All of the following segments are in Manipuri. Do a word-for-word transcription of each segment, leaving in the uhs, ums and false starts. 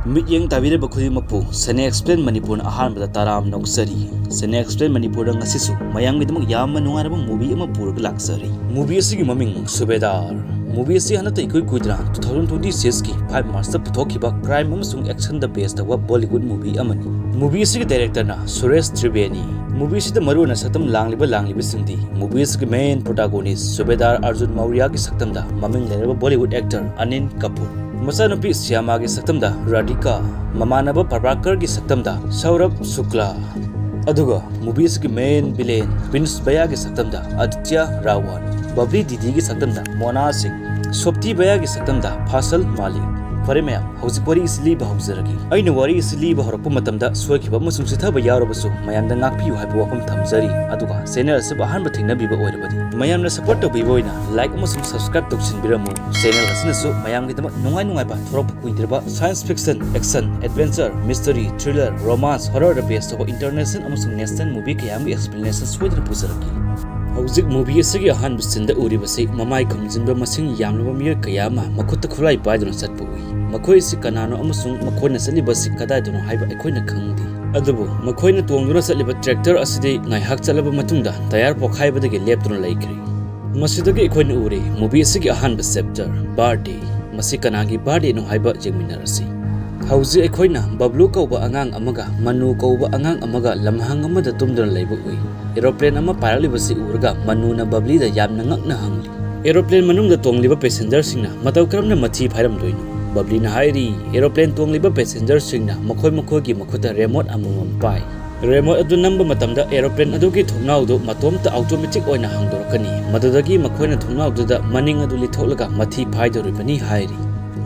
ꯃꯤꯠꯌꯦꯡ ꯇꯥꯕꯤꯔꯤꯕ ꯈꯨꯗꯤꯡꯃꯛꯄꯨ ꯁꯦꯅꯦ ꯑꯦꯛꯁꯄ꯭ꯂꯦꯟ ꯃꯅꯤꯄꯨꯔꯅ ꯑꯍꯥꯟꯕꯗ ꯇꯔꯥꯝꯅ ꯑꯣꯛꯆꯔꯤ꯫ ꯁꯦꯅꯦ ꯑꯦꯛꯁꯄ꯭ꯂꯦꯟ ꯃꯅꯤꯄꯨꯔꯗ ꯉꯁꯤꯁꯨ ꯃꯌꯥꯝꯒꯤꯗꯃꯛ ꯌꯥꯝꯅ ꯅꯨꯡꯉꯥꯏꯔꯕ movie ꯑꯃ ꯄꯨꯔꯒ ꯂꯥꯛꯆꯔꯤ꯫ Movie ꯑꯁꯤꯒꯤ ꯃꯃꯤꯡ ꯁꯨꯕꯦꯗꯥꯔ꯫ Movie ꯑꯁꯤ ꯍꯟꯗꯛꯇ ꯏꯀꯨꯏ ꯀꯨꯏꯗꯅ two thousand twenty six ꯀꯤ five March ꯇ ꯄꯨꯊꯣꯛꯈꯤꯕ crime ꯑꯃꯁꯨꯡ action ꯗ base ꯇꯧꯕ Bollywood movie ꯑꯃꯅꯤ꯫ Movie ꯑꯁꯤꯒꯤ director ꯅ ꯁꯨꯔꯦꯁ ꯇ꯭ꯔꯤꯕꯦꯅꯤ꯫ Movie ꯑꯁꯤꯗ ꯃꯔꯨꯑꯣꯏꯅ ꯁꯛꯇꯝ ꯂꯥꯡꯂꯤꯕ ꯂꯥꯡꯂꯤꯕꯁꯤꯡꯗꯤ movie ꯑꯁꯤꯒꯤ main protagonist ꯁꯨꯕꯦꯗꯥꯔ ꯑꯔꯖꯨꯟ ꯃꯧꯔꯤꯌꯥꯒꯤ ꯁꯛꯇꯝꯗ ꯃꯃꯤꯡ ꯂꯩꯔꯕ Bollywood actor ꯑꯅꯤꯜ ꯀꯄꯨꯔ, ꯃꯆꯥꯅꯨꯄꯤ ꯁ꯭ꯌꯥꯃꯥꯒꯤ ꯁꯛꯇꯝꯗ ꯔꯥꯙꯤꯀꯥ, ꯃꯃꯥꯟꯅꯕ ꯄ꯭ꯔꯚꯥꯀꯔꯒꯤ ꯁꯛꯇꯝꯗ ꯁꯧꯔꯚ ꯁꯨꯀ꯭ꯂꯥ, ꯑꯗꯨꯒ movie ꯑꯁꯤꯒꯤ main villain prince ꯕꯌꯥꯒꯤ ꯁꯛꯇꯝꯗ Aditya ꯔꯥꯋꯜ, ꯕꯕ꯭ꯂꯤ ꯗꯤꯗꯤꯒꯤ ꯁꯛꯇꯝꯗ Mona ꯁꯤꯡ, ꯁꯣꯞꯇꯤ ꯕꯌꯥꯒꯤ ꯁꯛꯇꯝꯗ ꯐꯥꯁꯜ ꯃꯥꯂꯤꯛ꯫ ꯐꯔꯦ ꯃꯌꯥꯝ, ꯍꯧꯖꯤꯛ ꯋꯥꯔꯤ ꯑꯁꯤ ꯂꯤꯕ ꯍꯧꯖꯔꯒꯦ꯫ ꯑꯩꯅ ꯋꯥꯔꯤ ꯑꯁꯤ ꯂꯤꯕ ꯍꯧꯔꯛꯄ ꯃꯇꯝꯗ ꯁꯣꯏꯈꯤꯕ ꯑꯃꯁꯨꯡ ꯆꯤꯊꯕ ꯌꯥꯎꯔꯕꯁꯨ ꯃꯌꯥꯝꯗ ꯉꯥꯛꯄꯤꯌꯨ ꯍꯥꯏꯕ ꯋꯥꯐꯝ ꯊꯝꯖꯔꯤ꯫ ꯑꯗꯨꯒ channel ꯑꯁꯤꯕꯨ ꯑꯍꯥꯟꯕ ꯊꯦꯡꯅꯕꯤꯕ ꯑꯣꯏꯔꯕꯗꯤ ꯃꯌꯥꯝꯅ support ꯇꯧꯕꯤꯕ ꯑꯣꯏꯅ like ꯑꯃꯁꯨꯡ subscribe ꯇꯧꯁꯤꯟꯕꯤꯔꯝꯃꯨ꯫ Channel ꯑꯁꯤꯅꯁꯨ ꯃꯌꯥꯝꯒꯤꯗꯃꯛ ꯅꯨꯡꯉꯥꯏ ꯅꯨꯡꯉꯥꯏꯕ ꯊꯣꯔꯛꯄ ꯀꯨꯏꯗ꯭ꯔꯕ science fiction, action, adventure, mystery, thriller, romance, horror ꯗ base ꯇꯧꯕ international ꯑꯃꯁꯨꯡ national movie ꯀꯌꯥ ꯑꯃꯒꯤ explanation ꯁꯣꯏꯗꯅ ꯄꯨꯖꯔꯛꯀꯦ꯫ ꯍꯧꯖꯤꯛ movie ꯑꯁꯤꯒꯤ ꯑꯍꯥꯟꯕ scene ꯗ ꯎꯔꯤꯕꯁꯤ ꯃꯃꯥꯏ ꯈꯨꯝꯖꯤꯟꯕ ꯃꯁꯤꯡ ꯌꯥꯝꯂꯕ ꯃꯤꯑꯣꯏ ꯀꯌꯥ ꯑꯃ ꯃꯈꯨꯠꯇ ꯈꯨꯠꯂꯥꯏ ꯄꯥꯏꯗꯨꯅ ꯆꯠꯄ ꯎꯏ꯫ ꯃꯈꯣꯏ ꯑꯁꯤ ꯀꯅꯥꯅꯣ ꯑꯃꯁꯨꯡ ꯃꯈꯣꯏꯅ ꯆꯠꯂꯤꯕꯁꯤ ꯀꯗꯥꯏꯗꯅꯣ ꯍꯥꯏꯕ ꯑꯩꯈꯣꯏꯅ ꯈꯪꯗꯦ꯫ ꯑꯗꯨꯕꯨ ꯃꯈꯣꯏꯅ ꯇꯣꯡꯗꯨꯅ ꯆꯠꯂꯤꯕ tractor ꯑꯁꯤꯗꯤ ꯉꯥꯏꯍꯥꯛ ꯆꯠꯂꯕ ꯃꯇꯨꯡꯗ tyre ꯄꯣꯈꯥꯏꯕꯗꯒꯤ ꯂꯦꯞꯇꯨꯅ ꯂꯩꯈ꯭ꯔꯦ꯫ ꯃꯁꯤꯗꯒꯤ ꯑꯩꯈꯣꯏꯅ ꯎꯔꯦ movie ꯑꯁꯤꯒꯤ ꯑꯍꯥꯟꯕ chapter, birthday꯫ ꯃꯁꯤ ꯀꯅꯥꯒꯤ birthday ꯅꯣ ꯍꯥꯏꯕ ꯌꯦꯡꯃꯤꯟꯅꯔꯁꯤ꯫ ꯍꯧꯖꯤꯛ ꯑꯩꯈꯣꯏꯅ ꯕꯕ꯭ꯂꯨ ꯀꯧꯕ ꯑꯉꯥꯡ ꯑꯃꯒ ꯃꯅꯨ ꯀꯧꯕ ꯑꯉꯥꯡ ꯑꯃꯒ ꯂꯝꯍꯥꯡ ꯑꯃꯗ ꯇꯨꯝꯗꯨꯅ ꯂꯩꯕ ꯎꯏ꯫ Aeroplane ꯑꯃ ꯄꯥꯏꯔꯛꯂꯤꯕꯁꯤ ꯎꯔꯒ ꯃꯅꯨꯅ ꯕꯕ꯭ꯂꯤꯗ ꯌꯥꯝꯅ ꯉꯛꯅ ꯍꯪꯂꯤ, "Aeroplane ꯃꯅꯨꯡꯗ ꯇꯣꯡꯂꯤꯕ passenger ꯁꯤꯡꯅ ꯃꯇꯧ ꯀꯔꯝꯅ ꯃꯊꯤ ꯐꯥꯏꯔꯝꯗꯣꯏꯅꯣ?" ꯕꯕ꯭ꯂꯤꯅ ꯍꯥꯏꯔꯤ, "Aeroplane ꯇꯣꯡꯂꯤꯕ passenger ꯁꯤꯡꯅ ꯃꯈꯣꯏ ꯃꯈꯣꯏꯒꯤ ꯃꯈꯨꯠꯇ remote ꯑꯃꯃꯝ ꯄꯥꯏ꯫ Remote ꯑꯗꯨ ꯅꯝꯕ ꯃꯇꯝꯗ aeroplane ꯑꯗꯨꯒꯤ ꯊꯣꯡꯅꯥꯎꯗꯨ ꯃꯇꯣꯝꯇ automatic ꯑꯣꯏꯅ ꯍꯥꯡꯗꯣꯔꯛꯀꯅꯤ꯫ ꯃꯗꯨꯗꯒꯤ ꯃꯈꯣꯏꯅ ꯊꯣꯡꯅꯥꯎꯗꯨꯗ ꯃꯅꯤꯡ ꯑꯗꯨ ꯂꯤꯊꯣꯛꯂꯒ ꯃꯊꯤ ꯐꯥꯏꯗꯧꯔꯤꯕꯅꯤ" ꯍꯥꯏꯔꯤ꯫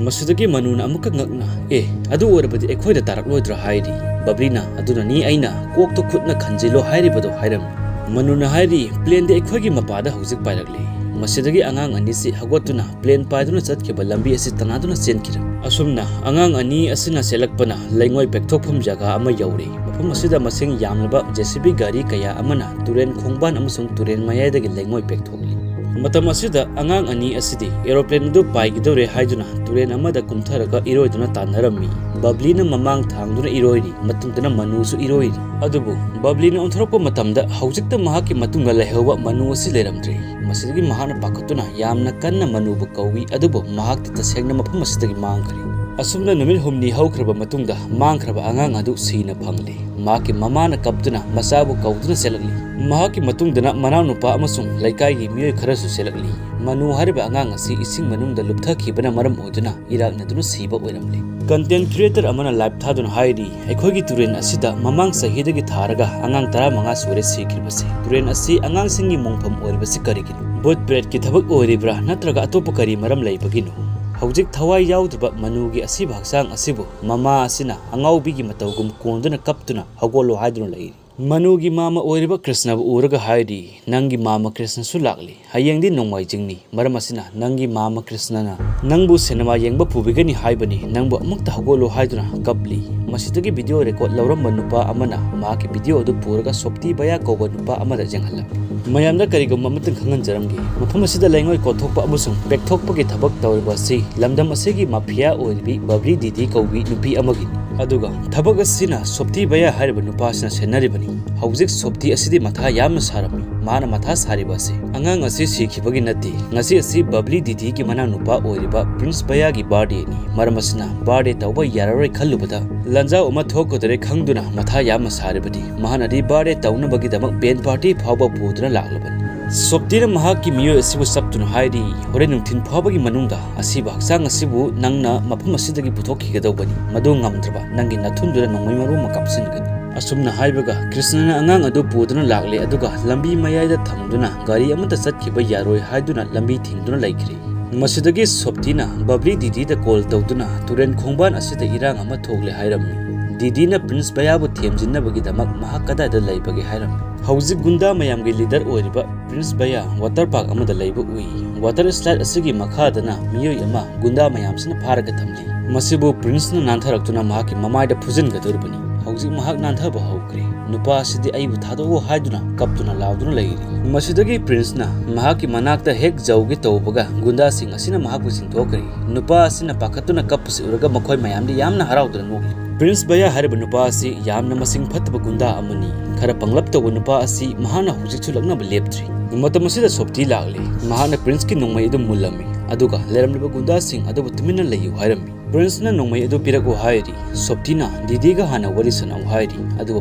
ꯃꯁꯤꯗꯒꯤ ꯃꯅꯨꯅ ꯑꯃꯨꯛꯀ ꯉꯛꯅ, "ꯑꯦ, ꯑꯗꯨ ꯑꯣꯏꯔꯕꯗꯤ ꯑꯩꯈꯣꯏꯗ ꯇꯥꯔꯛꯂꯣꯏꯗ꯭ꯔꯥ?" ꯍꯥꯏꯔꯤ꯫ ꯕꯕ꯭ꯂꯤꯅ, "ꯑꯗꯨꯅꯅꯤ ꯑꯩꯅ ꯀꯣꯛꯇ ꯈꯨꯠꯅ ꯈꯟꯖꯤꯜꯂꯣ ꯍꯥꯏꯔꯤꯕꯗꯨ" ꯍꯥꯏꯔꯝꯃꯤ꯫ ꯃꯅꯨꯅ ꯍꯥꯏꯔꯤ, "Plane ꯗꯤ ꯑꯩꯈꯣꯏꯒꯤ ꯃꯄꯥꯗ ꯍꯧꯖꯤꯛ ꯄꯥꯏꯔꯛꯂꯦ꯫" ꯃꯁꯤꯗꯒꯤ ꯑꯉꯥꯡ ꯑꯅꯤꯁꯤ ꯍꯧꯒꯠꯇꯨꯅ plane ꯄꯥꯏꯗꯨꯅ ꯆꯠꯈꯤꯕ ꯂꯝꯕꯤ ꯑꯁꯤ ꯇꯅꯥꯗꯨꯅ ꯆꯦꯟꯈꯤꯔꯝꯃꯤ꯫ ꯑꯁꯨꯝꯅ ꯑꯉꯥꯡ ꯑꯅꯤ ꯑꯁꯤꯅ ꯆꯦꯜꯂꯛꯄꯅ ꯂꯩꯉꯣꯏ ꯄꯦꯛꯊꯣꯛꯐꯝ ꯖꯒꯥ ꯑꯃ ꯌꯧꯔꯦ꯫ ꯃꯐꯝ ꯑꯁꯤꯗ ꯃꯁꯤꯡ ꯌꯥꯝꯂꯕ J C B ꯒꯥꯔꯤ ꯀꯌꯥ ꯑꯃꯅ ꯇꯨꯔꯦꯟ ꯈꯣꯡꯕꯥꯟ ꯑꯃꯁꯨꯡ ꯇꯨꯔꯦꯟ ꯃꯌꯥꯏꯗꯒꯤ ꯂꯩꯉꯣꯏ ꯄꯦꯛꯊꯣꯛꯂꯤ꯫ ꯃꯇꯝ ꯑꯁꯤꯗ ꯑꯉꯥꯡ ꯑꯅꯤ ꯑꯁꯤꯗꯤ aeroplane ꯑꯗꯨ ꯄꯥꯏꯒꯗꯧꯔꯦ ꯍꯥꯏꯗꯨꯅ ꯇꯨꯔꯦꯜ ꯑꯃꯗ ꯀꯨꯝꯊꯔꯒ ꯏꯔꯣꯏꯗꯨꯅ ꯇꯥꯟꯅꯔꯝꯃꯤ꯫ ꯕꯕ꯭ꯂꯤꯅ ꯃꯃꯥꯡ ꯊꯥꯡꯗꯨꯅ ꯏꯔꯣꯏꯔꯤ, ꯃꯇꯨꯡꯗꯅ ꯃꯅꯨꯁꯨ ꯏꯔꯣꯏꯔꯤ꯫ ꯑꯗꯨꯕꯨ ꯕꯕ꯭ꯂꯤꯅ ꯑꯣꯟꯊꯣꯔꯛꯄ ꯃꯇꯝꯗ ꯍꯧꯖꯤꯛꯇ ꯃꯍꯥꯛꯀꯤ ꯃꯇꯨꯡꯗ ꯂꯩꯍꯧꯕ ꯃꯅꯨ ꯑꯁꯤ ꯂꯩꯔꯝꯗ꯭ꯔꯦ꯫ ꯃꯁꯤꯗꯒꯤ ꯃꯍꯥꯛꯅ ꯄꯥꯈꯠꯇꯨꯅ ꯌꯥꯝꯅ ꯀꯟꯅ ꯃꯅꯨꯕꯨ ꯀꯧꯏ, ꯑꯗꯨꯕꯨ ꯃꯍꯥꯛꯇꯤ ꯇꯁꯦꯡꯅ ꯃꯐꯝ ꯑꯁꯤꯗꯒꯤ ꯃꯥꯡꯈ꯭ꯔꯦ꯫ ꯑꯁꯨꯝꯅ ꯅꯨꯃꯤꯠ ꯍꯨꯝꯅꯤ ꯍꯧꯈ꯭ꯔꯕ ꯃꯇꯨꯡꯗ ꯃꯥꯡꯈ꯭ꯔꯕ ꯑꯉꯥꯡ ꯑꯗꯨ ꯁꯤꯅ ꯐꯪꯂꯦ꯫ ꯃꯍꯥꯛꯀꯤ ꯃꯃꯥꯅ ꯀꯞꯇꯨꯅ ꯃꯆꯥꯕꯨ ꯀꯧꯗꯨꯅ ꯆꯦꯜꯂꯛꯂꯤ꯫ ꯃꯍꯥꯛꯀꯤ ꯃꯇꯨꯡꯗꯅ ꯃꯅꯥꯎꯅꯨꯄꯥ ꯑꯃꯁꯨꯡ ꯂꯩꯀꯥꯏꯒꯤ ꯃꯤꯑꯣꯏ ꯈꯔꯁꯨ ꯆꯦꯜꯂꯛꯂꯤ꯫ ꯃꯅꯨ ꯍꯥꯏꯔꯤꯕ ꯑꯉꯥꯡ ꯑꯁꯤ ꯏꯁꯤꯡ ꯃꯅꯨꯡꯗ ꯂꯨꯞꯊꯈꯤꯕꯅ ꯃꯔꯝ ꯑꯣꯏꯗꯨꯅ ꯏꯔꯥꯛꯅꯗꯨꯅ ꯁꯤꯕ ꯑꯣꯏꯔꯝꯂꯦ꯫ Content creator ꯑꯃꯅ live ꯊꯥꯗꯨꯅ ꯍꯥꯏꯔꯤ, "ꯑꯩꯈꯣꯏꯒꯤ ꯇꯨꯔꯦꯜ ꯑꯁꯤꯗ ꯃꯃꯥꯡ ꯆꯍꯤꯗꯒꯤ ꯊꯥꯔꯒ ꯑꯉꯥꯡ ꯇꯔꯥꯃꯉꯥ ꯁꯨꯔꯦ ꯁꯤꯈ꯭ꯔꯤꯕꯁꯤ꯫ ꯇꯨꯔꯦꯜ ꯑꯁꯤ ꯑꯉꯥꯡꯁꯤꯡꯒꯤ ꯃꯣꯡꯐꯝ ꯑꯣꯏꯔꯤꯕꯁꯤ ꯀꯔꯤꯒꯤꯅꯣ? ꯚꯨꯠ ꯄ꯭ꯔꯦꯠꯀꯤ ꯊꯕꯛ ꯑꯣꯏꯔꯤꯕ꯭ꯔꯥ, ꯅꯠꯇ꯭ꯔꯒ ꯑꯇꯣꯞꯄ ꯀꯔꯤ ꯃꯔꯝ ꯂꯩꯕꯒꯤꯅꯣ?" ꯍꯧꯖꯤꯛ ꯊꯋꯥꯏ ꯌꯥꯎꯗ꯭ꯔꯕ ꯃꯅꯨꯒꯤ ꯑꯁꯤꯕ ꯍꯛꯆꯥꯡ ꯑꯁꯤꯕꯨ ꯃꯃꯥ ꯑꯁꯤꯅ ꯑꯉꯥꯎꯕꯤꯒꯤ ꯃꯇꯧꯒꯨꯝ ꯀꯣꯟꯗꯨꯅ ꯀꯞꯇꯨꯅ "ꯍꯧꯒꯠꯂꯣ" ꯍꯥꯏꯗꯨꯅ ꯂꯩꯔꯤ꯫ ꯃꯅꯨꯒꯤ ꯃꯥꯃ ꯑꯣꯏꯔꯤꯕ ꯀ꯭ꯔꯤꯁꯅꯕꯨ ꯎꯔꯒ ꯍꯥꯏꯔꯤ, "ꯅꯪꯒꯤ ꯃꯥꯃ ꯀ꯭ꯔꯤꯁꯅꯁꯨ ꯂꯥꯛꯂꯤ꯫ ꯍꯌꯦꯡꯗꯤ ꯅꯣꯡꯃꯥꯏꯖꯤꯡꯅꯤ, ꯃꯔꯝ ꯑꯁꯤꯅ ꯅꯪꯒꯤ ꯃꯥꯃ ꯀ꯭ꯔꯤꯁꯅꯅ ꯅꯪꯕꯨ ꯁꯤꯅꯦꯃꯥ ꯌꯦꯡꯕ ꯄꯨꯕꯤꯒꯅꯤ ꯍꯥꯏꯕꯅꯤ, ꯅꯪꯕꯨ ꯑꯃꯨꯛꯇ ꯍꯧꯒꯠꯂꯣ" ꯍꯥꯏꯗꯨꯅ ꯀꯞꯂꯤ꯫ ꯃꯁꯤꯗꯒꯤ video record ꯂꯧꯔꯝꯕ ꯅꯨꯄꯥ ꯑꯃꯅ ꯃꯍꯥꯛꯀꯤ video ꯑꯗꯨ ꯄꯨꯔꯒ ꯁꯣꯞꯇꯤ ꯕꯌꯥ ꯀꯧꯕ ꯅꯨꯄꯥ ꯑꯃꯗ ꯌꯦꯡꯍꯜꯂꯝꯃꯤ꯫ ꯃꯌꯥꯝꯗ ꯀꯔꯤꯒꯨꯝꯕ ꯑꯃꯇꯪ ꯈꯪꯍꯟꯖꯔꯝꯒꯦ, ꯃꯐꯝ ꯑꯁꯤꯗ ꯂꯩꯉꯣꯏ ꯀꯣꯠꯊꯣꯛꯄ ꯑꯃꯁꯨꯡ ꯄꯦꯛꯊꯣꯛꯄꯒꯤ ꯊꯕꯛ ꯇꯧꯔꯤꯕ ꯑꯁꯤ ꯂꯝꯗꯝ ꯑꯁꯤꯒꯤ mafia ꯑꯣꯏꯔꯤꯕꯤ ꯕꯕ꯭ꯂꯤ ꯗꯤꯗꯤ ꯀꯧꯕꯤ ꯅꯨꯄꯤ ꯑꯃꯒꯤꯅꯤ꯫ ꯑꯗꯨꯒ ꯊꯕꯛ ꯑꯁꯤꯅ ꯁꯣꯞꯇꯤ ꯕꯌꯥ ꯍꯥꯏꯔꯤꯕ ꯅꯨꯄꯥ ꯑꯁꯤꯅ ꯁꯦꯟꯅꯔꯤꯕꯅꯤ꯫ ꯍꯧꯖꯤꯛ ꯁꯣꯞꯇꯤ ꯑꯁꯤꯗꯤ ꯃꯊꯥ ꯌꯥꯝꯅ ꯁꯥꯔꯝꯃꯤ꯫ ꯃꯥꯅ ꯃꯊꯥ ꯁꯥꯔꯤꯕ ꯑꯁꯤ ꯑꯉꯥꯡ ꯑꯁꯤ ꯁꯤꯈꯤꯕꯒꯤ ꯅꯠꯇꯦ꯫ ꯉꯁꯤ ꯑꯁꯤ ꯕꯕ꯭ꯂꯤ ꯗꯤꯗꯤꯒꯤ ꯃꯅꯥꯎꯅꯨꯄꯥ ꯑꯣꯏꯔꯤꯕ ꯄ꯭ꯔꯤꯟꯁ ꯕꯌꯥꯒꯤ birthdayꯅꯤ꯫ ꯃꯔꯝ ꯑꯁꯤꯅ birthday ꯇꯧꯕ ꯌꯥꯔꯔꯣꯏ ꯈꯜꯂꯨꯕꯗ ꯂꯥꯟꯖꯥꯎ ꯑꯃ ꯊꯣꯛꯀꯗꯧꯔꯦ ꯈꯪꯗꯨꯅ ꯃꯊꯥ ꯌꯥꯝꯅ ꯁꯥꯔꯤꯕꯅꯤ꯫ ꯃꯍꯥꯛꯅꯗꯤ birthday ꯇꯧꯅꯕꯒꯤꯗꯃꯛ band party ꯐꯥꯎꯕ ꯄꯨꯗꯨꯅ ꯂꯥꯛꯂꯕꯅꯤ꯫ ꯁꯣꯞꯇꯤꯅ ꯃꯍꯥꯛꯀꯤ ꯃꯤꯑꯣꯏ ꯑꯁꯤꯕꯨ ꯆꯞꯇꯨꯅ ꯍꯥꯏꯔꯤ, "ꯍꯣꯔꯦꯟ ꯅꯨꯡꯊꯤꯜ ꯐꯥꯎꯕꯒꯤ ꯃꯅꯨꯡꯗ ꯑꯁꯤꯕ ꯍꯛꯆꯥꯡ ꯑꯁꯤꯕꯨ ꯅꯪꯅ ꯃꯐꯝ ꯑꯁꯤꯗꯒꯤ ꯄꯨꯊꯣꯛꯈꯤꯒꯗꯧꯕꯅꯤ꯫ ꯃꯗꯨ ꯉꯝꯗ꯭ꯔꯕ ꯅꯪꯒꯤ ꯅꯊꯨꯟꯗꯨꯗ ꯅꯣꯡꯃꯩ ꯃꯔꯨ ꯑꯃ ꯀꯥꯞꯁꯤꯟꯒꯅꯤ꯫" ꯑꯁꯨꯝꯅ ꯍꯥꯏꯕꯒ ꯀ꯭ꯔꯤꯁꯅꯅ ꯑꯉꯥꯡ ꯑꯗꯨ ꯄꯨꯗꯨꯅ ꯂꯥꯛꯂꯦ, ꯑꯗꯨꯒ ꯂꯝꯕꯤ ꯃꯌꯥꯏꯗ ꯊꯝꯗꯨꯅ ꯒꯥꯔꯤ ꯑꯃꯠꯇ ꯆꯠꯈꯤꯕ ꯌꯥꯔꯣꯏ ꯍꯥꯏꯗꯨꯅ ꯂꯝꯕꯤ ꯊꯤꯡꯗꯨꯅ ꯂꯩꯈ꯭ꯔꯦ꯫ ꯃꯁꯤꯗꯒꯤ ꯁꯣꯞꯇꯤꯅ ꯕꯕ꯭ꯂꯤ ꯗꯤꯗꯤꯗ call ꯇꯧꯗꯨꯅ ꯇꯨꯔꯦꯜ ꯈꯣꯡꯕꯥꯟ ꯑꯁꯤꯗ ꯏꯔꯥꯡ ꯑꯃ ꯊꯣꯛꯂꯦ ꯍꯥꯏꯔꯝꯃꯤ꯫ ꯗꯤꯗꯤꯅ ꯄ꯭ꯔꯤꯟꯁ ꯕꯌꯥꯕꯨ ꯊꯦꯝꯖꯤꯟꯅꯕꯒꯤꯗꯃꯛ ꯃꯍꯥꯛ ꯀꯗꯥꯏꯗ ꯂꯩꯕꯒꯦ ꯍꯥꯏꯔꯝꯃꯤ꯫ ꯍꯧꯖꯤꯛ ꯒꯨꯟꯗꯥ ꯃꯌꯥꯝꯒꯤ leader ꯑꯣꯏꯔꯤꯕ ꯄ꯭ꯔꯤꯟꯁ ꯕꯌꯥ water park ꯑꯃꯗ ꯂꯩꯕ ꯎꯏ꯫ Water slide ꯑꯁꯤꯒꯤ ꯃꯈꯥꯗꯅ ꯃꯤꯑꯣꯏ ꯑꯃ ꯒꯨꯟꯗꯥ ꯃꯌꯥꯝꯁꯤꯅ ꯐꯥꯔꯒ ꯊꯝꯂꯤ꯫ ꯃꯁꯤꯕꯨ ꯄ꯭ꯔꯤꯟꯁꯅ ꯅꯥꯟꯊꯔꯛꯇꯨꯅ ꯃꯍꯥꯛꯀꯤ ꯃꯃꯥꯏꯗ ꯐꯨꯖꯤꯟꯒꯗꯧꯔꯤꯕꯅꯤ꯫ ꯍꯧꯖꯤꯛ ꯃꯍꯥꯛ ꯅꯥꯟꯊꯕ ꯍꯧꯈ꯭ꯔꯦ꯫ ꯅꯨꯄꯥ ꯑꯁꯤꯗꯤ ꯑꯩꯕꯨ ꯊꯥꯗꯣꯛꯎ ꯍꯥꯏꯗꯨꯅ ꯀꯞꯇꯨꯅ ꯂꯥꯎꯗꯨꯅ ꯂꯩꯔꯤ꯫ ꯃꯁꯤꯗꯒꯤ ꯄ꯭ꯔꯤꯟꯁꯅ ꯃꯍꯥꯛꯀꯤ ꯃꯅꯥꯛꯇ ꯍꯦꯛ ꯌꯧꯒꯦ ꯇꯧꯕꯒ ꯒꯨꯟꯗꯥꯁꯤꯡ ꯑꯁꯤꯅ ꯃꯍꯥꯛꯄꯨ ꯆꯤꯡꯊꯣꯛꯈ꯭ꯔꯦ꯫ ꯅꯨꯄꯥ ꯑꯁꯤꯅ ꯄꯥꯈꯠꯇꯨꯅ ꯀꯞꯄꯁꯤ ꯎꯔꯒ ꯃꯈꯣꯏ ꯃꯌꯥꯝꯗꯤ ꯌꯥꯝꯅ ꯍꯔꯥꯎꯗꯨꯅ ꯅꯣꯛꯂꯤ꯫ ꯄ꯭ꯔꯤꯟꯁ ꯕꯌꯥ ꯍꯥꯏꯔꯤꯕ ꯅꯨꯄꯥ ꯑꯁꯤ ꯌꯥꯝꯅ ꯃꯁꯤꯡ ꯐꯠꯇꯕ ꯒꯨꯟꯗꯥ ꯑꯃꯅꯤ꯫ ꯈꯔ ꯄꯪꯂꯞ ꯇꯧꯕ ꯅꯨꯄꯥ ꯑꯁꯤ ꯃꯍꯥꯛꯅ ꯍꯧꯖꯤꯛꯁꯨ ꯂꯛꯅꯕ ꯂꯦꯞꯇ꯭ꯔꯤ꯫ ꯃꯇꯝ ꯑꯁꯤꯗ ꯁꯣꯞꯇꯤ ꯂꯥꯛꯂꯦ꯫ ꯃꯍꯥꯛꯅ ꯄ꯭ꯔꯤꯟꯁꯀꯤ ꯅꯣꯡꯃꯩ ꯑꯗꯨ ꯃꯨꯜꯂꯝꯃꯤ, ꯑꯗꯨꯒ ꯂꯩꯔꯝꯂꯤꯕ ꯒꯨꯟꯗꯥꯁꯤꯡ ꯑꯗꯨꯕꯨ ꯇꯨꯃꯤꯟꯅ ꯂꯩꯌꯨ ꯍꯥꯏꯔꯝꯃꯤ꯫ ꯄ꯭ꯔꯤꯟꯁꯅ ꯅꯣꯡꯃꯩ ꯑꯗꯨ ꯄꯤꯔꯛꯎ ꯍꯥꯏꯔꯤ꯫ ꯁꯣꯞꯇꯤꯅ ꯗꯤꯗꯤꯒ ꯍꯥꯟꯅ ꯋꯥꯔꯤ ꯁꯥꯟꯅꯧ ꯍꯥꯏꯔꯤ, ꯑꯗꯨꯒ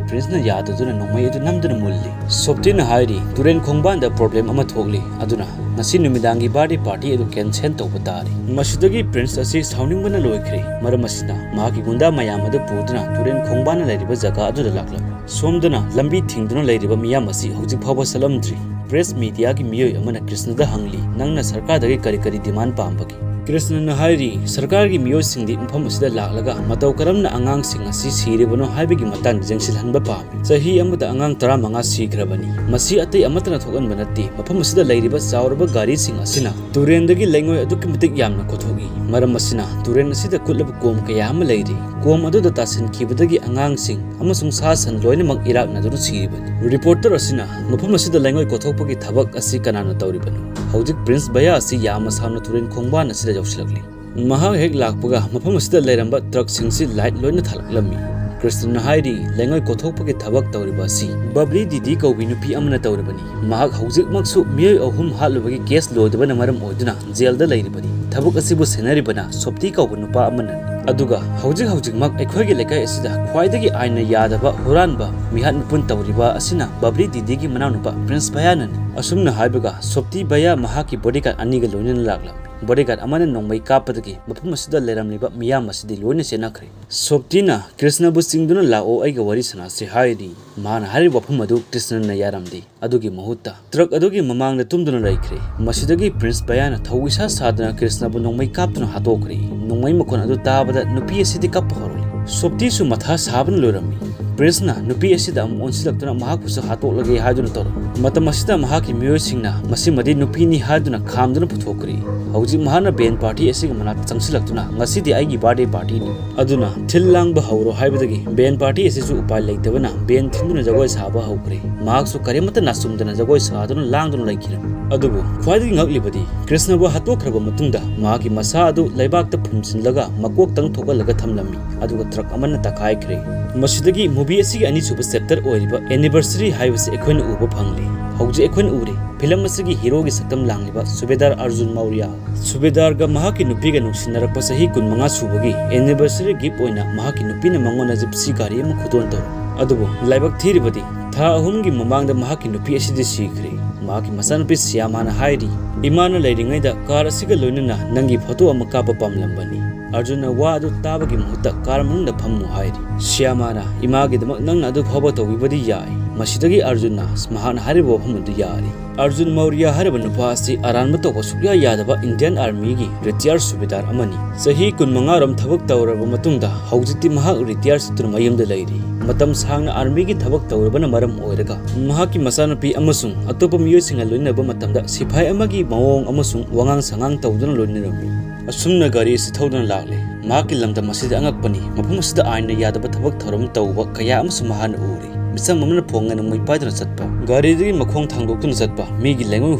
ꯄ꯭ꯔꯤꯟꯁꯅ ꯌꯥꯗꯗꯨꯅ ꯅꯣꯡꯃꯩ ꯑꯗꯨ ꯅꯝꯗꯨꯅ ꯃꯨꯜꯂꯤ꯫ ꯁꯣꯞꯇꯤꯅ ꯍꯥꯏꯔꯤ, "ꯇꯨꯔꯦꯟ ꯈꯣꯡꯕꯥꯟꯗ ꯄ꯭ꯔꯣꯕ꯭ꯂꯦꯝ ꯑꯃ ꯊꯣꯛꯂꯤ, ꯑꯗꯨꯅ ꯉꯁꯤ ꯅꯨꯃꯤꯗꯥꯡꯒꯤ ꯕꯥꯔꯗꯦ ꯄꯥꯔꯇꯤ ꯑꯗꯨ ꯀꯦꯟꯁꯦꯜ ꯇꯧꯕ ꯇꯥꯔꯦ꯫" ꯃꯁꯤꯗꯒꯤ ꯄ꯭ꯔꯤꯟꯁ ꯑꯁꯤ ꯁꯥꯎꯅꯤꯡꯕꯅ ꯂꯣꯏꯈ꯭ꯔꯦ꯫ ꯃꯔꯝ ꯑꯁꯤꯅ ꯃꯍꯥꯛꯀꯤ ꯒꯨꯟꯗꯥ ꯃꯌꯥꯝ ꯑꯗꯨ ꯄꯨꯗꯨꯅ ꯇꯨꯔꯦꯟ ꯈꯣꯡꯕꯥꯟꯅ ꯂꯩꯔꯤꯕ ꯖꯒꯥ ꯑꯗꯨꯗ ꯂꯥꯛꯂꯝꯃꯤ꯫ ꯁꯣꯝꯗꯅ ꯂꯝꯕꯤ ꯊꯤꯡꯗꯨꯅ ꯂꯩꯔꯤꯕ ꯃꯤꯌꯥꯝ ꯑꯁꯤ ꯍꯧꯖꯤꯛ ꯐꯥꯎꯕ ꯆꯠꯂꯝꯗ꯭ꯔꯤ꯫ ꯄ꯭ꯔꯦꯁ ꯃꯤꯗꯤꯌꯥꯒꯤ ꯃꯤꯑꯣꯏ ꯑꯃꯅ ꯀ꯭ꯔꯤꯁꯅꯗ ꯍꯪꯂꯤ, "ꯅꯪꯅ ꯁꯔꯀꯥꯔꯗꯒꯤ ꯀꯔꯤ ꯀꯔꯤ ꯗꯤꯃꯥꯟ ꯄꯥꯝꯕꯒꯦ?" ꯀ꯭ꯔꯤꯁꯅꯅ ꯍꯥꯏꯔꯤ, ꯁꯔꯀꯥꯔꯒꯤ ꯃꯤꯑꯣꯏꯁꯤꯡꯗꯤ ꯃꯐꯝ ꯑꯁꯤꯗ ꯂꯥꯛꯂꯒ ꯃꯇꯧ ꯀꯔꯝꯅ ꯑꯉꯥꯡꯁꯤꯡ ꯑꯁꯤ ꯁꯤꯔꯤꯕꯅꯣ ꯍꯥꯏꯕꯒꯤ ꯃꯇꯥꯡꯗ ꯌꯦꯡꯁꯤꯜꯍꯟꯕ ꯄꯥꯝꯃꯤ꯫ ꯆꯍꯤ ꯑꯃꯗ ꯑꯉꯥꯡ ꯇꯔꯥꯃꯉꯥ ꯁꯤꯈ꯭ꯔꯕꯅꯤ꯫ ꯃꯁꯤ ꯑꯇꯩ ꯑꯃꯠꯇꯅ ꯊꯣꯛꯍꯟꯕ ꯅꯠꯇꯦ꯫ ꯃꯐꯝ ꯑꯁꯤꯗ ꯂꯩꯔꯤꯕ ꯆꯥꯎꯔꯕ ꯒꯥꯔꯤꯁꯤꯡ ꯑꯁꯤꯅ ꯇꯨꯔꯦꯟꯗꯒꯤ ꯂꯩꯉꯣꯏ ꯑꯗꯨꯛꯀꯤ ꯃꯇꯤꯛ ꯌꯥꯝꯅ ꯀꯣꯊꯣꯛꯏ꯫ ꯃꯔꯝ ꯑꯁꯤꯅ ꯇꯨꯔꯦꯟ ꯑꯁꯤꯗ ꯀꯨꯠꯂꯕ ꯀꯣꯝ ꯀꯌꯥ ꯑꯃ ꯂꯩꯔꯤ꯫ ꯀꯣꯝ ꯑꯗꯨꯗ ꯇꯥꯁꯤꯟꯈꯤꯕꯗꯒꯤ ꯑꯉꯥꯡꯁꯤꯡ ꯑꯃꯁꯨꯡ ꯁꯥ ꯁꯟ ꯂꯣꯏꯅꯃꯛ ꯏꯔꯥꯛꯅꯗꯨꯅ ꯁꯤꯔꯤꯕꯅꯤ꯫ ꯔꯤꯄꯣꯔꯇꯔ ꯑꯁꯤꯅ ꯃꯐꯝ ꯑꯁꯤꯗ ꯂꯩꯉꯣꯏ ꯀꯣꯊꯣꯛꯄꯒꯤ ꯊꯕꯛ ꯑꯁꯤ ꯀꯅꯥꯅ ꯇꯧꯔꯤꯕꯅꯣ? ꯍꯧꯖꯤꯛ ꯄ꯭ꯔꯤꯟꯁ ꯕꯌꯥ ꯑꯁꯤ ꯌꯥꯝꯅ ꯁꯥꯎꯅ ꯇꯨꯔꯦꯟ ꯈꯣꯡꯕꯥꯟ ꯑꯁꯤꯗ ꯌꯧꯁꯤꯜꯂꯛꯂꯤ꯫ ꯃꯍꯥꯛ ꯍꯦꯛ ꯂꯥꯛꯄꯒ ꯃꯐꯝ ꯑꯁꯤꯗ ꯂꯩꯔꯝꯕ ꯇ꯭ꯔꯛꯁꯤꯡꯁꯤ ꯂꯥꯏꯠ ꯂꯣꯏꯅ ꯊꯥꯜꯂꯛꯂꯝꯃꯤ꯫ ꯀ꯭ꯔꯤꯁꯅꯅ ꯍꯥꯏꯔꯤ, "ꯂꯩꯉꯣꯏ ꯀꯣꯊꯣꯛꯄꯒꯤ ꯊꯕꯛ ꯇꯧꯔꯤꯕ ꯑꯁꯤ ꯕꯕ꯭ꯂꯤ ꯗꯤꯗꯤ ꯀꯧꯕꯤ ꯅꯨꯄꯤ ꯑꯃꯅ ꯇꯧꯔꯤꯕꯅꯤ꯫ ꯃꯍꯥꯛ ꯍꯧꯖꯤꯛꯃꯛꯁꯨ ꯃꯤꯑꯣꯏ ꯑꯍꯨꯝ ꯍꯥꯠꯂꯨꯕꯒꯤ ꯀꯦꯁ ꯂꯣꯏꯗꯕꯅ ꯃꯔꯝ ꯑꯣꯏꯗꯨꯅ ꯖꯦꯜꯗ ꯂꯩꯔꯤꯕꯅꯤ꯫ ꯊꯕꯛ ꯑꯁꯤꯕꯨ ꯁꯦꯟꯅꯔꯤꯕꯅ ꯁꯣꯞꯇꯤ ꯀꯧꯕ ꯅꯨꯄꯥ ꯑꯃꯅꯅꯤ꯫ ꯑꯗꯨꯒ ꯍꯧꯖꯤꯛ ꯍꯧꯖꯤꯛꯃꯛ ꯑꯩꯈꯣꯏꯒꯤ ꯂꯩꯀꯥꯏ ꯑꯁꯤꯗ ꯈ꯭ꯋꯥꯏꯗꯒꯤ ꯑꯥꯏꯟꯅ ꯌꯥꯗꯕ ꯍꯨꯔꯥꯟꯕ ꯃꯤꯍꯥꯠ ꯃꯤꯄꯨꯟ ꯇꯧꯔꯤꯕ ꯑꯁꯤꯅ ꯕꯕ꯭ꯂꯤ ꯗꯤꯗꯤꯒꯤ ꯃꯅꯥꯎꯅꯨꯄꯥ ꯄ꯭ꯔꯤꯟꯁ ꯕꯌꯥꯅꯅꯤ꯫" ꯑꯁꯨꯝꯅ ꯍꯥꯏꯕꯒ ꯁꯣꯞꯇꯤ ꯕꯌꯥ ꯃꯍꯥꯛꯀꯤ ꯕꯣꯗꯤꯒꯥꯔꯗ ꯑꯅꯤꯒ ꯂꯣꯏꯅꯅ ꯂꯥꯛꯂꯝꯃꯤ꯫ ꯕꯣꯗꯤꯒꯥꯔꯗ ꯑꯃꯅ ꯅꯣꯡꯃꯩ ꯀꯥꯞꯄꯗꯒꯤ ꯃꯐꯝ ꯑꯁꯤꯗ ꯂꯩꯔꯝꯂꯤꯕ ꯃꯤꯌꯥꯝ ꯑꯁꯤꯗꯤ ꯂꯣꯏꯅ ꯆꯦꯟꯅꯈ꯭ꯔꯦ꯫ ꯁꯣꯞꯇꯤꯅ ꯀ꯭ꯔꯤꯁꯅꯕꯨ ꯆꯤꯡꯗꯨꯅ "ꯂꯥꯛꯑꯣ, ꯑꯩꯒ ꯋꯥꯔꯤ ꯁꯥꯟꯅꯁꯤ" ꯍꯥꯏꯔꯤ꯫ ꯃꯍꯥꯛꯅ ꯍꯥꯏꯔꯤꯕ ꯋꯥꯐꯝ ꯑꯗꯨ ꯀ꯭ꯔꯤꯁꯅꯅ ꯌꯥꯔꯝꯗꯦ꯫ ꯑꯗꯨꯒꯤ ꯃꯍꯨꯠꯇ ꯇ꯭ꯔꯛ ꯑꯗꯨꯒꯤ ꯃꯃꯥꯡꯗ ꯇꯨꯝꯗꯨꯅ ꯂꯩꯈ꯭ꯔꯦ꯫ ꯃꯁꯤꯗꯒꯤ ꯄ꯭ꯔꯤꯟꯁ ꯕꯌꯥꯅ ꯊꯧ ꯏꯁꯥ ꯁꯥꯗꯅ ꯀ꯭ꯔꯤꯁꯅꯕꯨ ꯅꯣꯡꯃꯩ ꯀꯥꯞꯇꯨꯅ ꯍꯥꯠꯇꯣꯛꯈ꯭ꯔꯦ꯫ ꯅꯣꯡꯃꯩ ꯃꯈꯣꯟ ꯑꯗꯨ ꯇꯥꯕꯗ ꯅꯨꯄꯤ ꯑꯁꯤꯗꯤ ꯀꯞꯄ ꯍꯧꯔꯛꯂꯤ꯫ ꯁꯣꯞꯇꯤꯁꯨ ꯃꯊꯥ ꯁꯥꯕꯅ ꯂꯣꯏꯔꯝꯃꯤ꯫ ꯄ꯭ꯔꯤꯟꯁꯅ ꯅꯨꯄꯤ ꯑꯁꯤꯗ ꯑꯃꯨꯛ ꯑꯣꯟꯁꯤꯜꯂꯛꯇꯨꯅ ꯃꯍꯥꯛꯄꯨꯁꯨ ꯍꯥꯠꯇꯣꯛꯂꯒꯦ ꯍꯥꯏꯗꯨꯅ ꯇꯧꯔꯝꯃꯤ꯫ ꯃꯇꯝ ꯑꯁꯤꯗ ꯃꯍꯥꯛꯀꯤ ꯃꯤꯑꯣꯏꯁꯤꯡꯅ ꯃꯁꯤꯃꯗꯤ ꯅꯨꯄꯤꯅꯤ ꯍꯥꯏꯗꯨꯅ ꯈꯥꯝꯗꯨꯅ ꯄꯨꯊꯣꯛꯈ꯭ꯔꯦ꯫ ꯍꯧꯖꯤꯛ ꯃꯍꯥꯛꯅ ꯕꯦꯟ ꯄꯥꯔꯇꯤ ꯑꯁꯤꯒꯤ ꯃꯅꯥꯛꯇ ꯆꯪꯁꯤꯜꯂꯛꯇꯨꯅ, "ꯉꯁꯤꯗꯤ ꯑꯩꯒꯤ ꯕꯥꯔꯗꯦ ꯄꯥꯔꯇꯤꯅꯤ" ꯑꯗꯨꯅ ꯊꯤꯜ ꯂꯥꯡꯕ ꯍꯧꯔꯣ ꯍꯥꯏꯕꯗꯒꯤ ꯕꯦꯟ ꯄꯥꯔꯇꯤ ꯑꯁꯤꯁꯨ ꯎꯄꯥꯏ ꯂꯩꯇꯕꯅ ꯕꯦꯟ ꯊꯤꯟꯗꯨꯅ ꯖꯒꯣꯏ ꯁꯥꯕ ꯍꯧꯈ꯭ꯔꯦ꯫ ꯃꯍꯥꯛꯁꯨ ꯀꯔꯤꯃꯠꯇ ꯅꯥꯆꯨꯝꯗꯅ ꯖꯒꯣꯏ ꯁꯥꯗꯨꯅ ꯂꯥꯡꯗꯨꯅ ꯂꯩꯈꯤꯔꯝꯃꯤ꯫ ꯑꯗꯨꯕꯨ ꯈ꯭ꯋꯥꯏꯗꯒꯤ ꯉꯛꯂꯤꯕꯗꯤ ꯀ꯭ꯔꯤꯁꯅꯕꯨ ꯍꯥꯠꯇꯣꯛꯈ꯭ꯔꯕ ꯃꯇꯨꯡꯗ ꯃꯍꯥꯛꯀꯤ ꯃꯁꯥ ꯑꯗꯨ ꯂꯩꯕꯥꯛꯇ ꯐꯨꯝꯖꯤꯜꯂꯒ ꯃꯀꯣꯛꯇꯪ ꯊꯣꯛꯍꯜꯂꯒ ꯊꯝꯂꯝꯃꯤ꯫ ꯑꯗꯨꯒ ꯇ꯭ꯔꯛ ꯑꯃꯅ ꯇꯛꯈꯥꯏꯈ꯭ꯔꯦ꯫ ꯃꯁꯤꯗꯒꯤ ꯃꯨꯚꯤ ꯑꯁꯤꯒꯤ ꯑꯅꯤꯁꯨꯕ ꯆꯦꯞꯇꯔ ꯑꯣꯏꯔꯤꯕ ꯑꯦꯅꯤꯚꯔꯁꯔꯤ ꯍꯥꯏꯕꯁꯤ ꯑꯩꯈꯣꯏꯅ ꯎꯕ ꯐꯪꯂꯦ꯫ ꯍꯧꯖꯤꯛ ꯑꯩꯈꯣꯏꯅ ꯎꯔꯦ ꯐꯤꯂꯝ ꯑꯁꯤꯒꯤ ꯍꯤꯔꯣꯒꯤ ꯁꯛꯇꯝ ꯂꯥꯡꯂꯤꯕ ꯁꯨꯕꯦꯗꯥꯔ ꯑꯔꯖꯨꯟ ꯃꯧꯔꯤꯌꯥ꯫ ꯁꯨꯕꯦꯗꯥꯔꯒ ꯃꯍꯥꯛꯀꯤ ꯅꯨꯄꯤꯒ ꯅꯨꯡꯁꯤꯅꯔꯛꯄ ꯆꯍꯤ ꯀꯨꯟꯃꯉꯥ ꯁꯨꯕꯒꯤ ꯑꯦꯅꯤꯚꯔꯁꯔꯤ ꯒꯤꯐ ꯑꯣꯏꯅ ꯃꯍꯥꯛꯀꯤ ꯅꯨꯄꯤꯅ ꯃꯉꯣꯟꯗ ꯖꯤꯞꯁꯤ ꯒꯥꯔꯤ ꯑꯃ ꯈꯨꯗꯣꯜ ꯇꯧꯔꯛꯏ꯫ ꯑꯗꯨꯕꯨ ꯂꯥꯏꯕꯛ ꯊꯤꯔꯤꯕꯗꯤ ꯊꯥ ꯑꯍꯨꯝꯒꯤ ꯃꯃꯥꯡꯗ ꯃꯍꯥꯛꯀꯤ ꯅꯨꯄꯤ ꯑꯁꯤꯗꯤ ꯁꯤꯈ꯭ꯔꯦ꯫ ꯃꯍꯥꯛꯀꯤ ꯃꯆꯥꯅꯨꯄꯤ ꯁꯤꯌꯥꯃꯥꯅ ꯍꯥꯏꯔꯤ, "ꯏꯃꯥꯅ ꯂꯩꯔꯤꯉꯩꯗ ꯀꯥꯔ ꯑꯁꯤꯒ ꯂꯣꯏꯅꯅ ꯅꯪꯒꯤ ꯐꯣꯇꯣ ꯑꯃ ꯀꯥꯞꯄ ꯄꯥꯝꯂꯝꯕꯅꯤ"꯫ ꯑꯔꯖꯨꯟꯅ ꯋꯥ ꯑꯗꯨ ꯇꯥꯕꯒꯤ ꯃꯍꯨꯠꯇ ꯀꯥꯔ ꯃꯅꯨꯡꯗ ꯐꯝꯃꯨ ꯍꯥꯏꯔꯤ꯫ ꯁꯤꯌꯥꯃꯥꯅ, "ꯏꯃꯥꯒꯤꯗꯃꯛ ꯅꯪꯅ ꯑꯗꯨ ꯐꯥꯎꯕ ꯇꯧꯕꯤꯕꯗꯤ ꯌꯥꯏ"꯫ ꯃꯁꯤꯗꯒꯤ ꯑꯔꯖꯨꯟꯅ ꯃꯍꯥꯛꯅ ꯍꯥꯏꯔꯤꯕ ꯋꯥꯐꯝ ꯑꯗꯨ ꯌꯥꯔꯤ꯫ ꯑꯔꯖꯨꯟ ꯃꯧꯔꯤꯌꯥ ꯍꯥꯏꯔꯤꯕ ꯅꯨꯄꯥ ꯑꯁꯤ ꯑꯔꯥꯟꯕ ꯇꯧꯕ ꯁꯨꯛꯌꯥ ꯌꯥꯗꯕ ꯏꯟꯗꯤꯌꯟ ꯑꯥꯔꯃꯤꯒꯤ ꯔꯤꯇꯤꯌꯥꯔ ꯁꯨꯕꯦꯗꯥꯔ ꯑꯃꯅꯤ꯫ ꯆꯍꯤ ꯀꯨꯟꯃꯉꯥ ꯔꯣꯝ ꯊꯕꯛ ꯇꯧꯔꯕ ꯃꯇꯨꯡꯗ ꯍꯧꯖꯤꯛꯇꯤ ꯃꯍꯥꯛ ꯔꯤꯇꯤꯌꯥꯔ ꯆꯠꯇꯨꯅ ꯃꯌꯨꯝꯗ ꯂꯩꯔꯤ꯫ ꯃꯇꯝ ꯁꯥꯡꯅ ꯑꯥꯔꯃꯤꯒꯤ ꯊꯕꯛ ꯇꯧꯔꯕꯅ ꯃꯔꯝ ꯑꯣꯏꯔꯒ ꯃꯍꯥꯛꯀꯤ ꯃꯆꯥꯅꯨꯄꯤ ꯑꯃꯁꯨꯡ ꯑꯇꯣꯞꯄ ꯃꯤꯑꯣꯏꯁꯤꯡꯒ ꯂꯣꯏꯅꯕ ꯃꯇꯝꯗ ꯁꯤꯐꯥꯏ ꯑꯃꯒꯤ ꯃꯑꯣꯡ ꯑꯃꯁꯨꯡ ꯋꯥꯉꯥꯡ ꯁꯉꯥꯡ ꯇꯧꯗꯨꯅ ꯂꯣꯏꯅꯔꯝꯃꯤ꯫ ꯑꯁꯨꯝꯅ ꯒꯥꯔꯤ ꯑꯁꯤ ꯊꯧꯗꯨꯅ ꯂꯥꯛꯂꯦ꯫ ꯃꯍꯥꯛꯀꯤ ꯂꯝꯗꯝ ꯑꯁꯤꯗ ꯑꯉꯛꯄꯅꯤ꯫ ꯃꯐꯝ ꯑꯁꯤꯗ ꯑꯥꯏꯟꯅ ꯌꯥꯗꯕ ꯊꯕꯛ ꯊꯧꯔꯝ ꯇꯧꯕ ꯀꯌꯥ ꯑꯃꯁꯨ ꯃꯍꯥꯛꯅ ꯎꯔꯦ꯫ ꯃꯤꯆꯝ ꯑꯃꯅ ꯐꯣꯡ ꯅꯣꯡꯃꯩ ꯄꯥꯏꯗꯨꯅ ꯆꯠꯄ, ꯒꯥꯔꯤꯗꯒꯤ ꯃꯈꯣꯡ ꯊꯥꯡꯗꯣꯛꯇꯨꯅ ꯆꯠꯄ, ꯃꯤꯒꯤ ꯂꯩꯉꯣꯏ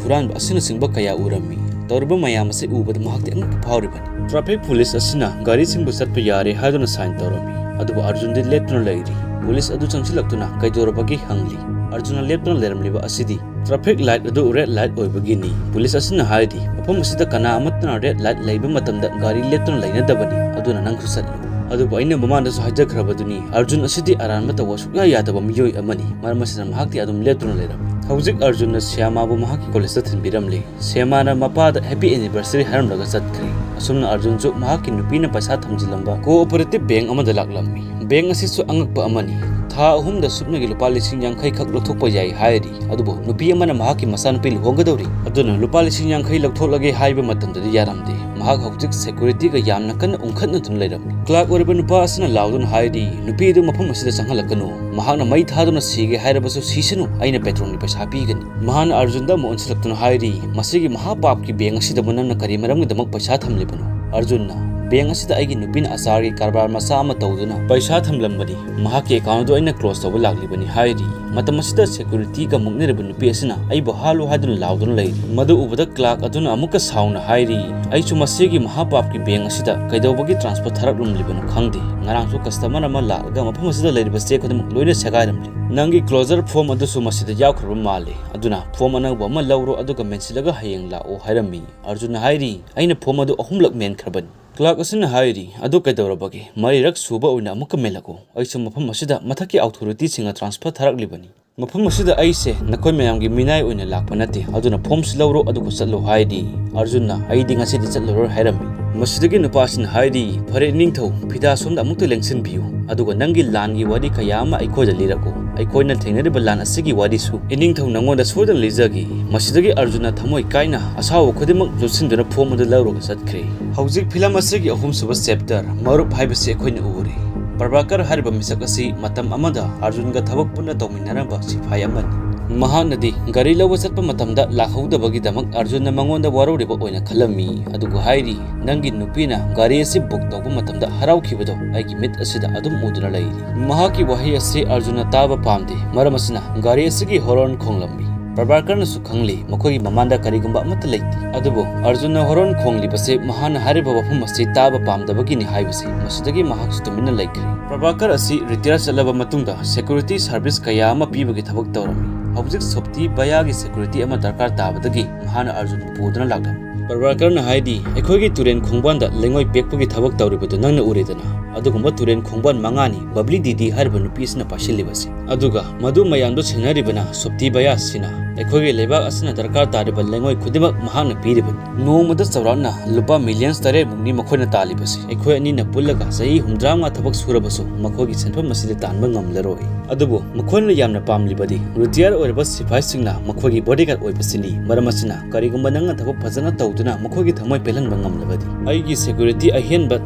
ꯍꯨꯔꯥꯟꯕ ꯑꯁꯤꯅꯆꯤꯡꯕ ꯀꯌꯥ ꯎꯔꯝꯃꯤ꯫ ꯇꯧꯔꯤꯕ ꯃꯌꯥꯝ ꯑꯁꯤ ꯎꯕꯗ ꯃꯍꯥꯛꯇꯤ ꯑꯉꯛꯄ ꯐꯥꯎꯔꯤꯕꯅꯤ꯫ ꯇ꯭ꯔꯥꯐꯤꯛ ꯄꯨꯂꯤꯁ ꯑꯁꯤꯅ ꯒꯥꯔꯤꯁꯤꯡꯕꯨ ꯆꯠꯄ ꯌꯥꯔꯦ ꯍꯥꯏꯗꯨꯅ ꯁꯥꯏꯟ ꯇꯧꯔꯝꯃꯤ꯫ ꯑꯗꯨꯕꯨ ꯑꯔꯖꯨꯟꯗꯤ ꯂꯦꯞꯇꯨꯅ ꯂꯩꯔꯤ꯫ ꯄꯨꯂꯤꯁ ꯑꯗꯨ ꯆꯪꯁꯤꯜꯂꯛꯇꯨꯅ ꯀꯩꯗꯧꯔꯕꯒꯦ ꯍꯪꯂꯤ꯫ ꯑꯔꯖꯨꯟꯅ ꯂꯦꯞꯇꯨꯅ ꯂꯩꯔꯝꯂꯤꯕ ꯑꯁꯤꯗꯤ ꯇ꯭ꯔꯥꯐꯤꯛ ꯂꯥꯏꯠ ꯑꯗꯨ ꯔꯦꯗ ꯂꯥꯏꯠ ꯑꯣꯏꯕꯒꯤꯅꯤ꯫ ꯄꯨꯂꯤꯁ ꯑꯁꯤꯅ ꯍꯥꯏꯔꯤ, "ꯃꯐꯝ ꯑꯁꯤꯗ ꯀꯅꯥ ꯑꯃꯠꯇꯅ ꯔꯦꯗ ꯂꯥꯏꯠ ꯂꯩꯕ ꯃꯇꯝꯗ ꯒꯥꯔꯤ ꯂꯦꯞꯇꯨꯅ ꯂꯩꯅꯗꯕꯅꯤ, ꯑꯗꯨꯅ ꯅꯪꯁꯨ ꯆꯠꯂꯨ"꯫ ꯑꯗꯨꯕꯨ ꯑꯩꯅ ꯃꯃꯥꯡꯗꯁꯨ ꯍꯥꯏꯖꯈ꯭ꯔꯕꯗꯨꯅꯤ, ꯑꯔꯖꯨꯟ ꯑꯁꯤꯗꯤ ꯑꯔꯥꯟꯕ ꯇꯧꯕ ꯁꯨꯛꯌꯥ ꯌꯥꯗꯕ ꯃꯤꯑꯣꯏ ꯑꯃꯅꯤ꯫ ꯃꯔꯝ ꯑꯁꯤꯅ ꯃꯍꯥꯛꯇꯤ ꯑꯗꯨꯝ ꯂꯦꯞꯇꯨꯅ ꯂꯩꯔꯝꯃꯤ꯫ ꯍꯧꯖꯤꯛ ꯑꯔꯖꯨꯟꯅ ꯁ꯭ꯌꯥꯃꯥꯕꯨ ꯃꯍꯥꯛꯀꯤ ꯀꯣꯂꯦꯖꯇ ꯊꯤꯟꯕꯤꯔꯝꯂꯦ꯫ ꯁ꯭ꯌꯥꯃꯥꯅ ꯃꯄꯥꯗ ꯍꯦꯄꯤ ꯑꯦꯅꯤꯚꯔꯁꯔꯤ ꯍꯥꯏꯔꯝꯂꯒ ꯆꯠꯈ꯭ꯔꯦ꯫ ꯁꯨꯞꯅ ꯑꯔꯖꯨꯟꯁꯨ ꯃꯍꯥꯛꯀꯤ ꯅꯨꯄꯤꯅ ꯄꯩꯁꯥ ꯊꯝꯖꯤꯜꯂꯝꯕ cooperative bank ꯑꯃꯗ ꯂꯥꯛꯂꯝꯃꯤ꯫ Bank ꯑꯁꯤꯁꯨ ꯑꯉꯛꯄ ꯑꯃꯅꯤ꯫ ꯊꯥ ꯑꯍꯨꯝꯗ ꯁꯨꯞꯅꯒꯤ ꯂꯨꯄꯥ ꯂꯤꯁꯤꯡ ꯌꯥꯡꯈꯩ ꯈꯛ ꯂꯧꯊꯣꯛꯄ ꯌꯥꯏ ꯍꯥꯏꯔꯤ꯫ ꯑꯗꯨꯕꯨ ꯅꯨꯄꯤ ꯑꯃꯅ ꯃꯍꯥꯛꯀꯤ ꯃꯆꯥꯅꯨꯄꯤ ꯂꯨꯍꯣꯡꯒꯗꯧꯔꯤ, ꯑꯗꯨꯅ ꯂꯨꯄꯥ ꯂꯤꯁꯤꯡ ꯌꯥꯡꯈꯩ ꯂꯧꯊꯣꯛꯂꯒꯦ ꯍꯥꯏꯕ ꯃꯇꯝꯗꯗꯤ ꯌꯥꯔꯝꯗꯦ꯫ ꯃꯍꯥꯛ ꯍꯧꯖꯤꯛ securityꯒ ꯌꯥꯝꯅ ꯀꯟꯅ ꯎꯪꯈꯠꯅꯗꯨꯅ ꯂꯩꯔꯝꯃꯤ꯫ Clerk ꯑꯣꯏꯔꯤꯕ ꯅꯨꯄꯥ ꯑꯁꯤꯅ ꯂꯥꯎꯗꯨꯅ ꯍꯥꯏꯔꯤ, "ꯅꯨꯄꯤ ꯑꯗꯨ ꯃꯐꯝ ꯑꯁꯤꯗ ꯆꯪꯍꯜꯂꯛꯀꯅꯨ꯫ ꯃꯍꯥꯛꯅ ꯃꯩ ꯊꯥꯗꯨꯅ ꯁꯤꯒꯦ ꯍꯥꯏꯔꯕꯁꯨ ꯁꯤꯁꯅꯨ, ꯑꯩꯅ ꯄꯦꯇ꯭ꯔꯣꯟꯒꯤ ꯄꯩꯁꯥ ꯄꯤꯒꯅꯤ"꯫ ꯃꯍꯥꯛꯅ ꯑꯔꯖꯨꯟꯗ ꯑꯃꯨꯛ ꯑꯣꯟꯁꯤꯜꯂꯛꯇꯨꯅ ꯍꯥꯏꯔꯤ, "ꯃꯁꯤꯒꯤ ꯃꯍꯥꯄꯥꯞꯀꯤ bank ꯑꯁꯤꯗꯕꯨ ꯅꯪꯅ ꯀꯔꯤ ꯃꯔꯝꯒꯤꯗꯃꯛ ꯄꯩꯁꯥ ꯊꯝꯂꯤꯕꯅꯣ?" ꯑꯔꯖꯨꯟꯅ, "Bank ꯑꯁꯤꯗ ꯑꯩꯒꯤ ꯅꯨꯄꯤꯅ ꯑꯆꯥꯔꯒꯤ ꯀꯔꯕꯥꯔ ꯃꯆꯥ ꯑꯃ ꯇꯧꯗꯨꯅ ꯄꯩꯁꯥ ꯊꯝꯂꯝꯕꯅꯤ꯫ ꯃꯍꯥꯛꯀꯤ account ꯑꯗꯨ ꯑꯩꯅ close ꯇꯧꯕ ꯂꯥꯛꯂꯤꯕꯅꯤ" ꯍꯥꯏꯔꯤ꯫ ꯃꯇꯝ ꯑꯁꯤꯗ securityꯒ ꯃꯨꯛꯅꯔꯤꯕ ꯅꯨꯄꯤ ꯑꯁꯤꯅ ꯑꯩꯕꯨ ꯍꯥꯠꯂꯨ ꯍꯥꯏꯗꯨꯅ ꯂꯥꯎꯗꯨꯅ ꯂꯩꯔꯤ꯫ ꯃꯗꯨ ꯎꯕꯗ clerk ꯑꯗꯨꯅ ꯑꯃꯨꯛꯀ ꯁꯥꯎꯅ ꯍꯥꯏꯔꯤ, "ꯑꯩꯁꯨ ꯃꯁꯤꯒꯤ ꯃꯍꯥꯄꯥꯞꯀꯤ bank ꯑꯁꯤꯗ ꯀꯩꯗꯧꯕꯒꯤ transfer ꯊꯥꯔꯛꯂꯝꯂꯤꯕꯅꯣ ꯈꯪꯗꯦ꯫ ꯉꯔꯥꯡꯁꯨ customer ꯑꯃ ꯂꯥꯛꯂꯒ ꯃꯐꯝ ꯑꯁꯤꯗ ꯂꯩꯔꯤꯕ ꯆꯦ ꯈꯨꯗꯤꯡꯃꯛ ꯂꯣꯏꯅ ꯁꯦꯒꯥꯏꯔꯝꯂꯦ꯫ ꯅꯪꯒꯤ closure form ꯑꯗꯨꯁꯨ ꯃꯁꯤꯗ ꯌꯥꯎꯈ꯭ꯔꯕ ꯃꯥꯜꯂꯦ꯫ ꯑꯗꯨꯅ form ꯑꯅꯧꯕ ꯑꯃ ꯂꯧꯔꯣ, ꯑꯗꯨꯒ ꯃꯦꯟꯁꯤꯜꯂꯒ ꯍꯌꯦꯡ ꯂꯥꯛꯑꯣ" ꯍꯥꯏꯔꯝꯃꯤ꯫ ꯑꯔꯖꯨꯟꯅ ꯍꯥꯏꯔꯤ, "ꯑꯩꯅ form ꯑꯗꯨ ꯑꯍꯨꯝꯂꯛ ꯃꯦꯟꯈ꯭ꯔꯕꯅꯤ"꯫ Clerk ꯑꯁꯤꯅ ꯍꯥꯏꯔꯤ, "ꯑꯗꯨ ꯀꯩꯗꯧꯔꯕꯒꯦ? ꯃꯔꯤꯔꯛ ꯁꯨꯕ ꯑꯣꯏꯅ ꯑꯃꯨꯛꯀ ꯃꯦꯜꯂꯛꯎ꯫ ꯑꯩꯁꯨ ꯃꯐꯝ ꯑꯁꯤꯗ ꯃꯊꯛꯀꯤ authorityꯁꯤꯡꯅ transfer ꯊꯥꯔꯛꯂꯤꯕꯅꯤ꯫ ꯃꯐꯝ ꯑꯁꯤꯗ ꯑꯩꯁꯦ ꯅꯈꯣꯏ ꯃꯌꯥꯝꯒꯤ ꯃꯤꯅꯥꯏ ꯑꯣꯏꯅ ꯂꯥꯛꯄ ꯅꯠꯇꯦ, ꯑꯗꯨꯅ formꯁꯤ ꯂꯧꯔꯣ ꯑꯗꯨꯒ ꯆꯠꯂꯣ" ꯍꯥꯏꯔꯤ꯫ ꯑꯔꯖꯨꯟꯅ, "ꯑꯩꯗꯤ ꯉꯁꯤꯗꯤ ꯆꯠꯂꯔꯣꯏ" ꯍꯥꯏꯔꯝꯃꯤ꯫ ꯃꯁꯤꯗꯒꯤ ꯅꯨꯄꯥꯁꯤꯅ ꯍꯥꯏꯔꯤ, "ꯐꯔꯦ ꯏꯅꯤꯡꯊꯧ, ꯐꯤꯗꯥ ꯁꯣꯝꯗ ꯑꯃꯨꯛꯇ ꯂꯦꯡꯁꯤꯟꯕꯤꯌꯨ, ꯑꯗꯨꯒ ꯅꯪꯒꯤ ꯂꯥꯟꯒꯤ ꯋꯥꯔꯤ ꯀꯌꯥ ꯑꯃ ꯑꯩꯈꯣꯏꯗ ꯂꯤꯔꯛꯎ꯫ ꯑꯩꯈꯣꯏꯅ ꯊꯦꯡꯅꯔꯤꯕ ꯂꯥꯟ ꯑꯁꯤꯒꯤ ꯋꯥꯔꯤꯁꯨ ꯏꯅꯤꯡꯊꯧ ꯅꯉꯣꯟꯗ ꯁꯣꯏꯗꯅ ꯂꯤꯖꯒꯦ"꯫ ꯃꯁꯤꯗꯒꯤ ꯑꯔꯖꯨꯟꯅ ꯊꯃꯣꯏ ꯀꯥꯏꯅ ꯑꯁꯥꯎꯕ ꯈꯨꯗꯤꯡꯃꯛ ꯂꯨꯞꯁꯤꯟꯗꯨꯅ form ꯑꯗꯨ ꯂꯧꯔꯒ ꯆꯠꯈ꯭ꯔꯦ꯫ ꯍꯧꯖꯤꯛ film ꯑꯁꯤꯒꯤ ꯑꯍꯨꯝꯁꯨꯕ chapter, ꯃꯔꯨꯞ ꯍꯥꯏꯕꯁꯤ ꯑꯩꯈꯣꯏꯅ ꯎꯔꯦ꯫ ꯄ꯭ꯔꯚꯥꯀꯔ ꯍꯥꯏꯔꯤꯕ ꯃꯤꯁꯛ ꯑꯁꯤ ꯃꯇꯝ ꯑꯃꯗ ꯑꯔꯖꯨꯟꯒ ꯊꯕꯛ ꯄꯨꯟꯅ ꯇꯧꯃꯤꯟꯅꯔꯝꯕ ꯁꯤꯐꯥꯏ ꯑꯃꯅꯤ꯫ ꯃꯍꯥꯛꯅꯗꯤ ꯒꯥꯔꯤ ꯂꯧꯕ ꯆꯠꯄ ꯃꯇꯝꯗ ꯂꯥꯛꯍꯧꯗꯕꯒꯤꯗꯃꯛ ꯑꯔꯖꯨꯟꯅ ꯃꯉꯣꯟꯗ ꯋꯥꯔꯧꯔꯤꯕ ꯑꯣꯏꯅ ꯈꯜꯂꯝꯃꯤ꯫ ꯑꯗꯨꯕꯨ ꯍꯥꯏꯔꯤ, "ꯅꯪꯒꯤ ꯅꯨꯄꯤꯅ ꯒꯥꯔꯤ ꯑꯁꯤ book ꯇꯧꯕ ꯃꯇꯝꯗ ꯍꯔꯥꯎꯈꯤꯕꯗꯣ ꯑꯩꯒꯤ ꯃꯤꯠ ꯑꯁꯤꯗ ꯑꯗꯨꯝ ꯎꯗꯨꯅ ꯂꯩꯔꯤ"꯫ ꯃꯍꯥꯛꯀꯤ ꯋꯥꯍꯩ ꯑꯁꯤ ꯑꯔꯖꯨꯟꯅ ꯇꯥꯕ ꯄꯥꯝꯗꯦ꯫ ꯃꯔꯝ ꯑꯁꯤꯅ ꯒꯥꯔꯤ ꯑꯁꯤꯒꯤ horn ꯈꯣꯡꯂꯝꯃꯤ꯫ ꯄ꯭ꯔꯚꯥꯀꯔꯅꯁꯨ ꯈꯪꯂꯤ ꯃꯈꯣꯏꯒꯤ ꯃꯃꯥꯡꯗ ꯀꯔꯤꯒꯨꯝꯕ ꯑꯃꯠꯇ ꯂꯩꯇꯦ꯫ ꯑꯗꯨꯕꯨ ꯑꯔꯖꯨꯟꯅ horn ꯈꯣꯡꯂꯤꯕꯁꯦ ꯃꯍꯥꯛꯅ ꯍꯥꯏꯔꯤꯕ ꯋꯥꯐꯝ ꯑꯁꯤ ꯇꯥꯕ ꯄꯥꯝꯗꯕꯒꯤꯅꯤ ꯍꯥꯏꯕꯁꯤ꯫ ꯃꯁꯤꯗꯒꯤ ꯃꯍꯥꯛꯁꯨ ꯇꯨꯃꯤꯟꯅ ꯂꯩꯈ꯭ꯔꯦ꯫ ꯄ꯭ꯔꯚꯥꯀꯔ ꯑꯁꯤ retire ꯆꯠꯂꯕ ꯃꯇꯨꯡꯗ security service ꯀꯌꯥ ꯑꯃ ꯄꯤꯕꯒꯤ ꯊꯕꯛ ꯇꯧꯔꯝꯃꯤ꯫ ꯍꯧꯖꯤꯛ ꯁꯣꯞꯇꯤ ꯕꯌꯥꯒꯤ security ꯑꯃ ꯗꯔꯀꯥꯔ ꯇꯥꯕꯗꯒꯤ ꯃꯍꯥꯛꯅ ꯑꯔꯖꯨꯟꯕꯨ ꯄꯨꯗꯨꯅ ꯂꯥꯛꯂꯝꯃꯤ꯫ ꯄ꯭ꯔꯚꯥꯀꯔꯅ ꯍꯥꯏꯔꯤ, "ꯑꯩꯈꯣꯏꯒꯤ ꯇꯨꯔꯦꯟ ꯈꯣꯡꯕꯥꯟꯗ ꯂꯩꯉꯣꯏ ꯄꯦꯛꯄꯒꯤ ꯊꯕꯛ ꯇꯧꯔꯤꯕꯗꯨ ꯅꯪꯅ ꯎꯔꯦꯗꯅ? ꯑꯗꯨꯒꯨꯝꯕ ꯇꯨꯔꯦꯟ ꯈꯣꯡꯕꯥꯟ ꯃꯉꯥꯅꯤ ꯕꯕ꯭ꯂꯤ ꯗꯤꯗꯤ ꯍꯥꯏꯔꯤꯕ ꯅꯨꯄꯤ ꯑꯁꯤꯅ ꯄꯥꯏꯁꯤꯜꯂꯤꯕꯁꯤ꯫ ꯑꯗꯨꯒ ꯃꯗꯨ ꯃꯌꯥꯝꯗꯨ ꯁꯦꯟꯅꯔꯤꯕꯅ ꯁꯣꯞꯇꯤ ꯕꯌꯥꯁꯤꯅ ꯑꯩꯈꯣꯏꯒꯤ ꯂꯩꯕꯥꯛ ꯑꯁꯤꯅ ꯗꯔꯀꯥꯔ ꯇꯥꯔꯤꯕ ꯂꯩꯉꯣꯏ ꯈꯨꯗꯤꯡꯃꯛ ꯃꯍꯥꯛꯅ ꯄꯤꯔꯤꯕꯅꯤ꯫ ꯅꯣꯡꯃꯗ ꯆꯥꯎꯔꯥꯛꯅ ꯂꯨꯄꯥ ꯃꯤꯂꯤꯌꯟ ꯇꯔꯦꯠ ꯃꯨꯛꯅꯤ ꯃꯈꯣꯏꯅ ꯇꯥꯜꯂꯤꯕꯁꯤ꯫ ꯑꯩꯈꯣꯏ ꯑꯅꯤꯅ ꯄꯨꯜꯂꯒ ꯆꯍꯤ ꯍꯨꯝꯗ꯭ꯔꯥ ꯃꯉꯥ ꯊꯕꯛ ꯁꯨꯔꯕꯁꯨ ꯃꯈꯣꯏꯒꯤ ꯁꯦꯟꯐꯝ ꯑꯁꯤꯗ ꯇꯥꯟꯕ ꯉꯝꯂꯔꯣꯏ꯫ ꯑꯗꯨꯕꯨ ꯃꯈꯣꯏꯅ ꯌꯥꯝꯅ ꯄꯥꯝꯂꯤꯕꯗꯤ ꯔꯤꯇꯤꯌꯥꯔ ꯑꯣꯏꯔꯕ ꯁꯤꯐꯥꯏꯁꯤꯡꯅ ꯃꯈꯣꯏꯒꯤ ꯕꯣꯗꯤꯒꯥꯔꯗ ꯑꯣꯏꯕꯁꯤꯅꯤ꯫ ꯃꯔꯝ ꯑꯁꯤꯅ ꯀꯔꯤꯒꯨꯝꯕ ꯅꯪꯅ ꯊꯕꯛ ꯐꯖꯅ ꯇꯧꯗꯨꯅ ꯃꯈꯣꯏꯒꯤ ꯊꯃꯣꯏ ꯄꯦꯜꯍꯟꯕ ꯉꯝꯂꯕꯗꯤ, ꯑꯩꯒꯤ ꯁꯦꯀ꯭ꯌꯨꯔꯤꯇꯤ ꯑꯍꯦꯟꯕ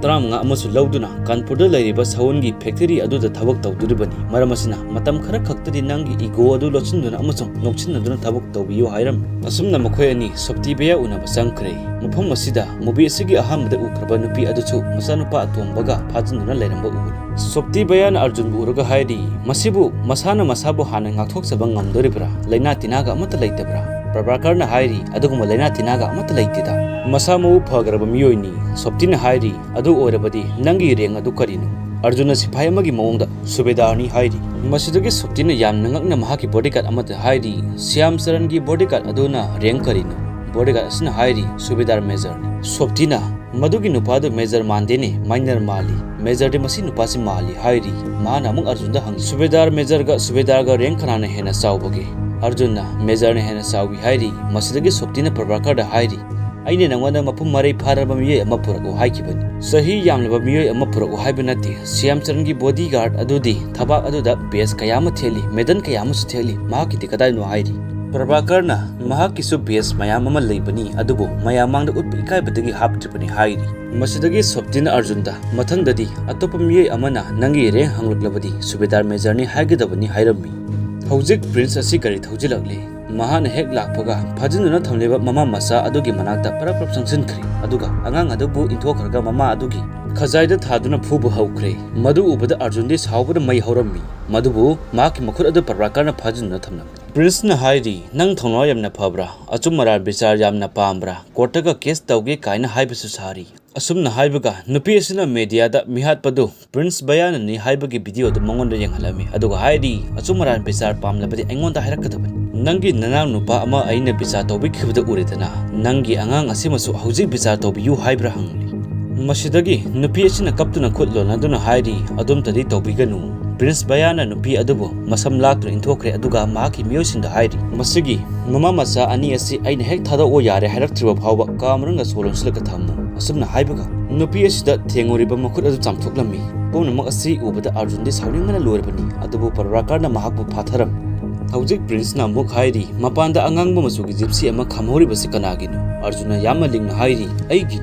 ꯇꯔꯥꯃꯉꯥ ꯑꯃꯁꯨ ꯂꯧꯗꯨꯅ ꯀꯥꯟꯄꯨꯔꯗ ꯂꯩꯔꯤꯕ ꯁꯎꯟꯒꯤ ꯐꯦꯛꯇꯔꯤ ꯑꯗꯨꯗ ꯊꯕꯛ ꯇꯧꯗꯣꯔꯤꯕꯅꯤ꯫ ꯃꯔꯝ ꯑꯁꯤꯅ ꯃꯇꯝ ꯈꯔ ꯈꯛꯇꯗꯤ ꯅꯪꯒꯤ ꯏꯒꯣ ꯑꯗꯨ ꯂꯣꯠꯁꯤꯟꯗꯨꯅ ꯑꯃꯁꯨꯡ ꯅꯣꯛꯁꯤꯟꯅꯗꯨꯅ ꯊꯕꯛ ꯇꯧꯕꯤꯌꯨ ꯍꯥꯏꯔꯝꯃꯤ꯫ ꯑꯁꯨꯝꯅ ꯃꯈꯣꯏ ꯑꯅꯤ ꯁꯣꯞꯇꯤ ꯕꯌꯥ ꯎꯅꯕ ꯆꯪꯈ꯭ꯔꯦ꯫ ꯃꯐꯝ ꯑꯁꯤꯗ ꯃꯨꯚꯤ ꯑꯁꯤꯒꯤ ꯑꯍꯥꯟꯕꯗ ꯎꯈ꯭ꯔꯕ ꯅꯨꯄꯤ ꯑꯗꯨꯁꯨ ꯃꯆꯥꯅꯨꯄꯥ ꯑꯇꯣꯝꯕꯒ ꯐꯥꯖꯤꯟꯗꯨꯅ ꯂꯩꯔꯝꯕ ꯎꯔꯦ꯫ ꯁꯣꯞꯇꯤ ꯕꯌꯥꯅ ꯑꯔꯖꯨꯟꯕꯨ ꯎꯔꯒ ꯍꯥꯏꯔꯤ, "ꯃꯁꯤꯕꯨ ꯃꯁꯥꯅ ꯃꯁꯥꯕꯨ ꯍꯥꯟꯅ ꯉꯥꯛꯊꯣꯛꯆꯕ ꯉꯝꯗꯣꯔꯤꯕ꯭ꯔꯥ? ꯂꯥꯏꯅꯥ ꯇꯤꯟꯅꯥꯒ ꯑꯃꯠꯇ ꯂꯩꯇꯕ꯭ꯔꯥ?" ꯄ꯭ꯔꯚꯥꯀꯔꯅ ꯍꯥꯏꯔꯤ, "ꯑꯗꯨꯒꯨꯝꯕ ꯂꯥꯏꯅꯥ ꯇꯤꯟꯅꯥꯒ ꯑꯃꯠꯇ ꯂꯩꯇꯦꯗ꯫ ꯃꯁꯥ ꯃꯎ ꯐꯈ꯭ꯔꯕ ꯃꯤꯑꯣꯏꯅꯤ꯫" ꯁꯣꯞꯇꯤꯅ ꯍꯥꯏꯔꯤ, "ꯑꯗꯨ ꯑꯣꯏꯔꯕꯗꯤ ꯅꯪꯒꯤ ꯔꯦꯡ ꯑꯗꯨ ꯀꯔꯤꯅꯣ?" ꯑꯔꯖꯨꯟꯅ ꯁꯤꯐꯥꯏ ꯑꯃꯒꯤ ꯃꯑꯣꯡꯗ "ꯁꯨꯕꯦꯗꯥꯔꯅꯤ" ꯍꯥꯏꯔꯤ꯫ ꯃꯁꯤꯗꯒꯤ ꯁꯣꯞꯇꯤꯅ ꯌꯥꯝꯅ ꯉꯛꯅ ꯃꯍꯥꯛꯀꯤ ꯕꯣꯗꯤꯒꯥꯔꯗ ꯑꯃꯗ ꯍꯥꯏꯔꯤ, "ꯁ꯭ꯌꯥꯝ ꯆꯔꯟꯒꯤ ꯕꯣꯗꯤꯒꯥꯔꯗ ꯑꯗꯨꯅ ꯔꯦꯡ ꯀꯔꯤꯅꯣ?" ꯕꯣꯗꯤꯒꯥꯔꯗ ꯑꯁꯤꯅ ꯍꯥꯏꯔꯤ, "ꯁꯨꯕꯦꯗꯥꯔ ꯃꯦꯖꯔꯅꯤ꯫" ꯁꯣꯞꯇꯤꯅ, "ꯃꯗꯨꯒꯤ ꯅꯨꯄꯥꯗꯨ ꯃꯦꯖꯔ ꯃꯥꯟꯗꯦꯅꯦ, ꯃꯥꯏꯅꯔ ꯃꯥꯜꯂꯤ꯫ ꯃꯦꯖꯔꯗꯤ ꯃꯁꯤ ꯅꯨꯄꯥꯁꯤ ꯃꯥꯜꯂꯤ" ꯍꯥꯏꯔꯤ꯫ ꯃꯍꯥꯛꯅ ꯑꯃꯨꯛ ꯑꯔꯖꯨꯟꯗ ꯍꯪꯉꯤ, "ꯁꯨꯕꯦꯗꯥꯔ ꯃꯦꯖꯔꯒ ꯁꯨꯕꯦꯗꯥꯔꯒ ꯔꯦꯡ ꯀꯅꯥꯅ ꯍꯦꯟꯅ ꯆꯥꯎꯕꯒꯦ?" ꯑꯔꯖꯨꯟꯅ, "ꯃꯦꯖꯔꯅ ꯍꯦꯟꯅ ꯆꯥꯎꯏ" ꯍꯥꯏꯔꯤ꯫ ꯃꯁꯤꯗꯒꯤ ꯁꯣꯞꯇꯤꯅ ꯄ꯭ꯔꯚꯥꯀꯔꯗ ꯍꯥꯏꯔꯤ, "ꯑꯩꯅ ꯅꯉꯣꯟꯗ ꯃꯄꯨꯡ ꯃꯔꯩ ꯐꯥꯔꯕ ꯃꯤꯑꯣꯏ ꯑꯃ ꯄꯨꯔꯛꯎ ꯍꯥꯏꯈꯤꯕꯅꯤ꯫ ꯆꯍꯤ ꯌꯥꯝꯂꯕ ꯃꯤꯑꯣꯏ ꯑꯃ ꯄꯨꯔꯛꯎ ꯍꯥꯏꯕ ꯅꯠꯇꯦ꯫ ꯁ꯭ꯌꯥꯝꯆꯔꯟꯒꯤ ꯕꯣꯗꯤꯒꯥꯔꯗ ꯑꯗꯨꯗꯤ ꯊꯕꯥꯛ ꯑꯗꯨꯗ ꯕꯦꯖ ꯀꯌꯥ ꯑꯃ ꯊꯦꯠꯂꯤ, ꯃꯦꯗꯜ ꯀꯌꯥ ꯑꯃꯁꯨ ꯊꯦꯠꯂꯤ, ꯃꯍꯥꯛꯀꯤꯗꯤ ꯀꯗꯥꯏꯅꯣ?" ꯍꯥꯏꯔꯤ꯫ ꯄ꯭ꯔꯚꯥꯀꯔꯅ, "ꯃꯍꯥꯛꯀꯤꯁꯨ ꯕꯦꯖ ꯃꯌꯥꯝ ꯑꯃ ꯂꯩꯕꯅꯤ, ꯑꯗꯨꯕꯨ ꯃꯌꯥꯝ ꯃꯥꯡꯗ ꯎꯠꯄ ꯏꯀꯥꯏꯕꯗꯒꯤ ꯍꯥꯞꯇ꯭ꯔꯤꯕꯅꯤ" ꯍꯥꯏꯔꯤ꯫ ꯃꯁꯤꯗꯒꯤ ꯁꯣꯞꯇꯤꯅ ꯑꯔꯖꯨꯟꯗ, "ꯃꯊꯪꯗꯗꯤ ꯑꯇꯣꯞꯄ ꯃꯤꯑꯣꯏ ꯑꯃꯅ ꯅꯪꯒꯤ ꯔꯦꯡ ꯍꯪꯂꯛꯂꯕꯗꯤ ꯁꯨꯕꯦꯗꯥꯔ ꯃꯦꯖꯔꯅꯤ ꯍꯥꯏꯒꯗꯕꯅꯤ" ꯍꯥꯏꯔꯝꯃꯤ꯫ ꯍꯧꯖꯤꯛ ꯄ꯭ꯔꯤꯟꯁ ꯑꯁꯤ ꯒꯥꯔꯤ ꯊꯧꯖꯤꯜꯂꯛꯂꯤ꯫ ꯃꯍꯥꯛꯅ ꯍꯦꯛ ꯂꯥꯛꯄꯒ ꯐꯥꯖꯤꯟꯗꯨꯅ ꯊꯝꯂꯤꯕ ꯃꯃꯥ ꯃꯆꯥ ꯑꯗꯨꯒꯤ ꯃꯅꯥꯛꯇ ꯄꯔꯞ ꯄꯔꯞ ꯆꯪꯁꯤꯟꯈ꯭ꯔꯦ, ꯑꯗꯨꯒ ꯑꯉꯥꯡ ꯑꯗꯨꯕꯨ ꯏꯟꯊꯣꯛꯈ꯭ꯔꯒ ꯃꯃꯥ ꯑꯗꯨꯒꯤ ꯈꯖꯥꯏꯗ ꯊꯥꯗꯨꯅ ꯐꯨꯕ ꯍꯧꯈ꯭ꯔꯦ꯫ ꯃꯗꯨ ꯎꯕꯗ ꯑꯔꯖꯨꯟꯗꯤ ꯁꯥꯎꯕꯅ ꯃꯩ ꯍꯧꯔꯝꯃꯤ, ꯃꯗꯨꯕꯨ ꯃꯍꯥꯛꯀꯤ ꯃꯈꯨꯠ ꯑꯗꯨ ꯄ꯭ꯔꯚꯥꯀꯔꯅ ꯐꯥꯖꯤꯟꯗꯨꯅ ꯊꯝꯂꯝꯃꯤ꯫ ꯄ꯭ꯔꯤꯟꯁꯅ ꯍꯥꯏꯔꯤ, "ꯅꯪ ꯊꯧꯅꯥ ꯌꯥꯝꯅ ꯐꯕ꯭ꯔꯥ? ꯑꯆꯨꯝ ꯑꯔꯥꯟ ꯕꯤꯆꯥꯔ ꯌꯥꯝꯅ ꯄꯥꯝꯕ꯭ꯔꯥ? ꯀꯣꯔꯠꯇꯒ ꯀꯦꯁ ꯇꯧꯒꯦ ꯀꯥꯏꯅ ꯍꯥꯏꯕꯁꯨ ꯁꯥꯔꯤ꯫" ꯑꯁꯨꯝꯅ ꯍꯥꯏꯕꯒ ꯅꯨꯄꯤ ꯑꯁꯤꯅ ꯃꯦꯗꯤꯌꯥꯗ ꯃꯤꯍꯥꯠꯄꯗꯨ ꯄ꯭ꯔꯤꯟꯁ ꯕꯌꯥꯅꯅꯤ ꯍꯥꯏꯕꯒꯤ ꯚꯤꯗꯤꯑꯣꯗꯨ ꯃꯉꯣꯟꯗ ꯌꯦꯡꯍꯜꯂꯝꯃꯤ, ꯑꯗꯨꯒ ꯍꯥꯏꯔꯤ, "ꯑꯆꯨꯝ ꯑꯔꯥꯟ ꯕꯤꯆꯥꯔ ꯄꯥꯝꯂꯕꯗꯤ ꯑꯩꯉꯣꯟꯗ ꯍꯥꯏꯔꯛꯀꯗꯕꯅꯤ꯫ ꯅꯪꯒꯤ ꯅꯅꯥꯎ ꯅꯨꯄꯥ ꯑꯃ ꯑꯩꯅ ꯕꯤꯆꯥꯔ ꯇꯧꯕꯤꯈꯤꯕꯗ ꯎꯔꯦꯗꯅ, ꯅꯪꯒꯤ ꯑꯉꯥꯡ ꯑꯁꯤꯃꯁꯨ ꯍꯧꯖꯤꯛ ꯕꯤꯆꯥꯔ ꯇꯧꯕꯤꯌꯨ ꯍꯥꯏꯕ꯭ꯔꯥ?" ꯍꯪꯂꯤ꯫ ꯃꯁꯤꯗꯒꯤ ꯅꯨꯄꯤ ꯑꯁꯤꯅ ꯀꯞꯇꯨꯅ ꯈꯨꯠ ꯂꯣꯟꯅꯗꯨꯅ ꯍꯥꯏꯔꯤ, "ꯑꯗꯨꯝꯇꯗꯤ ꯇꯧꯕꯤꯒꯅꯨ꯫" ꯄ꯭ꯔꯤꯟꯁ ꯕꯌꯥꯅ ꯅꯨꯄꯤ ꯑꯗꯨꯕꯨ ꯃꯁꯝ ꯂꯥꯛꯇꯨꯅ ꯏꯟꯊꯣꯛꯈ꯭ꯔꯦ, ꯑꯗꯨꯒ ꯃꯍꯥꯛꯀꯤ ꯃꯤꯑꯣꯏꯁꯤꯡꯗ ꯍꯥꯏꯔꯤ, "ꯃꯁꯤꯒꯤ ꯃꯃꯥ ꯃꯆꯥ ꯑꯅꯤ ꯑꯁꯤ ꯑꯩꯅ ꯍꯦꯛ ꯊꯥꯗꯣꯛꯑꯣ ꯌꯥꯔꯦ ꯍꯥꯏꯔꯛꯇ꯭ꯔꯤꯕ ꯐꯥꯎꯕ ꯀꯥ ꯃꯅꯨꯡꯗ ꯁꯣ ꯂꯣꯟꯁꯤꯜꯂꯒ ꯊꯝꯃꯨ꯫" ꯑꯁꯨꯝꯅ ꯍꯥꯏꯕꯒ ꯅꯨꯄꯤ ꯑꯁꯤꯗ ꯊꯦꯡꯉꯨꯔꯤꯕ ꯃꯈꯨꯠ ꯑꯗꯨ ꯆꯥꯝꯊꯣꯛꯂꯝꯃꯤ꯫ ꯄꯨꯝꯅꯃꯛ ꯑꯁꯤ ꯎꯕꯗ ꯑꯔꯖꯨꯟꯗꯤ ꯁꯥꯎꯅꯤꯡꯕꯅ ꯂꯣꯏꯔꯕꯅꯤ, ꯑꯗꯨꯕꯨ ꯄꯔꯕꯥꯀꯔꯅ ꯃꯍꯥꯛꯄꯨ ꯐꯥꯊꯔꯝꯃꯤ꯫ ꯍꯧꯖꯤꯛ ꯄ꯭ꯔꯤꯟꯁꯅ ꯑꯃꯨꯛ ꯍꯥꯏꯔꯤ, "ꯃꯄꯥꯟꯗ ꯑꯉꯥꯡꯕ ꯃꯆꯨꯒꯤ ꯖꯤꯞꯁꯤ ꯑꯃ ꯈꯥꯝꯍꯧꯔꯤꯕꯁꯤ ꯀꯅꯥꯒꯤꯅꯣ?" ꯑꯔꯖꯨꯟꯅ ꯌꯥꯝꯅ ꯂꯤꯡꯅ ꯍꯥꯏꯔꯤ, "ꯑꯩꯒꯤ꯫"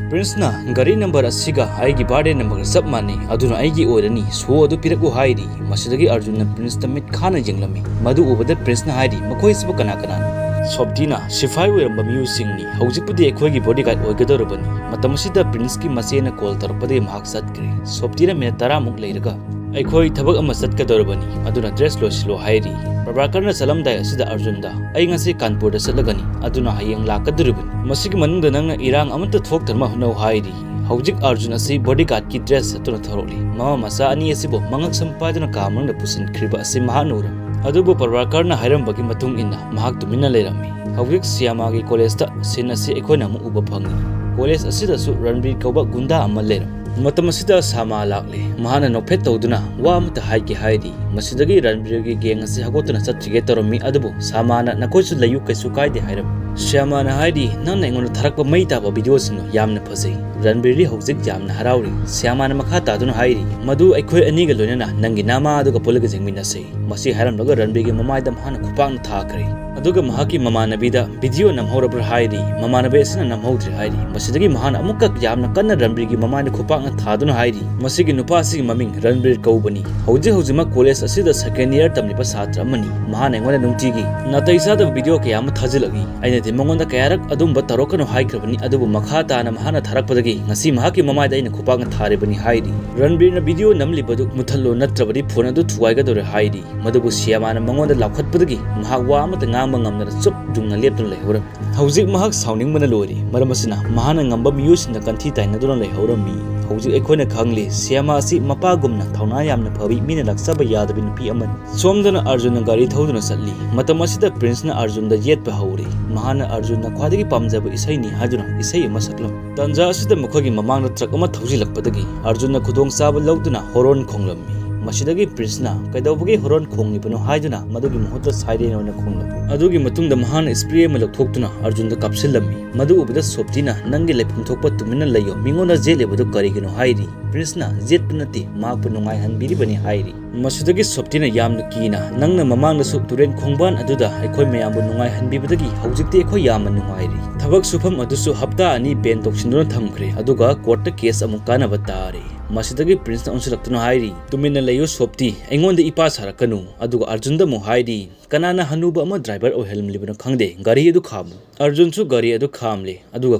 ꯄ꯭ꯔꯤꯟꯁꯅ, "ꯒꯥꯔꯤ ꯅꯝꯕꯔ ꯑꯁꯤꯒ ꯑꯩꯒꯤ ꯕꯥꯔꯗꯦ ꯅꯝꯕꯔꯒ ꯆꯞ ꯃꯥꯟꯅꯩ, ꯑꯗꯨꯅ ꯑꯩꯒꯤ ꯑꯣꯏꯔꯅꯤ, ꯁꯣ ꯑꯗꯨ ꯄꯤꯔꯛꯎ" ꯍꯥꯏꯔꯤ꯫ ꯃꯁꯤꯗꯒꯤ ꯑꯔꯖꯨꯟꯅ ꯄ꯭ꯔꯤꯟꯁꯇ ꯃꯤꯠ ꯈꯥꯅ ꯌꯦꯡꯂꯝꯃꯤ꯫ ꯃꯗꯨ ꯎꯕꯗ ꯄ꯭ꯔꯤꯟꯁꯅ ꯍꯥꯏꯔꯤ, "ꯃꯈꯣꯏꯁꯤꯕꯨ ꯀꯅꯥ ꯀꯅꯥꯅꯣ?" ꯁꯣꯞꯇꯤꯅ, "ꯁꯤꯐꯥꯏ ꯑꯣꯏꯔꯝꯕ ꯃꯤꯑꯣꯏꯁꯤꯡꯅꯤ, ꯍꯧꯖꯤꯛꯄꯨꯗꯤ ꯑꯩꯈꯣꯏꯒꯤ ꯕꯣꯗꯤꯒꯥꯔꯗ ꯑꯣꯏꯒꯗꯧꯔꯕꯅꯤ꯫" ꯃꯇꯝ ꯑꯁꯤꯗ ꯄ꯭ꯔꯤꯟꯁꯀꯤ ꯃꯆꯦꯅ ꯀꯣꯜ ꯇꯧꯔꯛꯄꯗꯒꯤ ꯃꯍꯥꯛ ꯆꯠꯈ꯭ꯔꯦ꯫ ꯁꯣꯞꯇꯤꯅ ꯃꯤꯅꯠ ꯇꯔꯥꯃꯨꯛ ꯂꯩꯔꯒ, "ꯑꯩꯈꯣꯏ ꯊꯕꯛ ꯑꯃ ꯆꯠꯀꯗꯧꯔꯕꯅꯤ, ꯑꯗꯨꯅ ꯗ꯭ꯔꯦꯁ ꯂꯣꯏꯁꯤꯜꯂꯣ" ꯍꯥꯏꯔꯤ꯫ ꯄ꯭ꯔꯚꯥꯀꯔꯅ ꯆꯠꯂꯝꯗꯥꯏ ꯑꯁꯤꯗ ꯑꯔꯖꯨꯟꯗ, "ꯑꯩ ꯉꯁꯤ ꯀꯥꯟꯄꯨꯔꯗ ꯆꯠꯂꯒꯅꯤ, ꯑꯗꯨꯅ ꯍꯌꯦꯡ ꯂꯥꯛꯀꯗꯧꯔꯤꯕꯅꯤ꯫ ꯃꯁꯤꯒꯤ ꯃꯅꯨꯡꯗ ꯅꯪꯅ ꯏꯔꯥꯡ ꯑꯃꯠꯇ ꯊꯣꯛꯇꯅꯕ ꯍꯣꯠꯅꯧ" ꯍꯥꯏꯔꯤ꯫ ꯍꯧꯖꯤꯛ ꯑꯔꯖꯨꯟ ꯑꯁꯤ ꯕꯣꯗꯤꯒꯥꯔꯗꯀꯤ ꯗ꯭ꯔꯦꯁ ꯁꯦꯠꯇꯨꯅ ꯊꯧꯔꯛꯂꯤ꯫ ꯃꯃꯥ ꯃꯆꯥ ꯑꯅꯤ ꯑꯁꯤꯕꯨ ꯃꯉꯛꯁꯝ ꯄꯥꯏꯗꯨꯅ ꯀꯥ ꯃꯅꯨꯡꯗ ꯄꯨꯁꯤꯟꯈ꯭ꯔꯤꯕ ꯑꯁꯤ ꯃꯍꯥꯛꯅ ꯎꯔꯝꯃꯤ꯫ ꯑꯗꯨꯕꯨ ꯄ꯭ꯔꯚꯥꯀꯔꯅ ꯍꯥꯏꯔꯝꯕꯒꯤ ꯃꯇꯨꯡ ꯏꯟꯅ ꯃꯍꯥꯛ ꯇꯨꯃꯤꯟꯅ ꯂꯩꯔꯝꯃꯤ꯫ ꯍꯧꯖꯤꯛ ꯁꯤꯌꯥꯃꯥꯒꯤ ꯀꯣꯂꯦꯖꯇ ꯁꯤꯟ ꯑꯁꯤ ꯑꯩꯈꯣꯏꯅ ꯑꯃꯨꯛ ꯎꯕ ꯐꯪꯉꯤ꯫ ꯀꯣꯂꯦꯖ ꯑꯁꯤꯗꯁꯨ ꯔꯟꯕꯤꯔ ꯀꯧꯕ ꯒꯨꯟꯗꯥ ꯑꯃ ꯂꯩꯔꯝꯃꯤ꯫ ꯃꯇꯝ ꯑꯁꯤꯗ ꯁꯥꯃꯥ ꯂꯥꯛꯂꯦ꯫ ꯃꯍꯥꯛꯅ ꯅꯣꯛꯐꯦꯠ ꯇꯧꯗꯨꯅ, "ꯋꯥ ꯑꯃꯇ ꯍꯥꯏꯒꯦ" ꯍꯥꯏꯔꯤ꯫ ꯃꯁꯤꯗꯒꯤ ꯔꯟꯕꯤꯔꯒꯤ ꯒꯦꯡ ꯑꯁꯤ ꯍꯧꯒꯠꯇꯨꯅ ꯆꯠꯈꯤꯒꯦ ꯇꯧꯔꯝꯃꯤ, ꯑꯗꯨꯕꯨ ꯁꯥꯃꯥꯅ, "ꯅꯈꯣꯏꯁꯨ ꯂꯩꯌꯨ, ꯀꯩꯁꯨ ꯀꯥꯏꯗꯦ" ꯍꯥꯏꯔꯝꯃꯤ꯫ ꯁ꯭ꯌꯥꯃꯥꯅ ꯍꯥꯏꯔꯤ, "ꯅꯪꯅ ꯑꯩꯉꯣꯟꯗ ꯊꯥꯔꯛꯄ ꯃꯩ ꯇꯥꯕ ꯚꯤꯗꯤꯑꯣꯁꯤꯡꯗꯣ ꯌꯥꯝꯅ ꯐꯖꯩ꯫" ꯔꯟꯕꯤꯔꯗꯤ ꯍꯧꯖꯤꯛ ꯌꯥꯝꯅ ꯍꯔꯥꯎꯔꯤ꯫ ꯁ꯭ꯌꯥꯃꯥꯅ ꯃꯈꯥ ꯇꯥꯗꯨꯅ ꯍꯥꯏꯔꯤ, "ꯃꯗꯨ ꯑꯩꯈꯣꯏ ꯑꯅꯤꯒ ꯂꯣꯏꯅꯅ ꯅꯪꯒꯤ ꯅꯃꯥ ꯑꯗꯨꯒ ꯄꯨꯜꯂꯒ ꯌꯦꯡꯃꯤꯟꯅꯁꯤ꯫" ꯃꯁꯤ ꯍꯥꯏꯔꯝꯂꯒ ꯔꯟꯕꯤꯔꯒꯤ ꯃꯃꯥꯏꯗ ꯃꯍꯥꯛꯅ ꯈꯨꯄꯥꯛꯅ ꯊꯥꯈ꯭ꯔꯦ꯫ ꯑꯗꯨꯒ ꯃꯍꯥꯛꯀꯤ ꯃꯃꯥꯟꯅꯕꯤꯗ, "ꯚꯤꯗꯤꯑꯣ ꯅꯝꯍꯧꯔꯕ꯭ꯔꯥ?" ꯍꯥꯏꯔꯤ꯫ ꯃꯃꯥꯟꯅꯕꯤ ꯑꯁꯤꯅ ꯅꯝꯍꯧꯗ꯭ꯔꯦ ꯍꯥꯏꯔꯤ꯫ ꯃꯁꯤꯗꯒꯤ ꯃꯍꯥꯛꯅ ꯑꯃꯨꯛꯀ ꯌꯥꯝꯅ ꯀꯟꯅ ꯔꯟꯕꯤꯔꯒꯤ ꯃꯃꯥꯏꯗ ꯈꯨꯄꯥꯛꯅ ꯊꯥꯗꯨꯅ ꯍꯥꯏꯔꯤ, "ꯃꯁꯤꯒꯤ ꯅꯨꯄꯥ ꯑꯁꯤꯒꯤ ꯃꯃꯤꯡ ꯔꯟꯕꯤꯔ ꯀꯧꯕꯅꯤ꯫ ꯍꯧꯖꯤꯛ ꯍꯧꯖꯤꯛꯃꯛ ꯀꯣꯂꯦꯖ ꯑꯁꯤꯗ ꯁꯦꯀꯦꯟ ꯏꯌꯔ ꯇꯝꯂꯤꯕ ꯁꯥꯇ꯭ꯔ ꯑꯃꯅꯤ꯫ ꯃꯍꯥꯛꯅ ꯑꯩꯉꯣꯟꯗ ꯅꯨꯡꯇꯤꯒꯤ ꯅꯥꯇꯩ ꯆꯥꯗꯕ ꯚꯤꯗꯤꯑꯣ ꯀꯌꯥ ꯑꯃ ꯊꯥꯖꯤꯜꯂꯛꯏ꯫ ꯑꯩꯅꯗꯤ ꯃꯉꯣꯟꯗ ꯀꯌꯥꯔꯛ ꯑꯗꯨꯝꯕ ꯇꯧꯔꯛꯀꯅꯨ ꯍꯥꯏꯈ꯭ꯔꯕꯅꯤ, ꯑꯗꯨꯕꯨ ꯃꯈꯥ ꯇꯥꯅ ꯃꯍꯥꯛꯅ ꯊꯥꯔꯛꯄꯗꯒꯤ ꯉꯁꯤ ꯃꯍꯥꯛꯀꯤ ꯃꯃꯥꯏꯗ ꯑꯩꯅ ꯈꯨꯄꯥꯛꯅ ꯊꯥꯔꯤꯕꯅꯤ" ꯍꯥꯏꯔꯤ꯫ ꯔꯟꯕꯤꯔꯅ ꯚꯤꯗꯤꯑꯣ ꯅꯝꯂꯤꯕꯗꯨ ꯃꯨꯊꯠꯂꯣ, ꯅꯠꯇ꯭ꯔꯕꯗꯤ ꯐꯣꯟ ꯑꯗꯨ ꯊꯨꯒꯥꯏꯒꯗꯧꯔꯦ ꯍꯥꯏꯔꯤ꯫ ꯃꯗꯨꯕꯨ ꯁꯤꯌꯥꯃꯥꯅ ꯃꯉꯣꯟꯗ ꯂꯥꯎꯈꯠꯄꯗꯒꯤ ꯃꯍꯥꯛ ꯋꯥ ꯑꯃꯠꯇ ꯉꯥꯡꯕ ꯉꯝꯗꯅ ꯆꯨꯞ ꯌꯨꯡꯅ ꯂꯦꯞꯇꯨꯅ ꯂꯩꯍꯧꯔꯝꯃꯤ꯫ ꯍꯧꯖꯤꯛ ꯃꯍꯥꯛ ꯁꯥꯎꯅꯤꯡꯕꯅ ꯂꯣꯏꯔꯦ꯫ ꯃꯔꯝ ꯑꯁꯤꯅ ꯃꯍꯥꯛꯅ ꯉꯝꯕ ꯃꯤꯑꯣꯏꯁꯤꯡꯗ ꯀꯟꯊꯤ ꯇꯥꯏꯅꯗꯨꯅ ꯂꯩꯍꯧꯔꯝꯃꯤ꯫ ꯍꯧꯖꯤꯛ ꯑꯩꯈꯣꯏꯅ ꯈꯪꯂꯦ, ꯁꯤꯌꯥꯃꯥ ꯑꯁꯤ ꯃꯄꯥꯒꯨꯝꯅ ꯊꯧꯅꯥ ꯌꯥꯝꯅ ꯐꯕꯤ, ꯃꯤꯅ ꯂꯥꯛꯆꯕ ꯌꯥꯗꯕꯤ ꯅꯨꯄꯤ ꯑꯃꯅꯤ꯫ ꯁꯣꯝꯗꯅ ꯑꯔꯖꯨꯟꯅ ꯒꯥꯔꯤ ꯊꯧꯗꯨꯅ ꯆꯠꯂꯤ꯫ ꯃꯇꯝ ꯑꯁꯤꯗ ꯄ꯭ꯔꯤꯟꯁꯅ ꯑꯔꯖꯨꯟꯗ ꯌꯦꯠꯄ ꯍꯧꯔꯦ꯫ ꯃꯍꯥꯛꯅ ꯑꯔꯖꯨꯟꯅ ꯈ꯭ꯋꯥꯏꯗꯒꯤ ꯄꯥꯝꯖꯕ ꯏꯁꯩꯅꯤ ꯍꯥꯏꯗꯨꯅ ꯏꯁꯩ ꯑꯃ ꯁꯛꯂꯝꯃꯤ꯫ ꯇꯥꯟꯖꯥ ꯑꯁꯤꯗ ꯃꯈꯣꯏꯒꯤ ꯃꯃꯥꯡꯗ ꯇ꯭ꯔꯛ ꯑꯃ ꯊꯧꯖꯤꯜꯂꯛꯄꯗꯒꯤ ꯑꯔꯖꯨꯟꯅ ꯈꯨꯗꯣꯡꯆꯥꯕ ꯂꯧꯗꯨꯅ ꯍꯣꯔꯣꯟ ꯈꯣꯡꯂꯝꯃꯤ꯫ ꯃꯁꯤꯗꯒꯤ ꯄ꯭ꯔꯤꯟꯁꯅ "ꯀꯩꯗꯧꯕꯒꯤ ꯍꯣꯔꯣꯟ ꯈꯣꯡꯂꯤꯕꯅꯣ?" ꯍꯥꯏꯗꯨꯅ ꯃꯗꯨꯒꯤ ꯃꯍꯨꯠꯇ ꯁꯥꯏꯔꯦꯟ ꯑꯣꯏꯅ ꯈꯣꯡꯂꯝꯃꯤ꯫ ꯑꯗꯨꯒꯤ ꯃꯇꯨꯡꯗ ꯃꯍꯥꯛꯅ ꯁ꯭ꯄ꯭ꯔꯦ ꯑꯃ ꯂꯧꯊꯣꯛꯇꯨꯅ ꯑꯔꯖꯨꯟꯗ ꯀꯥꯞꯁꯤꯜꯂꯝꯃꯤ꯫ ꯃꯗꯨ ꯎꯕꯗ ꯁꯣꯞꯇꯤꯅ "ꯅꯪꯒꯤ ꯂꯩꯐꯝ ꯊꯣꯛꯄ ꯇꯨꯃꯤꯟꯅ ꯂꯩꯌꯣ, ꯃꯤꯉꯣꯟꯗ ꯆꯦꯜꯂꯤꯕꯗꯨ ꯀꯔꯤꯒꯤꯅꯣ?" ꯍꯥꯏꯔꯤ꯫ ꯄ꯭ꯔꯤꯟꯁꯅ "ꯌꯦꯠꯄ ꯅꯠꯇꯦ, ꯃꯍꯥꯛꯄꯨ ꯅꯨꯡꯉꯥꯏꯍꯟꯕꯤꯔꯤꯕꯅꯤ" ꯍꯥꯏꯔꯤ꯫ ꯃꯁꯤꯗꯒꯤ ꯁꯣꯞꯇꯤꯅ ꯌꯥꯝꯅ ꯀꯤꯅ, "ꯅꯪꯅ ꯃꯃꯥꯡꯗꯁꯨ ꯇꯨꯔꯦꯟ ꯈꯣꯡꯕꯥꯟ ꯑꯗꯨꯗ ꯑꯩꯈꯣꯏ ꯃꯌꯥꯝꯕꯨ ꯅꯨꯡꯉꯥꯏꯍꯟꯕꯤꯕꯗꯒꯤ ꯍꯧꯖꯤꯛꯇꯤ ꯑꯩꯈꯣꯏ ꯌꯥꯝꯅ ꯅꯨꯡꯉꯥꯏꯔꯤ꯫ ꯊꯕꯛ ꯁꯨꯐꯝ ꯑꯗꯨꯁꯨ ꯍꯞꯇꯥ ꯑꯅꯤ ꯕꯦꯟ ꯇꯧꯁꯤꯟꯗꯨꯅ ꯊꯝꯈ꯭ꯔꯦ, ꯑꯗꯨꯒ ꯀꯣꯔꯠꯇ ꯀꯦꯁ ꯑꯃꯨꯛ ꯀꯥꯟꯅꯕ ꯇꯥꯔꯦ"꯫ ꯃꯁꯤꯗꯒꯤ ꯄ꯭ꯔꯤꯟꯁꯅ ꯑꯣꯟꯁꯤꯜꯂꯛꯇꯨꯅ ꯍꯥꯏꯔꯤ, "ꯇꯨꯃꯤꯟꯅ ꯂꯩꯌꯨ ꯁꯣꯞꯇꯤ, ꯑꯩꯉꯣꯟꯗ ꯏꯄꯥ ꯁꯥꯔꯛꯀꯅꯨ"꯫ ꯑꯗꯨꯒ ꯑꯔꯖꯨꯟꯗ ꯑꯃꯨꯛ ꯍꯥꯏꯔꯤ, "ꯀꯅꯥꯅ ꯍꯅꯨꯕ ꯑꯃ ꯗ꯭ꯔꯥꯏꯚꯔ ꯑꯣꯏꯍꯜꯂꯝꯂꯤꯕꯅꯣ ꯈꯪꯗꯦ, ꯒꯥꯔꯤ ꯑꯗꯨ ꯈꯥꯝꯃꯨ"꯫ ꯑꯔꯖꯨꯟꯁꯨ ꯒꯥꯔꯤ ꯑꯗꯨ ꯈꯥꯝꯂꯦ, ꯑꯗꯨꯒ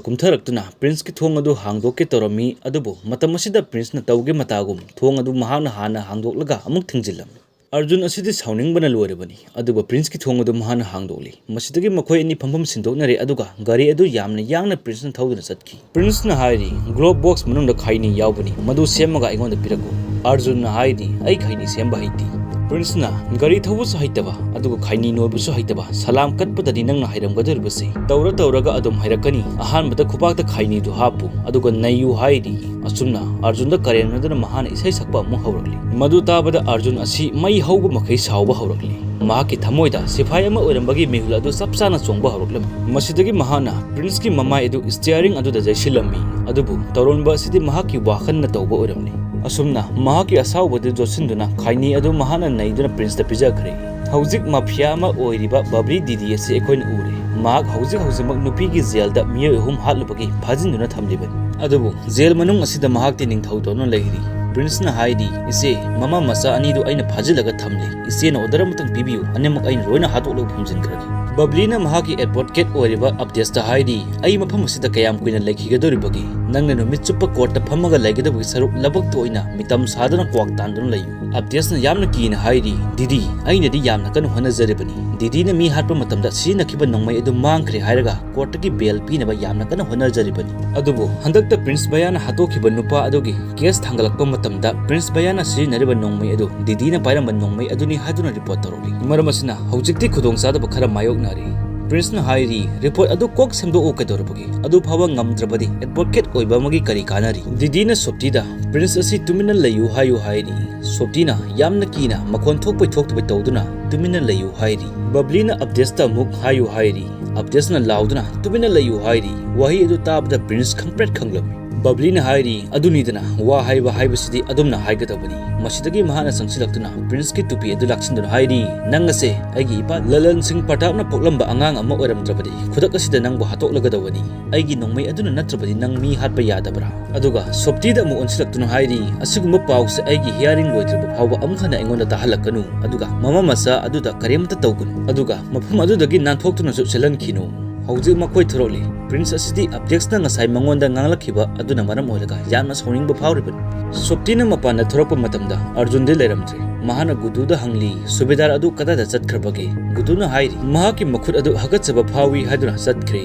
ꯀꯨꯝꯊꯔꯛꯇꯨꯅ ꯄ꯭ꯔꯤꯟꯁꯀꯤ ꯊꯣꯡ ꯑꯗꯨ ꯍꯥꯡꯗꯣꯛꯀꯦ ꯇꯧꯔꯝꯃꯤ, ꯑꯗꯨꯕꯨ ꯃꯇꯝ ꯑꯁꯤꯗ ꯄ꯭ꯔꯤꯟꯁꯅ ꯇꯧꯒꯦ ꯃꯇꯥꯒꯨꯝ ꯊꯣꯡ ꯑꯗꯨ ꯃꯍꯥꯛꯅ ꯍꯥꯟꯅ ꯍꯥꯡꯗꯣꯛꯂꯒ ꯑꯃꯨꯛ ꯊꯤꯡꯖꯤꯜꯂꯝꯃꯤ꯫ ꯑꯔꯖꯨꯟ ꯑꯁꯤꯗꯤ ꯁꯥꯎꯅꯤꯡꯕꯅ ꯂꯣꯏꯔꯕꯅꯤ, ꯑꯗꯨꯕꯨ ꯄ꯭ꯔꯤꯟꯁꯀꯤ ꯊꯣꯡ ꯑꯗꯨ ꯃꯍꯥꯛꯅ ꯍꯥꯡꯗꯣꯛꯂꯤ꯫ ꯃꯁꯤꯗꯒꯤ ꯃꯈꯣꯏ ꯑꯅꯤ ꯐꯝꯐꯝ ꯁꯤꯟꯗꯣꯛꯅꯔꯦ, ꯑꯗꯨꯒ ꯒꯥꯔꯤ ꯑꯗꯨ ꯌꯥꯝꯅ ꯌꯥꯡꯅ ꯄ꯭ꯔꯤꯟꯁꯅ ꯊꯧꯗꯨꯅ ꯆꯠꯈꯤ꯫ ꯄ꯭ꯔꯤꯟꯁꯅ ꯍꯥꯏꯔꯤ, "ꯒ꯭ꯂꯣꯕ ꯕꯣꯛꯁ ꯃꯅꯨꯡꯗ ꯈꯩꯅꯤ ꯌꯥꯎꯕꯅꯤ, ꯃꯗꯨ ꯁꯦꯝꯃꯒ ꯑꯩꯉꯣꯟꯗ ꯄꯤꯔꯛꯎ"꯫ ꯑꯔꯖꯨꯟꯅ ꯍꯥꯏꯔꯤ, "ꯑꯩ ꯈꯩꯅꯤ ꯁꯦꯝꯕ ꯍꯩꯇꯦ"꯫ ꯄ꯭ꯔꯤꯟꯁꯅ, "ꯒꯥꯔꯤ ꯊꯧꯕꯁꯨ ꯍꯩꯇꯕ, ꯑꯗꯨꯒ ꯈꯩꯅꯤ ꯅꯣꯏꯕꯁꯨ ꯍꯩꯇꯕ, ꯁꯂꯥꯝ ꯀꯠꯄꯗꯗꯤ ꯅꯪꯅ ꯍꯩꯔꯝꯒꯗꯧꯔꯤꯕꯁꯤ꯫ ꯇꯧꯔ ꯇꯧꯔꯒ ꯑꯗꯨꯝ ꯍꯩꯔꯛꯀꯅꯤ꯫ ꯑꯍꯥꯟꯕꯗ ꯈꯨꯕꯥꯛꯇ ꯈꯩꯅꯤꯗꯨ ꯍꯥꯞꯄꯨ, ꯑꯗꯨꯒ ꯅꯩꯌꯨ" ꯍꯥꯏꯔꯤ꯫ ꯑꯁꯨꯝꯅ ꯑꯔꯖꯨꯟꯗ ꯀꯔꯦꯝꯅꯗꯨꯅ ꯃꯍꯥꯛꯅ ꯏꯁꯩ ꯁꯛꯄ ꯑꯃꯨꯛ ꯍꯧꯔꯛꯂꯤ꯫ ꯃꯗꯨ ꯇꯥꯕꯗ ꯑꯔꯖꯨꯟ ꯑꯁꯤ ꯃꯩ ꯍꯧꯕ ꯃꯈꯩ ꯁꯥꯎꯕ ꯍꯧꯔꯛꯂꯤ꯫ ꯃꯍꯥꯛꯀꯤ ꯊꯃꯣꯏꯗ ꯁꯤꯐꯥꯏ ꯑꯃ ꯑꯣꯏꯔꯝꯕꯒꯤ ꯃꯤꯍꯨꯜ ꯑꯗꯨ ꯆꯞ ꯆꯥꯅ ꯆꯣꯡꯕ ꯍꯧꯔꯛꯂꯝꯃꯤ꯫ ꯃꯁꯤꯗꯒꯤ ꯃꯍꯥꯛꯅ ꯄ꯭ꯔꯤꯟꯁꯀꯤ ꯃꯃꯥꯏ ꯑꯗꯨ ꯁ꯭ꯇꯤꯌꯥꯔꯤꯡ ꯑꯗꯨꯗ ꯌꯩꯁꯤꯜꯂꯝꯃꯤ, ꯑꯗꯨꯕꯨ ꯇꯧꯔꯣꯟꯕ ꯑꯁꯤꯗꯤ ꯃꯍꯥꯛꯀꯤ ꯋꯥꯈꯜꯅ ꯇꯧꯕ ꯑꯣꯏꯔꯝꯂꯤ꯫ ꯑꯁꯨꯝꯅ ꯃꯍꯥꯛꯀꯤ ꯑꯁꯥꯎꯕꯗꯨ ꯌꯣꯠꯁꯤꯟꯗꯨꯅ ꯈꯩꯅꯤ ꯑꯗꯨ ꯃꯍꯥꯛꯅ ꯅꯩꯗꯨꯅ ꯄ꯭ꯔꯤꯟꯁꯇ ꯄꯤꯖꯈ꯭ꯔꯦ꯫ ꯍꯧꯖꯤꯛ ꯃꯥꯐꯤꯌꯥ ꯑꯃ ꯑꯣꯏꯔꯤꯕ ꯕꯕ꯭ꯂꯤ ꯗꯤꯗꯤ ꯑꯁꯤ ꯑꯩꯈꯣꯏꯅ ꯎꯔꯦ꯫ ꯃꯍꯥꯛ ꯍꯧꯖꯤꯛ ꯍꯧꯖꯤꯛꯃꯛ ꯅꯨꯄꯤꯒꯤ ꯖꯦꯜꯗ ꯃꯤꯑꯣꯏ ꯑꯍꯨꯝ ꯍꯥꯠꯂꯨꯕꯒꯤ ꯐꯥꯖꯤꯟꯗꯨꯅ ꯊꯝꯂꯤꯕꯅꯤ꯫ ꯑꯗꯨꯕꯨ ꯖꯦꯜ ꯃꯅꯨꯡ ꯑꯁꯤꯗ ꯃꯍꯥꯛꯇꯤ ꯅꯤꯡꯊꯧꯗꯧꯅ ꯂꯩꯔꯤ꯫ ꯄ꯭ꯔꯤꯟꯁꯅ ꯍꯥꯏꯔꯤ, "ꯏꯆꯦ, ꯃꯃꯥ ꯃꯆꯥ ꯑꯅꯤꯗꯨ ꯑꯩꯅ ꯐꯥꯖꯤꯜꯂꯒ ꯊꯝꯂꯤ꯫ ꯏꯆꯦꯅ ꯑꯣꯔꯗꯔ ꯑꯃꯇꯪ ꯄꯤꯕꯤꯌꯨ, ꯑꯅꯤꯃꯛ ꯑꯩꯅ ꯂꯣꯏꯅ ꯍꯥꯠꯇꯣꯛꯂꯒ ꯐꯨꯝꯖꯤꯟꯈ꯭ꯔꯒꯦ"꯫ ꯕꯕ꯭ꯂꯤꯅ ꯃꯍꯥꯛꯀꯤ ꯑꯦꯗꯚꯣꯀꯦꯠ ꯑꯣꯏꯔꯤꯕ ꯑꯞꯗꯦꯁꯇ ꯍꯥꯏꯔꯤ, "ꯑꯩ ꯃꯐꯝ ꯑꯁꯤꯗ ꯀꯌꯥꯝ ꯀꯨꯏꯅ ꯂꯩꯈꯤꯒꯗꯧꯔꯤꯕꯒꯦ? ꯅꯪꯅ ꯅꯨꯃꯤꯠ ꯆꯨꯞꯄ ꯀꯣꯔꯠꯇ ꯐꯝꯃꯒ ꯂꯩꯒꯗꯕꯒꯤ ꯁꯔꯨꯛ ꯂꯧꯕꯨꯛꯇ ꯑꯣꯏꯅ ꯃꯤꯇꯝ ꯁꯥꯗꯨꯅ ꯀ꯭ꯋꯥꯛ ꯇꯥꯟꯗꯨꯅ ꯂꯩꯌꯨ"꯫ ꯑꯞꯗꯦꯁꯅ ꯌꯥꯝꯅ ꯀꯤꯅ ꯍꯥꯏꯔꯤ, "ꯗꯤꯗꯤ, ꯑꯩꯅꯗꯤ ꯌꯥꯝꯅ ꯀꯟꯅ ꯍꯣꯠꯅꯖꯔꯤꯕꯅꯤ꯫ ꯗꯤꯗꯤꯅ ꯃꯤ ꯍꯥꯠꯄ ꯃꯇꯝꯗ ꯁꯤꯖꯤꯟꯅꯈꯤꯕ ꯅꯣꯡꯃꯩ ꯑꯗꯨ ꯃꯥꯡꯈ꯭ꯔꯦ ꯍꯥꯏꯔꯒ ꯀꯣꯔꯠꯇꯒꯤ ꯕꯦꯜ ꯄꯤꯅꯕ ꯌꯥꯝꯅ ꯀꯟꯅ ꯍꯣꯠꯅꯖꯔꯤꯕꯅꯤ꯫ ꯑꯗꯨꯕꯨ ꯍꯟꯗꯛꯇ ꯄ꯭ꯔꯤꯟꯁ ꯕꯌꯥꯅ ꯍꯥꯠꯇꯣꯛꯈꯤꯕ ꯅꯨꯄꯥ ꯑꯗꯨꯒꯤ ꯀꯦꯁ ꯊꯥꯡꯒꯠꯂꯛꯄ ꯃꯇꯝꯗ ꯄ꯭ꯔꯤꯟꯁ ꯕꯌꯥꯅ ꯁꯤꯖꯤꯟꯅꯔꯤꯕ ꯅꯣꯡꯃꯩ ꯑꯗꯨ ꯗꯤꯗꯤꯅ ꯄꯥꯏꯔꯝꯕ ꯅꯣꯡꯃꯩ ꯑꯗꯨꯅꯤ ꯍꯥꯏꯗꯨꯅ ꯔꯤꯄꯣꯔꯠ ꯇꯧꯔꯛꯂꯤ꯫ ꯃꯔꯝ ꯑꯁꯤꯅ ꯍꯧꯖꯤꯛꯇꯤ ꯈꯨꯗꯣꯡꯆꯥꯗꯕ ꯈꯔ ꯃꯥꯌꯣꯛꯅꯔꯤ"꯫ ꯄ꯭ꯔꯤꯟꯁꯅ ꯍꯥꯏꯔꯤ, "ꯔꯤꯄꯣꯔꯠ ꯑꯗꯨ ꯀꯣꯛ ꯁꯦꯝꯗꯣꯛꯎ ꯀꯩꯗꯧꯔꯕꯒꯦ? ꯑꯗꯨ ꯐꯥꯎꯕ ꯉꯝꯗ꯭ꯔꯕꯗꯤ ꯑꯦꯗꯚꯣꯀꯦꯠ ꯑꯣꯏꯕ ꯑꯃꯒꯤ ꯀꯔꯤ ꯀꯥꯟꯅꯔꯤ?" ꯗꯤꯗꯤꯅ ꯁꯣꯞꯇꯤꯗ, "ꯄ꯭ꯔꯤꯟꯁ ꯑꯁꯤ ꯇꯨꯃꯤꯟꯅ ꯂꯩꯌꯨ ꯍꯥꯏꯌꯨ" ꯍꯥꯏꯔꯤ꯫ ꯁꯣꯞꯇꯤꯅ ꯌꯥꯝꯅ ꯀꯤꯅ ꯃꯈꯣꯟ ꯊꯣꯛꯄꯩ ꯊꯣꯛꯇꯕꯩ ꯇꯧꯗꯨꯅ ꯇꯨꯃꯤꯟꯅ ꯂꯩꯌꯨ ꯍꯥꯏꯔꯤ꯫ ꯕꯕ꯭ꯂꯤꯅ ꯑꯞꯗꯦꯁꯇ ꯑꯃꯨꯛ ꯍꯥꯏꯌꯨ ꯍꯥꯏꯔꯤ꯫ ꯑꯞꯗꯦꯁꯅ ꯂꯥꯎꯗꯨꯅ ꯇꯨꯃꯤꯟꯅ ꯂꯩꯌꯨ ꯍꯥꯏꯔꯤ꯫ ꯋꯥꯍꯩ ꯑꯗꯨ ꯇꯥꯕꯗ ꯄ꯭ꯔꯤꯟꯁ ꯈꯪꯄ꯭ꯔꯦꯛ ꯈꯪꯂꯝꯃꯤ꯫ ꯕꯕ꯭ꯂꯤꯅ ꯍꯥꯏꯔꯤ, "ꯑꯗꯨꯅꯤꯗꯅ, ꯋꯥ ꯍꯥꯏꯕ ꯍꯥꯏꯕꯁꯤꯗꯤ ꯑꯗꯨꯝꯅ ꯍꯥꯏꯒꯗꯕꯅꯤ꯫" ꯃꯁꯤꯗꯒꯤ ꯃꯍꯥꯛꯅ ꯆꯪꯁꯤꯜꯂꯛꯇꯨꯅ ꯄ꯭ꯔꯤꯟꯁꯀꯤ ꯇꯨꯄꯤ ꯑꯗꯨ ꯂꯥꯛꯁꯤꯟꯗꯨꯅ ꯍꯥꯏꯔꯤ, "ꯅꯪ ꯑꯁꯦ ꯑꯩꯒꯤ ꯏꯄꯥ ꯂꯂꯟ ꯁꯤꯡ ꯄ꯭ꯔꯇꯥꯞꯅ ꯄꯣꯛꯂꯝꯕ ꯑꯉꯥꯡ ꯑꯃ ꯑꯣꯏꯔꯝꯗ꯭ꯔꯕꯗꯤ ꯈꯨꯗꯛ ꯑꯁꯤꯗ ꯅꯪꯕꯨ ꯍꯥꯠꯇꯣꯛꯂꯒꯗꯧꯕꯅꯤ꯫ ꯑꯩꯒꯤ ꯅꯣꯡꯃꯩ ꯑꯗꯨꯅ ꯅꯠꯇ꯭ꯔꯕꯗꯤ ꯅꯪ ꯃꯤ ꯍꯥꯠꯄ ꯌꯥꯗꯕ꯭ꯔꯥ?" ꯑꯗꯨꯒ ꯁꯣꯞꯇꯤꯗ ꯑꯃꯨꯛ ꯑꯣꯟꯁꯤꯜꯂꯛꯇꯨꯅ ꯍꯥꯏꯔꯤ, "ꯑꯁꯤꯒꯨꯝꯕ ꯄꯥꯎꯁꯦ ꯑꯩꯒꯤ ꯍꯤꯌꯥꯔꯤꯡ ꯂꯣꯏꯗ꯭ꯔꯤꯕ ꯐꯥꯎꯕ ꯑꯃꯨꯛ ꯍꯟꯅ ꯑꯩꯉꯣꯟꯗ ꯇꯥꯍꯜꯂꯛꯀꯅꯨ꯫ ꯑꯗꯨꯒ ꯃꯃꯥ ꯃꯆꯥ ꯑꯗꯨꯗ ꯀꯔꯤꯝꯇ ꯇꯧꯒꯅꯨ꯫ ꯑꯗꯨꯒ ꯃꯐꯝ ꯑꯗꯨꯗꯒꯤ ꯅꯥꯟꯊꯣꯛꯇꯨꯅꯁꯨ ꯆꯦꯜꯍꯟꯈꯤꯅꯨ꯫" ꯍꯧꯖꯤꯛ ꯃꯈꯣꯏ ꯊꯣꯔꯛꯂꯤ꯫ ꯄ꯭ꯔꯤꯟꯁ ꯑꯁꯤꯗꯤ ꯑꯞꯗꯦꯁꯅ ꯉꯁꯥꯏ ꯃꯉꯣꯟꯗ ꯉꯥꯡꯂꯛꯈꯤꯕ ꯑꯗꯨꯅ ꯃꯔꯝ ꯑꯣꯏꯔꯒ ꯌꯥꯝꯅ ꯁꯥꯎꯅꯤꯡꯕ ꯐꯥꯎꯔꯤꯕꯅꯤ꯫ ꯁꯣꯞꯇꯤꯅ ꯃꯄꯥꯟꯗ ꯊꯣꯔꯛꯄ ꯃꯇꯝꯗ ꯑꯔꯖꯨꯟꯗꯤ ꯂꯩꯔꯝꯗ꯭ꯔꯦ꯫ ꯃꯍꯥꯛꯅ ꯒꯨꯗꯨꯗ ꯍꯪꯂꯤ, "ꯁꯨꯕꯦꯗꯥꯔ ꯑꯗꯨ ꯀꯗꯥꯏꯗ ꯆꯠꯈ꯭ꯔꯕꯒꯦ?" ꯒꯨꯗꯨꯅ ꯍꯥꯏꯔꯤ, "ꯃꯍꯥꯛꯀꯤ ꯃꯈꯨꯠ ꯑꯗꯨ ꯍꯥꯒꯠꯆꯕ ꯐꯥꯎꯏ ꯍꯥꯏꯗꯨꯅ ꯆꯠꯈ꯭ꯔꯦ꯫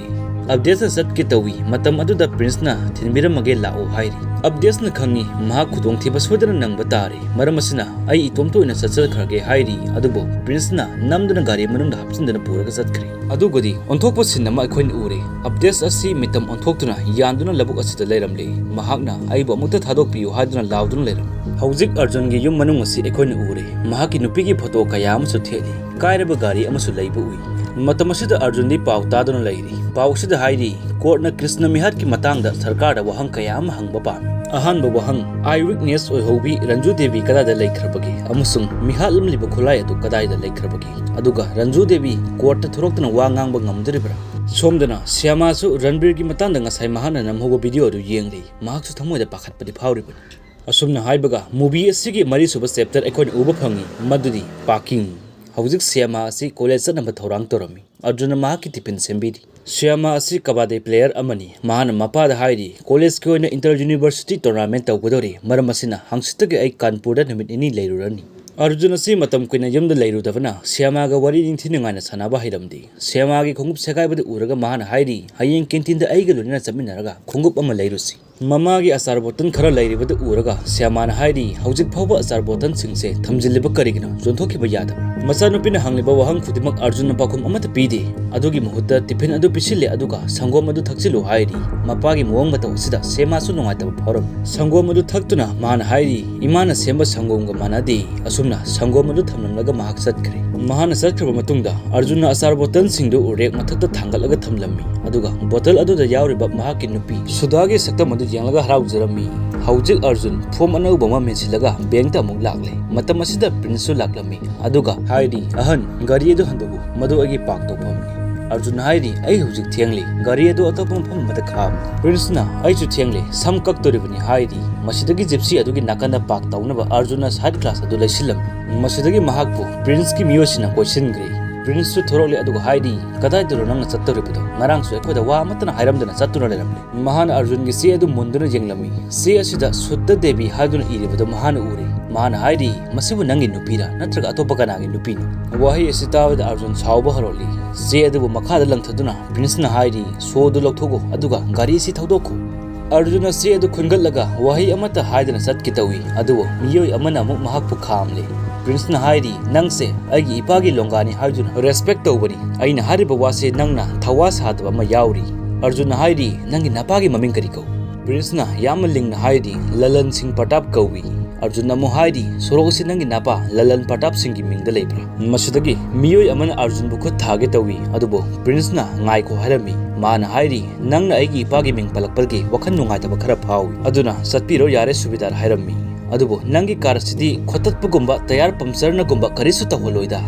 ꯑꯞꯗꯦꯁꯅ ꯆꯠꯀꯦ ꯇꯧꯏ, ꯃꯇꯝ ꯑꯗꯨꯗ ꯄ꯭ꯔꯤꯟꯁꯅ ꯊꯤꯟꯕꯤꯔꯝꯃꯒꯦ ꯂꯥꯛꯑꯣ" ꯍꯥꯏꯔꯤ꯫ ꯑꯞꯗꯦꯁꯅ ꯈꯪꯏ, ꯃꯍꯥꯛ ꯈꯨꯗꯣꯡꯊꯤꯕ ꯁꯣꯏꯗꯅ ꯅꯪꯕ ꯇꯥꯔꯦ, ꯃꯔꯝ ꯑꯁꯤꯅ ꯑꯩ ꯏꯇꯣꯝꯇ ꯑꯣꯏꯅ ꯆꯠꯆꯈ꯭ꯔꯒꯦ ꯍꯥꯏꯔꯤ꯫ ꯑꯗꯨꯕꯨ ꯄ꯭ꯔꯤꯟꯁꯅ ꯅꯝꯗꯨꯅ ꯒꯥꯔꯤ ꯃꯅꯨꯡꯗ ꯍꯥꯞꯆꯤꯟꯗꯨꯅ ꯄꯨꯔꯒ ꯆꯠꯈ꯭ꯔꯦ꯫ ꯑꯗꯨꯒꯗꯤ ꯑꯣꯟꯊꯣꯛꯄ ꯁꯤꯟ ꯑꯃ ꯑꯩꯈꯣꯏꯅ ꯎꯔꯦ꯫ ꯑꯞꯗꯦꯁ ꯑꯁꯤ ꯃꯤꯇꯝ ꯑꯣꯟꯊꯣꯛꯇꯨꯅ ꯌꯥꯟꯗꯨꯅ ꯂꯧꯕꯨꯛ ꯑꯁꯤꯗ ꯂꯩꯔꯝꯂꯦ꯫ ꯃꯍꯥꯛꯅ "ꯑꯩꯕꯨ ꯑꯃꯨꯛꯇ ꯊꯥꯗꯣꯛꯄꯤꯌꯨ" ꯍꯥꯏꯗꯨꯅ ꯂꯥꯎꯗꯨꯅ ꯂꯩꯔꯝꯃꯤ꯫ ꯍꯧꯖꯤꯛ ꯑꯔꯖꯨꯟꯒꯤ ꯌꯨꯝ ꯃꯅꯨꯡ ꯑꯁꯤ ꯑꯩꯈꯣꯏꯅ ꯎꯔꯦ꯫ ꯃꯍꯥꯛꯀꯤ ꯅꯨꯄꯤꯒꯤ ꯐꯣꯇꯣ ꯀꯌꯥ ꯑꯃꯁꯨ ꯊꯦꯠꯂꯤ꯫ ꯀꯥꯏꯔꯕ ꯒꯥꯔꯤ ꯑꯃꯁꯨ ꯂꯩꯕ ꯎꯏ꯫ ꯃꯇꯝ ꯑꯁꯤꯗ ꯑꯔꯖꯨꯟꯗꯤ ꯄꯥꯎ ꯇꯥꯗꯨꯅ ꯂꯩꯔꯤ꯫ ꯄꯥꯎ ꯑꯁꯤꯗ ꯍꯥꯏꯔꯤ, ꯀꯣꯔꯠꯅ ꯀ꯭ꯔꯤꯁꯅ ꯃꯤꯍꯥꯠꯀꯤ ꯃꯇꯥꯡꯗ ꯁꯔꯀꯥꯔꯗ ꯋꯥꯍꯪ ꯀꯌꯥ ꯑꯃ ꯍꯪꯕ ꯄꯥꯝꯃꯤ꯫ ꯑꯍꯥꯟꯕ ꯋꯥꯍꯪ, ꯑꯥꯏ ꯋꯤꯠꯅꯦꯁ ꯑꯣꯏꯍꯧꯕꯤ ꯔꯟꯖꯨ ꯗꯦꯕꯤ ꯀꯗꯥꯏꯗ ꯂꯩꯈ꯭ꯔꯕꯒꯦ ꯑꯃꯁꯨꯡ ꯃꯤꯍꯥꯠꯂꯝꯂꯤꯕ ꯈꯨꯠꯂꯥꯏ ꯑꯗꯨ ꯀꯗꯥꯏꯗ ꯂꯩꯈ꯭ꯔꯕꯒꯦ? ꯑꯗꯨꯒ ꯔꯟꯖꯨ ꯗꯦꯕꯤ ꯀꯣꯔꯠꯇ ꯊꯣꯔꯛꯇꯨꯅ ꯋꯥ ꯉꯥꯡꯕ ꯉꯝꯗꯣꯔꯤꯕ꯭ꯔꯥ? ꯁꯣꯝꯗꯅ ꯁ꯭ꯌꯥꯃꯥꯁꯨ ꯔꯟꯕꯤꯔꯒꯤ ꯃꯇꯥꯡꯗ ꯉꯁꯥꯏ ꯃꯍꯥꯛꯅ ꯅꯝꯍꯧꯕ ꯚꯤꯗꯤꯑꯣ ꯑꯗꯨ ꯌꯦꯡꯂꯤ꯫ ꯃꯍꯥꯛꯁꯨ ꯊꯃꯣꯏꯗ ꯄꯥꯈꯠꯄꯗꯤ ꯐꯥꯎꯔꯤꯕꯅꯤ꯫ ꯑꯁꯨꯝꯅ ꯍꯥꯏꯕꯒ movie ꯑꯁꯤꯒꯤ ꯃꯔꯤꯁꯨꯕ chapter ꯑꯩꯈꯣꯏꯅ ꯎꯕ ꯐꯪꯉꯤ, ꯃꯗꯨꯗꯤ parking꯫ ꯍꯧꯖꯤꯛ ꯁ꯭ꯌꯥꯃꯥ ꯑꯁꯤ ꯀꯣꯂꯦꯖ ꯆꯠꯅꯕ ꯊꯧꯔꯥꯡ ꯇꯧꯔꯝꯃꯤ꯫ ꯑꯔꯖꯨꯟꯅ ꯃꯍꯥꯛꯀꯤ tiffin ꯁꯦꯝꯕꯤꯔꯤ꯫ ꯁ꯭ꯌꯥꯃꯥ ꯑꯁꯤ ꯀꯕꯥꯗꯤ player ꯑꯃꯅꯤ꯫ ꯃꯍꯥꯛꯅ ꯃꯄꯥꯗ ꯍꯥꯏꯔꯤ, "ꯀꯣꯂꯦꯖꯀꯤ ꯑꯣꯏꯅ inter university tournament ꯇꯧꯒꯗꯧꯔꯤ, ꯃꯔꯝ ꯑꯁꯤꯅ ꯍꯪꯆꯤꯠꯇꯒꯤ ꯑꯩ ꯀꯥꯟꯄꯨꯔꯗ ꯅꯨꯃꯤꯠ ꯅꯤꯅꯤ ꯂꯩꯔꯨꯔꯅꯤ꯫" ꯑꯔꯖꯨꯟ ꯑꯁꯤ ꯃꯇꯝ ꯀꯨꯏꯅ ꯌꯨꯝꯗ ꯂꯩꯔꯨꯗꯕꯅ ꯁ꯭ꯌꯥꯃꯥꯒ ꯋꯥꯔꯤ ꯅꯤꯡꯊꯤ ꯅꯨꯡꯉꯥꯏꯅ ꯁꯥꯟꯅꯕ ꯍꯩꯔꯝꯗꯦ꯫ ꯁ꯭ꯌꯥꯃꯥꯒꯤ ꯈꯣꯡꯎꯞ ꯁꯦꯒꯥꯏꯕꯗꯨ ꯎꯔꯒ ꯃꯍꯥꯛꯅ ꯍꯥꯏꯔꯤ, "ꯍꯌꯦꯡ canteen ꯗ ꯑꯩꯒ ꯂꯣꯏꯅꯅ ꯆꯠꯃꯤꯟꯅꯔꯒ ꯈꯣꯡꯎꯞ ꯑꯃ ꯂꯩꯔꯨꯁꯤ꯫" ꯃꯃꯥꯒꯤ ꯑꯆꯥꯔ ꯕꯣꯇꯜ ꯈꯔ ꯂꯩꯔꯤꯕꯗꯨ ꯎꯔꯒ ꯁ꯭ꯌꯥꯃꯥꯅ ꯍꯥꯏꯔꯤ, "ꯍꯧꯖꯤꯛ ꯐꯥꯎꯕ ꯑꯆꯥꯔ ꯕꯣꯇꯜꯁꯤꯡꯁꯦ ꯊꯝꯖꯤꯜꯂꯤꯕ ꯀꯔꯤꯒꯤꯅꯣ? ꯌꯣꯟꯊꯣꯛꯈꯤꯕ ꯌꯥꯗꯕ꯭ꯔꯥ?" ꯃꯆꯥꯅꯨꯄꯤꯅ ꯍꯪꯂꯤꯕ ꯋꯥꯍꯪ ꯈꯨꯗꯤꯡꯃꯛ ꯑꯔꯖꯨꯟꯅ ꯄꯥꯎꯈꯨꯝ ꯑꯃꯠꯇ ꯄꯤꯗꯦ꯫ ꯑꯗꯨꯒꯤ ꯃꯍꯨꯠꯇ ꯇꯤꯐꯤꯟ ꯑꯗꯨ ꯄꯤꯁꯤꯜꯂꯦ, ꯑꯗꯨꯒ "ꯁꯪꯒꯣꯝ ꯑꯗꯨ ꯊꯛꯆꯤꯜꯂꯨ" ꯍꯥꯏꯔꯤ꯫ ꯃꯄꯥꯒꯤ ꯃꯑꯣꯡ ꯃꯇꯧ ꯑꯁꯤꯗ ꯁ꯭ꯌꯥꯃꯥꯁꯨ ꯅꯨꯡꯉꯥꯏꯇꯕ ꯐꯥꯎꯔꯝꯃꯤ꯫ ꯁꯪꯒꯣꯝ ꯑꯗꯨ ꯊꯛꯇꯨꯅ ꯃꯥꯅ ꯍꯥꯏꯔꯤ, "ꯏꯃꯥꯅ ꯁꯦꯝꯕ ꯁꯪꯒꯣꯝꯒ ꯃꯥꯟꯅꯗꯦ"꯫ ꯑꯁꯨꯝꯅ ꯁꯪꯒꯣꯝ ꯑꯗꯨ ꯊꯝꯂꯝꯂꯒ ꯃꯍꯥꯛ ꯆꯠꯈ꯭ꯔꯦ꯫ ꯃꯍꯥꯛꯅ ꯆꯠꯈ꯭ꯔꯕ ꯃꯇꯨꯡꯗ ꯑꯔꯖꯨꯟꯅ ꯑꯆꯥꯔ ꯕꯣꯇꯜꯁꯤꯡꯗꯨ ꯔꯦꯛ ꯃꯊꯛꯇ ꯊꯥꯡꯒꯠꯂꯒ ꯊꯝꯂꯝꯃꯤ, ꯑꯗꯨꯒ ꯕꯣꯇꯜ ꯑꯗꯨꯗ ꯌꯥꯎꯔꯤꯕ ꯃꯍꯥꯛꯀꯤ ꯅꯨꯄꯤ ꯁꯨꯙꯥꯒꯤ ꯁꯛꯇꯝ ꯑꯗꯨ ꯌꯦꯡꯂꯒ ꯍꯔꯥꯎꯖꯔꯝꯃꯤ꯫ ꯍꯧꯖꯤꯛ ꯑꯔꯖꯨꯟ ꯐꯣꯝ ꯑꯅꯧꯕ ꯑꯃ ꯃꯦꯟꯁꯤꯜꯂꯒ ꯕꯦꯡꯛꯇ ꯑꯃꯨꯛ ꯂꯥꯛꯂꯦ꯫ ꯃꯇꯝ ꯑꯁꯤꯗ ꯄ꯭ꯔꯤꯟꯁꯁꯨ ꯂꯥꯛꯂꯝꯃꯤ, ꯑꯗꯨꯒ ꯍꯥꯏꯔꯤ, "ꯑꯍꯟ, ꯒꯥꯔꯤ ꯑꯗꯨ ꯍꯟꯗꯣꯛꯎ, ꯃꯗꯨ ꯑꯩꯒꯤ ꯄꯥꯔꯛ ꯇꯧꯐꯝꯅꯤ"꯫ ꯑꯔꯖꯨꯟꯅ ꯍꯥꯏꯔꯤ, "ꯑꯩ ꯍꯧꯖꯤꯛ ꯊꯦꯡꯂꯤ, ꯒꯥꯔꯤ ꯑꯗꯨ ꯑꯇꯣꯞꯄ ꯃꯐꯝ ꯑꯃꯗ ꯈꯥꯝꯃꯨ"꯫ ꯄ꯭ꯔꯤꯟꯁꯅ, "ꯑꯩꯁꯨ ꯊꯦꯡꯂꯦ, ꯁꯝ ꯀꯛꯇꯣꯔꯤꯕꯅꯤ" ꯍꯥꯏꯔꯤ꯫ ꯃꯁꯤꯗꯒꯤ ꯖꯤꯞꯁꯤ ꯑꯗꯨꯒꯤ ꯅꯥꯀꯟꯗ ꯄꯥꯔꯛ ꯇꯧꯅꯕ ꯑꯔꯖꯨꯟꯅ ꯁꯥꯏꯠ ꯒ꯭ꯂꯥꯁ ꯑꯗꯨ ꯂꯩꯁꯤꯜꯂꯝꯃꯤ꯫ ꯃꯁꯤꯗꯒꯤ ꯃꯍꯥꯛꯄꯨ ꯄ꯭ꯔꯤꯟꯁꯀꯤ ꯃꯤꯑꯣꯏꯁꯤꯡꯅ ꯀꯣꯏꯁꯤꯟꯈ꯭ꯔꯦ꯫ ꯄ꯭ꯔꯤꯟꯁꯁꯨ ꯊꯣꯔꯛꯂꯦ, ꯑꯗꯨꯒ ꯍꯥꯏꯔꯤ, "ꯀꯗꯥꯏꯗꯅꯣ ꯅꯪꯅ ꯆꯠꯇꯧꯔꯤꯕꯗꯣ? ꯉꯔꯥꯡꯁꯨ ꯑꯩꯈꯣꯏꯗ ꯋꯥ ꯑꯃꯠꯇꯅ ꯍꯥꯏꯔꯝꯗꯅ ꯆꯠꯇꯨꯅ ꯂꯩꯔꯝꯂꯦ"꯫ ꯃꯍꯥꯛꯅ ꯑꯔꯖꯨꯟꯒꯤ ꯆꯦ ꯑꯗꯨ ꯃꯨꯟꯗꯨꯅ ꯌꯦꯡꯂꯝꯃꯤ꯫ ꯆꯦ ꯑꯁꯤꯗ ꯁꯨꯠꯇ ꯗꯦꯕꯤ ꯍꯥꯏꯗꯨꯅ ꯏꯔꯤꯕꯗꯨ ꯃꯍꯥꯛꯅ ꯎꯔꯦ꯫ ꯃꯍꯥꯛꯅ ꯍꯥꯏꯔꯤ, "ꯃꯁꯤꯕꯨ ꯅꯪꯒꯤ ꯅꯨꯄꯤꯔꯥ, ꯅꯠꯇ꯭ꯔꯒ ꯑꯇꯣꯞꯄ ꯀꯅꯥꯒꯤ ꯅꯨꯄꯤꯅꯣ?" ꯋꯥꯍꯩ ꯑꯁꯤ ꯇꯥꯕꯗ ꯑꯔꯖꯨꯟ ꯁꯥꯎꯕ ꯍꯧꯔꯛꯂꯤ꯫ ꯆꯦ ꯑꯗꯨꯕꯨ ꯃꯈꯥꯗ ꯂꯪꯊꯗꯨꯅ ꯄ꯭ꯔꯤꯟꯁꯅ ꯍꯥꯏꯔꯤ, "ꯁꯣ ꯑꯗꯨ ꯂꯧꯊꯣꯛꯎ, ꯑꯗꯨꯒ ꯒꯥꯔꯤ ꯑꯁꯤ ꯊꯧꯗꯣꯛꯈꯣ"꯫ ꯑꯔꯖꯨꯟꯅ ꯆꯦ ꯑꯗꯨ ꯈꯨꯟꯒꯠꯂꯒ ꯋꯥꯍꯩ ꯑꯃꯠꯇ ꯍꯥꯏꯗꯅ ꯆꯠꯀꯦ ꯇꯧꯏ, ꯑꯗꯨꯕꯨ ꯃꯤꯑꯣꯏ ꯑꯃꯅ ꯑꯃꯨꯛ ꯃꯍꯥꯛꯄꯨ ꯈꯥꯝꯂꯦ꯫ ꯄ꯭ꯔꯤꯟꯁꯅ ꯍꯥꯏꯔꯤ, "ꯅꯪꯁꯦ ꯑꯩꯒꯤ ꯏꯄꯥꯒꯤ ꯂꯣꯡꯒꯥꯅꯤ ꯍꯥꯏꯗꯨꯅ ꯔꯦꯁꯄꯦꯛ ꯇꯧꯕꯅꯤ꯫ ꯑꯩꯅ ꯍꯥꯏꯔꯤꯕ ꯋꯥꯁꯦ ꯅꯪꯅ ꯊꯋꯥ ꯁꯥꯗꯕ ꯑꯃ ꯌꯥꯎꯔꯤ"꯫ ꯑꯔꯖꯨꯟꯅ ꯍꯥꯏꯔꯤ, "ꯅꯪꯒꯤ ꯅꯄꯥꯒꯤ ꯃꯃꯤꯡ ꯀꯔꯤ ꯀꯧ?" ꯄ꯭ꯔꯤꯟꯁꯅ ꯌꯥꯝꯅ ꯂꯤꯡꯅ ꯍꯥꯏꯔꯤ, "ꯂꯂꯟ ꯁꯤꯡ ꯄ꯭ꯔꯇꯥꯞ ꯀꯧꯏ"꯫ ꯑꯔꯖꯨꯟꯅ ꯑꯃꯨꯛ ꯍꯥꯏꯔꯤ, "ꯁꯣꯔꯣꯛ ꯑꯁꯤ ꯅꯪꯒꯤ ꯅꯄꯥ ꯂꯂꯟ ꯄ꯭ꯔꯇꯥꯞ ꯁꯤꯡꯒꯤ ꯃꯤꯡꯗ ꯂꯩꯕ꯭ꯔꯥ?" ꯃꯁꯤꯗꯒꯤ ꯃꯤꯑꯣꯏ ꯑꯃꯅ ꯑꯔꯖꯨꯟꯕꯨ ꯈꯨꯠ ꯊꯥꯒꯦ ꯇꯧꯏ, ꯑꯗꯨꯕꯨ ꯄ꯭ꯔꯤꯟꯁꯅ ꯉꯥꯏꯈꯣ ꯍꯥꯏꯔꯝꯃꯤ꯫ ꯃꯥꯅ ꯍꯥꯏꯔꯤ, "ꯅꯪꯅ ꯑꯩꯒꯤ ꯏꯄꯥꯒꯤ ꯃꯤꯡ ꯄꯜꯂꯛꯄꯗꯒꯤ ꯋꯥꯈꯜ ꯅꯨꯡꯉꯥꯏꯇꯕ ꯈꯔ ꯐꯥꯎꯏ, ꯑꯗꯨꯅ ꯆꯠꯄꯤꯔꯣ ꯌꯥꯔꯦ ꯁꯨꯕꯦꯗꯥꯔ" ꯍꯥꯏꯔꯝꯃꯤ꯫ "ꯑꯗꯨꯕꯨ ꯅꯪꯒꯤ ꯀꯥꯔ ꯑꯁꯤꯗꯤ ꯈꯣꯠꯇꯠꯄꯒꯨꯝꯕ, ꯇꯌꯥꯔ ꯄꯝꯆꯔꯅꯒꯨꯝꯕ ꯀꯔꯤꯁꯨ ꯇꯧꯍꯜꯂꯣꯏꯗ?"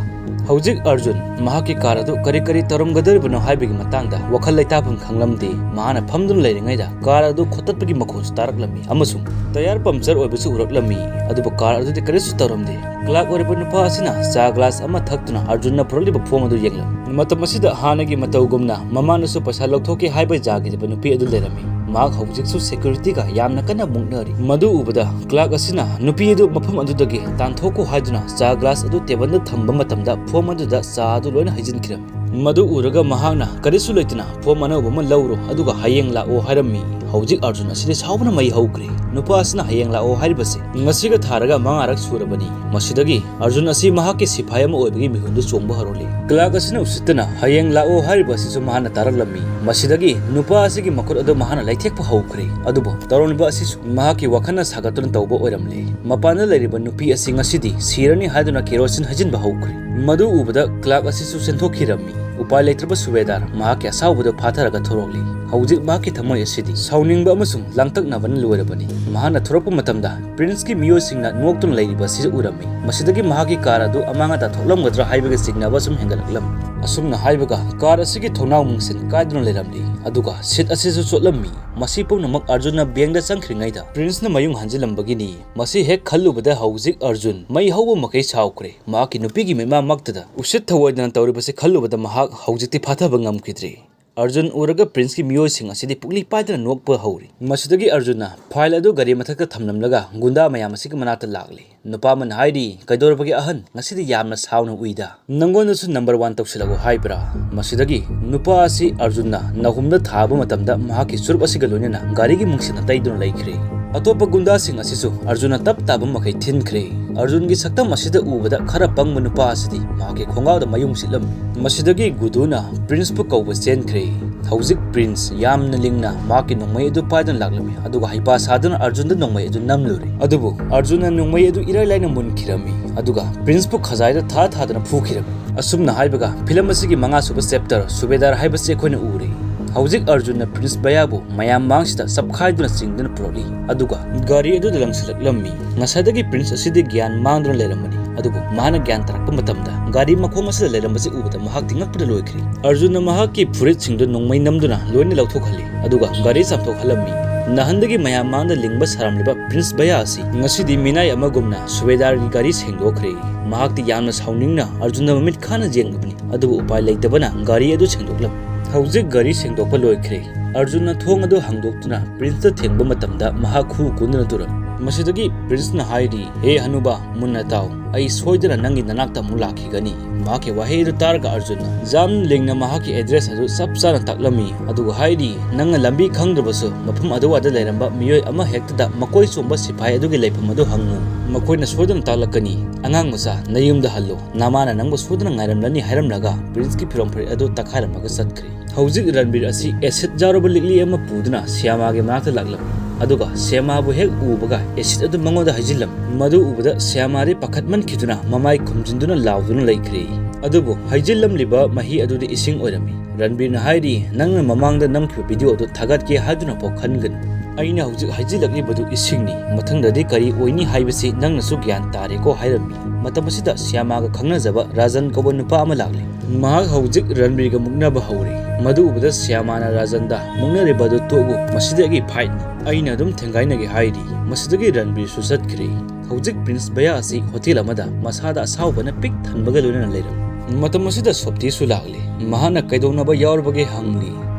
ꯍꯧꯖꯤꯛ ꯑꯔꯖꯨꯟ ꯃꯍꯥꯛꯀꯤ ꯀꯥꯔ ꯑꯗꯨ ꯀꯔꯤ ꯀꯔꯤ ꯇꯧꯔꯝꯒꯗꯧꯔꯤꯕꯅꯣ ꯍꯥꯏꯕꯒꯤ ꯃꯇꯥꯡꯗ ꯋꯥꯈꯜ ꯂꯩꯇꯥꯐꯝ ꯈꯪꯂꯝꯗꯦ꯫ ꯃꯍꯥꯛꯅ ꯐꯝꯗꯨꯅ ꯂꯩꯔꯤꯉꯩꯗ ꯀꯥꯔ ꯑꯗꯨ ꯈꯣꯠꯇꯠꯄꯒꯤ ꯃꯈꯣꯟꯁꯨ ꯇꯥꯔꯛꯂꯝꯃꯤ ꯑꯃꯁꯨꯡ ꯇꯌꯥꯔ ꯄꯝꯆꯔ ꯑꯣꯏꯕꯁꯨ ꯎꯔꯛꯂꯝꯃꯤ, ꯑꯗꯨꯕꯨ ꯀꯥꯔ ꯑꯗꯨꯗꯤ ꯀꯔꯤꯁꯨ ꯇꯧꯔꯝꯗꯦ꯫ ꯀ꯭ꯂꯥꯔꯛ ꯑꯣꯏꯔꯤꯕ ꯅꯨꯄꯥ ꯑꯁꯤꯅ ꯆꯥ ꯒ꯭ꯂꯥꯁ ꯑꯃ ꯊꯛꯇꯨꯅ ꯑꯔꯖꯨꯟꯅ ꯄꯨꯔꯛꯂꯤꯕ ꯐꯣꯝ ꯑꯗꯨ ꯌꯦꯡꯂꯝꯃꯤ꯫ ꯃꯇꯝ ꯑꯁꯤꯗ ꯍꯥꯟꯅꯒꯤ ꯃꯇꯧꯒꯨꯝꯅ ꯃꯃꯥꯅꯁꯨ ꯄꯩꯁꯥ ꯂꯧꯊꯣꯛꯀꯦ ꯍꯥꯏꯕ ꯌꯥꯈꯤꯗꯕ ꯅꯨꯄꯤ ꯑꯗꯨ ꯂꯩꯔꯝꯃꯤ꯫ ꯃꯍꯥꯛ ꯍꯧꯖꯤꯛꯁꯨ ꯁꯦꯀ꯭ꯌꯨꯔꯤꯇꯤꯒ ꯌꯥꯝꯅ ꯀꯟꯅ ꯃꯨꯛꯅꯔꯤ꯫ ꯃꯗꯨ ꯎꯕꯗ ꯀ꯭ꯂꯥꯔꯛ ꯑꯁꯤꯅ ꯅꯨꯄꯤ ꯑꯗꯨ ꯃꯐꯝ ꯑꯗꯨꯗꯒꯤ ꯇꯥꯟꯊꯣꯛꯈꯣ ꯍꯥꯏꯗꯨꯅ ꯆꯥ ꯒ꯭ꯂꯥꯁ ꯑꯗꯨ ꯇꯦꯕꯜꯗ ꯊꯝꯕ ꯃꯇꯝꯗ ꯐꯣꯝ ꯑꯗꯨꯗ ꯆꯥ ꯑꯗꯨ ꯂꯣꯏꯅ ꯍꯩꯖꯤꯟꯈꯤꯔꯝꯃꯤ꯫ ꯃꯗꯨ ꯎꯔꯒ ꯃꯍꯥꯛꯅ, "ꯀꯔꯤꯁꯨ ꯂꯩꯇꯅ ꯐꯣꯝ ꯑꯅꯧꯕ ꯑꯃ ꯂꯧꯔꯣ, ꯑꯗꯨꯒ ꯍꯌꯦꯡ ꯂꯥꯛꯑꯣ" ꯍꯥꯏꯔꯝꯃꯤ꯫ ꯍꯧꯖꯤꯛ ꯑꯔꯖꯨꯟ ꯑꯁꯤꯗꯤ ꯁꯥꯎꯕꯅ ꯃꯩ ꯍꯧꯈ꯭ꯔꯦ꯫ ꯅꯨꯄꯥ ꯑꯁꯤꯅ "ꯍꯌꯦꯡ ꯂꯥꯛꯑꯣ" ꯍꯥꯏꯔꯤꯕꯁꯦ ꯉꯁꯤꯒ ꯊꯥꯔꯒ ꯃꯉꯥꯔꯛ ꯁꯨꯔꯕꯅꯤ꯫ ꯃꯁꯤꯗꯒꯤ ꯑꯔꯖꯨꯟ ꯑꯁꯤ ꯃꯍꯥꯛꯀꯤ ꯁꯤꯐꯥꯏ ꯑꯃ ꯑꯣꯏꯕꯒꯤ ꯃꯤꯍꯨꯟꯗꯨ ꯆꯣꯡꯕ ꯍꯧꯔꯛꯂꯤ꯫ ꯀ꯭ꯂꯥꯔꯛ ꯑꯁꯤꯅ ꯎꯁꯤꯠꯇꯅ "ꯍꯌꯦꯡ ꯂꯥꯛꯑꯣ" ꯍꯥꯏꯔꯤꯕ ꯑꯁꯤꯁꯨ ꯃꯍꯥꯛꯅ ꯇꯥꯔꯛꯂꯝꯃꯤ꯫ ꯃꯁꯤꯗꯒꯤ ꯅꯨꯄꯥ ꯑꯁꯤꯒꯤ ꯃꯈꯨꯠ ꯑꯗꯨ ꯃꯍꯥꯛꯅ ꯂꯩꯊꯦꯛꯄ ꯍꯧꯈ꯭ꯔꯦ꯫ ꯑꯗꯨꯕꯨ ꯇꯧꯔꯝꯂꯤꯕ ꯑꯁꯤꯁꯨ ꯃꯍꯥꯛꯀꯤ ꯋꯥꯈꯜꯅ ꯁꯥꯒꯠꯇꯨꯅ ꯇꯧꯕ ꯑꯣꯏꯔꯝꯂꯦ꯫ ꯃꯄꯥꯟꯗ ꯂꯩꯔꯤꯕ ꯅꯨꯄꯤ ꯑꯁꯤ ꯉꯁꯤꯗꯤ ꯁꯤꯔꯅꯤ ꯍꯥꯏꯗꯨꯅ ꯀꯦꯔꯣꯁꯤꯟ ꯍꯩꯖꯤꯟꯕ ꯍꯧꯈ꯭ꯔꯦ꯫ ꯃꯗꯨ ꯎꯕꯗ ꯀ꯭ꯂꯥꯔꯛ ꯑꯁꯤꯁꯨ ꯆꯦꯟꯊꯣꯛꯈꯤꯔꯝꯃꯤ꯫ ꯎꯄꯥꯏ ꯂꯩꯇ꯭ꯔꯕ ꯁꯨꯕꯦꯗꯥꯔ ꯃꯍꯥꯛꯀꯤ ꯑꯁꯥꯎꯕꯗꯨ ꯐꯥꯊꯔꯒ ꯊꯣꯔꯛꯂꯤ꯫ ꯍꯧꯖꯤꯛ ꯃꯍꯥꯛꯀꯤ ꯊꯃꯣꯏ ꯑꯁꯤꯗꯤ ꯁꯥꯎꯅꯤꯡꯕ ꯑꯃꯁꯨꯡ ꯂꯥꯡꯇꯛꯅꯕꯅ ꯂꯣꯏꯔꯕꯅꯤ꯫ ꯃꯍꯥꯛꯅ ꯊꯣꯔꯛꯄ ꯃꯇꯝꯗ ꯄ꯭ꯔꯤꯟꯁꯀꯤ ꯃꯤꯑꯣꯏꯁꯤꯡꯅ ꯅꯣꯛꯇꯨꯅ ꯂꯩꯔꯤꯕ ꯑꯁꯤ ꯎꯔꯝꯃꯤ꯫ ꯃꯁꯤꯗꯒꯤ ꯃꯍꯥꯛꯀꯤ ꯀꯥꯔ ꯑꯗꯨ ꯑꯃꯥꯡ ꯑꯇꯥ ꯊꯣꯛꯂꯝꯒꯗ꯭ꯔꯥ ꯍꯥꯏꯕꯒꯤ ꯆꯤꯡꯅꯕ ꯁꯨꯝ ꯍꯦꯟꯒꯠꯂꯛꯂꯝꯃꯤ꯫ ꯑꯁꯨꯝꯅ ꯍꯥꯏꯕꯒ ꯀꯥꯔ ꯑꯁꯤꯒꯤ ꯊꯣꯡꯅꯥꯎ ꯃꯨꯡꯁꯤꯟ ꯀꯥꯏꯗꯨꯅ ꯂꯩꯔꯝꯂꯤ, ꯑꯗꯨꯒ ꯁꯤꯠ ꯑꯁꯤꯁꯨ ꯆꯣꯠꯂꯝꯃꯤ꯫ ꯃꯁꯤ ꯄꯨꯝꯅꯃꯛ ꯑꯔꯖꯨꯟꯅ ꯕꯦꯡꯗ ꯆꯪꯈ꯭ꯔꯤꯉꯩꯗ ꯄ꯭ꯔꯤꯟꯁꯅ ꯃꯌꯨꯡ ꯍꯟꯖꯤꯜꯂꯝꯕꯒꯤꯅꯤ꯫ ꯃꯁꯤ ꯍꯦꯛ ꯈꯜꯂꯨꯕꯗ ꯍꯧꯖꯤꯛ ꯑꯔꯖꯨꯟ ꯃꯩ ꯍꯧꯕ ꯃꯈꯩ ꯁꯥꯎꯈ꯭ꯔꯦ꯫ ꯃꯍꯥꯛꯀꯤ ꯅꯨꯄꯤꯒꯤ ꯃꯤꯠꯃꯥꯡꯃꯛꯇꯗ ꯎꯁꯤꯠ ꯊꯑꯣꯏꯗꯅ ꯇꯧꯔꯤꯕꯁꯤ ꯈꯜꯂꯨꯕꯗ ꯃꯍꯥꯛ ꯍꯧꯖꯤꯛꯇꯤ ꯐꯥꯊꯕ ꯉꯝꯈꯤꯗ꯭ꯔꯦ꯫ ꯑꯔꯖꯨꯟ ꯎꯔꯒ ꯄ꯭ꯔꯤꯟꯁꯀꯤ ꯃꯤꯑꯣꯏꯁꯤꯡ ꯑꯁꯤꯗꯤ ꯄꯨꯛꯂꯤ ꯄꯥꯏꯗꯅ ꯅꯣꯛꯄ ꯍꯧꯔꯤ꯫ ꯃꯁꯤꯗꯒꯤ ꯑꯔꯖꯨꯟꯅ ꯐꯥꯏꯜ ꯑꯗꯨ ꯒꯥꯔꯤ ꯃꯊꯛꯇ ꯊꯝꯂꯝꯂꯒ ꯒꯨꯟꯗꯥ ꯃꯌꯥꯝ ꯑꯁꯤꯒꯤ ꯃꯅꯥꯛꯇ ꯂꯥꯛꯂꯤ꯫ ꯅꯨꯄꯥ ꯑꯃꯅ ꯍꯥꯏꯔꯤ, "ꯀꯩꯗꯧꯔꯕꯒꯦ ꯑꯍꯟ? ꯉꯁꯤꯗꯤ ꯌꯥꯝꯅ ꯁꯥꯎꯅ ꯎꯏꯗ꯫ ꯅꯪꯉꯣꯟꯗꯁꯨ ꯅꯝꯕꯔ ꯋꯥꯟ ꯇꯧꯁꯤꯜꯂꯛꯎ ꯍꯥꯏꯕ꯭ꯔꯥ?" ꯃꯁꯤꯗꯒꯤ ꯅꯨꯄꯥ ꯑꯁꯤ ꯑꯔꯖꯨꯟꯅ ꯅꯥꯍꯨꯝꯗ ꯊꯥꯕ ꯃꯇꯝꯗ ꯃꯍꯥꯛꯀꯤ ꯆꯨꯔꯨꯞ ꯑꯁꯤꯒ ꯂꯣꯏꯅꯅ ꯒꯥꯔꯤꯒꯤ ꯃꯨꯡꯁꯤꯟꯅ ꯇꯩꯗꯨꯅ ꯂꯩꯈ꯭ꯔꯦ꯫ ꯑꯇꯣꯞꯄ ꯒꯨꯟꯗꯥꯁꯤꯡ ꯑꯁꯤꯁꯨ ꯑꯔꯖꯨꯟꯅ ꯇꯞ ꯇꯥꯕ ꯃꯈꯩ ꯊꯤꯟꯈ꯭ꯔꯦ꯫ ꯑꯔꯖꯨꯟꯒꯤ ꯁꯛꯇꯝ ꯑꯁꯤꯗ ꯎꯕꯗ ꯈꯔ ꯄꯪꯕ ꯅꯨꯄꯥ ꯑꯁꯤꯗꯤ ꯃꯍꯥꯛꯀꯤ ꯈꯣꯡꯒꯥꯎꯗ ꯃꯌꯨꯡ ꯁꯤꯠꯂꯝꯃꯤ꯫ ꯃꯁꯤꯗꯒꯤ ꯒꯨꯗꯨꯅ ꯄ꯭ꯔꯤꯟꯁꯄꯨ ꯀꯧꯕ ꯆꯦꯟꯈ꯭ꯔꯦ꯫ ꯍꯧꯖꯤꯛ ꯄ꯭ꯔꯤꯟꯁ ꯌꯥꯝꯅ ꯂꯤꯡꯅ ꯃꯍꯥꯛꯀꯤ ꯅꯣꯡꯃꯩ ꯑꯗꯨ ꯄꯥꯏꯗꯨꯅ ꯂꯥꯛꯂꯝꯃꯤ, ꯑꯗꯨꯒ ꯍꯩꯄꯥ ꯁꯥꯗꯨꯅ ꯑꯔꯖꯨꯟꯗ ꯅꯣꯡꯃꯩ ꯑꯗꯨ ꯅꯝꯂꯨꯔꯦ꯫ ꯑꯗꯨꯕꯨ ꯑꯔꯖꯨꯟꯅ ꯅꯣꯡꯃꯩ ꯑꯗꯨ ꯏꯔꯥꯏ ꯂꯥꯏꯅ ꯃꯨꯟꯈꯤꯔꯝꯃꯤ, ꯑꯗꯨꯒ ꯄ꯭ꯔꯤꯟꯁꯄꯨ ꯈꯖꯥꯏꯗ ꯊꯥ ꯊꯥꯗꯅ ꯐꯨꯈꯤꯔꯝꯃꯤ꯫ ꯑꯁꯨꯝꯅ ꯍꯥꯏꯕꯒ ꯐꯤꯂꯝ ꯑꯁꯤꯒꯤ ꯃꯉꯥꯁꯨꯕ ꯆꯦꯞꯇꯔ ꯁꯨꯕꯦꯗꯥꯔ ꯍꯥꯏꯕꯁꯤ ꯑꯩꯈꯣꯏꯅ ꯎꯔꯦ꯫ ꯍꯧꯖꯤꯛ ꯑꯔꯖꯨꯟꯅ ꯄ꯭ꯔꯤꯟꯁ ꯕꯌꯥꯕꯨ ꯃꯌꯥꯝ ꯃꯥꯡꯁꯤꯗ ꯆꯞꯈꯥꯏꯗꯨꯅ ꯆꯤꯡꯗꯨꯅ ꯄꯨꯔꯛꯂꯤ, ꯑꯗꯨꯒ ꯒꯥꯔꯤ ꯑꯗꯨꯗ ꯂꯪꯁꯤꯜꯂꯛꯂꯝꯃꯤ꯫ ꯉꯁꯥꯏꯗꯒꯤ ꯄ꯭ꯔꯤꯟꯁ ꯑꯁꯤꯗꯤ ꯒ꯭ꯌꯥꯟ ꯃꯥꯡꯗꯨꯅ ꯂꯩꯔꯝꯕꯅꯤ, ꯑꯗꯨꯕꯨ ꯃꯍꯥꯛꯅ ꯒ꯭ꯌꯥꯟ ꯇꯥꯔꯛꯄ ꯃꯇꯝꯗ ꯒꯥꯔꯤ ꯃꯈꯣꯡ ꯑꯁꯤꯗ ꯂꯩꯔꯝꯕꯁꯤ ꯎꯕꯗ ꯃꯍꯥꯛꯇꯤ ꯉꯛꯄꯗ ꯂꯣꯏꯈ꯭ꯔꯦ꯫ ꯑꯔꯖꯨꯟꯅ ꯃꯍꯥꯛꯀꯤ ꯐꯨꯔꯤꯠꯁꯤꯡꯗꯨ ꯅꯣꯡꯃꯩ ꯅꯝꯗꯨꯅ ꯂꯣꯏꯅ ꯂꯧꯊꯣꯛꯍꯜꯂꯤ, ꯑꯗꯨꯒ ꯒꯥꯔꯤ ꯆꯥꯝꯊꯣꯛꯍꯜꯂꯝꯃꯤ꯫ ꯅꯍꯥꯟꯗꯒꯤ ꯃꯌꯥꯝ ꯃꯥꯡꯗ ꯂꯤꯡꯕ ꯁꯥꯔꯝꯂꯤꯕ ꯄ꯭ꯔꯤꯟꯁ ꯕꯌꯥ ꯑꯁꯤ ꯉꯁꯤꯗꯤ ꯃꯤꯅꯥꯏ ꯑꯃꯒꯨꯝꯅ ꯁꯨꯕꯦꯗꯥꯔꯒꯤ ꯒꯥꯔꯤ ꯁꯦꯡꯗꯣꯛꯈ꯭ꯔꯦ꯫ ꯃꯍꯥꯛꯇꯤ ꯌꯥꯝꯅ ꯁꯥꯎꯅꯤꯡꯅ ꯑꯔꯖꯨꯟꯗ ꯃꯃꯤꯠ ꯈꯥꯅ ꯌꯦꯡꯂꯕꯅꯤ, ꯑꯗꯨꯕꯨ ꯎꯄꯥꯏ ꯂꯩꯇꯕꯅ ꯒꯥꯔꯤ ꯑꯗꯨ ꯁꯦꯡꯗꯣꯛꯂꯝꯃꯤ꯫ ꯍꯧꯖꯤꯛ ꯒꯥꯔꯤ ꯁꯦꯡꯗꯣꯛꯄ ꯂꯣꯏꯈ꯭ꯔꯦ꯫ ꯑꯔꯖꯨꯟꯅ ꯊꯣꯡ ꯑꯗꯨ ꯍꯥꯡꯗꯣꯛꯇꯨꯅ ꯄ꯭ꯔꯤꯟꯁꯇ ꯊꯦꯡꯕ ꯃꯇꯝꯗ ꯃꯍꯥꯛ ꯈꯨ ꯀꯨꯟꯗꯨꯅ ꯇꯨꯔꯝꯃꯤ꯫ ꯃꯁꯤꯗꯒꯤ ꯄ꯭ꯔꯤꯟꯁꯅ ꯍꯥꯏꯔꯤ, "ꯍꯦ ꯍꯅꯨꯕꯥ, ꯃꯨꯟꯅ ꯇꯥꯎ꯫ ꯑꯩ ꯁꯣꯏꯗꯅ ꯅꯪꯒꯤ ꯅꯅꯥꯛꯇ ꯑꯃꯨꯛ ꯂꯥꯛꯈꯤꯒꯅꯤ꯫ ꯃꯍꯥꯛꯀꯤ ꯋꯥꯍꯩ ꯑꯗꯨ ꯇꯥꯔꯒ ꯑꯔꯖꯨꯟꯅ ꯖꯥꯝ ꯂꯤꯡꯅ ꯃꯍꯥꯛꯀꯤ ꯑꯦꯗ꯭ꯔꯦꯁ ꯑꯗꯨ ꯆꯞ ꯆꯥꯅ ꯇꯥꯛꯂꯝꯃꯤ, ꯑꯗꯨꯒ ꯍꯥꯏꯔꯤ, "ꯅꯪꯅ ꯂꯝꯕꯤ ꯈꯪꯗ꯭ꯔꯕꯁꯨ ꯃꯐꯝ ꯑꯗꯨꯋꯥꯏꯗ ꯂꯩꯔꯝꯕ ꯃꯤꯑꯣꯏ ꯑꯃ ꯍꯦꯛꯇꯗ ꯃꯀꯣꯏ ꯆꯣꯡꯕ ꯁꯤꯐꯥꯏ ꯑꯗꯨꯒꯤ ꯂꯩꯐꯝ ꯑꯗꯨ ꯍꯪꯉꯨ꯫ ꯃꯈꯣꯏꯅ ꯁꯣꯏꯗꯅ ꯇꯥꯛꯂꯛꯀꯅꯤ꯫ ꯑꯉꯥꯡ ꯃꯆꯥ, ꯅꯌꯨꯝꯗ ꯍꯜꯂꯨ꯫ ꯅꯃꯥꯅ ꯅꯪꯕꯨ ꯁꯣꯏꯗꯅ ꯉꯥꯏꯔꯝꯂꯅꯤ" ꯍꯥꯏꯔꯝꯂꯒ ꯄ꯭ꯔꯤꯟꯁꯀꯤ ꯐꯤꯔꯣꯜ ꯐꯨꯔꯤꯠ ꯑꯗꯨ ꯇꯛꯈꯥꯏꯔꯝꯃꯒ ꯆꯠꯈ꯭ꯔꯦ꯫ ꯍꯧꯖꯤꯛ ꯔꯟꯕꯤꯔ ꯑꯁꯤ ꯑꯦꯁꯤꯗ ꯌꯥꯎꯔꯕ ꯂꯤꯛꯂꯤ ꯑꯃ ꯄꯨꯗꯨꯅ ꯁ꯭ꯌꯥꯃꯥꯒꯤ ꯃꯅꯥꯛꯇ ꯂꯥꯛꯂꯝꯃꯤ, ꯑꯗꯨꯒ ꯁ꯭ꯌꯥꯃꯥꯕꯨ ꯍꯦꯛ ꯎꯕꯒ ꯑꯦꯁꯤꯗ ꯑꯗꯨ ꯃꯉꯣꯟꯗ ꯍꯩꯖꯤꯜꯂꯝꯃꯤ꯫ ꯃꯗꯨ ꯎꯕꯗ ꯁ꯭ꯌꯥꯃꯥꯗꯤ ꯄꯥꯈꯠꯃꯟꯈꯤꯗꯨꯅ ꯃꯃꯥꯏ ꯈꯨꯝꯖꯤꯟꯗꯨꯅ ꯂꯥꯎꯗꯨꯅ ꯂꯩꯈ꯭ꯔꯦ꯫ ꯑꯗꯨꯕꯨ ꯍꯩꯖꯤꯜꯂꯝꯂꯤꯕ ꯃꯍꯤ ꯑꯗꯨꯗꯤ ꯏꯁꯤꯡ ꯑꯣꯏꯔꯝꯃꯤ꯫ ꯔꯟꯕꯤꯔꯅ ꯍꯥꯏꯔꯤ, "ꯅꯪꯅ ꯃꯃꯥꯡꯗ ꯅꯝꯈꯤꯕ ꯚꯤꯗꯤꯑꯣ ꯑꯗꯨ ꯊꯥꯒꯠꯀꯦ ꯍꯥꯏꯗꯨꯅ ꯐꯥꯎ ꯈꯟꯒꯅꯨ꯫ ꯑꯩꯅ ꯍꯧꯖꯤꯛ ꯍꯩꯖꯤꯜꯂꯛꯂꯤꯕꯗꯨ ꯏꯁꯤꯡꯅꯤ꯫ ꯃꯊꯪꯗꯗꯤ ꯀꯔꯤ ꯑꯣꯏꯅꯤ ꯍꯥꯏꯕꯁꯤ ꯅꯪꯅꯁꯨ ꯒ꯭ꯌꯥꯟ ꯇꯥꯔꯦꯀꯣ" ꯍꯥꯏꯔꯝꯃꯤ꯫ ꯃꯇꯝ ꯑꯁꯤꯗ ꯁ꯭ꯌꯥꯃꯥꯒ ꯈꯪꯅꯖꯕ ꯔꯥꯖꯟ ꯀꯧꯕ ꯅꯨꯄꯥ ꯑꯃ ꯂꯥꯛꯂꯤ꯫ ꯃꯍꯥꯛ ꯍꯧꯖꯤꯛ ꯔꯟꯕꯤꯔꯒ ꯃꯨꯛꯅꯕ ꯍꯧꯔꯦ꯫ ꯃꯗꯨ ꯎꯕꯗ ꯁ꯭ꯌꯥꯃꯥꯅ ꯔꯥꯖꯟꯗ, "ꯃꯨꯛꯅꯔꯤꯕ ꯑꯗꯨ ꯇꯣꯛꯎ, ꯃꯁꯤꯗꯤ ꯑꯩꯒꯤ ꯐꯥꯏꯠꯅꯤ꯫ ꯑꯩꯅ ꯑꯗꯨꯝ ꯊꯦꯡꯒꯥꯏꯅꯒꯦ" ꯍꯥꯏꯔꯤ꯫ ꯃꯁꯤꯗꯒꯤ ꯔꯟꯕꯤꯔꯁꯨ ꯆꯠꯈ꯭ꯔꯦ꯫ ꯍꯧꯖꯤꯛ ꯄ꯭ꯔꯤꯟꯁ ꯚꯌꯥ ꯑꯁꯤ ꯍꯣꯇꯦꯜ ꯑꯃꯗ ꯃꯁꯥꯗ ꯑꯁꯥꯎꯕꯅ ꯄꯤꯛ ꯊꯟꯕꯒ ꯂꯣꯏꯅꯅ ꯂꯩꯔꯝꯃꯤ꯫ ꯃꯇꯝ ꯑꯁꯤꯗ ꯁꯣꯞꯇꯤꯁꯨ ꯂꯥꯛꯂꯤ꯫ ꯃꯍꯥꯛꯅ ꯀꯩꯗꯧꯅꯕ ꯌꯥꯎꯔꯕꯒꯦ ꯍꯪꯂꯤ꯫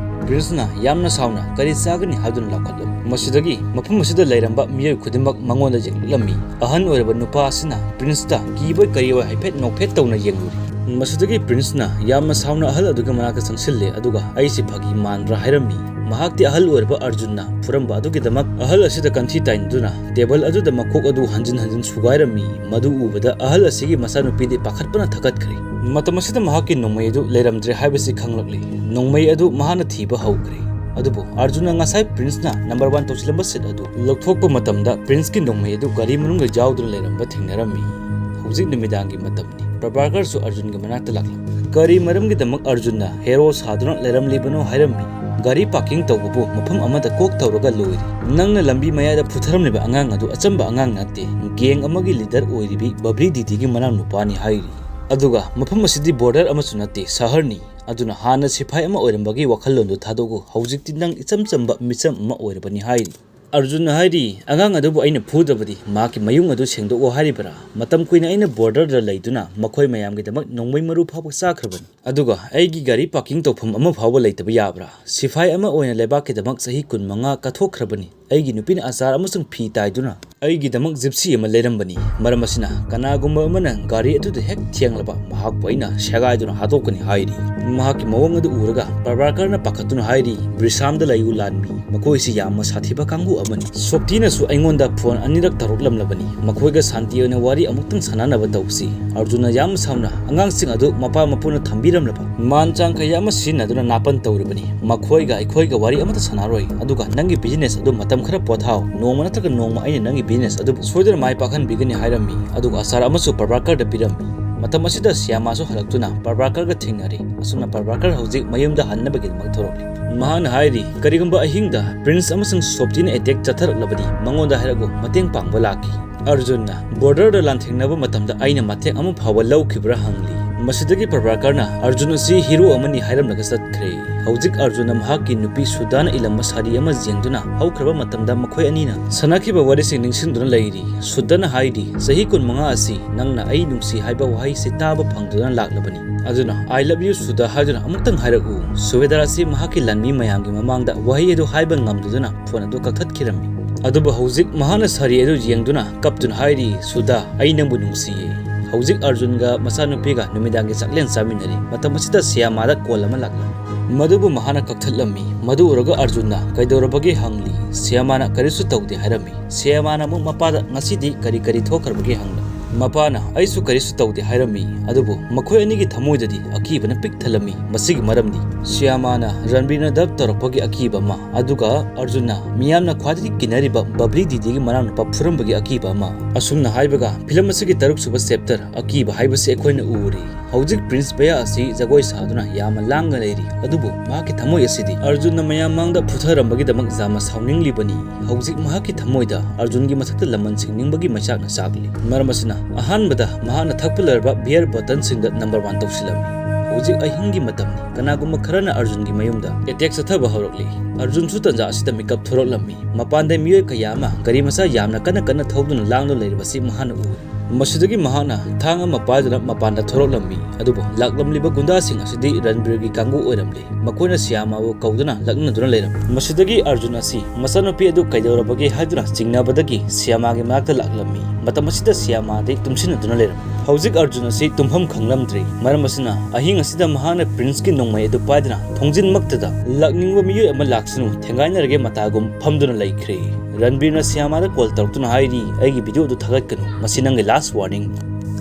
ꯄ꯭ꯔꯤꯟꯁꯅ ꯌꯥꯝꯅ ꯁꯥꯎꯅ, "ꯀꯔꯤ ꯆꯥꯒꯅꯤ?" ꯍꯥꯏꯗꯨꯅ ꯂꯥꯎꯈꯠꯂꯝꯃꯤ꯫ ꯃꯁꯤꯗꯒꯤ ꯃꯐꯝ ꯑꯁꯤꯗ ꯂꯩꯔꯝꯕ ꯃꯤꯑꯣꯏ ꯈꯨꯗꯤꯡꯃꯛ ꯃꯉꯣꯟꯗ ꯌꯦꯡꯂꯛꯂꯝꯃꯤ꯫ ꯑꯍꯟ ꯑꯣꯏꯔꯕ ꯅꯨꯄꯥ ꯑꯁꯤꯅ ꯄ꯭ꯔꯤꯟꯁꯇ ꯀꯤꯕꯣꯏ ꯀꯔꯤꯑꯣꯏ ꯍꯥꯏꯐꯦꯠ ꯅꯣꯛꯐꯦꯠ ꯇꯧꯅ ꯌꯦꯡꯂꯨꯔꯤ꯫ ꯃꯁꯤꯗꯒꯤ ꯄ꯭ꯔꯤꯟꯁꯅ ꯌꯥꯝꯅ ꯁꯥꯎꯅ ꯑꯍꯜ ꯑꯗꯨꯒꯤ ꯃꯅꯥꯛꯇ ꯆꯪꯁꯤꯜꯂꯦ, ꯑꯗꯨꯒ "ꯑꯩꯁꯤ ꯐꯥꯒꯤ ꯃꯥꯟꯕ꯭ꯔꯥ?" ꯍꯥꯏꯔꯝꯃꯤ꯫ ꯃꯍꯥꯛꯇꯤ ꯑꯍꯜ ꯑꯣꯏꯔꯕ ꯑꯔꯖꯨꯟꯅ ꯐꯨꯔꯝꯕ ꯑꯗꯨꯒꯤꯗꯃꯛ ꯑꯍꯜ ꯑꯁꯤꯗ ꯀꯟꯊꯤ ꯇꯥꯏꯅꯗꯨꯅ ꯇꯦꯕꯜ ꯑꯗꯨꯗ ꯃꯀꯣꯛ ꯑꯗꯨ ꯍꯟꯖꯤꯟ ꯍꯟꯖꯤꯟ ꯁꯨꯒꯥꯏꯔꯝꯃꯤ꯫ ꯃꯗꯨ ꯎꯕꯗ ꯑꯍꯜ ꯑꯁꯤꯒꯤ ꯃꯆꯥꯅꯨꯄꯤꯗꯤ ꯄꯥꯈꯠꯄꯅ ꯊꯛꯀꯠꯈ꯭ꯔꯦ꯫ ꯃꯇꯝ ꯑꯁꯤꯗ ꯃꯍꯥꯛꯀꯤ ꯅꯣꯡꯃꯩ ꯑꯗꯨ ꯂꯩꯔꯝꯗ꯭ꯔꯦ ꯍꯥꯏꯕꯁꯤ ꯈꯪꯂꯛꯂꯤ꯫ ꯅꯣꯡꯃꯩ ꯑꯗꯨ ꯃꯍꯥꯛꯅ ꯊꯤꯕ ꯍꯧꯈ꯭ꯔꯦ꯫ ꯑꯗꯨꯕꯨ ꯑꯔꯖꯨꯟꯅ ꯉꯁꯥꯏ ꯄ꯭ꯔꯤꯟꯁꯅ ꯅꯝꯕꯔ ꯋꯥꯟ ꯇꯧꯁꯤꯜꯂꯝꯕ ꯁꯤꯠ ꯑꯗꯨ ꯂꯧꯊꯣꯛꯄ ꯃꯇꯝꯗ ꯄ꯭ꯔꯤꯟꯁꯀꯤ ꯅꯣꯡꯃꯩ ꯑꯗꯨ ꯒꯥꯔꯤ ꯃꯅꯨꯡꯗ ꯌꯥꯎꯗꯨꯅ ꯂꯩꯔꯝꯕ ꯊꯦꯡꯅꯔꯝꯃꯤ꯫ ꯍꯧꯖꯤꯛ ꯅꯨꯃꯤꯗꯥꯡꯒꯤ ꯃꯇꯝꯅꯤ꯫ ꯄ꯭ꯔꯚꯥꯀꯔꯁꯨ ꯑꯔꯖꯨꯟꯒꯤ ꯃꯅꯥꯛꯇ ꯂꯥꯛꯂꯝꯃꯤ꯫ ꯀꯔꯤ ꯃꯔꯝꯒꯤꯗꯃꯛ ꯑꯔꯖꯨꯟꯅ ꯍꯦꯔꯣ ꯁꯥꯗꯨꯅ ꯂꯩꯔꯝꯂꯤꯕꯅꯣ ꯍꯥꯏꯔꯝꯃꯤ꯫ "ꯒꯥꯔꯤ ꯄꯥꯔꯀꯤꯡ ꯇꯧꯕꯕꯨ ꯃꯐꯝ ꯑꯃꯗ ꯀꯣꯛ ꯇꯧꯔꯒ ꯂꯣꯏꯔꯦ꯫ ꯅꯪꯅ ꯂꯝꯕꯤ ꯃꯌꯥꯏꯗ ꯐꯨꯊꯔꯝꯂꯤꯕ ꯑꯉꯥꯡ ꯑꯗꯨ ꯑꯆꯝꯕ ꯑꯉꯥꯡ ꯅꯠꯇꯦ꯫ ꯒꯦꯡ ꯑꯃꯒꯤ ꯂꯤꯗꯔ ꯑꯣꯏꯔꯤꯕꯤ ꯕꯕ꯭ꯂꯤ ꯗꯤꯗꯤꯒꯤ ꯃꯅꯥꯎꯅꯨꯄꯥꯅꯤ" ꯍꯥꯏꯔꯤ꯫ ꯑꯗꯨꯒ ꯃꯐꯝ ꯑꯁꯤꯗꯤ ꯕꯣꯔꯗꯔ ꯑꯃꯁꯨ ꯅꯠꯇꯦ, ꯁꯍꯔꯅꯤ꯫ ꯑꯗꯨꯅ ꯍꯥꯟꯅ ꯁꯤꯐꯥꯏ ꯑꯃ ꯑꯣꯏꯔꯝꯕꯒꯤ ꯋꯥꯈꯜꯂꯣꯟꯗꯨ ꯊꯥꯗꯣꯛꯎ꯫ ꯍꯧꯖꯤꯛꯇꯤ ꯅꯪ ꯏꯆꯝ ꯆꯝꯕ ꯃꯤꯆꯝ ꯑꯃ ꯑꯣꯏꯔꯕꯅꯤ ꯍꯥꯏꯔꯤ꯫ ꯑꯔꯖꯨꯟꯅ ꯍꯥꯏꯔꯤ, "ꯑꯉꯥꯡ ꯑꯗꯨꯕꯨ ꯑꯩꯅ ꯐꯨꯗꯕꯗꯤ ꯃꯍꯥꯛꯀꯤ ꯃꯌꯨꯡ ꯑꯗꯨ ꯁꯦꯡꯗꯣꯛꯑꯣ ꯍꯥꯏꯔꯤꯕꯔꯥ? ꯃꯇꯝ ꯀꯨꯏꯅ ꯑꯩꯅ ꯕꯣꯔꯗꯔꯗ ꯂꯩꯗꯨꯅ ꯃꯈꯣꯏ ꯃꯌꯥꯝꯒꯤꯗꯃꯛ ꯅꯣꯡꯃꯩ ꯃꯔꯨ ꯐꯥꯎꯕ ꯆꯥꯈ꯭ꯔꯕꯅꯤ꯫ ꯑꯗꯨꯒ ꯑꯩꯒꯤ ꯒꯥꯔꯤ ꯄꯥꯔꯀꯤꯡ ꯇꯧꯐꯝ ꯑꯃ ꯐꯥꯎꯕ ꯂꯩꯇꯕ ꯌꯥꯕ꯭ꯔꯥ? ꯁꯤꯐꯥꯏ ꯑꯃ ꯑꯣꯏꯅ ꯂꯩꯕꯥꯛꯀꯤꯗꯃꯛ ꯆꯍꯤ ꯀꯨꯟꯃꯉꯥ ꯀꯠꯊꯣꯛꯈ꯭ꯔꯕꯅꯤ꯫ ꯑꯩꯒꯤ ꯅꯨꯄꯤꯅ ꯑꯆꯥꯔ ꯑꯃꯁꯨꯡ ꯐꯤ ꯇꯥꯏꯗꯨꯅ ꯑꯩꯒꯤꯗꯃꯛ ꯖꯤꯞꯁꯤ ꯑꯃ ꯂꯩꯔꯝꯕꯅꯤ꯫ ꯃꯔꯝ ꯑꯁꯤꯅ, ꯀꯅꯥꯒꯨꯝꯕ ꯑꯃꯅ ꯒꯥꯔꯤ ꯑꯗꯨꯗ ꯍꯦꯛ ꯊꯦꯡꯂꯕ, ꯃꯍꯥꯛꯄꯨ ꯑꯩꯅ ꯁꯦꯒꯥꯏꯗꯨꯅ ꯍꯥꯠꯇꯣꯛꯀꯅꯤ ꯍꯥꯏꯔꯤ꯫ ꯃꯍꯥꯛꯀꯤ ꯃꯑꯣꯡ ꯑꯗꯨ ꯎꯔꯒ ꯄ꯭ꯔꯚꯥꯀꯔꯅ ꯄꯥꯈꯠꯇꯨꯅ ꯍꯥꯏꯔꯤ, "ꯕ꯭ꯔꯤꯁꯥꯝꯗ ꯂꯩꯌꯨ, ꯂꯥꯟꯃꯤ꯫ ꯃꯈꯣꯏꯁꯤ ꯌꯥꯝꯅ ꯁꯥꯊꯤꯕ ꯀꯥꯡꯕꯨ ꯑꯃꯅꯤ꯫" ꯁꯣꯞꯇꯤꯅꯁꯨ ꯑꯩꯉꯣꯟꯗ ꯐꯣꯟ ꯑꯅꯤꯔꯛ ꯇꯧꯔꯛꯂꯝꯂꯕꯅꯤ꯫ ꯃꯈꯣꯏꯒ ꯁꯥꯟꯇꯤ ꯑꯣꯏꯅ ꯋꯥꯔꯤ ꯑꯃꯨꯛꯇꯪ ꯁꯥꯟꯅꯅꯕ ꯇꯧꯁꯤ꯫ ꯑꯔꯖꯨꯟꯅ ꯌꯥꯝ ꯁꯥꯎꯅ ꯑꯉꯥꯡꯁꯤꯡ ꯑꯗꯨ ꯃꯄꯥ ꯃꯄꯨꯅ ꯊꯝꯕꯤꯔꯝꯂꯕ ꯃꯥꯟ ꯆꯥꯡ ꯀꯌꯥ ꯑꯃ ꯁꯤꯖꯤꯟꯅꯗꯨꯅ ꯅꯥꯄꯟ ꯇꯧꯔꯤꯕꯅꯤ꯫ "ꯃꯈꯣꯏꯒ ꯑꯩꯈꯣꯏꯒ ꯋꯥꯔꯤ ꯑꯃꯠꯇ ꯁꯥꯟꯅꯔꯣꯏ, ꯑꯗꯨꯒ ꯅꯪꯒꯤ ꯕꯤꯖꯤꯅꯦꯁ ꯑꯗꯨ ꯃꯇꯝ ꯈꯔ ꯄꯣꯊꯥꯎ꯫ ꯅꯣꯡꯃ ꯅꯠꯇ꯭ꯔꯒ ꯅꯣꯡꯃ ꯑꯩꯅ ꯅꯪꯒꯤ ꯕꯤꯖꯤꯅꯦꯁ ꯑꯗꯨꯕꯨ ꯁꯣꯏꯗꯅ ꯃꯥꯏ ꯄꯥꯛꯍꯟꯕꯤꯒꯅꯤ" ꯍꯥꯏꯔꯝꯃꯤ꯫ ꯑꯗꯨꯒ ꯑꯆꯥꯔ ꯑꯃꯁꯨ ꯄ꯭ꯔꯚꯥꯀꯔꯗ ꯄꯤꯔꯝꯃꯤ꯫ ꯃꯇꯝ ꯑꯁꯤꯗ ꯁ꯭ꯌꯥꯃꯥꯁꯨ ꯍꯜꯂꯛꯇꯨꯅ ꯄ꯭ꯔꯚꯥꯀꯔꯒ ꯊꯦꯡꯅꯔꯤ꯫ ꯑꯁꯨꯝꯅ ꯄ꯭ꯔꯚꯥꯀꯔ ꯍꯧꯖꯤꯛ ꯃꯌꯨꯝꯗ ꯍꯟꯅꯕꯒꯤꯗꯃꯛ ꯊꯣꯔꯛꯂꯤ꯫ ꯃꯍꯥꯛꯅ ꯍꯥꯏꯔꯤ, "ꯀꯔꯤꯒꯨꯝꯕ ꯑꯍꯤꯡꯗ ꯄ꯭ꯔꯤꯟꯁ ꯑꯃꯁꯨꯡ ꯁꯣꯞꯇꯤꯅ ꯑꯦꯇꯦꯛ ꯆꯠꯊꯔꯛꯂꯕꯗꯤ ꯃꯉꯣꯟꯗ ꯍꯥꯏꯔꯛꯎ, ꯃꯇꯦꯡ ꯄꯥꯡꯕ ꯂꯥꯛꯈꯤ꯫" ꯑꯔꯖꯨꯟꯅ ꯕꯣꯔꯗꯔꯗ ꯂꯥꯟꯊꯦꯡꯅꯕ ꯃꯇꯝꯗ ꯑꯩꯅ ꯃꯇꯦꯡ ꯑꯃ ꯐꯥꯎꯕ ꯂꯧꯈꯤꯕ꯭ꯔꯥ ꯍꯪꯂꯤ꯫ ꯃꯁꯤꯗꯒꯤ ꯄ꯭ꯔꯚꯥꯀꯔꯅ ꯑꯔꯖꯨꯟ ꯑꯁꯤ ꯍꯤꯔꯣ ꯑꯃꯅꯤ ꯍꯥꯏꯔꯝꯂꯒ ꯆꯠꯈ꯭ꯔꯦ꯫ ꯍꯧꯖꯤꯛ ꯑꯔꯖꯨꯟꯅ ꯃꯍꯥꯛꯀꯤ ꯅꯨꯄꯤ ꯁꯨꯗꯥꯅ ꯏꯂꯝꯕ ꯁꯥꯔꯤ ꯑꯃ ꯌꯦꯡꯗꯨꯅ ꯍꯧꯈ꯭ꯔꯕ ꯃꯇꯝꯗ ꯃꯈꯣꯏ ꯑꯅꯤꯅ ꯁꯥꯟꯅꯈꯤꯕ ꯋꯥꯔꯤꯁꯤꯡ ꯅꯤꯡꯁꯤꯡꯗꯨꯅ ꯂꯩꯔꯤ꯫ ꯁꯨꯗꯥꯅ ꯍꯥꯏꯔꯤ, "ꯆꯍꯤ ꯀꯨꯟꯃꯉꯥ ꯑꯁꯤ ꯅꯪꯅ ꯑꯩ ꯅꯨꯡꯁꯤ ꯍꯥꯏꯕ ꯋꯥꯍꯩꯁꯤ ꯇꯥꯕ ꯐꯪꯗꯨꯅ ꯂꯥꯛꯂꯕꯅꯤ꯫ ꯑꯗꯨꯅ 'I love you ꯁꯨꯗꯥ' ꯍꯥꯏꯗꯨꯅ ꯑꯃꯨꯛꯇꯪ ꯍꯥꯏꯔꯛꯎ꯫" ꯁꯨꯕꯦꯗꯥꯔ ꯑꯁꯤ ꯃꯍꯥꯛꯀꯤ ꯂꯥꯟꯃꯤ ꯃꯌꯥꯝꯒꯤ ꯃꯃꯥꯡꯗ ꯋꯥꯍꯩ ꯑꯗꯨ ꯍꯥꯏꯕ ꯉꯝꯗꯗꯨꯅ ꯐꯣꯟ ꯑꯗꯨ ꯀꯛꯊꯠꯈꯤꯔꯝꯃꯤ꯫ ꯑꯗꯨꯕꯨ ꯍꯧꯖꯤꯛ ꯃꯍꯥꯛꯅ ꯁꯥꯔꯤ ꯑꯗꯨ ꯌꯦꯡꯗꯨꯅ ꯀꯞꯇꯨꯅ ꯍꯥꯏꯔꯤ, "ꯁꯨꯗꯥ, ꯑꯩ ꯅꯪꯕꯨ ꯅꯨꯡꯁꯤꯌꯦ꯫" ꯍꯧꯖꯤꯛ ꯑꯔꯖꯨꯟꯒ ꯃꯆꯥꯅꯨꯄꯤꯒ ꯅꯨꯃꯤꯗꯥꯡꯒꯤ ꯆꯥꯛꯂꯦꯟ ꯆꯥꯃꯤꯟꯅꯔꯤ꯫ ꯃꯇꯝ ꯑꯁꯤꯗ ꯁ꯭ꯌꯥꯃꯥꯗ ꯀꯣꯜ ꯑꯃ ꯂꯥꯛꯂꯝꯃꯤ꯫ ꯃꯗꯨꯕꯨ ꯃꯍꯥꯛꯅ ꯀꯛꯊꯠꯂꯝꯃꯤ꯫ ꯃꯗꯨ ꯎꯔꯒ ꯑꯔꯖꯨꯟꯅ ꯀꯩꯗꯧꯔꯕꯒꯦ ꯍꯪꯂꯤ꯫ ꯁ꯭ꯌꯥꯃꯥꯅ ꯀꯔꯤꯁꯨ ꯇꯧꯗꯦ ꯍꯥꯏꯔꯝꯃꯤ꯫ ꯁ꯭ꯌꯥꯃꯥꯅ ꯑꯃꯨꯛ ꯃꯄꯥꯗ ꯉꯁꯤꯗꯤ ꯀꯔꯤ ꯀꯔꯤ ꯊꯣꯛꯈ꯭ꯔꯕꯒꯦ ꯍꯪꯂꯝꯃꯤ꯫ ꯃꯄꯥꯅ ꯑꯩꯁꯨ ꯀꯔꯤꯁꯨ ꯇꯧꯗꯦ ꯍꯥꯏꯔꯝꯃꯤ꯫ ꯑꯗꯨꯕꯨ ꯃꯈꯣꯏ ꯑꯅꯤꯒꯤ ꯊꯃꯣꯏꯗꯗꯤ ꯑꯀꯤꯕꯅ ꯄꯤꯛ ꯊꯜꯂꯝꯃꯤ꯫ ꯃꯁꯤꯒꯤ ꯃꯔꯝꯗꯤ ꯁ꯭ꯌꯥꯃꯥꯅ ꯔꯟꯕꯤꯔꯅ ꯗꯕ ꯇꯧꯔꯛꯄꯒꯤ ꯑꯀꯤꯕ ꯑꯃ, ꯑꯗꯨꯒ ꯑꯔꯖꯨꯟꯅ ꯃꯤꯌꯥꯝꯅ ꯈ꯭ꯋꯥꯏꯗꯒꯤ ꯀꯤꯅꯔꯤꯕ ꯕꯕ꯭ꯂꯤ ꯗꯤꯗꯤꯒꯤ ꯃꯅꯥꯎꯅꯨꯄꯥ ꯐꯨꯔꯝꯕꯒꯤ ꯑꯀꯤꯕ ꯑꯃ꯫ ꯑꯁꯨꯝꯅ ꯍꯥꯏꯕꯒ ꯐꯤꯂꯝ ꯑꯁꯤꯒꯤ ꯇꯔꯨꯛ ꯁꯨꯕ ꯆꯦꯞꯇꯔ ꯑꯀꯤꯕ ꯍꯥꯏꯕꯁꯤ ꯑꯩꯈꯣꯏꯅ ꯎꯔꯤ꯫ ꯍꯧꯖꯤꯛ ꯄ꯭ꯔꯤꯟꯁ ꯕꯌꯥ ꯑꯁꯤ ꯖꯒꯣꯏ ꯁꯥꯗꯨꯅ ꯌꯥꯝꯅ ꯂꯥꯡꯅ ꯂꯩꯔꯤ, ꯑꯗꯨꯕꯨ ꯃꯍꯥꯛꯀꯤ ꯊꯃꯣꯏ ꯑꯁꯤꯗꯤ ꯑꯔꯖꯨꯟꯅ ꯃꯌꯥꯝ ꯃꯥꯡꯗ ꯐꯨꯊꯔꯝꯕꯒꯤꯗꯃꯛ ꯌꯥꯝꯅ ꯁꯥꯎꯅꯤꯡꯂꯤꯕꯅꯤ꯫ ꯍꯧꯖꯤꯛ ꯃꯍꯥꯛꯀꯤ ꯊꯃꯣꯏꯗ ꯑꯔꯖꯨꯟꯒꯤ ꯃꯊꯛꯇ ꯂꯃꯟ ꯁꯤꯡꯅꯤꯡꯕꯒꯤ ꯃꯩꯆꯥꯛꯅ ꯆꯥꯛꯂꯤ꯫ ꯃꯔꯝ ꯑꯁꯤꯅ ꯑꯍꯥꯟꯕꯗ ꯃꯍꯥꯛꯅ ꯊꯛꯄ ꯂꯩꯔꯕ ꯕꯤꯌꯔ ꯕꯣꯇꯜꯁꯤꯡꯗ ꯅꯝꯕꯔ ꯋꯥꯟ ꯇꯧꯁꯤꯜꯂꯝꯃꯤ꯫ ꯍꯧꯖꯤꯛ ꯑꯍꯤꯡꯒꯤ ꯃꯇꯝꯅꯤ꯫ ꯀꯅꯥꯒꯨꯝꯕ ꯈꯔꯅ ꯑꯔꯖꯨꯟꯒꯤ ꯃꯌꯨꯝꯗ ꯑꯦꯇꯦꯛ ꯆꯠꯊꯕ ꯍꯧꯔꯛꯂꯤ꯫ ꯑꯔꯖꯨꯟꯁꯨ ꯇꯟꯖꯥ ꯑꯁꯤꯗ ꯃꯤꯀꯞ ꯊꯣꯔꯛꯂꯝꯃꯤ꯫ ꯃꯄꯥꯟꯗ ꯃꯤꯑꯣꯏ ꯀꯌꯥ ꯑꯃ ꯒꯥꯔꯤ ꯃꯆꯥ ꯌꯥꯝꯅ ꯀꯟꯅ ꯀꯟꯅ ꯊꯧꯗꯨꯅ ꯂꯥꯡꯗꯨꯅ ꯂꯩꯔꯤꯕꯁꯤ ꯃꯍꯥꯛꯅ ꯎꯔꯤ꯫ ꯃꯁꯤꯗꯒꯤ ꯃꯍꯥꯛꯅ ꯊꯥꯡ ꯑꯃ ꯄꯥꯏꯗꯨꯅ ꯃꯄꯥꯟꯗ ꯊꯣꯔꯛꯂꯝꯃꯤ꯫ ꯑꯗꯨꯕꯨ ꯂꯥꯛꯂꯝꯂꯤꯕ ꯒꯨꯟꯗꯥꯁꯤꯡ ꯑꯁꯤꯗꯤ ꯔꯟꯕꯤꯔꯒꯤ ꯀꯥꯡꯕꯨ ꯑꯣꯏꯔꯝꯂꯦ꯫ ꯃꯈꯣꯏꯅ ꯁꯤꯌꯥꯃꯥꯕꯨ ꯀꯧꯗꯨꯅ ꯂꯛꯅꯗꯨꯅ ꯂꯩꯔꯝꯃꯤ꯫ ꯃꯁꯤꯗꯒꯤ ꯑꯔꯖꯨꯟ ꯑꯁꯤ ꯃꯆꯥꯅꯨꯄꯤ ꯑꯗꯨ ꯀꯩꯗꯧꯔꯕꯒꯦ ꯍꯥꯏꯗꯨꯅ ꯆꯤꯡꯅꯕꯗꯒꯤ ꯁꯤꯌꯥꯃꯥꯒꯤ ꯃꯅꯥꯛꯇ ꯂꯥꯛꯂꯝꯃꯤ꯫ ꯃꯇꯝ ꯑꯁꯤꯗ ꯁꯤꯌꯥꯃꯥꯗꯤ ꯇꯨꯝꯁꯤꯟꯅꯗꯨꯅ ꯂꯩꯔꯝꯃꯤ꯫ ꯍꯧꯖꯤꯛ ꯑꯔꯖꯨꯟ ꯑꯁꯤ ꯇꯨꯝꯐꯝ ꯈꯪꯂꯝꯗ꯭ꯔꯦ꯫ ꯃꯔꯝ ꯑꯁꯤꯅ ꯑꯍꯤꯡ ꯑꯁꯤꯗ ꯃꯍꯥꯛꯅ ꯄ꯭ꯔꯤꯟꯁꯀꯤ ꯅꯣꯡꯃꯩ ꯑꯗꯨ ꯄꯥꯏꯗꯨꯅ ꯊꯣꯡꯖꯤꯟꯃꯛꯇꯗ ꯂꯥꯛꯅꯤꯡꯕ ꯃꯤꯑꯣꯏ ꯑꯃ ꯂꯥꯛꯁꯅꯨ, ꯊꯦꯡꯒꯥꯏꯅꯔꯒꯦ ꯃꯇꯥꯒꯨꯝ ꯐꯝꯗꯨꯅ ꯂꯩꯈ꯭ꯔꯦ꯫ ꯔꯟꯕꯤꯔꯅ ꯁꯤꯌꯥꯃꯥꯗ ꯀꯣꯜ ꯇꯧꯔꯛꯇꯨꯅ ꯍꯥꯏꯔꯤ, "ꯑꯩꯒꯤ ꯚꯤꯗꯤꯑꯣ ꯑꯗꯨ ꯊꯥꯒꯠꯀꯅꯨ, ꯃꯁꯤ ꯅꯪꯒꯤ ꯂꯥꯁ ꯋꯥꯔꯅꯤꯡ"꯫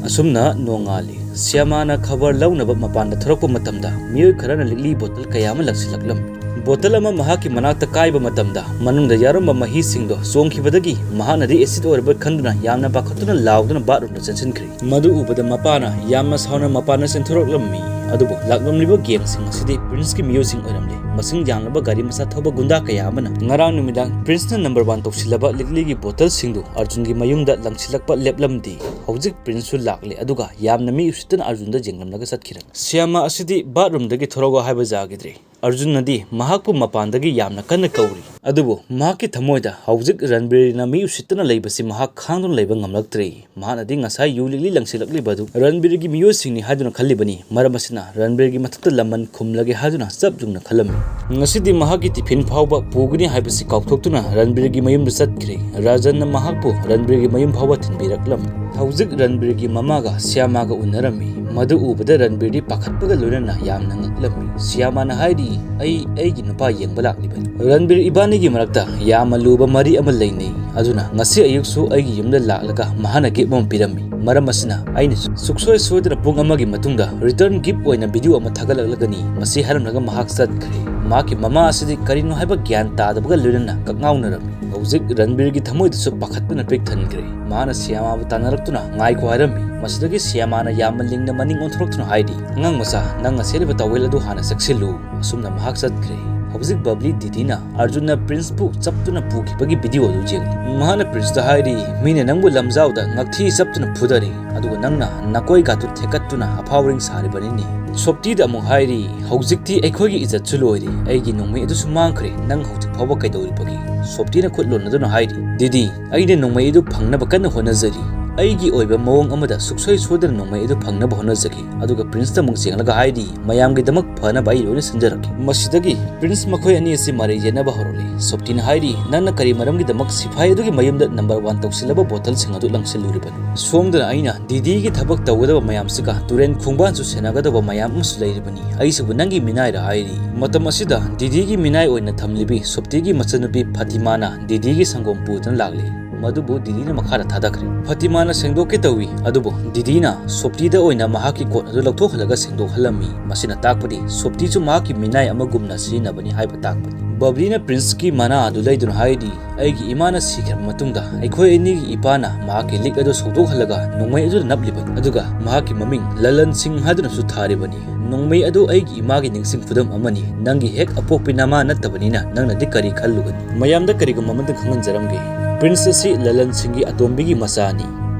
ꯑꯁꯨꯝꯅ ꯅꯣꯡꯉꯥꯜꯂꯤ꯫ ꯁꯤꯌꯥꯃꯥꯅ ꯈꯕꯔ ꯂꯧꯅꯕ ꯃꯄꯥꯟꯗ ꯊꯣꯔꯛꯄ ꯃꯇꯝꯗ ꯃꯤꯑꯣꯏ ꯈꯔꯅ ꯂꯤꯛꯂꯤ ꯕꯣꯇꯜ ꯀꯌꯥ ꯑꯃ ꯂꯪꯁꯤꯜꯂꯛꯂꯝꯃꯤ꯫ ꯕꯣꯇꯜ ꯑꯃ ꯃꯍꯥꯛꯀꯤ ꯃꯅꯥꯛꯇ ꯀꯥꯏꯕ ꯃꯇꯝꯗ ꯃꯅꯨꯡꯗ ꯌꯥꯎꯔꯝꯕ ꯃꯍꯤꯁꯤꯡꯗꯣ ꯆꯣꯡꯈꯤꯕꯗꯒꯤ ꯃꯍꯥꯛꯅꯗꯤ ꯑꯦꯁꯤꯗ ꯑꯣꯏꯔꯕꯣꯏ ꯈꯟꯗꯨꯅ ꯌꯥꯝꯅ ꯄꯥꯈꯠꯇꯨꯅ ꯂꯥꯎꯗꯨꯅ ꯕꯥꯠꯔꯨꯝꯗ ꯆꯦꯟꯁꯤꯟꯈ꯭ꯔꯦ꯫ ꯃꯗꯨ ꯎꯕꯗ ꯃꯄꯥꯅ ꯌꯥꯝꯅ ꯁꯥꯎꯅ ꯃꯄꯥꯟꯗ ꯆꯦꯟꯊꯣꯔꯛꯂꯝꯃꯤ꯫ ꯑꯗꯨꯕꯨ ꯂꯥꯛꯂꯝꯂꯤꯕ ꯒꯦꯡꯁꯤꯡ ꯑꯁꯤꯗꯤ ꯄ꯭ꯔꯤꯟꯁꯀꯤ ꯃꯤꯑꯣꯏꯁꯤꯡ ꯑꯣꯏꯔꯝꯂꯦ꯫ ꯃꯁꯤꯡ ꯌꯥꯝꯂꯕ ꯒꯥꯔꯤ ꯃꯆꯥ ꯊꯧꯕ ꯒꯨꯟꯗꯥ ꯀꯌꯥ ꯑꯃꯅ ꯉꯔꯥꯡ ꯅꯨꯃꯤꯗꯥꯡ ꯄ꯭ꯔꯤꯟꯁꯅ ꯅꯝꯕꯔ ꯋꯥꯟ ꯇꯧꯁꯤꯜꯂꯕ ꯂꯤꯛꯂꯤꯒꯤ ꯕꯣꯇꯜꯁꯤꯡꯗꯨ ꯑꯔꯖꯨꯟꯒꯤ ꯃꯌꯨꯝꯗ ꯂꯪꯁꯤꯜꯂꯛꯄ ꯂꯦꯞꯂꯝꯗꯦ꯫ ꯍꯧꯖꯤꯛ ꯄ꯭ꯔꯤꯟꯁꯁꯨ ꯂꯥꯛꯂꯦ, ꯑꯗꯨꯒ ꯌꯥꯝꯅ ꯃꯤ ꯎꯁꯤꯠꯇꯅ ꯑꯔꯖꯨꯟꯗ ꯌꯦꯡꯂꯝꯂꯒ ꯆꯠꯈꯤꯔꯝꯃꯤ꯫ ꯁꯤꯌꯥꯃꯥ ꯑꯁꯤꯗꯤ ꯕꯥꯠꯔꯨꯝꯗꯒꯤ ꯊꯣꯔꯛꯑꯣ ꯍꯥꯏꯕ ꯌꯥꯈꯤꯗ꯭ꯔꯦ꯫ ꯑꯔꯖꯨꯟꯅꯗꯤ ꯃꯍꯥꯛꯄꯨ ꯃꯄꯥꯟꯗꯒꯤ ꯌꯥꯝꯅ ꯀꯟꯅ ꯀꯧꯔꯤ꯫ ꯑꯗꯨꯕꯨ ꯃꯍꯥꯛꯀꯤ ꯊꯃꯣꯏꯗ ꯍꯧꯖꯤꯛ ꯔꯟꯕꯤꯔꯅ ꯃꯤ ꯎꯁꯤꯠꯇꯅ ꯂꯩꯕꯁꯤ ꯃꯍꯥꯛ ꯈꯥꯡꯗꯨꯅ ꯂꯩꯕ ꯉꯝꯂꯛꯇ꯭ꯔꯦ꯫ ꯃꯍꯥꯛꯅꯗꯤ ꯉꯁꯥꯏ ꯌꯨ ꯂꯤꯛꯂꯤ ꯂꯪꯁꯤꯜꯂꯛꯂꯤꯕ ꯑꯗꯨ ꯔꯟꯕꯤꯔꯒꯤ ꯃꯤꯑꯣꯏꯁꯤꯡꯅꯤ ꯍꯥꯏꯗꯨꯅ ꯈꯜꯂꯤꯕꯅꯤ꯫ ꯃꯔꯝ ꯑꯁꯤꯅ ꯔꯟꯕꯤꯔꯒꯤ ꯃꯊꯛꯇ ꯂꯃꯟ ꯈꯨꯝꯂꯒꯦ ꯍꯥꯏꯗꯨꯅ ꯆꯞ ꯌꯨꯡꯅ ꯈꯜꯂꯝꯃꯤ꯫ ꯉꯁꯤꯗꯤ ꯃꯍꯥꯛꯀꯤ ꯇꯤꯐꯤꯟ ꯐꯥꯎꯕ ꯄꯨꯒꯅꯤ ꯍꯥꯏꯕꯁꯤ ꯀꯥꯎꯊꯣꯛꯇꯨꯅ ꯔꯟꯕꯤꯔꯒꯤ ꯃꯌꯨꯝꯗ ꯆꯠꯈ꯭ꯔꯦ꯫ ꯔꯥꯖꯟꯅ ꯃꯍꯥꯛꯄꯨ ꯔꯟꯕꯤꯔꯒꯤ ꯃꯌꯨꯝ ꯐꯥꯎꯕ ꯊꯤꯟꯕꯤꯔꯛꯂꯝꯃꯤ꯫ ꯍꯧꯖꯤꯛ ꯔꯟꯕꯤꯔꯒꯤ ꯃꯃꯥꯒ ꯁꯤꯌꯥꯃꯥꯒ ꯎꯅꯔꯝꯃꯤ꯫ ꯃꯗꯨ ꯎꯕꯗ ꯔꯟꯕꯤꯔꯗꯤ ꯄꯥꯈꯠꯄꯒ ꯂꯣꯏꯅꯅ ꯌꯥꯝꯅ ꯉꯛꯂꯝꯃꯤ꯫ ꯁꯤꯌꯥꯃꯥꯅ ꯍꯥꯏꯔꯤ, "ꯑꯩ ꯑꯩꯒꯤ ꯅꯨꯄꯥ ꯌꯦꯡꯕ ꯂꯥꯛꯂꯤꯕꯅꯤ꯫ ꯔꯟꯕꯤꯔ, ꯏꯕꯥꯅꯤꯒꯤ ꯃꯔꯛꯇ ꯌꯥꯝꯅ ꯂꯨꯕ ꯃꯔꯤ ꯑꯃ ꯂꯩꯅꯩ꯫ ꯑꯗꯨꯅ ꯉꯁꯤ ꯑꯌꯨꯛꯁꯨ ꯑꯩꯒꯤ ꯌꯨꯝꯗ ꯂꯥꯛꯂꯒ ꯃꯍꯥꯛꯅ ꯒꯤꯐ ꯑꯃ ꯄꯤꯔꯝꯃꯤ꯫ ꯃꯔꯝ ꯑꯁꯤꯅ ꯑꯩꯅ ꯁꯨꯛꯁꯣꯏ ꯁꯣꯏꯗꯅ ꯄꯨꯡ ꯑꯃꯒꯤ ꯃꯇꯨꯡꯗ ꯔꯤꯇꯔꯟ ꯒꯤꯐ ꯑꯣꯏꯅ ꯚꯤꯗꯤꯑꯣ ꯑꯃ ꯊꯥꯒꯠꯂꯛꯂꯒꯅꯤ"꯫ ꯃꯁꯤ ꯍꯥꯏꯔꯝꯂꯒ ꯃꯍꯥꯛ ꯆꯠꯈ꯭ꯔꯦ꯫ ꯃꯍꯥꯛꯀꯤ ꯃꯃꯥ ꯑꯁꯤꯗꯤ ꯀꯔꯤꯅꯣ ꯍꯥꯏꯕ ꯒ꯭ꯌꯥꯟ ꯇꯥꯗꯕꯒ ꯂꯣꯏꯅꯅ ꯀꯛꯉꯥꯎꯅꯔꯝꯃꯤ꯫ ꯍꯧꯖꯤꯛ ꯔꯟꯕꯤꯔꯒꯤ ꯊꯃꯣꯏꯗꯁꯨ ꯄꯥꯈꯠꯄꯅ ꯄꯤꯛ ꯊꯟꯈ꯭ꯔꯦ꯫ ꯃꯍꯥꯛꯅ ꯁꯤꯌꯥꯃꯥꯕꯨ ꯇꯥꯟꯅꯔꯛꯇꯨꯅ ꯉꯥꯏꯈꯣ ꯍꯥꯏꯔꯝꯃꯤ꯫ ꯃꯁꯤꯗꯒꯤ ꯁꯤꯌꯥꯃꯥꯅ ꯌꯥꯝꯅ ꯂꯤꯡꯅ ꯃꯅꯤꯡ ꯑꯣꯟꯊꯣꯔꯛꯇꯨꯅ ꯍꯥꯏꯔꯤ, "ꯑꯉꯥꯡ ꯃꯆꯥ, ꯅꯪꯅ ꯁꯦꯠꯂꯤꯕ ꯇꯥꯋꯦꯜ ꯑꯗꯨ ꯍꯥꯟꯅ ꯆꯦꯛꯁꯤꯜꯂꯨ"꯫ ꯑꯁꯨꯝꯅ ꯃꯍꯥꯛ ꯆꯠꯈ꯭ꯔꯦ꯫ ꯍꯧꯖꯤꯛ ꯕꯕ꯭ꯂꯤ ꯗꯤꯗꯤꯅ ꯑꯔꯖꯨꯟꯅ ꯄ꯭ꯔꯤꯟꯁꯄꯨ ꯆꯞꯇꯨꯅ ꯄꯨꯈꯤꯕꯒꯤ ꯚꯤꯗꯤꯑꯣ ꯑꯗꯨ ꯌꯦꯡꯂꯤ꯫ ꯃꯍꯥꯛꯅ ꯄ꯭ꯔꯤꯟꯁꯇ ꯍꯥꯏꯔꯤ, "ꯃꯤꯅ ꯅꯪꯕꯨ ꯂꯝꯖꯥꯎꯗ ꯉꯛꯊꯤ ꯆꯞꯇꯨꯅ ꯐꯨꯗꯔꯤ, ꯑꯗꯨꯒ ꯅꯪꯅ ꯅꯀꯣꯏꯒꯥꯗꯨ ꯊꯦꯛꯀꯠꯇꯨꯅ ꯑꯐꯥꯎꯔꯤꯡ ꯁꯥꯔꯤꯕꯅꯤꯅꯦ"꯫ ꯁꯣꯞꯇꯤꯗ ꯑꯃꯨꯛ ꯍꯥꯏꯔꯤ, "ꯍꯧꯖꯤꯛꯇꯤ ꯑꯩꯈꯣꯏꯒꯤ ꯏꯖꯠꯁꯨ ꯂꯣꯏꯔꯦ, ꯑꯩꯒꯤ ꯅꯣꯡꯃꯩ ꯑꯗꯨꯁꯨ ꯃꯥꯡꯈ꯭ꯔꯦ, ꯅꯪ ꯍꯧꯖꯤꯛ ꯐꯥꯎꯕ ꯀꯩꯗꯧꯔꯤꯕꯒꯦ?" ꯁꯣꯞꯇꯤꯅ ꯈꯨꯠ ꯂꯣꯟꯅꯗꯨꯅ ꯍꯥꯏꯔꯤ, "ꯗꯤꯗꯤ, ꯑꯩꯅ ꯅꯣꯡꯃꯩ ꯑꯗꯨ ꯐꯪꯅꯕ ꯀꯟꯅ ꯍꯣꯠꯅꯖꯔꯤ"꯫ ꯑꯩꯒꯤ ꯑꯣꯏꯕ ꯃꯑꯣꯡ ꯑꯃꯗ ꯁꯨꯛꯁꯣꯏ ꯁꯣꯏꯗꯅ ꯅꯣꯡꯃꯩ ꯑꯗꯨ ꯐꯪꯅꯕ ꯍꯣꯠꯅꯖꯒꯦ꯫ ꯑꯗꯨꯒ ꯄ꯭ꯔꯤꯟꯁꯇ ꯑꯃꯨꯛ ꯌꯦꯡꯂꯒ ꯍꯥꯏꯔꯤ, "ꯃꯌꯥꯝꯒꯤꯗꯃꯛ ꯐꯅꯕ ꯑꯩ ꯂꯣꯏꯅ ꯁꯤꯟꯖꯔꯛꯀꯦ꯫" ꯃꯁꯤꯗꯒꯤ ꯄ꯭ꯔꯤꯟꯁ ꯃꯈꯣꯏ ꯑꯅꯤ ꯑꯁꯤ ꯃꯔꯩ ꯌꯦꯠꯅꯕ ꯍꯧꯔꯛꯂꯤ꯫ ꯁꯣꯞꯇꯤꯅ ꯍꯥꯏꯔꯤ, "ꯅꯪꯅ ꯀꯔꯤ ꯃꯔꯝꯒꯤꯗꯃꯛ ꯁꯤꯐꯥꯏ ꯑꯗꯨꯒꯤ ꯃꯌꯨꯝꯗ ꯅꯝꯕꯔ ꯋꯥꯟ ꯇꯧꯁꯤꯜꯂꯕ ꯕꯣꯇꯜꯁꯤꯡ ꯑꯗꯨ ꯂꯪꯁꯤꯜꯂꯨꯔꯤꯕꯅꯣ?" ꯁꯣꯝꯗꯅ ꯑꯩꯅ ꯗꯤꯗꯤꯒꯤ ꯊꯕꯛ ꯇꯧꯒꯗꯕ ꯃꯌꯥꯝꯁꯤꯒ ꯇꯨꯔꯦꯟ ꯈꯣꯡꯕꯥꯟꯁꯨ ꯁꯦꯟꯅꯒꯗꯕ ꯃꯌꯥꯝ ꯑꯃꯁꯨ ꯂꯩꯔꯤꯕꯅꯤ꯫ ꯑꯩꯁꯤꯕꯨ ꯅꯪꯒꯤ ꯃꯤꯅꯥꯏꯔ ꯍꯥꯏꯔꯤ꯫ ꯃꯇꯝ ꯑꯁꯤꯗ ꯗꯤꯗꯤꯒꯤ ꯃꯤꯅꯥꯏ ꯑꯣꯏꯅ ꯊꯝꯂꯤꯕꯤ ꯁꯣꯞꯇꯤꯒꯤ ꯃꯆꯟꯅꯨꯄꯤ ꯐꯥꯇꯤꯃꯥꯅ ꯗꯤꯗꯤꯒꯤ ꯁꯪꯒꯣꯝ ꯄꯨꯗꯨꯅ ꯂꯥꯛꯂꯤ꯫ ꯃꯗꯨꯕꯨ ꯗꯤꯗꯤꯅ ꯃꯈꯥꯗ ꯊꯥꯗꯈ꯭ꯔꯦ꯫ ꯐꯥꯇꯤꯃꯥꯅ ꯁꯦꯡꯗꯣꯛꯀꯦ ꯇꯧꯏ, ꯑꯗꯨꯕꯨ ꯗꯤꯗꯤꯅ ꯁꯣꯞꯇꯤꯗ ꯑꯣꯏꯅ ꯃꯍꯥꯛꯀꯤ ꯀꯣꯠ ꯑꯗꯨ ꯂꯧꯊꯣꯛꯍꯜꯂꯒ ꯁꯦꯡꯗꯣꯛꯍꯜꯂꯝꯃꯤ꯫ ꯃꯁꯤꯅ ꯇꯥꯛꯄꯗꯤ ꯁꯣꯞꯇꯤꯁꯨ ꯃꯍꯥꯛꯀꯤ ꯃꯤꯅꯥꯏ ꯑꯃꯒꯨꯝꯅ ꯁꯤꯖꯤꯟꯅꯕꯅꯤ ꯍꯥꯏꯕ ꯇꯥꯛꯄꯅꯤ꯫ ꯕꯕ꯭ꯂꯤꯅ ꯄ꯭ꯔꯤꯟꯁꯀꯤ ꯃꯅꯥ ꯑꯗꯨ ꯂꯩꯗꯨꯅ ꯍꯥꯏꯔꯤ, "ꯑꯩꯒꯤ ꯏꯃꯥꯅ ꯁꯤꯈ꯭ꯔꯕ ꯃꯇꯨꯡꯗ ꯑꯩꯈꯣꯏ ꯑꯅꯤꯒꯤ ꯏꯄꯥꯅ ꯃꯍꯥꯛꯀꯤ ꯂꯤꯛ ꯑꯗꯨ ꯁꯧꯗꯣꯛꯍꯜꯂꯒ ꯅꯣꯡꯃꯩ ꯑꯗꯨꯗ ꯅꯞꯂꯤꯕꯅꯤ, ꯑꯗꯨꯒ ꯃꯍꯥꯛꯀꯤ ꯃꯃꯤꯡ ꯂꯂꯟ ꯁꯤꯡ ꯍꯥꯏꯗꯨꯅꯁꯨ ꯊꯥꯔꯤꯕꯅꯤ꯫ ꯅꯣꯡꯃꯩ ꯑꯗꯨ ꯑꯩꯒꯤ ꯏꯃꯥꯒꯤ ꯅꯤꯡꯁꯤꯡ ꯈꯨꯗꯝ ꯑꯃꯅꯤ꯫ ꯅꯪꯒꯤ ꯍꯦꯛ ꯑꯄꯣꯛꯄꯤ ꯅꯃꯥ ꯅꯠꯇꯕꯅꯤꯅ ꯅꯪꯅꯗꯤ ꯀꯔꯤ ꯈꯜꯂꯨꯒꯅꯤ?" ꯃꯌꯥꯝꯗ ꯀꯔꯤꯒꯨꯝꯕ ꯑꯃꯇ ꯈꯪꯍꯟꯖꯔꯝꯒꯦ꯫ ꯄ꯭ꯔꯤꯟꯁ ꯑꯁꯤ ꯂꯂꯟ ꯁꯤꯡꯒꯤ ꯑꯇꯣꯝꯕꯤꯒꯤ ꯃꯆꯥꯅꯤ꯫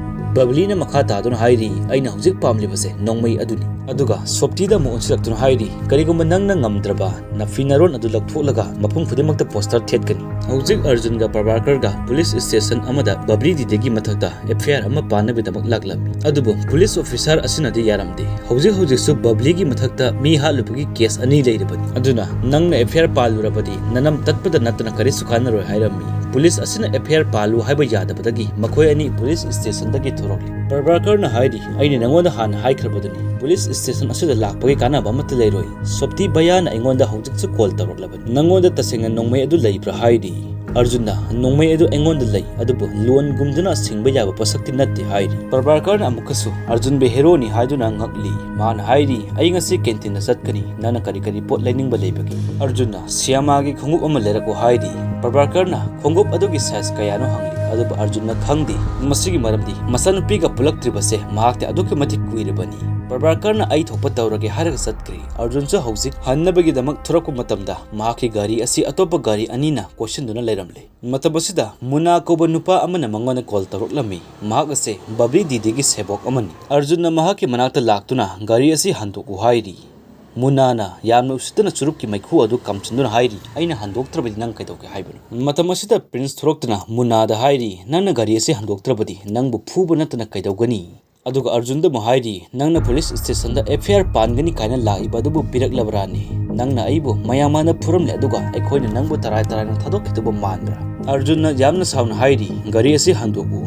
ꯕꯕ꯭ꯂꯤꯅ ꯃꯈꯥ ꯇꯥꯗꯨꯅ ꯍꯥꯏꯔꯤ, "ꯑꯩꯅ ꯍꯧꯖꯤꯛ ꯄꯥꯝꯂꯤꯕꯁꯦ ꯅꯣꯡꯃꯩ ꯑꯗꯨꯅꯤ꯫" ꯑꯗꯨꯒ ꯁꯣꯞꯇꯤꯗ ꯑꯃꯨꯛ ꯑꯣꯟꯁꯤꯜꯂꯛꯇꯨꯅ ꯍꯥꯏꯔꯤ, "ꯀꯔꯤꯒꯨꯝꯕ ꯅꯪꯅ ꯉꯝꯗ꯭ꯔꯕ ꯅꯐꯤ ꯅꯔꯣꯟ ꯑꯗꯨ ꯂꯧꯊꯣꯛꯂꯒ ꯃꯐꯝ ꯈꯨꯗꯤꯡꯃꯛꯇ ꯄꯣꯁꯇꯔ ꯊꯦꯠꯀꯅꯤ꯫" ꯍꯧꯖꯤꯛ ꯑꯔꯖꯨꯟꯒ ꯄ꯭ꯔꯚꯥꯀꯔꯒ ꯄꯨꯂꯤꯁ ꯁ꯭ꯇꯦꯁꯟ ꯑꯃꯗ ꯕꯕ꯭ꯂꯤ ꯗꯤꯗꯤꯒꯤ ꯃꯊꯛꯇ ꯑꯦꯐ ꯑꯥꯏ ꯑꯥꯔ ꯑꯃ ꯄꯥꯟꯅꯕꯒꯤꯗꯃꯛ ꯂꯥꯛꯂꯝꯃꯤ꯫ ꯑꯗꯨꯕꯨ ꯄꯨꯂꯤꯁ ꯑꯣꯐꯤꯁꯥꯔ ꯑꯁꯤꯅꯗꯤ ꯌꯥꯔꯝꯗꯦ꯫ ꯍꯧꯖꯤꯛ ꯍꯧꯖꯤꯛꯁꯨ ꯕꯕ꯭ꯂꯤꯒꯤ ꯃꯊꯛꯇ ꯃꯤ ꯍꯥꯠꯂꯨꯕꯒꯤ ꯀꯦꯁ ꯑꯅꯤ ꯂꯩꯔꯤꯕꯅꯤ꯫ ꯑꯗꯨꯅ ꯅꯪꯅ ꯑꯦꯐ ꯑꯥꯏ ꯑꯥꯔ ꯄꯥꯜꯂꯨꯔꯕꯗꯤ ꯅꯅꯝ ꯇꯠꯄꯗ ꯅꯠꯇꯅ ꯀꯔꯤꯁꯨ ꯀꯥꯟꯅꯔꯣꯏ ꯍꯥꯏꯔꯝꯃꯤ꯫ ꯄꯨꯂꯤꯁ ꯑꯁꯤꯅ ꯑꯦꯐ ꯑꯥꯏ ꯑꯥꯔ ꯄꯥꯜꯂꯨ ꯍꯥꯏꯕ ꯌꯥꯗꯕꯗꯒꯤ ꯃꯈꯣꯏ ꯑꯅꯤ ꯄꯨꯂꯤꯁ ꯁ꯭ꯇꯦꯁꯟꯗꯒꯤ ꯊꯣꯔꯛꯂꯤ꯫ ꯄ꯭ꯔꯚꯥꯀꯔꯅ ꯍꯥꯏꯔꯤ, "ꯑꯩꯅ ꯅꯉꯣꯟꯗ ꯍꯥꯟꯅ ꯍꯥꯏꯈ꯭ꯔꯕꯗꯨꯅꯤ, ꯄꯨꯂꯤꯁ ꯁ꯭ꯇꯦꯁꯟ ꯑꯁꯤꯗ ꯂꯥꯛꯄꯒꯤ ꯀꯥꯟꯅꯕ ꯑꯃꯠꯇ ꯂꯩꯔꯣꯏ꯫ ꯁꯣꯞꯇꯤ ꯚꯌꯥꯅ ꯑꯩꯉꯣꯟꯗ ꯍꯧꯖꯤꯛꯁꯨ ꯀꯣꯜ ꯇꯧꯔꯛꯂꯕꯅꯤ꯫ ꯅꯉꯣꯟꯗ ꯇꯁꯦꯡꯅ ꯅꯣꯡꯃꯩ ꯑꯗꯨ ꯂꯩꯕ꯭ꯔꯥ?" ꯍꯥꯏꯔꯤ꯫ ꯑꯔꯖꯨꯟꯅ, "ꯅꯣꯡꯃꯩ ꯑꯗꯨ ꯑꯩꯉꯣꯟꯗ ꯂꯩ, ꯑꯗꯨꯕꯨ ꯂꯣꯟꯒꯨꯝꯗꯨꯅ ꯁꯤꯡꯕ ꯌꯥꯕ ꯄꯣꯠꯁꯛꯇꯤ ꯅꯠꯇꯦ" ꯍꯥꯏꯔꯤ꯫ ꯄ꯭ꯔꯚꯥꯀꯔꯅ ꯑꯃꯨꯛꯀꯁꯨ ꯑꯔꯖꯨꯟꯕꯨ ꯍꯦꯔꯣꯅꯤ ꯍꯥꯏꯗꯨꯅ ꯉꯛꯂꯤ꯫ ꯃꯥꯅ ꯍꯥꯏꯔꯤ, "ꯑꯩ ꯉꯁꯤ ꯀꯦꯟꯇꯤꯟꯗ ꯆꯠꯀꯅꯤ, ꯅꯪꯅ ꯀꯔꯤ ꯀꯔꯤ ꯄꯣꯠ ꯂꯩꯅꯤꯡꯕ ꯂꯩꯕꯒꯦ?" ꯑꯔꯖꯨꯟꯅ, "ꯁꯤꯌꯥꯃꯥꯒꯤ ꯈꯣꯡꯎꯞ ꯑꯃ ꯂꯩꯔꯛꯎ" ꯍꯥꯏꯔꯤ꯫ ꯄ꯭ꯔꯚꯥꯀꯔꯅ ꯈꯣꯡꯎꯞ ꯑꯗꯨꯒꯤ ꯁꯥꯏꯖ ꯀꯌꯥꯅꯣ ꯍꯪꯂꯤ, ꯑꯗꯨꯕꯨ ꯑꯔꯖꯨꯟꯅ ꯈꯪꯗꯦ꯫ ꯃꯁꯤꯒꯤ ꯃꯔꯝꯗꯤ ꯃꯆꯥꯅꯨꯄꯤꯒ ꯄꯨꯜꯂꯛꯇ꯭ꯔꯤꯕꯁꯦ ꯃꯍꯥꯛꯇꯤ ꯑꯗꯨꯛꯀꯤ ꯃꯇꯤꯛ ꯀꯨꯏꯔꯕꯅꯤ꯫ ꯄ꯭ꯔꯚꯥꯀꯔꯅ ꯑꯩ ꯊꯣꯛꯄ ꯇꯧꯔꯒꯦ ꯍꯥꯏꯔꯒ ꯆꯠꯈ꯭ꯔꯦ꯫ ꯑꯔꯖꯨꯟꯁꯨ ꯍꯧꯖꯤꯛ ꯍꯟꯅꯕꯒꯤꯗꯃꯛ ꯊꯣꯔꯛꯄ ꯃꯇꯝꯗ ꯃꯍꯥꯛꯀꯤ ꯒꯥꯔꯤ ꯑꯁꯤ ꯑꯇꯣꯞꯄ ꯒꯥꯔꯤ ꯑꯅꯤꯅ ꯀꯣꯏꯁꯤꯟꯗꯨꯅ ꯂꯩꯔꯝꯂꯦ꯫ ꯃꯇꯝ ꯑꯁꯤꯗ ꯃꯨꯅꯥ ꯀꯧꯕ ꯅꯨꯄꯥ ꯑꯃꯅ ꯃꯉꯣꯟꯗ ꯀꯣꯜ ꯇꯧꯔꯛꯂꯝꯃꯤ꯫ ꯃꯍꯥꯛ ꯑꯁꯦ ꯕꯕ꯭ꯂꯤ ꯗꯤꯗꯤꯒꯤ ꯁꯦꯕꯣꯛ ꯑꯃꯅꯤ꯫ ꯑꯔꯖꯨꯟꯅ ꯃꯍꯥꯛꯀꯤ ꯃꯅꯥꯛꯇ ꯂꯥꯛꯇꯨꯅ ꯒꯥꯔꯤ ꯑꯁꯤ ꯍꯟꯗꯣꯛꯎ ꯍꯥꯏꯔꯤ꯫ ꯃꯨꯅꯥꯅ ꯌꯥꯝꯅ ꯎꯁꯤꯠꯇꯅ ꯆꯨꯔꯨꯞꯀꯤ ꯃꯩꯈꯨ ꯑꯗꯨ ꯀꯥꯝꯁꯤꯟꯗꯨꯅ ꯍꯥꯏꯔꯤ, "ꯑꯩꯅ ꯍꯟꯗꯣꯛꯇ꯭ꯔꯕꯗꯤ ꯅꯪ ꯀꯩꯗꯧꯒꯦ ꯍꯥꯏꯕꯅꯣ?" ꯃꯇꯝ ꯑꯁꯤꯗ ꯄ꯭ꯔꯤꯟꯁ ꯊꯣꯔꯛꯇꯨꯅ ꯃꯨꯅꯥꯗ ꯍꯥꯏꯔꯤ, "ꯅꯪꯅ ꯒꯥꯔꯤ ꯑꯁꯤ ꯍꯟꯗꯣꯛꯇ꯭ꯔꯕꯗꯤ ꯅꯪꯕꯨ ꯐꯨꯕ ꯅꯠꯇꯅ ꯀꯩꯗꯧꯒꯅꯤ?" ꯑꯗꯨꯒ ꯑꯔꯖꯨꯟꯗ ꯑꯃꯨꯛ ꯍꯥꯏꯔꯤ, "ꯅꯪꯅ ꯄꯨꯂꯤꯁ ꯁ꯭ꯇꯦꯁꯟꯗ ꯑꯦꯐ ꯑꯥꯏ ꯑꯥꯔ ꯄꯥꯟꯒꯅꯤ ꯀꯥꯏꯅ ꯂꯥꯛꯏꯕ ꯑꯗꯨꯕꯨ ꯄꯤꯔꯛꯂꯕ꯭ꯔꯥꯅꯦ? ꯅꯪꯅ ꯑꯩꯕꯨ ꯃꯌꯥꯝ ꯃꯥꯡꯗ ꯐꯨꯔꯝꯂꯦ, ꯑꯗꯨꯒ ꯑꯩꯈꯣꯏꯅ ꯅꯪꯕꯨ ꯇꯔꯥꯏ ꯇꯔꯥꯏꯅ ꯊꯥꯗꯣꯛꯈꯤꯗꯧꯕ ꯃꯥꯟꯕ꯭ꯔꯥ?" ꯑꯔꯖꯨꯟꯅ ꯌꯥꯝꯅ ꯁꯥꯎꯅ ꯍꯥꯏꯔꯤ, "ꯒꯥꯔꯤ ꯑꯁꯤ ꯍꯟꯗꯣꯛꯎ꯫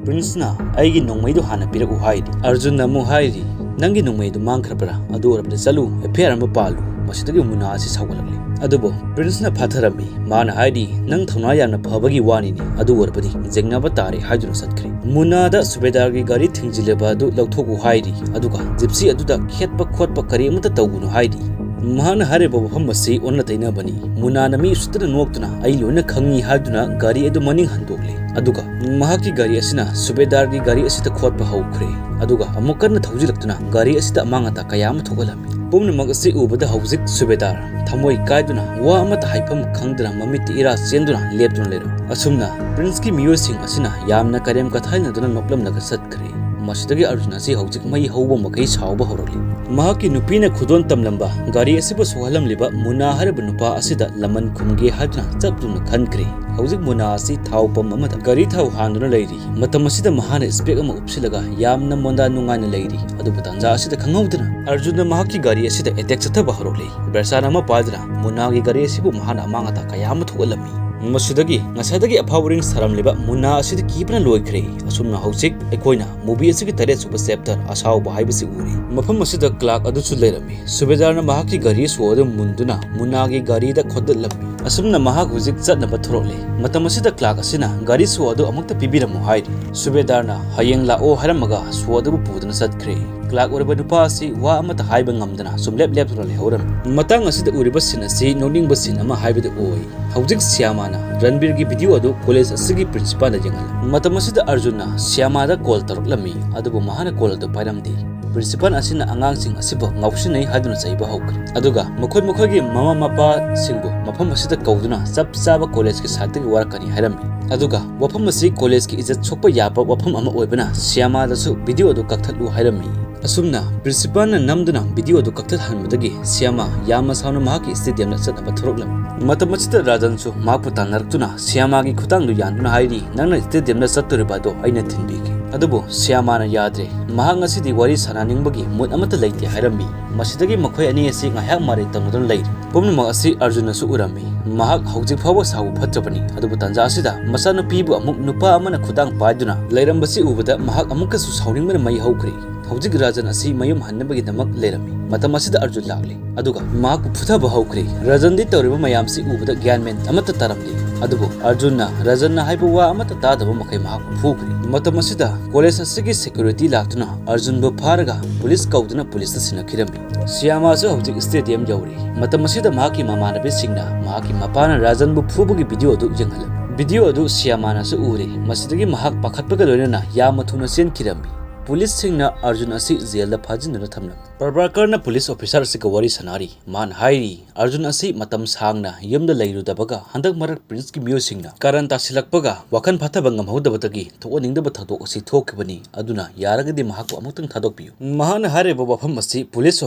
ꯄ꯭ꯔꯤꯟꯁꯅ ꯑꯩꯒꯤ ꯅꯣꯡꯃꯩꯗꯨ ꯍꯥꯟꯅ ꯄꯤꯔꯛꯎ" ꯍꯥꯏꯔꯤ꯫ ꯑꯔꯖꯨꯟꯅ ꯑꯃꯨꯛ ꯍꯥꯏꯔꯤ, "ꯅꯪꯒꯤ ꯅꯣꯡꯃꯩꯗꯨ ꯃꯥꯡꯈ꯭ꯔꯕ꯭ꯔꯥ? ꯑꯗꯨ ꯑꯣꯏꯔꯕꯗꯤ ꯆꯠꯂꯨ, ꯑꯦꯐ ꯑꯥꯏ ꯑꯥꯔ ꯑꯃ ꯄꯥꯜꯂꯨ꯫" ꯃꯁꯤꯗꯒꯤ ꯃꯨꯅꯥ ꯑꯁꯤ ꯁꯥꯎꯒꯠꯂꯛꯂꯦ꯫ ꯑꯗꯨꯕꯨ ꯄ꯭ꯔꯤꯟꯁꯅ ꯐꯥꯊꯔꯝꯃꯤ꯫ ꯃꯥꯅ ꯍꯥꯏꯔꯤ, "ꯅꯪ ꯊꯧꯅꯥ ꯌꯥꯝꯅ ꯐꯕꯒꯤ ꯋꯥꯅꯤꯅꯦ, ꯑꯗꯨ ꯑꯣꯏꯔꯕꯗꯤ ꯌꯦꯡꯅꯕ ꯇꯥꯔꯦ" ꯍꯥꯏꯗꯨꯅ ꯆꯠꯈ꯭ꯔꯦ꯫ ꯃꯨꯅꯥꯗ ꯁꯨꯕꯦꯗꯥꯔꯒꯤ ꯒꯥꯔꯤ ꯊꯤꯡꯖꯤꯜꯂꯕ ꯑꯗꯨ ꯂꯧꯊꯣꯛꯎ ꯍꯥꯏꯔꯤ, ꯑꯗꯨꯒ ꯖꯤꯞꯁꯤ ꯑꯗꯨꯗ ꯈꯦꯠꯄ ꯈꯣꯠꯄ ꯀꯔꯤ ꯑꯃꯠꯇ ꯇꯧꯒꯅꯨ ꯍꯥꯏꯔꯤ꯫ ꯃꯍꯥꯛꯅ ꯍꯥꯏꯔꯤꯕ ꯋꯥꯐꯝ ꯑꯁꯤ ꯑꯣꯟꯅ ꯇꯩꯅꯕꯅꯤ꯫ ꯃꯨꯅꯥꯅ ꯃꯤ ꯎꯁꯤꯠꯇꯅ ꯅꯣꯛꯇꯨꯅ, "ꯑꯩ ꯂꯣꯏꯅ ꯈꯪꯉꯤ" ꯍꯥꯏꯗꯨꯅ ꯒꯥꯔꯤ ꯑꯗꯨ ꯃꯅꯤꯡ ꯍꯟꯗꯣꯛꯂꯦ꯫ ꯑꯗꯨꯒ ꯃꯍꯥꯛꯀꯤ ꯒꯥꯔꯤ ꯑꯁꯤꯅ ꯁꯨꯕꯦꯗꯥꯔꯒꯤ ꯒꯥꯔꯤ ꯑꯁꯤꯗ ꯈꯣꯠꯄ ꯍꯧꯈ꯭ꯔꯦ꯫ ꯑꯗꯨꯒ ꯑꯃꯨꯛ ꯀꯟꯅ ꯊꯧꯖꯤꯜꯂꯛꯇꯨꯅ ꯒꯥꯔꯤ ꯑꯁꯤꯗ ꯑꯃꯥꯡ ꯑꯇꯥ ꯀꯌꯥ ꯑꯃ ꯊꯣꯛꯍꯜꯂꯝꯃꯤ꯫ ꯄꯨꯝꯅꯃꯛ ꯑꯁꯤ ꯎꯕꯗ ꯍꯧꯖꯤꯛ ꯁꯨꯕꯦꯗꯥꯔ ꯊꯃꯣꯏ ꯀꯥꯏꯗꯨꯅ, ꯋꯥ ꯑꯃꯠꯇ ꯍꯥꯏꯐꯝ ꯈꯪꯗꯅ ꯃꯃꯤꯠꯇ ꯏꯔꯥ ꯆꯦꯟꯗꯨꯅ ꯂꯦꯞꯇꯨꯅ ꯂꯩꯔꯝꯃꯤ꯫ ꯑꯁꯨꯝꯅ ꯄ꯭ꯔꯤꯟꯁꯀꯤ ꯃꯤꯑꯣꯏꯁꯤꯡ ꯑꯁꯤꯅ ꯌꯥꯝꯅ ꯀꯔꯦꯝ ꯀꯊꯥꯏꯅꯗꯨꯅ ꯅꯣꯛꯂꯝꯂꯒ ꯆꯠꯈ꯭ꯔꯦ꯫ ꯃꯁꯤꯗꯒꯤ ꯑꯔꯖꯨꯟ ꯑꯁꯤ ꯍꯧꯖꯤꯛ ꯃꯩ ꯍꯧꯕ ꯃꯈꯩ ꯁꯥꯎꯕ ꯍꯧꯔꯛꯂꯤ꯫ ꯃꯍꯥꯛꯀꯤ ꯅꯨꯄꯤꯅ ꯈꯨꯗꯣꯟ ꯇꯝꯂꯝꯕ ꯒꯥꯔꯤ ꯑꯁꯤꯕꯨ ꯁꯣꯛꯍꯜꯂꯝꯂꯤꯕ ꯃꯨꯅꯥ ꯍꯥꯏꯔꯤꯕ ꯅꯨꯄꯥ ꯑꯁꯤꯗ ꯂꯃꯟ ꯈꯨꯝꯒꯦ ꯍꯥꯏꯗꯨꯅ ꯆꯞ ꯌꯨꯡꯅ ꯈꯟꯈ꯭ꯔꯦ꯫ ꯍꯧꯖꯤꯛ ꯃꯨꯅꯥ ꯑꯁꯤ ꯊꯥꯎ ꯄꯝ ꯑꯃꯗ ꯒꯥꯔꯤ ꯊꯥꯎ ꯍꯥꯟꯗꯨꯅ ꯂꯩꯔꯤ꯫ ꯃꯇꯝ ꯑꯁꯤꯗ ꯃꯍꯥꯛꯅ ꯏꯁꯄꯦꯛ ꯑꯃ ꯎꯞꯁꯤꯜꯂꯒ ꯌꯥꯝꯅ ꯃꯣꯟꯗꯥ ꯅꯨꯡꯉꯥꯏꯅ ꯂꯩꯔꯤ꯫ ꯑꯗꯨꯕꯨ ꯇꯥꯟꯖꯥ ꯑꯁꯤꯗ ꯈꯪꯍꯧꯗꯅ ꯑꯔꯖꯨꯟꯅ ꯃꯍꯥꯛꯀꯤ ꯒꯥꯔꯤ ꯑꯁꯤꯗ ꯑꯦꯇꯦꯛ ꯆꯠꯊꯕ ꯍꯧꯔꯛꯂꯦ꯫ ꯕꯦꯔꯁꯥꯟ ꯑꯃ ꯄꯥꯏꯗꯨꯅ ꯃꯨꯅꯥꯒꯤ ꯒꯥꯔꯤ ꯑꯁꯤꯕꯨ ꯃꯍꯥꯛꯅ ꯑꯃꯥꯡ ꯑꯇꯥ ꯀꯌꯥ ꯑꯃ ꯊꯣꯛꯍꯜꯂꯝꯃꯤ꯫ ꯃꯁꯤꯗꯒꯤ ꯉꯁꯥꯏꯗꯒꯤ ꯑꯐꯥꯎ ꯑꯔꯤꯡ ꯁꯥꯔꯝꯂꯤꯕ ꯃꯨꯅꯥ ꯑꯁꯤꯗꯤ ꯀꯤꯕꯅ ꯂꯣꯏꯈ꯭ꯔꯦ꯫ ꯑꯁꯨꯝꯅ ꯍꯧꯖꯤꯛ ꯑꯩꯈꯣꯏꯅ ꯃꯨꯚꯤ ꯑꯁꯤꯒꯤ ꯇꯔꯦꯠ ꯁꯨꯕ ꯆꯦꯞꯇꯔ ꯑꯁꯥꯎꯕ ꯍꯥꯏꯕꯁꯤ ꯎꯔꯦ꯫ ꯃꯐꯝ ꯑꯁꯤꯗ ꯀ꯭ꯂꯥꯔꯛ ꯑꯗꯨꯁꯨ ꯂꯩꯔꯝꯃꯤ꯫ ꯁꯨꯕꯦꯗꯥꯔꯅ ꯃꯍꯥꯛꯀꯤ ꯒꯥꯔꯤ ꯁꯣ ꯑꯗꯨ ꯃꯨꯟꯗꯨꯅ ꯃꯨꯅꯥꯒꯤ ꯒꯥꯔꯤꯗ ꯈꯣꯠꯇꯠꯂꯝꯃꯤ꯫ ꯑꯁꯨꯝꯅ ꯃꯍꯥꯛ ꯍꯧꯖꯤꯛ ꯆꯠꯅꯕ ꯊꯣꯔꯛꯂꯦ꯫ ꯃꯇꯝ ꯑꯁꯤꯗ ꯀ꯭ꯂꯥꯔꯛ ꯑꯁꯤꯅ ꯒꯥꯔꯤ ꯁꯣ ꯑꯗꯨ ꯑꯃꯨꯛꯇ ꯄꯤꯕꯤꯔꯝꯃꯨ ꯍꯥꯏꯔꯤ꯫ ꯁꯨꯕꯦꯗꯥꯔꯅ ꯍꯌꯦꯡ ꯂꯥꯛꯑꯣ ꯍꯥꯏꯔꯝꯃꯒ ꯁꯣ ꯑꯗꯨꯕꯨ ꯄꯨꯗꯨꯅ ꯆꯠꯈ꯭ꯔꯦ꯫ ꯀ꯭ꯂꯥꯔꯛ ꯑꯣꯏꯔꯤꯕ ꯅꯨꯄꯥ ꯑꯁꯤ ꯋꯥ ꯑꯃꯠꯇ ꯍꯥꯏꯕ ꯉꯝꯗꯅ ꯁꯨꯝ ꯂꯦꯞ ꯂꯦꯞꯇꯨꯅ ꯂꯩꯍꯧꯔꯝꯃꯤ꯫ ꯃꯇꯥꯡ ꯑꯁꯤꯗ ꯎꯔꯤꯕ ꯁꯤꯟ ꯑꯁꯤ ꯅꯣꯛꯅꯤꯡꯕ ꯁꯤꯟ ꯑꯃ ꯍꯥꯏꯕꯗꯨ ꯑꯣꯏ꯫ ꯍꯧꯖꯤꯛ ꯁ꯭ꯌꯥꯃꯥꯅ ꯔꯟꯕꯤꯔꯒꯤ ꯚꯤꯗꯤꯑꯣ ꯑꯗꯨ ꯀꯣꯂꯦꯖ ꯑꯁꯤꯒꯤ ꯄ꯭ꯔꯤꯟꯁꯤꯄꯥꯜꯗ ꯌꯦꯡꯍꯜꯂꯤ꯫ ꯃꯇꯝ ꯑꯁꯤꯗ ꯑꯔꯖꯨꯟꯅ ꯁ꯭ꯌꯥꯃꯥꯗ ꯀꯣꯜ ꯇꯧꯔꯛꯂꯝꯃꯤ, ꯑꯗꯨꯕꯨ ꯃꯍꯥꯛꯅ ꯀꯣꯜ ꯑꯗꯨ ꯄꯥꯏꯔꯝꯗꯦ꯫ ꯄ꯭ꯔꯤꯟꯁꯤꯄꯥꯜ ꯑꯁꯤꯅ ꯑꯉꯥꯡꯁꯤꯡ ꯑꯁꯤꯕꯨ ꯉꯥꯎꯁꯤꯟꯅꯩ ꯍꯥꯏꯗꯨꯅ ꯆꯩꯕ ꯍꯧꯈ꯭ꯔꯦ꯫ ꯑꯗꯨꯒ ꯃꯈꯣꯏ ꯃꯈꯣꯏꯒꯤ ꯃꯃꯥ ꯃꯄꯥꯁꯤꯡꯕꯨ ꯃꯐꯝ ꯑꯁꯤꯗ ꯀꯧꯗꯨꯅ ꯆꯞ ꯆꯥꯕ ꯀꯣꯂꯦꯖꯀꯤ ꯁꯥꯏꯠꯇꯒꯤ ꯋꯥꯔꯛꯀꯅꯤ ꯍꯥꯏꯔꯝꯃꯤ꯫ ꯑꯗꯨꯒ ꯋꯥꯐꯝ ꯑꯁꯤ ꯀꯣꯂꯦꯖꯀꯤ ꯏꯖꯠ ꯁꯣꯛꯄ ꯌꯥꯕ ꯋꯥꯐꯝ ꯑꯃ ꯑꯣꯏꯕꯅ ꯁ꯭ꯌꯥꯃꯥꯗꯁꯨ ꯚꯤꯗꯤꯑꯣ ꯑꯗꯨ ꯀꯛꯊꯠꯂꯨ ꯍꯥꯏꯔꯝꯃꯤ꯫ ꯑꯁꯨꯝꯅ ꯄ꯭ꯔꯤꯟꯁꯤꯄꯥꯜꯅ ꯅꯝꯗꯨꯅ ꯚꯤꯗꯤꯑꯣ ꯑꯗꯨ ꯀꯛꯊꯠꯍꯟꯕꯗꯒꯤ ꯁ꯭ꯌꯥꯃꯥ ꯌꯥꯝꯅ ꯁꯥꯎꯅ ꯃꯍꯥꯛꯀꯤ ꯁ꯭ꯇꯦꯗꯤꯌꯝꯗ ꯆꯠꯅꯕ ꯊꯣꯔꯛꯂꯝꯃꯤ꯫ ꯃꯇꯝ ꯑꯁꯤꯗ ꯔꯥꯖꯟꯁꯨ ꯃꯍꯥꯛꯄꯨ ꯇꯥꯟꯅꯔꯛꯇꯨꯅ ꯁ꯭ꯌꯥꯃꯥꯒꯤ ꯈꯨꯠꯇꯥꯡꯗꯨ ꯌꯥꯟꯗꯨꯅ ꯍꯥꯏꯔꯤ, "ꯅꯪꯅ ꯁ꯭ꯇꯦꯗꯤꯌꯝꯗ ꯆꯠꯇꯣꯔꯤꯕ ꯑꯗꯣ ꯑꯩꯅ ꯊꯤꯟꯕꯤꯒꯦ"꯫ ꯑꯗꯨꯕꯨ ꯁ꯭ꯌꯥꯃꯥꯅ ꯌꯥꯗ꯭ꯔꯦ꯫ ꯃꯍꯥꯛ ꯉꯁꯤꯗꯤ ꯋꯥꯔꯤ ꯁꯥꯟꯅꯅꯤꯡꯕꯒꯤ ꯃꯨꯗ ꯑꯃꯠꯇ ꯂꯩꯇꯦ ꯍꯥꯏꯔꯝꯃꯤ꯫ ꯃꯁꯤꯗꯒꯤ ꯃꯈꯣꯏ ꯑꯅꯤ ꯑꯁꯤ ꯉꯥꯏꯍꯥꯛ ꯃꯔꯩ ꯇꯧꯅꯗꯨꯅ ꯂꯩꯔꯤ꯫ ꯄꯨꯝꯅꯃꯛ ꯑꯁꯤ ꯑꯔꯖꯨꯟꯅꯁꯨ ꯎꯔꯝꯃꯤ꯫ ꯃꯍꯥꯛ ꯍꯧꯖꯤꯛ ꯐꯥꯎꯕ ꯁꯥꯎꯕ ꯐꯠꯇ꯭ꯔꯕꯅꯤ꯫ ꯑꯗꯨꯕꯨ ꯇꯥꯟꯖꯥ ꯑꯁꯤꯗ ꯃꯆꯥꯅꯨꯄꯤꯕꯨ ꯑꯃꯨꯛ ꯅꯨꯄꯥ ꯑꯃꯅ ꯈꯨꯗꯥꯡ ꯄꯥꯏꯗꯨꯅ ꯂꯩꯔꯝꯕꯁꯤ ꯎꯕꯗ ꯃꯍꯥꯛ ꯑꯃꯨꯛꯀꯁꯨ ꯁꯥꯎꯅꯤꯡꯕꯅ ꯃꯩ ꯍꯧꯈ꯭ꯔꯦ꯫ ꯍꯧꯖꯤꯛ ꯔꯥꯖꯟ ꯑꯁꯤ ꯃꯌꯨꯝ ꯍꯟꯅꯕꯒꯤꯗꯃꯛ ꯂꯩꯔꯝꯃꯤ꯫ ꯃꯇꯝ ꯑꯁꯤꯗ ꯑꯔꯖꯨꯟ ꯂꯥꯛꯂꯦ, ꯑꯗꯨꯒ ꯃꯍꯥꯛꯄꯨ ꯐꯨꯊꯕ ꯍꯧꯈ꯭ꯔꯦ꯫ ꯔꯥꯖꯟꯗꯤ ꯇꯧꯔꯤꯕ ꯃꯌꯥꯝꯁꯤ ꯎꯕꯗ ꯒ꯭ꯌꯥꯟ ꯃꯦꯟ ꯑꯃꯠꯇ ꯇꯥꯔꯝꯗꯦ꯫ ꯑꯗꯨꯕꯨ ꯑꯔꯖꯨꯟꯅ ꯔꯥꯖꯟꯅ ꯍꯥꯏꯕ ꯋꯥ ꯑꯃꯠꯇ ꯇꯥꯗꯕ ꯃꯈꯩ ꯃꯍꯥꯛꯄꯨ ꯐꯨꯈ꯭ꯔꯦ꯫ ꯃꯇꯝ ꯑꯁꯤꯗ ꯀꯣꯂꯦꯖ ꯑꯁꯤꯒꯤ ꯁꯦꯀ꯭ꯌꯨꯔꯤꯇꯤ ꯂꯥꯛꯇꯨꯅ ꯑꯔꯖꯨꯟꯕꯨ ꯐꯥꯔꯒ ꯄꯨꯂꯤꯁ ꯀꯧꯗꯨꯅ ꯄꯨꯂꯤꯁꯇ ꯁꯤꯟꯅꯈꯤꯔꯝꯃꯤ꯫ ꯁ꯭ꯌꯥꯃꯥꯁꯨ ꯍꯧꯖꯤꯛ ꯁ꯭ꯇꯦꯗꯤꯌꯝ ꯌꯧꯔꯦ꯫ ꯃꯇꯝ ꯑꯁꯤꯗ ꯃꯍꯥꯛꯀꯤ ꯃꯃꯥꯟꯅꯕꯤꯁꯤꯡꯅ ꯃꯍꯥꯛꯀꯤ ꯃꯄꯥꯅ ꯔꯥꯖꯟꯕꯨ ꯐꯨꯕꯒꯤ ꯚꯤꯗꯤꯑꯣ ꯑꯗꯨ ꯌꯦꯡꯍꯜꯂꯝꯃꯤ꯫ ꯚꯤꯗꯤꯑꯣ ꯑꯗꯨ ꯁ꯭ꯌꯥꯃꯥꯅꯁꯨ ꯎꯔꯦ꯫ ꯃꯁꯤꯗꯒꯤ ꯃꯍꯥꯛ ꯄꯥꯈꯠꯄꯒ ꯂꯣꯏꯅꯅ ꯌꯥꯝꯅ ꯊꯨꯅ ꯆꯦꯟꯈꯤꯔꯝꯃꯤ꯫ ꯄꯨꯂꯤꯁꯁꯤꯡꯅ ꯑꯔꯖꯨꯟ ꯑꯁꯤ ꯖꯦꯜꯗ ꯐꯥꯖꯤꯟꯗꯨꯅ ꯊꯝꯂꯝꯃꯤ꯫ ꯄ꯭ꯔꯚꯥꯀꯔꯅ ꯄꯨꯂꯤꯁ ꯑꯣꯐꯤꯁꯥꯔ ꯑꯁꯤꯒ ꯋꯥꯔꯤ ꯁꯥꯟꯅꯔꯤ꯫ ꯃꯥꯅ ꯍꯥꯏꯔꯤ, ꯑꯔꯖꯨꯟ ꯑꯁꯤ ꯃꯇꯝ ꯁꯥꯡꯅ ꯌꯨꯝꯗ ꯂꯩꯔꯨꯗꯕꯒ ꯍꯟꯗꯛ ꯃꯔꯛ ꯄ꯭ꯔꯤꯟꯁꯀꯤ ꯃꯤꯑꯣꯏꯁꯤꯡꯅ ꯀꯥꯔꯟ ꯇꯥꯁꯤꯜꯂꯛꯄꯒ ꯋꯥꯈꯜ ꯐꯥꯊꯕ ꯉꯝꯍꯧꯗꯕꯗꯒꯤ ꯊꯣꯛꯍꯟꯅꯤꯡꯗꯕ ꯊꯧꯗꯣꯛ ꯑꯁꯤ ꯊꯣꯛꯈꯤꯕꯅꯤ꯫ ꯑꯗꯨꯅ ꯌꯥꯔꯒꯗꯤ ꯃꯍꯥꯛꯄꯨ ꯑꯃꯨꯛꯇꯪ ꯊꯥꯗꯣꯛꯄꯤꯌꯨ꯫ ꯃꯍꯥꯛꯅ ꯍꯥꯏꯔꯤꯕ ꯋꯥꯐꯝ ꯑꯁꯤ ꯄꯨꯂꯤꯁ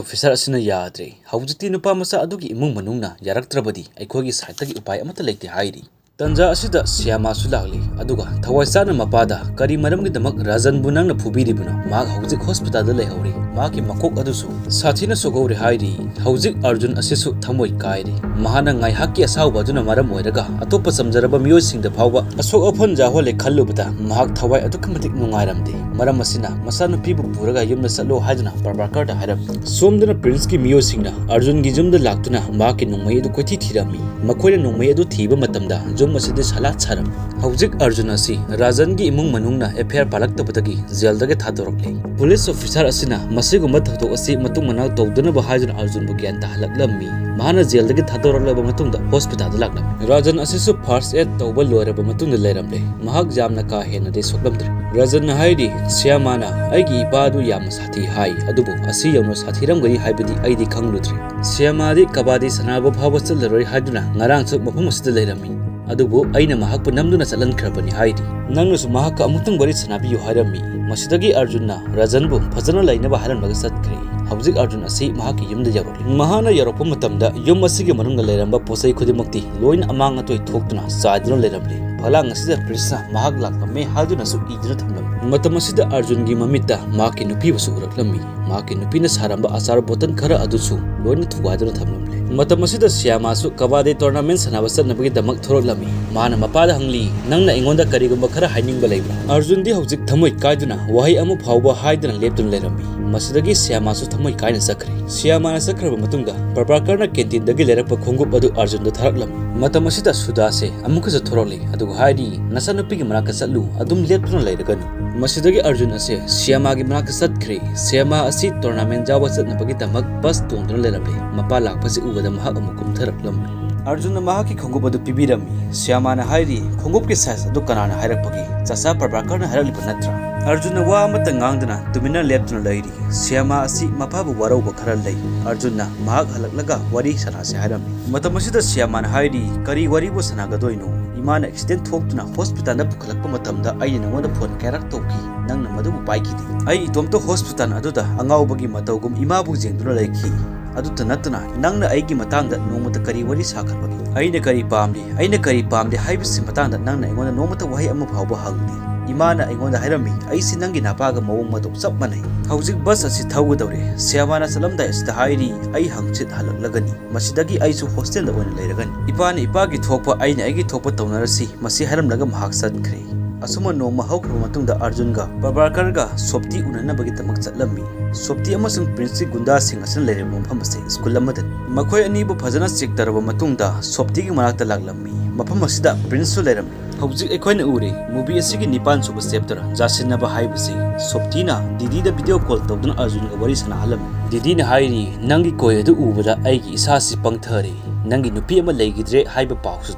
ꯑꯣꯐꯤꯁꯥꯔ ꯑꯁꯤꯅ ꯌꯥꯗ꯭ꯔꯦ꯫ ꯍꯧꯖꯤꯛꯇꯤ ꯅꯨꯄꯥ ꯃꯆꯥ ꯑꯗꯨꯒꯤ ꯏꯃꯨꯡ ꯃꯅꯨꯡꯅ ꯌꯥꯔꯛꯇ꯭ꯔꯕꯗꯤ ꯑꯩꯈꯣꯏꯒꯤ ꯁꯥꯏꯠꯇꯒꯤ ꯎꯄꯥꯏ ꯑꯃꯠꯇ ꯂꯩꯇꯦ ꯍꯥꯏꯔꯤ꯫ ꯇꯟꯖꯥ ꯑꯁꯤꯗ ꯁ꯭ꯌꯥꯃꯥꯁꯨ ꯂꯥꯛꯂꯤ, ꯑꯗꯨꯒ ꯊꯋꯥꯏ ꯆꯥꯅ ꯃꯄꯥꯗ, "ꯀꯔꯤ ꯃꯔꯝꯒꯤꯗꯃꯛ ꯔꯥꯖꯟꯕꯨ ꯅꯪꯅ ꯐꯨꯕꯤꯔꯤꯕꯅꯣ? ꯃꯍꯥꯛ ꯍꯧꯖꯤꯛ ꯍꯣꯁꯄꯤꯇꯥꯜꯗ ꯂꯩꯍꯧꯔꯤ꯫ ꯃꯍꯥꯛꯀꯤ ꯃꯀꯣꯛ ꯑꯗꯨꯁꯨ ꯁꯥꯊꯤꯅ ꯁꯣꯛꯍꯧꯔꯦ" ꯍꯥꯏꯔꯤ꯫ ꯍꯧꯖꯤꯛ ꯑꯔꯖꯨꯟ ꯑꯁꯤꯁꯨ ꯊꯃꯣꯏ ꯀꯥꯏꯔꯦ꯫ ꯃꯍꯥꯛꯅ ꯉꯥꯏꯍꯥꯛꯀꯤ ꯑꯁꯥꯎꯕ ꯑꯗꯨꯅ ꯃꯔꯝ ꯑꯣꯏꯔꯒ ꯑꯇꯣꯞꯄ ꯆꯝꯖꯔꯕ ꯃꯤꯑꯣꯏꯁꯤꯡꯗ ꯐꯥꯎꯕ ꯑꯁꯣꯛ ꯑꯄꯟ ꯌꯥꯎꯍꯜꯂꯦ ꯈꯜꯂꯨꯕꯗ ꯃꯍꯥꯛ ꯊꯋꯥꯏ ꯑꯗꯨꯛꯀꯤ ꯃꯇꯤꯛ ꯅꯨꯡꯉꯥꯏꯔꯝꯗꯦ꯫ ꯃꯔꯝ ꯑꯁꯤꯅ ꯃꯆꯥꯅꯨꯄꯤꯕꯨ ꯄꯨꯔꯒ ꯌꯨꯝꯗ ꯆꯠꯂꯣ ꯍꯥꯏꯗꯨꯅ ꯄ꯭ꯔꯚꯥꯀꯔꯗ ꯍꯥꯏꯔꯝꯃꯤ꯫ ꯁꯣꯝꯗꯅ ꯄ꯭ꯔꯤꯟꯁꯀꯤ ꯃꯤꯑꯣꯏꯁꯤꯡꯅ ꯑꯔꯖꯨꯟꯒꯤ ꯌꯨꯝꯗ ꯂꯥꯛꯇꯨꯅ ꯃꯍꯥꯛꯀꯤ ꯅꯣꯡꯃꯩ ꯑꯗꯨ ꯀꯣꯏꯊꯤ ꯊꯤꯔꯝꯃꯤ꯫ ꯃꯈꯣꯏꯅ ꯅꯣꯡꯃꯩ ꯑꯗꯨ ꯊꯤꯕ ꯃꯇꯝꯗ ꯌꯨꯝ ꯑꯁꯤꯗꯤ ꯁꯂꯥꯠ ꯁꯥꯔꯝꯃꯤ꯫ ꯍꯧꯖꯤꯛ ꯑꯔꯖꯨꯟ ꯑꯁꯤ ꯔꯥꯖꯟꯒꯤ ꯏꯃꯨꯡ ꯃꯅꯨꯡꯅ ꯑꯦꯐ ꯑꯥꯏ ꯑꯥꯔ ꯄꯥꯜꯂꯛꯇꯕꯗꯒꯤ ꯖꯦꯜꯗꯒꯤ ꯊꯥꯗꯣꯔꯛꯂꯦ꯫ ꯄꯨꯂꯤꯁ ꯑꯣꯐꯤꯁꯥꯔ ꯑꯁꯤꯅ ꯃꯁꯤꯒꯨꯝꯕ ꯊꯧꯗꯣꯛ ꯑꯁꯤ ꯃꯇꯨꯡ ꯃꯅꯥꯎ ꯇꯧꯗꯅꯕ ꯍꯥꯏꯗꯨꯅ ꯑꯔꯖꯨꯟꯕꯨ ꯒ꯭ꯌꯥꯟ ꯇꯥꯍꯜꯂꯛꯂꯝꯃꯤ꯫ ꯃꯍꯥꯛꯅ ꯖꯦꯜꯗꯒꯤ ꯊꯥꯗꯣꯔꯛꯂꯕ ꯃꯇꯨꯡꯗ ꯍꯣꯁꯄꯤꯇꯥꯜꯗ ꯂꯥꯛꯂꯝꯃꯤ꯫ ꯔꯥꯖꯟ ꯑꯁꯤꯁꯨ ꯐꯥꯔꯁ ꯑꯦꯗ ꯇꯧꯕ ꯂꯣꯏꯔꯕ ꯃꯇꯨꯡꯗ ꯂꯩꯔꯝꯂꯦ꯫ ꯃꯍꯥꯛ ꯌꯥꯝꯅ ꯀꯥ ꯍꯦꯟꯅꯗꯤ ꯁꯣꯛꯂꯝꯗ꯭ꯔꯦ꯫ ꯔꯥꯖꯟꯅ ꯍꯥꯏꯔꯤ, "ꯁ꯭ꯌꯥꯃꯥꯅ ꯑꯩꯒꯤ ꯏꯄꯥ ꯑꯗꯨ ꯌꯥꯝꯅ ꯁꯥꯊꯤ ꯍꯥꯏ, ꯑꯗꯨꯕꯨ ꯑꯁꯤ ꯌꯧꯅ ꯁꯥꯊꯤꯔꯝꯒꯅꯤ ꯍꯥꯏꯕꯗꯤ ꯑꯩꯗꯤ ꯈꯪꯂꯨꯗ꯭ꯔꯤ꯫ ꯁ꯭ꯌꯥꯃꯥꯗꯤ ꯀꯕꯥꯗꯤ ꯁꯥꯟꯅꯕ ꯐꯥꯎꯕ ꯆꯠꯂꯔꯣꯏ ꯍꯥꯏꯗꯨꯅ ꯉꯔꯥꯡꯁꯨ ꯃꯐꯝ ꯑꯁꯤꯗ ꯂꯩꯔꯝꯃꯤ"꯫ ꯑꯗꯨꯕꯨ ꯑꯩꯅ ꯃꯍꯥꯛꯄꯨ ꯅꯝꯗꯨꯅ ꯆꯠꯍꯟꯈ꯭ꯔꯕꯅꯤ ꯍꯥꯏꯔꯤ꯫ ꯅꯪꯅꯁꯨ ꯃꯍꯥꯛꯀ ꯑꯃꯨꯛꯇꯪ ꯋꯥꯔꯤ ꯁꯥꯟꯅꯕꯤꯌꯨ ꯍꯥꯏꯔꯝꯃꯤ꯫ ꯃꯁꯤꯗꯒꯤ ꯑꯔꯖꯨꯟꯅ ꯔꯖꯟꯕꯨ ꯐꯖꯅ ꯂꯩꯅꯕ ꯍꯥꯏꯔꯝꯂꯒ ꯆꯠꯈ꯭ꯔꯦ꯫ ꯍꯧꯖꯤꯛ ꯑꯔꯖꯨꯟ ꯑꯁꯤ ꯃꯍꯥꯛꯀꯤ ꯌꯨꯝꯗ ꯌꯧꯔꯛꯂꯤ꯫ ꯃꯍꯥꯛꯅ ꯌꯧꯔꯛꯄ ꯃꯇꯝꯗ ꯌꯨꯝ ꯑꯁꯤꯒꯤ ꯃꯅꯨꯡꯗ ꯂꯩꯔꯝꯕ ꯄꯣꯠꯆꯩ ꯈꯨꯗꯤꯡꯃꯛꯇꯤ ꯂꯣꯏꯅ ꯑꯃꯥꯡ ꯑꯇꯣꯏ ꯊꯣꯛꯇꯨꯅ ꯆꯥꯏꯗꯨꯅ ꯂꯩꯔꯝꯂꯤ꯫ ꯐꯂꯥꯡ ꯑꯁꯤꯗ ꯄ꯭ꯔꯤꯟꯁꯅ ꯃꯍꯥꯛ ꯂꯥꯛꯂꯝꯃꯦ ꯍꯥꯏꯗꯨꯅꯁꯨ ꯏꯗꯨꯅ ꯊꯝꯂꯝꯃꯤ꯫ ꯃꯇꯝ ꯑꯁꯤꯗ ꯑꯔꯖꯨꯟꯒꯤ ꯃꯃꯤꯠꯇ ꯃꯍꯥꯛꯀꯤ ꯅꯨꯄꯤꯕꯨꯁꯨ ꯎꯔꯛꯂꯝꯃꯤ꯫ ꯃꯍꯥꯛꯀꯤ ꯅꯨꯄꯤꯅ ꯁꯥꯔꯝꯕ ꯑꯆꯥꯔ ꯕꯣꯇꯜ ꯈꯔ ꯑꯗꯨꯁꯨ ꯂꯣꯏꯅ ꯊꯨꯒꯥꯏꯗꯨꯅ ꯊꯝꯂꯝꯂꯦ꯫ ꯃꯇꯝ ꯑꯁꯤꯗ ꯁ꯭ꯌꯥꯃꯥꯁꯨ ꯀꯕꯥꯗꯤ ꯇꯣꯔꯅꯥꯃꯦꯟ ꯁꯥꯟꯅꯕ ꯆꯠꯅꯕꯒꯤꯗꯃꯛ ꯊꯣꯔꯛꯂꯝꯃꯤ꯫ ꯃꯥꯅ ꯃꯄꯥꯗ ꯍꯪꯂꯤ, "ꯅꯪꯅ ꯑꯩꯉꯣꯟꯗ ꯀꯔꯤꯒꯨꯝꯕ ꯈꯔ ꯍꯥꯏꯅꯤꯡꯕ ꯂꯩꯕ꯭ꯔꯥ?" ꯑꯔꯖꯨꯟꯗꯤ ꯍꯧꯖꯤꯛ ꯊꯃꯣꯏ ꯀꯥꯏꯗꯨꯅ ꯋꯥꯍꯩ ꯑꯃ ꯐꯥꯎꯕ ꯍꯥꯏꯗꯅ ꯂꯦꯞꯇꯨꯅ ꯂꯩꯔꯝꯃꯤ꯫ ꯃꯁꯤꯗꯒꯤ ꯁ꯭ꯌꯥꯃꯥꯁꯨ ꯊꯃꯣꯏ ꯀꯥꯏꯅ ꯆꯠꯈ꯭ꯔꯦ꯫ ꯁ꯭ꯌꯥꯃꯥꯅ ꯆꯠꯈ꯭ꯔꯕ ꯃꯇꯨꯡꯗ ꯄ꯭ꯔꯚꯥꯀꯔꯅ ꯀꯦꯟꯇꯤꯟꯗꯒꯤ ꯂꯩꯔꯛꯄ ꯈꯣꯡꯎꯞ ꯑꯗꯨ ꯑꯔꯖꯨꯟꯗ ꯊꯥꯔꯛꯂꯝꯃꯤ꯫ ꯃꯇꯝ ꯑꯁꯤꯗ ꯁꯨꯗꯥꯁꯦ ꯑꯃꯨꯛꯀꯁꯨ ꯊꯣꯔꯛꯂꯤ, ꯑꯗꯨꯒ ꯍꯥꯏꯔꯤ, "ꯅꯆꯥꯅꯨꯄꯤꯒꯤ ꯃꯅꯥꯛꯇ ꯆꯠꯂꯨ, ꯑꯗꯨꯝ ꯂꯦꯞꯇꯨꯅ ꯂꯩꯔꯒꯅꯨ꯫" ꯃꯁꯤꯗꯒꯤ ꯑꯔꯖꯨꯟ ꯑꯁꯦ ꯁ꯭ꯌꯥꯃꯥꯒꯤ ꯃꯅꯥꯛꯇ ꯆꯠꯈ꯭ꯔꯦ꯫ ꯁ꯭ꯌꯥꯃꯥ ꯑꯁꯤ ꯇꯣꯔꯅꯥꯃꯦꯟ ꯌꯥꯎꯕ ꯆꯠꯅꯕꯒꯤꯗꯃꯛ ꯕꯁ ꯇꯣꯡꯗꯨꯅ ꯂꯩꯔꯝꯂꯦ꯫ ꯃꯄꯥ ꯂꯥꯛꯄꯁꯤ ꯎꯕꯗ ꯃꯍꯥꯛ ꯑꯃꯨꯛ ꯀꯨꯝꯊꯔꯛꯂꯝꯃꯤ꯫ ꯑꯔꯖꯨꯟꯅ ꯃꯍꯥꯛꯀꯤ ꯈꯣꯡꯎꯞ ꯑꯗꯨ ꯄꯤꯕꯤꯔꯝꯃꯤ꯫ ꯁ꯭ꯌꯥꯃꯥꯅ ꯍꯥꯏꯔꯤ, "ꯈꯣꯡꯎꯞꯀꯤ ꯁꯥꯏꯖ ꯑꯗꯨ ꯀꯅꯥꯅ ꯍꯥꯏꯔꯛꯄꯒꯦ? ꯆꯥꯆꯥ ꯄ꯭ꯔꯚꯥꯀꯔꯅ ꯍꯥꯏꯔꯛꯂꯤꯕ ꯅꯠꯇ꯭ꯔꯥ?" ꯑꯔꯖꯨꯟꯅ ꯋꯥ ꯑꯃꯠꯇ ꯉꯥꯡꯗꯅ ꯇꯨꯃꯤꯟꯅ ꯂꯦꯞꯇꯨꯅ ꯂꯩꯔꯤ꯫ ꯁ꯭ꯌꯥꯃꯥ ꯑꯁꯤ ꯃꯄꯥꯕꯨ ꯋꯥꯔꯧꯕ ꯈꯔ ꯂꯩ꯫ ꯑꯔꯖꯨꯟꯅ ꯃꯍꯥꯛ ꯍꯜꯂꯛꯂꯒ ꯋꯥꯔꯤ ꯁꯥꯟꯅꯁꯦ ꯍꯥꯏꯔꯝꯃꯤ꯫ ꯃꯇꯝ ꯑꯁꯤꯗ ꯁ꯭ꯌꯥꯃꯥꯅ ꯍꯥꯏꯔꯤ, "ꯀꯔꯤ ꯋꯥꯔꯤꯕꯨ ꯁꯥꯟꯅꯒꯗꯣꯏꯅꯣ? ꯏꯃꯥꯅ ꯑꯦꯛꯁꯤꯗꯦꯟ ꯊꯣꯛꯇꯨꯅ ꯍꯣꯁꯄꯤꯇꯥꯜꯗ ꯄꯨꯈꯠꯂꯛꯄ ꯃꯇꯝꯗ ꯑꯩꯅ ꯅꯉꯣꯟꯗ ꯐꯣꯟ ꯀꯌꯥꯔꯛ ꯇꯧꯈꯤ, ꯅꯪꯅ ꯃꯗꯨꯕꯨ ꯄꯥꯏꯈꯤꯗꯦ꯫ ꯑꯩ ꯏꯇꯣꯝꯇ ꯍꯣꯁꯄꯤꯇꯥꯜ ꯑꯗꯨꯗ ꯑꯉꯥꯎꯕꯒꯤ ꯃꯇꯧꯒꯨꯝ ꯏꯃꯥꯕꯨ ꯌꯦꯡꯗꯨꯅ ꯂꯩꯈꯤ꯫ ꯑꯗꯨꯇ ꯅꯠꯇꯅ ꯅꯪꯅ ꯑꯩꯒꯤ ꯃꯇꯥꯡꯗ ꯅꯣꯡꯃꯇ ꯀꯔꯤ ꯋꯥꯔꯤ ꯁꯥꯈ꯭ꯔꯕꯒꯦ? ꯑꯩꯅ ꯀꯔꯤ ꯄꯥꯝꯂꯤ, ꯑꯩꯅ ꯀꯔꯤ ꯄꯥꯝꯗꯦ ꯍꯥꯏꯕꯁꯤ ꯃꯇꯥꯡꯗ ꯅꯪꯅ ꯑꯩꯉꯣꯟꯗ ꯅꯣꯡꯃꯇ ꯋꯥꯍꯩ ꯑꯃ ꯐꯥꯎꯕ ꯍꯪꯗꯦ꯫ ꯏꯃꯥꯅ ꯑꯩꯉꯣꯟꯗ ꯍꯥꯏꯔꯝꯃꯤ, ꯑꯩꯁꯤ ꯅꯪꯒꯤ ꯅꯄꯥꯒ ꯃꯑꯣꯡ ꯃꯇꯧ ꯆꯞ ꯃꯥꯟꯅꯩ꯫" ꯍꯧꯖꯤꯛ ꯕꯁ ꯑꯁꯤ ꯊꯧꯒꯗꯧꯔꯦ꯫ ꯁ꯭ꯌꯥꯃꯥꯅ ꯆꯠꯂꯝꯗꯥꯏ ꯑꯁꯤꯗ ꯍꯥꯏꯔꯤ, "ꯑꯩ ꯍꯪꯆꯤꯠ ꯍꯜꯂꯛꯂꯒꯅꯤ꯫ ꯃꯁꯤꯗꯒꯤ ꯑꯩꯁꯨ ꯍꯣꯁꯇꯦꯜꯗ ꯑꯣꯏꯅ ꯂꯩꯔꯒꯅꯤ꯫ ꯏꯄꯥꯅ ꯏꯄꯥꯒꯤ ꯊꯣꯛꯄ, ꯑꯩꯅ ꯑꯩꯒꯤ ꯊꯣꯛꯄ ꯇꯧꯅꯔꯁꯤ꯫" ꯃꯁꯤ ꯍꯥꯏꯔꯝꯂꯒ ꯃꯍꯥꯛ ꯆꯠꯈ꯭ꯔꯦ꯫ ꯑꯁꯨꯝꯅ ꯅꯣꯡꯃ ꯍꯧꯈ꯭ꯔꯕ ꯃꯇꯨꯡꯗ ꯑꯔꯖꯨꯟꯒ ꯄ꯭ꯔꯚꯥꯀꯔꯒ ꯁꯣꯞꯇꯤ ꯎꯅꯅꯕꯒꯤꯗꯃꯛ ꯆꯠꯂꯝꯃꯤ꯫ ꯁꯣꯞꯇꯤ ꯑꯃꯁꯨꯡ ꯄ꯭ꯔꯤꯟꯁꯀꯤ ꯒꯨꯟꯗꯥꯁꯤꯡ ꯑꯁꯤꯅ ꯂꯩꯔꯝꯕ ꯃꯐꯝ ꯑꯁꯤ ꯁ꯭ꯀꯨꯜ ꯑꯃꯗꯅꯤ꯫ ꯃꯈꯣꯏ ꯑꯅꯤꯕꯨ ꯐꯖꯅ ꯆꯦꯛ ꯇꯧꯔꯕ ꯃꯇꯨꯡꯗ ꯁꯣꯞꯇꯤꯒꯤ ꯃꯅꯥꯛꯇ ꯂꯥꯛꯂꯝꯃꯤ꯫ ꯃꯐꯝ ꯑꯁꯤꯗ ꯄ꯭ꯔꯤꯟꯁꯁꯨ ꯂꯩꯔꯝꯃꯤ꯫ ꯍꯧꯖꯤꯛ ꯑꯩꯈꯣꯏꯅ ꯎꯔꯤ, ꯃꯨꯚꯤ ꯑꯁꯤꯒꯤ ꯅꯤꯄꯥꯟ ꯁꯨꯕ ꯆꯦꯞꯇꯔ ꯖꯥꯁꯤꯟꯅꯕ ꯍꯥꯏꯕꯁꯤ ꯁꯣꯞꯇꯤꯅ ꯗꯤꯗꯤꯗ ꯚꯤꯗꯤꯑꯣ ꯀꯣꯜ ꯇꯧꯗꯨꯅ ꯑꯔꯖꯨꯟꯒ ꯋꯥꯔꯤ ꯁꯥꯟꯅꯍꯜꯂꯝꯃꯤ꯫ ꯗꯤꯗꯤꯅ ꯍꯥꯏꯔꯤ, "ꯅꯪꯒꯤ ꯀꯣꯏ ꯑꯗꯨ ꯎꯕꯗ ꯑꯩꯒꯤ ꯏꯁꯥꯁꯤ ꯄꯪꯊꯔꯦ꯫ ꯅꯪꯒꯤ ꯅꯨꯄꯤ ꯑꯃ ꯂꯩꯈꯤꯗ꯭ꯔꯦ ꯍꯥꯏꯕ ꯄꯥꯎꯁꯨ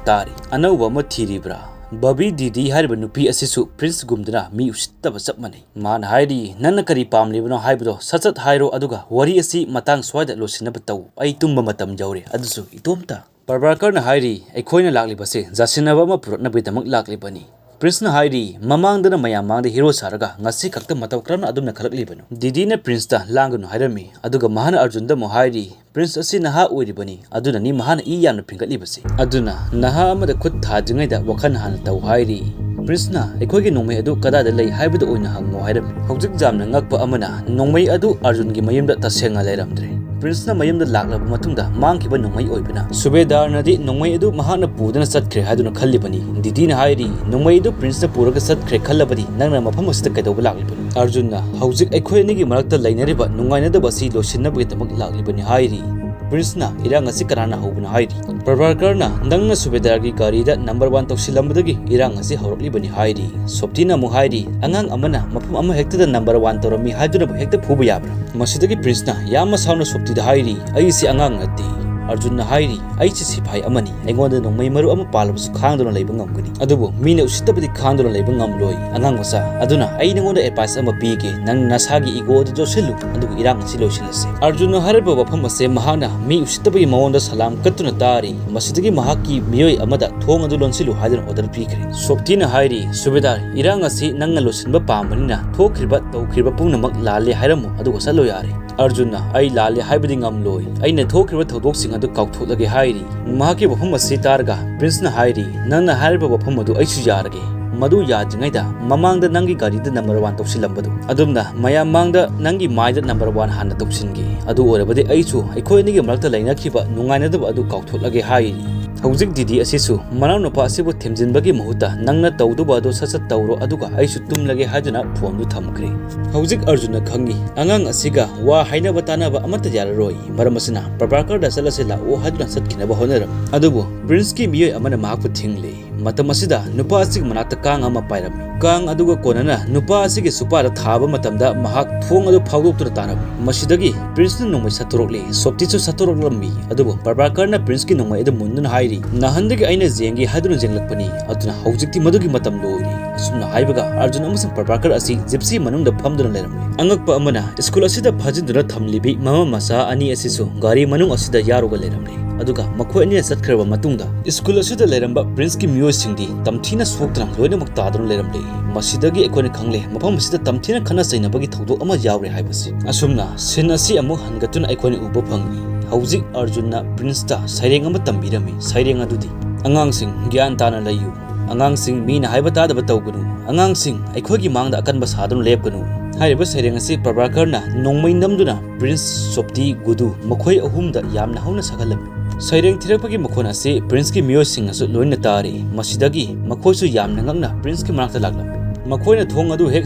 ꯇꯥꯔꯦ꯫ ꯑꯅꯧꯕ ꯑꯃ ꯊꯤꯔꯤꯕ꯭ꯔꯥ?" ꯕꯕꯤ ꯗꯤꯗꯤ ꯍꯥꯏꯔꯤꯕ ꯅꯨꯄꯤ ꯑꯁꯤꯁꯨ ꯄ꯭ꯔꯤꯟꯁꯒꯨꯝꯗꯨꯅ ꯃꯤ ꯎꯁꯤꯠꯇꯕ ꯆꯞ ꯃꯥꯟꯅꯩ꯫ ꯃꯥꯅ ꯍꯥꯏꯔꯤ, "ꯅꯪꯅ ꯀꯔꯤ ꯄꯥꯝꯂꯤꯕꯅꯣ ꯍꯥꯏꯕꯗꯣ ꯁꯠ ꯁꯠ ꯍꯥꯏꯔꯣ, ꯑꯗꯨꯒ ꯋꯥꯔꯤ ꯑꯁꯤ ꯃꯇꯥꯡ ꯁ꯭ꯋꯥꯏꯗ ꯂꯣꯏꯁꯤꯟꯅꯕ ꯇꯧ꯫ ꯑꯩ ꯇꯨꯝꯕ ꯃꯇꯝ ꯌꯧꯔꯦ, ꯑꯗꯨꯁꯨ ꯏꯇꯣꯝꯇ꯫" ꯄ꯭ꯔꯚꯥꯀꯔꯅ ꯍꯥꯏꯔꯤ, "ꯑꯩꯈꯣꯏꯅ ꯂꯥꯛꯂꯤꯕꯁꯦ ꯖꯥꯁꯤꯟꯅꯕ ꯑꯃ ꯄꯨꯔꯛꯅꯕꯒꯤꯗꯃꯛ ꯂꯥꯛꯂꯤꯕꯅꯤ꯫" ꯄ꯭ꯔꯤꯟꯁꯅ ꯍꯥꯏꯔꯤ, "ꯃꯃꯥꯡꯗꯅ ꯃꯌꯥꯝ ꯃꯥꯡꯗ ꯍꯤꯔꯣ ꯁꯥꯔꯒ ꯉꯁꯤ ꯈꯛꯇ ꯃꯇꯧ ꯀꯔꯝꯅ ꯑꯗꯨꯝꯅ ꯈꯜꯂꯛꯂꯤꯕꯅꯣ?" ꯗꯤꯗꯤꯅ ꯄ꯭ꯔꯤꯟꯁꯇ ꯂꯥꯡꯒꯅꯨ ꯍꯥꯏꯔꯝꯃꯤ, ꯑꯗꯨꯒ ꯃꯍꯥꯛꯅ ꯑꯔꯖꯨꯟꯗ ꯑꯃꯨꯛ ꯍꯥꯏꯔꯤ, "ꯄ꯭ꯔꯤꯟꯁ ꯑꯁꯤ ꯅꯍꯥ ꯑꯣꯏꯔꯤꯕꯅꯤ, ꯑꯗꯨꯅꯅꯤ ꯃꯍꯥꯛꯅ ꯏ ꯌꯥꯝꯅ ꯐꯤꯡꯒꯠꯂꯤꯕꯁꯤ꯫ ꯑꯗꯨꯅ ꯅꯍꯥ ꯑꯃꯗ ꯈꯨꯠ ꯊꯥꯗ꯭ꯔꯤꯉꯩꯗ ꯋꯥꯈꯜ ꯍꯥꯟꯅ ꯇꯧ" ꯍꯥꯏꯔꯤ꯫ ꯄ꯭ꯔꯤꯟꯁꯅ, "ꯑꯩꯈꯣꯏꯒꯤ ꯅꯣꯡꯃꯩ ꯑꯗꯨ ꯀꯗꯥꯏꯗ ꯂꯩ ꯍꯥꯏꯕꯗꯨ ꯑꯣꯏꯅ ꯍꯪꯉꯣ" ꯍꯥꯏꯔꯝꯃꯤ꯫ ꯍꯧꯖꯤꯛ ꯌꯥꯝꯅ ꯉꯛꯄ ꯑꯃꯅ, ꯅꯣꯡꯃꯩ ꯑꯗꯨ ꯑꯔꯖꯨꯟꯒꯤ ꯃꯌꯨꯝꯗ ꯇꯁꯦꯡꯅ ꯂꯩꯔꯝꯗ꯭ꯔꯦ꯫ ꯄ꯭ꯔꯤꯟꯁꯅ ꯃꯌꯨꯝꯗ ꯂꯥꯛꯂꯕ ꯃꯇꯨꯡꯗ ꯃꯥꯡꯈꯤꯕ ꯅꯣꯡꯃꯩ ꯑꯣꯏꯕꯅ ꯁꯨꯕꯦꯗꯥꯔꯅꯗꯤ ꯅꯣꯡꯃꯩ ꯑꯗꯨ ꯃꯍꯥꯛꯅ ꯄꯨꯗꯨꯅ ꯆꯠꯈ꯭ꯔꯦ ꯍꯥꯏꯗꯨꯅ ꯈꯜꯂꯤꯕꯅꯤ꯫ ꯗꯤꯗꯤꯅ ꯍꯥꯏꯔꯤ, "ꯅꯣꯡꯃꯩ ꯑꯗꯨ ꯄ꯭ꯔꯤꯟꯁꯅ ꯄꯨꯔꯒ ꯆꯠꯈ꯭ꯔꯦ ꯈꯜꯂꯕꯗꯤ ꯅꯪꯅ ꯃꯐꯝ ꯑꯁꯤꯗ ꯀꯩꯗꯧꯕ ꯂꯥꯛꯂꯤꯕꯅꯣ?" ꯑꯔꯖꯨꯟꯅ, "ꯍꯧꯖꯤꯛ ꯑꯩꯈꯣꯏ ꯑꯅꯤꯒꯤ ꯃꯔꯛꯇ ꯂꯩꯅꯔꯤꯕ ꯅꯨꯡꯉꯥꯏꯅꯗꯕ ꯑꯁꯤ ꯂꯣꯏꯁꯤꯟꯅꯕꯒꯤꯗꯃꯛ ꯂꯥꯛꯂꯤꯕꯅꯤ" ꯍꯥꯏꯔꯤ꯫ ꯄ꯭ꯔꯤꯟꯁꯅ, "ꯏꯔꯥꯡ ꯑꯁꯤ ꯀꯅꯥꯅ ꯍꯧꯕꯅꯣ?" ꯍꯥꯏꯔꯤ꯫ ꯄ꯭ꯔꯚꯥꯀꯔꯅ, "ꯅꯪꯅ ꯁꯨꯕꯦꯗꯥꯔꯒꯤ ꯒꯥꯔꯤꯗ ꯅꯝꯕꯔ ꯋꯥꯟ ꯇꯧꯁꯤꯜꯂꯝꯕꯗꯒꯤ ꯏꯔꯥꯡ ꯑꯁꯤ ꯍꯧꯔꯛꯂꯤꯕꯅꯤ" ꯍꯥꯏꯔꯤ꯫ ꯁꯣꯞꯇꯤꯅ ꯑꯃꯨꯛ ꯍꯥꯏꯔꯤ, "ꯑꯉꯥꯡ ꯑꯃꯅ ꯃꯐꯝ ꯑꯃ ꯍꯦꯛꯇꯗ ꯅꯝꯕꯔ ꯋꯥꯟ ꯇꯧꯔꯝꯃꯤ ꯍꯥꯏꯗꯨꯅꯕꯨ ꯍꯦꯛꯇ ꯐꯨꯕ ꯌꯥꯕ꯭ꯔꯥ?" ꯃꯁꯤꯗꯒꯤ ꯄ꯭ꯔꯤꯟꯁꯅ ꯌꯥꯝꯅ ꯁꯥꯎꯅ ꯁꯣꯞꯇꯤꯗ ꯍꯥꯏꯔꯤ, "ꯑꯩꯁꯤ ꯑꯉꯥꯡ ꯅꯠꯇꯦ꯫" ꯑꯔꯖꯨꯟꯅ ꯍꯥꯏꯔꯤ, "ꯑꯩꯁꯤ ꯁꯤꯐꯥꯏ ꯑꯃꯅꯤ, ꯑꯩꯉꯣꯟꯗ ꯅꯣꯡꯃꯩ ꯃꯔꯨ ꯑꯃ ꯄꯥꯜꯂꯕꯁꯨ ꯈꯥꯡꯗꯨꯅ ꯂꯩꯕ ꯉꯝꯒꯅꯤ, ꯑꯗꯨꯕꯨ ꯃꯤꯅ ꯎꯁꯤꯠꯇꯕꯗꯤ ꯈꯥꯡꯗꯨꯅ ꯂꯩꯕ ꯉꯝꯂꯣꯏ꯫ ꯑꯉꯥꯡ ꯃꯆꯥ, ꯑꯗꯨꯅ ꯑꯩ ꯅꯉꯣꯟꯗ ꯑꯦꯗꯚꯥꯏꯁ ꯑꯃ ꯄꯤꯒꯦ, ꯅꯪ ꯅꯁꯥꯒꯤ ꯏꯒꯣ ꯑꯗꯨ ꯆꯣꯠꯁꯤꯜꯂꯨ, ꯑꯗꯨꯒ ꯏꯔꯥꯡ ꯑꯁꯤ ꯂꯣꯏꯁꯤꯜꯂꯁꯤ꯫" ꯑꯔꯖꯨꯟꯅ ꯍꯥꯏꯔꯤꯕ ꯋꯥꯐꯝ ꯑꯁꯦ ꯃꯍꯥꯛꯅ ꯃꯤ ꯎꯁꯤꯠꯇꯕꯒꯤ ꯃꯑꯣꯡꯗ ꯁꯂꯥꯝ ꯀꯠꯇꯨꯅ ꯇꯥꯔꯤ꯫ ꯃꯁꯤꯗꯒꯤ ꯃꯍꯥꯛꯀꯤ ꯃꯤꯑꯣꯏ ꯑꯃꯗ ꯊꯣꯡ ꯑꯗꯨ ꯂꯣꯟꯁꯤꯜꯂꯨ ꯍꯥꯏꯗꯨꯅ ꯑꯣꯔꯗꯔ ꯄꯤꯈ꯭ꯔꯦ꯫ ꯁꯣꯞꯇꯤꯅ ꯍꯥꯏꯔꯤ, "ꯁꯨꯕꯦꯗꯥꯔ, ꯏꯔꯥꯡ ꯑꯁꯤ ꯅꯪꯅ ꯂꯣꯏꯁꯤꯟꯕ ꯄꯥꯝꯕꯅꯤꯅ ꯊꯣꯛꯈ꯭ꯔꯤꯕ ꯇꯧꯈ꯭ꯔꯤꯕ ꯄꯨꯝꯅꯃꯛ ꯂꯥꯜꯂꯦ ꯍꯥꯏꯔꯝꯃꯨ, ꯑꯗꯨꯒ ꯆꯠꯂꯣ ꯌꯥꯔꯦ꯫" ꯑꯔꯖꯨꯟꯅ, "ꯑꯩ ꯂꯥꯜꯂꯦ ꯍꯥꯏꯕꯗꯤ ꯉꯝꯂꯣꯏ, ꯑꯩꯅ ꯊꯣꯛꯈ꯭ꯔꯤꯕ ꯊꯧꯗꯣꯛꯁꯤꯡ ꯑꯗꯨ ꯀꯥꯎꯊꯣꯛꯂꯒꯦ" ꯍꯥꯏꯔꯤ꯫ ꯃꯍꯥꯛꯀꯤ ꯋꯥꯐꯝ ꯑꯁꯤ ꯇꯥꯔꯒ ꯄ꯭ꯔꯤꯟꯁꯅ ꯍꯥꯏꯔꯤ, "ꯅꯪꯅ ꯍꯥꯏꯔꯤꯕ ꯋꯥꯐꯝ ꯑꯗꯨ ꯑꯩꯁꯨ ꯌꯥꯔꯒꯦ, ꯃꯗꯨ ꯌꯥꯗ꯭ꯔꯤꯉꯩꯗ ꯃꯃꯥꯡꯗ ꯅꯪꯒꯤ ꯒꯥꯔꯤꯗ ꯅꯝꯕꯔ ꯋꯥꯟ ꯇꯧꯁꯤꯜꯂꯝꯕꯗꯨ, ꯑꯗꯨꯝꯅ ꯃꯌꯥꯝ ꯃꯥꯡꯗ ꯅꯪꯒꯤ ꯃꯥꯏꯗ ꯅꯝꯕꯔ ꯋꯥꯟ ꯍꯥꯟꯅ ꯇꯧꯁꯤꯟꯒꯦ, ꯑꯗꯨ ꯑꯣꯏꯔꯕꯗꯤ ꯑꯩꯁꯨ ꯑꯩꯈꯣꯏ ꯑꯅꯤꯒꯤ ꯃꯔꯛꯇ ꯂꯩꯅꯈꯤꯕ ꯅꯨꯡꯉꯥꯏꯅꯗꯕ ꯑꯗꯨ ꯀꯥꯎꯊꯣꯛꯂꯒꯦ" ꯍꯥꯏꯔꯤ꯫ ꯍꯧꯖꯤꯛ ꯗꯤꯗꯤ ꯑꯁꯤꯁꯨ ꯃꯅꯥꯎꯅꯨꯄꯥ ꯑꯁꯤꯕꯨ ꯊꯦꯝꯖꯤꯟꯕꯒꯤ ꯃꯍꯨꯠꯇ ꯅꯪꯅ ꯇꯧꯗꯧꯕ ꯑꯗꯨ ꯁꯠ ꯁꯠ ꯇꯧꯔꯣ, ꯑꯗꯨꯒ ꯑꯩꯁꯨ ꯇꯨꯝꯂꯒꯦ ꯍꯥꯏꯗꯨꯅ ꯐꯣꯟꯗꯨ ꯊꯝꯈ꯭ꯔꯦ꯫ ꯍꯧꯖꯤꯛ ꯑꯔꯖꯨꯟꯅ ꯈꯪꯉꯤ, ꯑꯉꯥꯡ ꯑꯁꯤꯒ ꯋꯥ ꯍꯥꯏꯅꯕ ꯇꯥꯅꯕ ꯑꯃꯠꯇ ꯌꯥꯔꯔꯣꯏ, ꯃꯔꯝ ꯑꯁꯤꯅ ꯄ꯭ꯔꯚꯥꯀꯔꯗ ꯆꯠꯂꯁꯤ ꯂꯥꯛꯑꯣ ꯍꯥꯏꯗꯨꯅ ꯆꯠꯈꯤꯅꯕ ꯍꯣꯠꯅꯔꯝꯃꯤ꯫ ꯑꯗꯨꯕꯨ ꯄ꯭ꯔꯤꯟꯁꯀꯤ ꯃꯤꯑꯣꯏ ꯑꯃꯅ ꯃꯍꯥꯛꯄꯨ ꯊꯤꯡꯂꯤ꯫ ꯃꯇꯝ ꯑꯁꯤꯗ ꯅꯨꯄꯥ ꯑꯁꯤꯒꯤ ꯃꯅꯥꯛꯇ ꯀꯥꯡ ꯑꯃ ꯄꯥꯏꯔꯝꯃꯤ꯫ ꯀꯥꯡ ꯑꯗꯨꯒ ꯀꯣꯟꯅꯅ ꯅꯨꯄꯥ ꯑꯁꯤꯒꯤ ꯁꯨꯄꯥꯗ ꯊꯥꯕ ꯃꯇꯝꯗ ꯃꯍꯥꯛ ꯊꯣꯡ ꯑꯗꯨ ꯐꯥꯎꯗꯣꯛꯇꯨꯅ ꯇꯥꯔꯝꯃꯤ꯫ ꯃꯁꯤꯗꯒꯤ ꯄ꯭ꯔꯤꯟꯁꯅ ꯅꯣꯡꯃꯩ ꯁꯠꯇꯣꯔꯛꯂꯤ꯫ ꯁꯣꯞꯇꯤꯁꯨ ꯁꯠꯇꯣꯔꯛꯂꯝꯃꯤ꯫ ꯑꯗꯨꯕꯨ ꯄ꯭ꯔꯚꯥꯀꯔꯅ ꯄ꯭ꯔꯤꯟꯁꯀꯤ ꯅꯣꯡꯃꯩ ꯑꯗꯨ ꯃꯨꯟꯗꯨꯅ ꯍꯥꯏꯔꯤ, "ꯅꯍꯥꯟꯗꯒꯤ ꯑꯩꯅ ꯌꯦꯡꯒꯦ ꯍꯥꯏꯗꯨꯅ ꯌꯦꯡꯂꯛꯄꯅꯤ, ꯑꯗꯨꯅ ꯍꯧꯖꯤꯛꯇꯤ ꯃꯗꯨꯒꯤ ꯃꯇꯝ ꯂꯣꯏꯔꯦ꯫" ꯑꯁꯨꯝꯅ ꯍꯥꯏꯕꯒ ꯑꯥꯔꯖꯨꯟ ꯑꯃꯁꯨꯡ ꯄ꯭ꯔꯚꯥꯀꯔ ꯑꯁꯤ ꯖꯤꯞꯁꯤ ꯃꯅꯨꯡꯗ ꯐꯝꯗꯨꯅ ꯂꯩꯔꯝꯂꯤ꯫ ꯑꯉꯛꯄ ꯑꯃꯅ, ꯁ꯭ꯀꯨꯜ ꯑꯁꯤꯗ ꯐꯥꯖꯤꯟꯗꯨꯅ ꯊꯝꯂꯤꯕꯤ ꯃꯃꯥ ꯃꯆꯥ ꯑꯅꯤ ꯑꯁꯤꯁꯨ ꯒꯥꯔꯤ ꯃꯅꯨꯡ ꯑꯁꯤꯗ ꯌꯥꯎꯔꯒ ꯂꯩꯔꯝꯂꯤ꯫ ꯑꯗꯨꯒ ꯃꯈꯣꯏ ꯑꯅꯤꯅ ꯆꯠꯈ꯭ꯔꯕ ꯃꯇꯨꯡꯗ, ꯁ꯭ꯀꯨꯜ ꯑꯁꯤꯗ ꯂꯩꯔꯝꯕ ꯄ꯭ꯔꯤꯟꯁꯀꯤ ꯃꯤꯑꯣꯏꯁꯤꯡꯗꯤ ꯇꯝꯊꯤꯅ ꯁꯣꯛꯇꯨꯅ ꯂꯣꯏꯅꯃꯛ ꯇꯥꯗꯨꯅ ꯂꯩꯔꯝꯂꯤ꯫ ꯃꯁꯤꯗꯒꯤ ꯑꯩꯈꯣꯏꯅ ꯈꯪꯂꯦ, ꯃꯐꯝ ꯑꯁꯤꯗ ꯇꯝꯊꯤꯅ ꯈꯠꯅ ꯆꯩꯅꯕꯒꯤ ꯊꯧꯗꯣꯛ ꯑꯃ ꯌꯥꯎꯔꯦ ꯍꯥꯏꯕꯁꯤ꯫ ꯑꯁꯨꯝꯅ ꯁꯤꯟ ꯑꯁꯤ ꯑꯃꯨꯛ ꯍꯟꯒꯠꯇꯨꯅ ꯑꯩꯈꯣꯏꯅ ꯎꯕ ꯐꯪꯏ꯫ ꯍꯧꯖꯤꯛ ꯑꯥꯔꯖꯨꯟꯅ ꯄ꯭ꯔꯤꯟꯁꯇ ꯁꯩꯔꯦꯡ ꯑꯃ ꯇꯝꯕꯤꯔꯝꯃꯤ꯫ ꯁꯩꯔꯦꯡ ꯑꯗꯨꯗꯤ, "ꯑꯉꯥꯡꯁꯤꯡ, ꯒ꯭ꯌꯥꯟ ꯇꯥꯅ ꯂꯩꯌꯨ꯫ ꯑꯉꯥꯡꯁꯤꯡ, ꯃꯤꯅ ꯍꯥꯏꯕ ꯇꯥꯗꯕ ꯇꯧꯒꯅꯨ꯫ ꯑꯉꯥꯡꯁꯤꯡ, ꯑꯩꯈꯣꯏꯒꯤ ꯃꯥꯡꯗ ꯑꯀꯟꯕ ꯁꯥꯗꯨꯅ ꯂꯦꯞꯀꯅꯨ"꯫ ꯍꯥꯏꯔꯤꯕ ꯁꯩꯔꯦꯡ ꯑꯁꯤ ꯄ꯭ꯔꯚꯥꯀꯔꯅ ꯅꯣꯡꯃꯩ ꯅꯝꯗꯨꯅ ꯄ꯭ꯔꯤꯟꯁ, ꯁꯣꯞꯇꯤ, ꯒꯨꯗꯨ ꯃꯈꯣꯏ ꯑꯍꯨꯝꯗ ꯌꯥꯝꯅ ꯍꯧꯅ ꯁꯛꯍꯜꯂꯝꯃꯤ꯫ ꯁꯩꯔꯦꯡ ꯊꯤꯔꯛꯄꯒꯤ ꯃꯈꯣꯟ ꯑꯁꯤ ꯄ꯭ꯔꯤꯟꯁꯀꯤ ꯃꯤꯑꯣꯏꯁꯤꯡꯅꯁꯨ ꯂꯣꯏꯅ ꯇꯥꯔꯤ꯫ ꯃꯁꯤꯗꯒꯤ ꯃꯈꯣꯏꯁꯨ ꯌꯥꯝꯅ ꯉꯛꯅ ꯄ꯭ꯔꯤꯟꯁꯀꯤ ꯃꯅꯥꯛꯇ ꯂꯥꯛꯂꯝꯃꯤ꯫ ꯃꯈꯣꯏꯅ ꯊꯣꯡ ꯑꯗꯨ ꯍꯦꯛ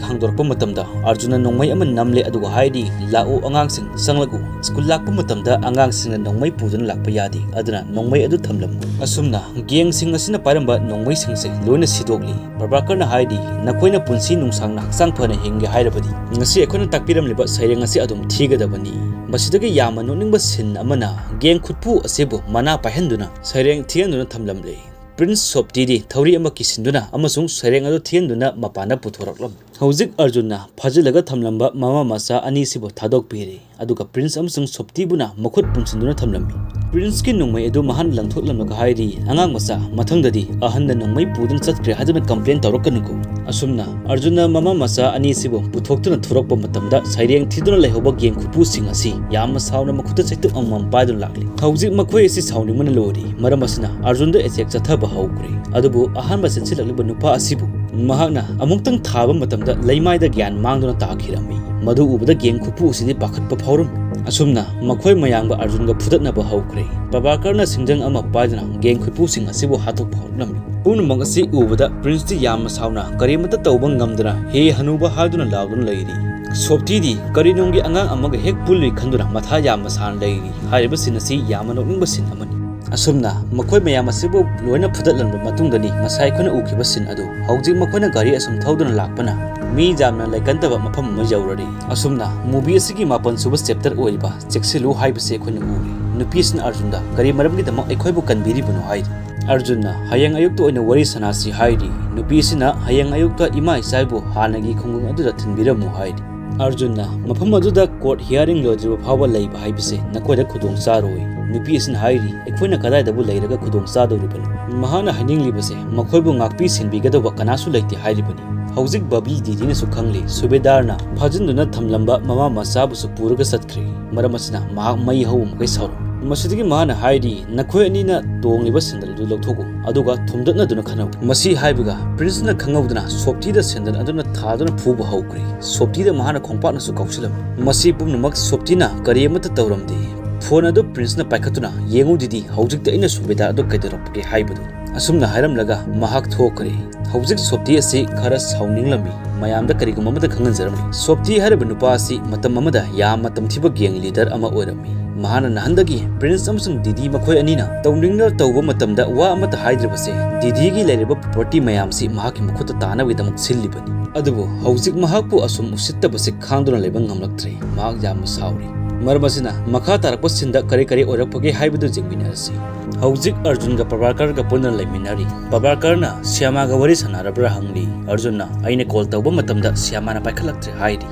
ꯍꯥꯡꯗꯣꯔꯛꯄ ꯃꯇꯝꯗ, ꯑꯥꯔꯖꯨꯟꯅ ꯅꯣꯡꯃꯩ ꯑꯃ ꯅꯝꯂꯦ ꯑꯗꯨꯒ ꯍꯥꯏꯔꯤ, "ꯂꯥꯛꯎ ꯑꯉꯥꯡꯁꯤꯡ, ꯆꯪꯂꯛꯎ꯫ ꯁ꯭ꯀꯨꯜ ꯂꯥꯛꯄ ꯃꯇꯝꯗ ꯑꯉꯥꯡꯁꯤꯡꯅ ꯅꯣꯡꯃꯩ ꯄꯨꯗꯨꯅ ꯂꯥꯛꯄ ꯌꯥꯗꯦ, ꯑꯗꯨꯅ ꯅꯣꯡꯃꯩ ꯑꯗꯨ ꯊꯝꯂꯝꯃꯨ"꯫ ꯑꯁꯨꯝꯅ ꯒꯦꯡꯁꯤꯡ ꯑꯁꯤꯅ ꯄꯥꯏꯔꯝꯕ ꯅꯣꯡꯃꯩꯁꯤꯡꯁꯦ ꯂꯣꯏꯅ ꯁꯤꯗꯣꯛꯂꯤ꯫ ꯄ꯭ꯔꯚꯥꯀꯔꯅ ꯍꯥꯏꯔꯤ, "ꯅꯈꯣꯏꯅ ꯄꯨꯟꯁꯤ ꯅꯨꯡꯁꯥꯡꯅ ꯍꯛꯆꯥꯡ ꯐꯅ ꯍꯤꯡꯒꯦ ꯍꯥꯏꯔꯕꯗꯤ ꯉꯁꯤ ꯑꯩꯈꯣꯏꯅ ꯇꯥꯛꯄꯤꯔꯝꯂꯤꯕ ꯁꯩꯔꯦꯡ ꯑꯁꯤ ꯑꯗꯨꯝ ꯊꯤꯒꯗꯕꯅꯤ"꯫ ꯃꯁꯤꯗꯒꯤ ꯌꯥꯝꯅ ꯅꯣꯛꯅꯤꯡꯕ ꯁꯤꯟ ꯑꯃꯅ, ꯒꯦꯡ ꯈꯨꯠꯄꯨ ꯑꯁꯤꯕꯨ ꯃꯅꯥ ꯄꯥꯏꯍꯟꯗꯨꯅ ꯁꯩꯔꯦꯡ ꯊꯤꯍꯟꯗꯨꯅ ꯊꯝꯂꯝꯂꯦ꯫ ꯄ꯭ꯔꯤꯟꯁ ꯁꯣꯞꯇꯤꯗꯤ ꯊꯧꯔꯤ ꯑꯃ ꯀꯤꯁꯤꯟꯗꯨꯅ ꯑꯃꯁꯨꯡ ꯁꯩꯔꯦꯡ ꯑꯗꯨ ꯊꯤꯍꯟꯗꯨꯅ ꯃꯄꯥꯟꯗ ꯄꯨꯊꯣꯔꯛꯂꯝꯃꯤ꯫ ꯍꯧꯖꯤꯛ ꯑꯥꯔꯖꯨꯟꯅ ꯐꯥꯖꯤꯜꯂꯒ ꯊꯝꯂꯝꯕ ꯃꯃꯥ ꯃꯆꯥ ꯑꯅꯤꯁꯤꯕꯨ ꯊꯥꯗꯣꯛꯄꯤꯔꯦ, ꯑꯗꯨꯒ ꯄ꯭ꯔꯤꯟꯁ ꯑꯃꯁꯨꯡ ꯁꯣꯞꯇꯤꯕꯨꯅ ꯃꯈꯨꯠ ꯄꯨꯟꯁꯤꯟꯗꯨꯅ ꯊꯝꯂꯝꯃꯤ꯫ ꯄ꯭ꯔꯤꯟꯁꯀꯤ ꯅꯣꯡꯃꯩ ꯑꯗꯨ ꯃꯍꯥꯛꯅ ꯂꯪꯊꯣꯛꯂꯝꯂꯒ ꯍꯥꯏꯔꯤ, "ꯑꯉꯥꯡ ꯃꯆꯥ, ꯃꯊꯪꯗꯗꯤ ꯑꯍꯟꯅ ꯅꯣꯡꯃꯩ ꯄꯨꯗꯨꯅ ꯆꯠꯈ꯭ꯔꯦ ꯍꯥꯏꯗꯨꯅ ꯀꯝꯄ꯭ꯂꯦꯟ ꯇꯧꯔꯛꯀꯅꯨꯀꯣ"꯫ ꯑꯁꯨꯝꯅ ꯑꯥꯔꯖꯨꯟꯅ ꯃꯃꯥ ꯃꯆꯥ ꯑꯅꯤꯁꯤꯕꯨ ꯄꯨꯊꯣꯛꯇꯨꯅ ꯊꯣꯔꯛꯄ ꯃꯇꯝꯗ, ꯁꯩꯔꯦꯡ ꯊꯤꯗꯨꯅ ꯂꯩꯍꯧꯕ ꯒꯦꯡ ꯈꯨꯠꯄꯨꯁꯤꯡ ꯑꯁꯤ ꯌꯥꯝꯅ ꯁꯥꯎꯅ ꯃꯈꯨꯠꯇ ꯆꯩꯇꯨꯞ ꯑꯃꯃꯝ ꯄꯥꯏꯗꯨꯅ ꯂꯥꯛꯂꯤ꯫ ꯍꯧꯖꯤꯛ ꯃꯈꯣꯏ ꯑꯁꯤ ꯁꯥꯎꯅꯤꯡꯕꯅ ꯂꯣꯏꯔꯤ, ꯃꯔꯝ ꯑꯁꯤꯅ ꯑꯥꯔꯖꯨꯟꯗ ꯑꯦꯇꯦꯛ ꯆꯠꯊꯕ ꯍꯧꯈ꯭ꯔꯦ꯫ ꯑꯗꯨꯕꯨ ꯑꯍꯥꯟꯕ ꯆꯦꯟꯁꯤꯜꯂꯛꯂꯤꯕ ꯅꯨꯄꯥ ꯑꯁꯤꯕꯨ ꯃꯍꯥꯛꯅ ꯑꯃꯨꯛꯇꯪ ꯊꯥꯕ ꯃꯇꯝꯗ ꯂꯩꯃꯥꯏꯗ ꯒ꯭ꯌꯥꯟ ꯃꯥꯡꯗꯨꯅ ꯇꯥꯈꯤꯔꯝꯃꯤ꯫ ꯃꯗꯨ ꯎꯕꯗ ꯒꯦꯡ ꯈꯨꯠꯄꯨ ꯑꯁꯤꯗꯤ ꯄꯥꯈꯠꯄ ꯐꯥꯎꯔꯝꯃꯤ꯫ ꯑꯁꯨꯝꯅ ꯃꯈꯣꯏ ꯃꯌꯥꯝꯒ ꯑꯥꯔꯖꯨꯟꯒ ꯐꯨꯗꯠꯅꯕ ꯍꯧꯈ꯭ꯔꯦ꯫ ꯄ꯭ꯔꯚꯥꯀꯔꯅ ꯁꯤꯡꯖꯪ ꯑꯃ ꯄꯥꯏꯗꯨꯅ ꯒꯦꯡ ꯈꯨꯠꯄꯨꯁꯤꯡ ꯑꯁꯤꯕꯨ ꯍꯥꯠꯇꯣꯛꯄ ꯍꯧꯔꯛꯂꯝꯃꯤ꯫ ꯄꯨꯝꯅꯃꯛ ꯑꯁꯤ ꯎꯕꯗ ꯄ꯭ꯔꯤꯟꯁꯇꯤ ꯌꯥꯝꯅ ꯁꯥꯎꯅ ꯀꯔꯤꯃꯠꯇ ꯇꯧꯕ ꯉꯝꯗꯅ "ꯍꯦ ꯍꯅꯨꯕ" ꯍꯥꯏꯗꯨꯅ ꯂꯥꯎꯗꯨꯅ ꯂꯩꯔꯤ꯫ ꯁꯣꯞꯇꯤꯗꯤ ꯀꯔꯤꯅꯨꯡꯒꯤ ꯑꯉꯥꯡ ꯑꯃꯒ ꯍꯦꯛ ꯄꯨꯜꯂꯨꯏ ꯈꯟꯗꯨꯅ ꯃꯊꯥ ꯌꯥꯝꯅ ꯁꯥꯅ ꯂꯩꯔꯤ꯫ ꯍꯥꯏꯔꯤꯕ ꯁꯤꯟ ꯑꯁꯤ ꯌꯥꯝꯅ ꯅꯣꯛꯅꯤꯡꯕ ꯁꯤꯟ ꯑꯃꯅꯤ꯫ ꯑꯁꯨꯝꯅ ꯃꯈꯣꯏ ꯃꯌꯥꯝ ꯑꯁꯤꯕꯨ ꯂꯣꯏꯅ ꯐꯨꯗꯠꯂꯝꯂꯕ ꯃꯇꯨꯡꯗꯅꯤ ꯉꯁꯥꯏ ꯑꯩꯈꯣꯏꯅ ꯎꯈꯤꯕ ꯁꯤꯟ ꯑꯗꯨ꯫ ꯍꯧꯖꯤꯛ ꯃꯈꯣꯏꯅ ꯒꯥꯔꯤ ꯑꯁꯨꯝ ꯊꯧꯗꯨꯅ ꯂꯥꯛꯄꯅ ꯃꯤ ꯌꯥꯝꯅ ꯂꯩꯒꯟꯗꯕ ꯃꯐꯝ ꯑꯃ ꯌꯧꯔꯔꯤ꯫ ꯑꯁꯨꯝꯅ movie ꯑꯁꯤꯒꯤ ꯃꯥꯄꯟ ꯁꯨꯕ chapter ꯑꯣꯏꯔꯤꯕ "ꯆꯦꯛꯁꯤꯜꯂꯨ" ꯍꯥꯏꯕꯁꯤ ꯑꯩꯈꯣꯏꯅ ꯎꯔꯤ꯫ ꯅꯨꯄꯤ ꯑꯁꯤꯅ ꯑꯥꯔꯖꯨꯟꯗ "ꯀꯔꯤ ꯃꯔꯝꯒꯤꯗꯃꯛ ꯑꯩꯈꯣꯏꯕꯨ ꯀꯟꯕꯤꯔꯤꯕꯅꯣ?" ꯍꯥꯏꯔꯤ꯫ ꯑꯔꯖꯨꯟꯅ ꯍꯌꯦꯡ ꯑꯌꯨꯛꯇ ꯑꯣꯏꯅ ꯋꯥꯔꯤ ꯁꯥꯟꯅꯁꯤ ꯍꯥꯏꯔꯤ꯫ ꯅꯨꯄꯤꯁꯤꯅ ꯍꯌꯦꯡ ꯑꯌꯨꯛꯇ ꯏꯃꯥ ꯏꯆꯥꯕꯨ ꯍꯥꯟꯅꯒꯤ ꯈꯨꯡꯒꯪ ꯑꯗꯨꯗ ꯊꯤꯟꯕꯤꯔꯝꯃꯨ ꯍꯥꯏꯔꯤ꯫ ꯑꯔꯖꯨꯟꯅ ꯃꯐꯝ ꯑꯗꯨꯗ ꯀꯣꯔꯠ ꯍꯤꯌꯥꯔꯤꯡ ꯂꯣꯏꯗ꯭ꯔꯤꯕ ꯐꯥꯎꯕ ꯂꯩꯕ ꯍꯥꯏꯕꯁꯦ ꯅꯈꯣꯏꯗ ꯈꯨꯗꯣꯡ ꯆꯥꯔꯣꯏ꯫ ꯅꯨꯄꯤ ꯑꯁꯤꯅ ꯍꯥꯏꯔꯤ, ꯑꯩꯈꯣꯏꯅ ꯀꯗꯥꯏꯗꯕꯨ ꯂꯩꯔꯒ ꯈꯨꯗꯣꯡ ꯆꯥꯗꯧꯔꯤꯕꯅꯣ? ꯃꯍꯥꯛꯅ ꯍꯥꯏꯅꯤꯡꯂꯤꯕꯁꯦ ꯃꯈꯣꯏꯕꯨ ꯉꯥꯛꯄꯤ ꯁꯦꯟꯕꯤꯒꯗꯧꯕ ꯀꯅꯥꯁꯨ ꯂꯩꯇꯦ ꯍꯥꯏꯔꯤꯕꯅꯤ꯫ ꯍꯧꯖꯤꯛ ꯕꯕ꯭ꯂꯤ ꯗꯤꯗꯤꯅꯁꯨ ꯈꯪꯂꯤ, ꯁꯨꯕꯦꯗꯥꯔꯅ ꯐꯥꯖꯤꯟꯗꯨꯅ ꯊꯝꯂꯝꯕ ꯃꯃꯥ ꯃꯆꯥꯕꯨꯁꯨ ꯄꯨꯔꯒ ꯆꯠꯈ꯭ꯔꯦ꯫ ꯃꯔꯝ ꯑꯁꯤꯅ ꯃꯍꯥꯛ ꯃꯩ ꯍꯧꯕ ꯃꯈꯩ ꯁꯥꯎꯔꯝꯃꯤ꯫ ꯃꯁꯤꯗꯒꯤ ꯃꯍꯥꯛꯅ ꯍꯥꯏꯔꯤ, ꯅꯈꯣꯏ ꯑꯅꯤꯅ ꯇꯣꯡꯂꯤꯕ ꯁꯦꯟꯗꯜ ꯑꯗꯨ ꯂꯧꯊꯣꯛꯎ, ꯑꯗꯨꯒ ꯊꯨꯝꯗꯠꯅꯗꯨꯅ ꯈꯟꯅꯧ꯫ ꯃꯁꯤ ꯍꯥꯏꯕꯒ ꯄ꯭ꯔꯤꯟꯁꯅ ꯈꯪꯍꯧꯗꯅ ꯁꯣꯞꯇꯤꯗ ꯁꯦꯟꯗꯜ ꯑꯗꯨꯅ ꯊꯥꯗꯨꯅ ꯐꯨꯕ ꯍꯧꯈ꯭ꯔꯦ꯫ ꯁꯣꯞꯇꯤꯗ ꯃꯍꯥꯛꯅ ꯈꯣꯡꯄꯥꯛꯅꯁꯨ ꯀꯥꯎꯁꯤꯜꯂꯝꯃꯤ꯫ ꯃꯁꯤ ꯄꯨꯝꯅꯃꯛ ꯁꯣꯞꯇꯤꯅ ꯀꯔꯤ ꯑꯃꯠꯇ ꯇꯧꯔꯝꯗꯦ꯫ ꯐꯣꯟ ꯑꯗꯨ ꯄ꯭ꯔꯤꯟꯁꯅ ꯄꯥꯏꯈꯠꯇꯨꯅ, ꯌꯦꯡꯉꯨ ꯗꯤꯗꯤ, ꯍꯧꯖꯤꯛꯇꯤ ꯑꯩꯅ ꯁꯨꯕꯦꯗꯥꯔ ꯑꯗꯨ ꯀꯩꯗꯧꯔꯛꯄꯒꯦ ꯍꯥꯏꯕꯗꯨ꯫ ꯑꯁꯨꯝꯅ ꯍꯥꯏꯔꯝꯂꯒ ꯃꯍꯥꯛ ꯊꯣꯛꯈ꯭ꯔꯦ꯫ ꯍꯧꯖꯤꯛ ꯁꯣꯞꯇꯤ ꯑꯁꯤ ꯈꯔ ꯁꯥꯎꯅꯤꯡꯂꯝꯃꯤ, ꯃꯌꯥꯝꯗ ꯀꯔꯤꯒꯨꯝꯕ ꯑꯃꯠꯇ ꯈꯪꯍꯟꯖꯔꯝꯃꯤ꯫ ꯁꯣꯞꯇꯤ ꯍꯥꯏꯔꯤꯕ ꯅꯨꯄꯥ ꯑꯁꯤ ꯃꯇꯝ ꯑꯃꯗ ꯌꯥꯝꯅ ꯇꯝꯊꯤꯕ ꯒꯦꯡ ꯂꯤꯗꯔ ꯑꯃ ꯑꯣꯏꯔꯝꯃꯤ꯫ ꯃꯍꯥꯛꯅ ꯅꯍꯥꯟꯗꯒꯤ ꯄ꯭ꯔꯤꯟꯁ ꯑꯃꯁꯨꯡ ꯗꯤꯗꯤ ꯃꯈꯣꯏ ꯑꯅꯤꯅ ꯇꯧꯅꯤꯡꯅ ꯇꯧꯕ ꯃꯇꯝꯗ ꯋꯥ ꯑꯃꯠꯇ ꯍꯥꯏꯗ꯭ꯔꯤꯕꯁꯦ ꯗꯤꯗꯤꯒꯤ ꯂꯩꯔꯤꯕ ꯄ꯭ꯔꯣꯄꯔꯇꯤ ꯃꯌꯥꯝꯁꯤ ꯃꯍꯥꯛꯀꯤ ꯃꯈꯨꯠꯇ ꯇꯥꯅꯕꯒꯤꯗꯃꯛ ꯁꯤꯜꯂꯤꯕꯅꯤ꯫ ꯑꯗꯨꯕꯨ ꯍꯧꯖꯤꯛ ꯃꯍꯥꯛꯄꯨ ꯑꯁꯨꯝ ꯎꯁꯤꯠꯇꯕꯁꯤ ꯈꯥꯡꯗꯨꯅ ꯂꯩꯕ ꯉꯝꯂꯛꯇ꯭ꯔꯦ꯫ ꯃꯍꯥꯛ ꯌꯥꯝꯅ ꯁꯥꯎꯔꯤ꯫ ꯃꯔꯝ ꯑꯁꯤꯅ ꯃꯈꯥ ꯇꯥꯔꯛꯄ ꯁꯤꯟꯗ ꯀꯔꯤ ꯀꯔꯤ ꯑꯣꯏꯔꯛꯄꯒꯦ ꯍꯥꯏꯕꯗꯨ ꯌꯦꯡꯃꯤꯟꯅꯔꯁꯤ꯫ ꯍꯧꯖꯤꯛ ꯑꯔꯖꯨꯟꯒ ꯄ꯭ꯔꯚꯥꯀꯔꯒ ꯄꯨꯟꯅ ꯂꯩꯃꯤꯟꯅꯔꯤ꯫ ꯄ꯭ꯔꯚꯥꯀꯔꯅ ꯁ꯭ꯌꯥꯃꯥꯒ ꯋꯥꯔꯤ ꯁꯥꯟꯅꯔꯕ꯭ꯔꯥ ꯍꯪꯂꯤ꯫ ꯑꯔꯖꯨꯟꯅ, ꯑꯩꯅ ꯀꯣꯜ ꯇꯧꯕ ꯃꯇꯝꯗ ꯁ꯭ꯌꯥꯃꯥꯅ ꯄꯥꯏꯈꯠꯂꯛꯇ꯭ꯔꯦ ꯍꯥꯏꯔꯤ꯫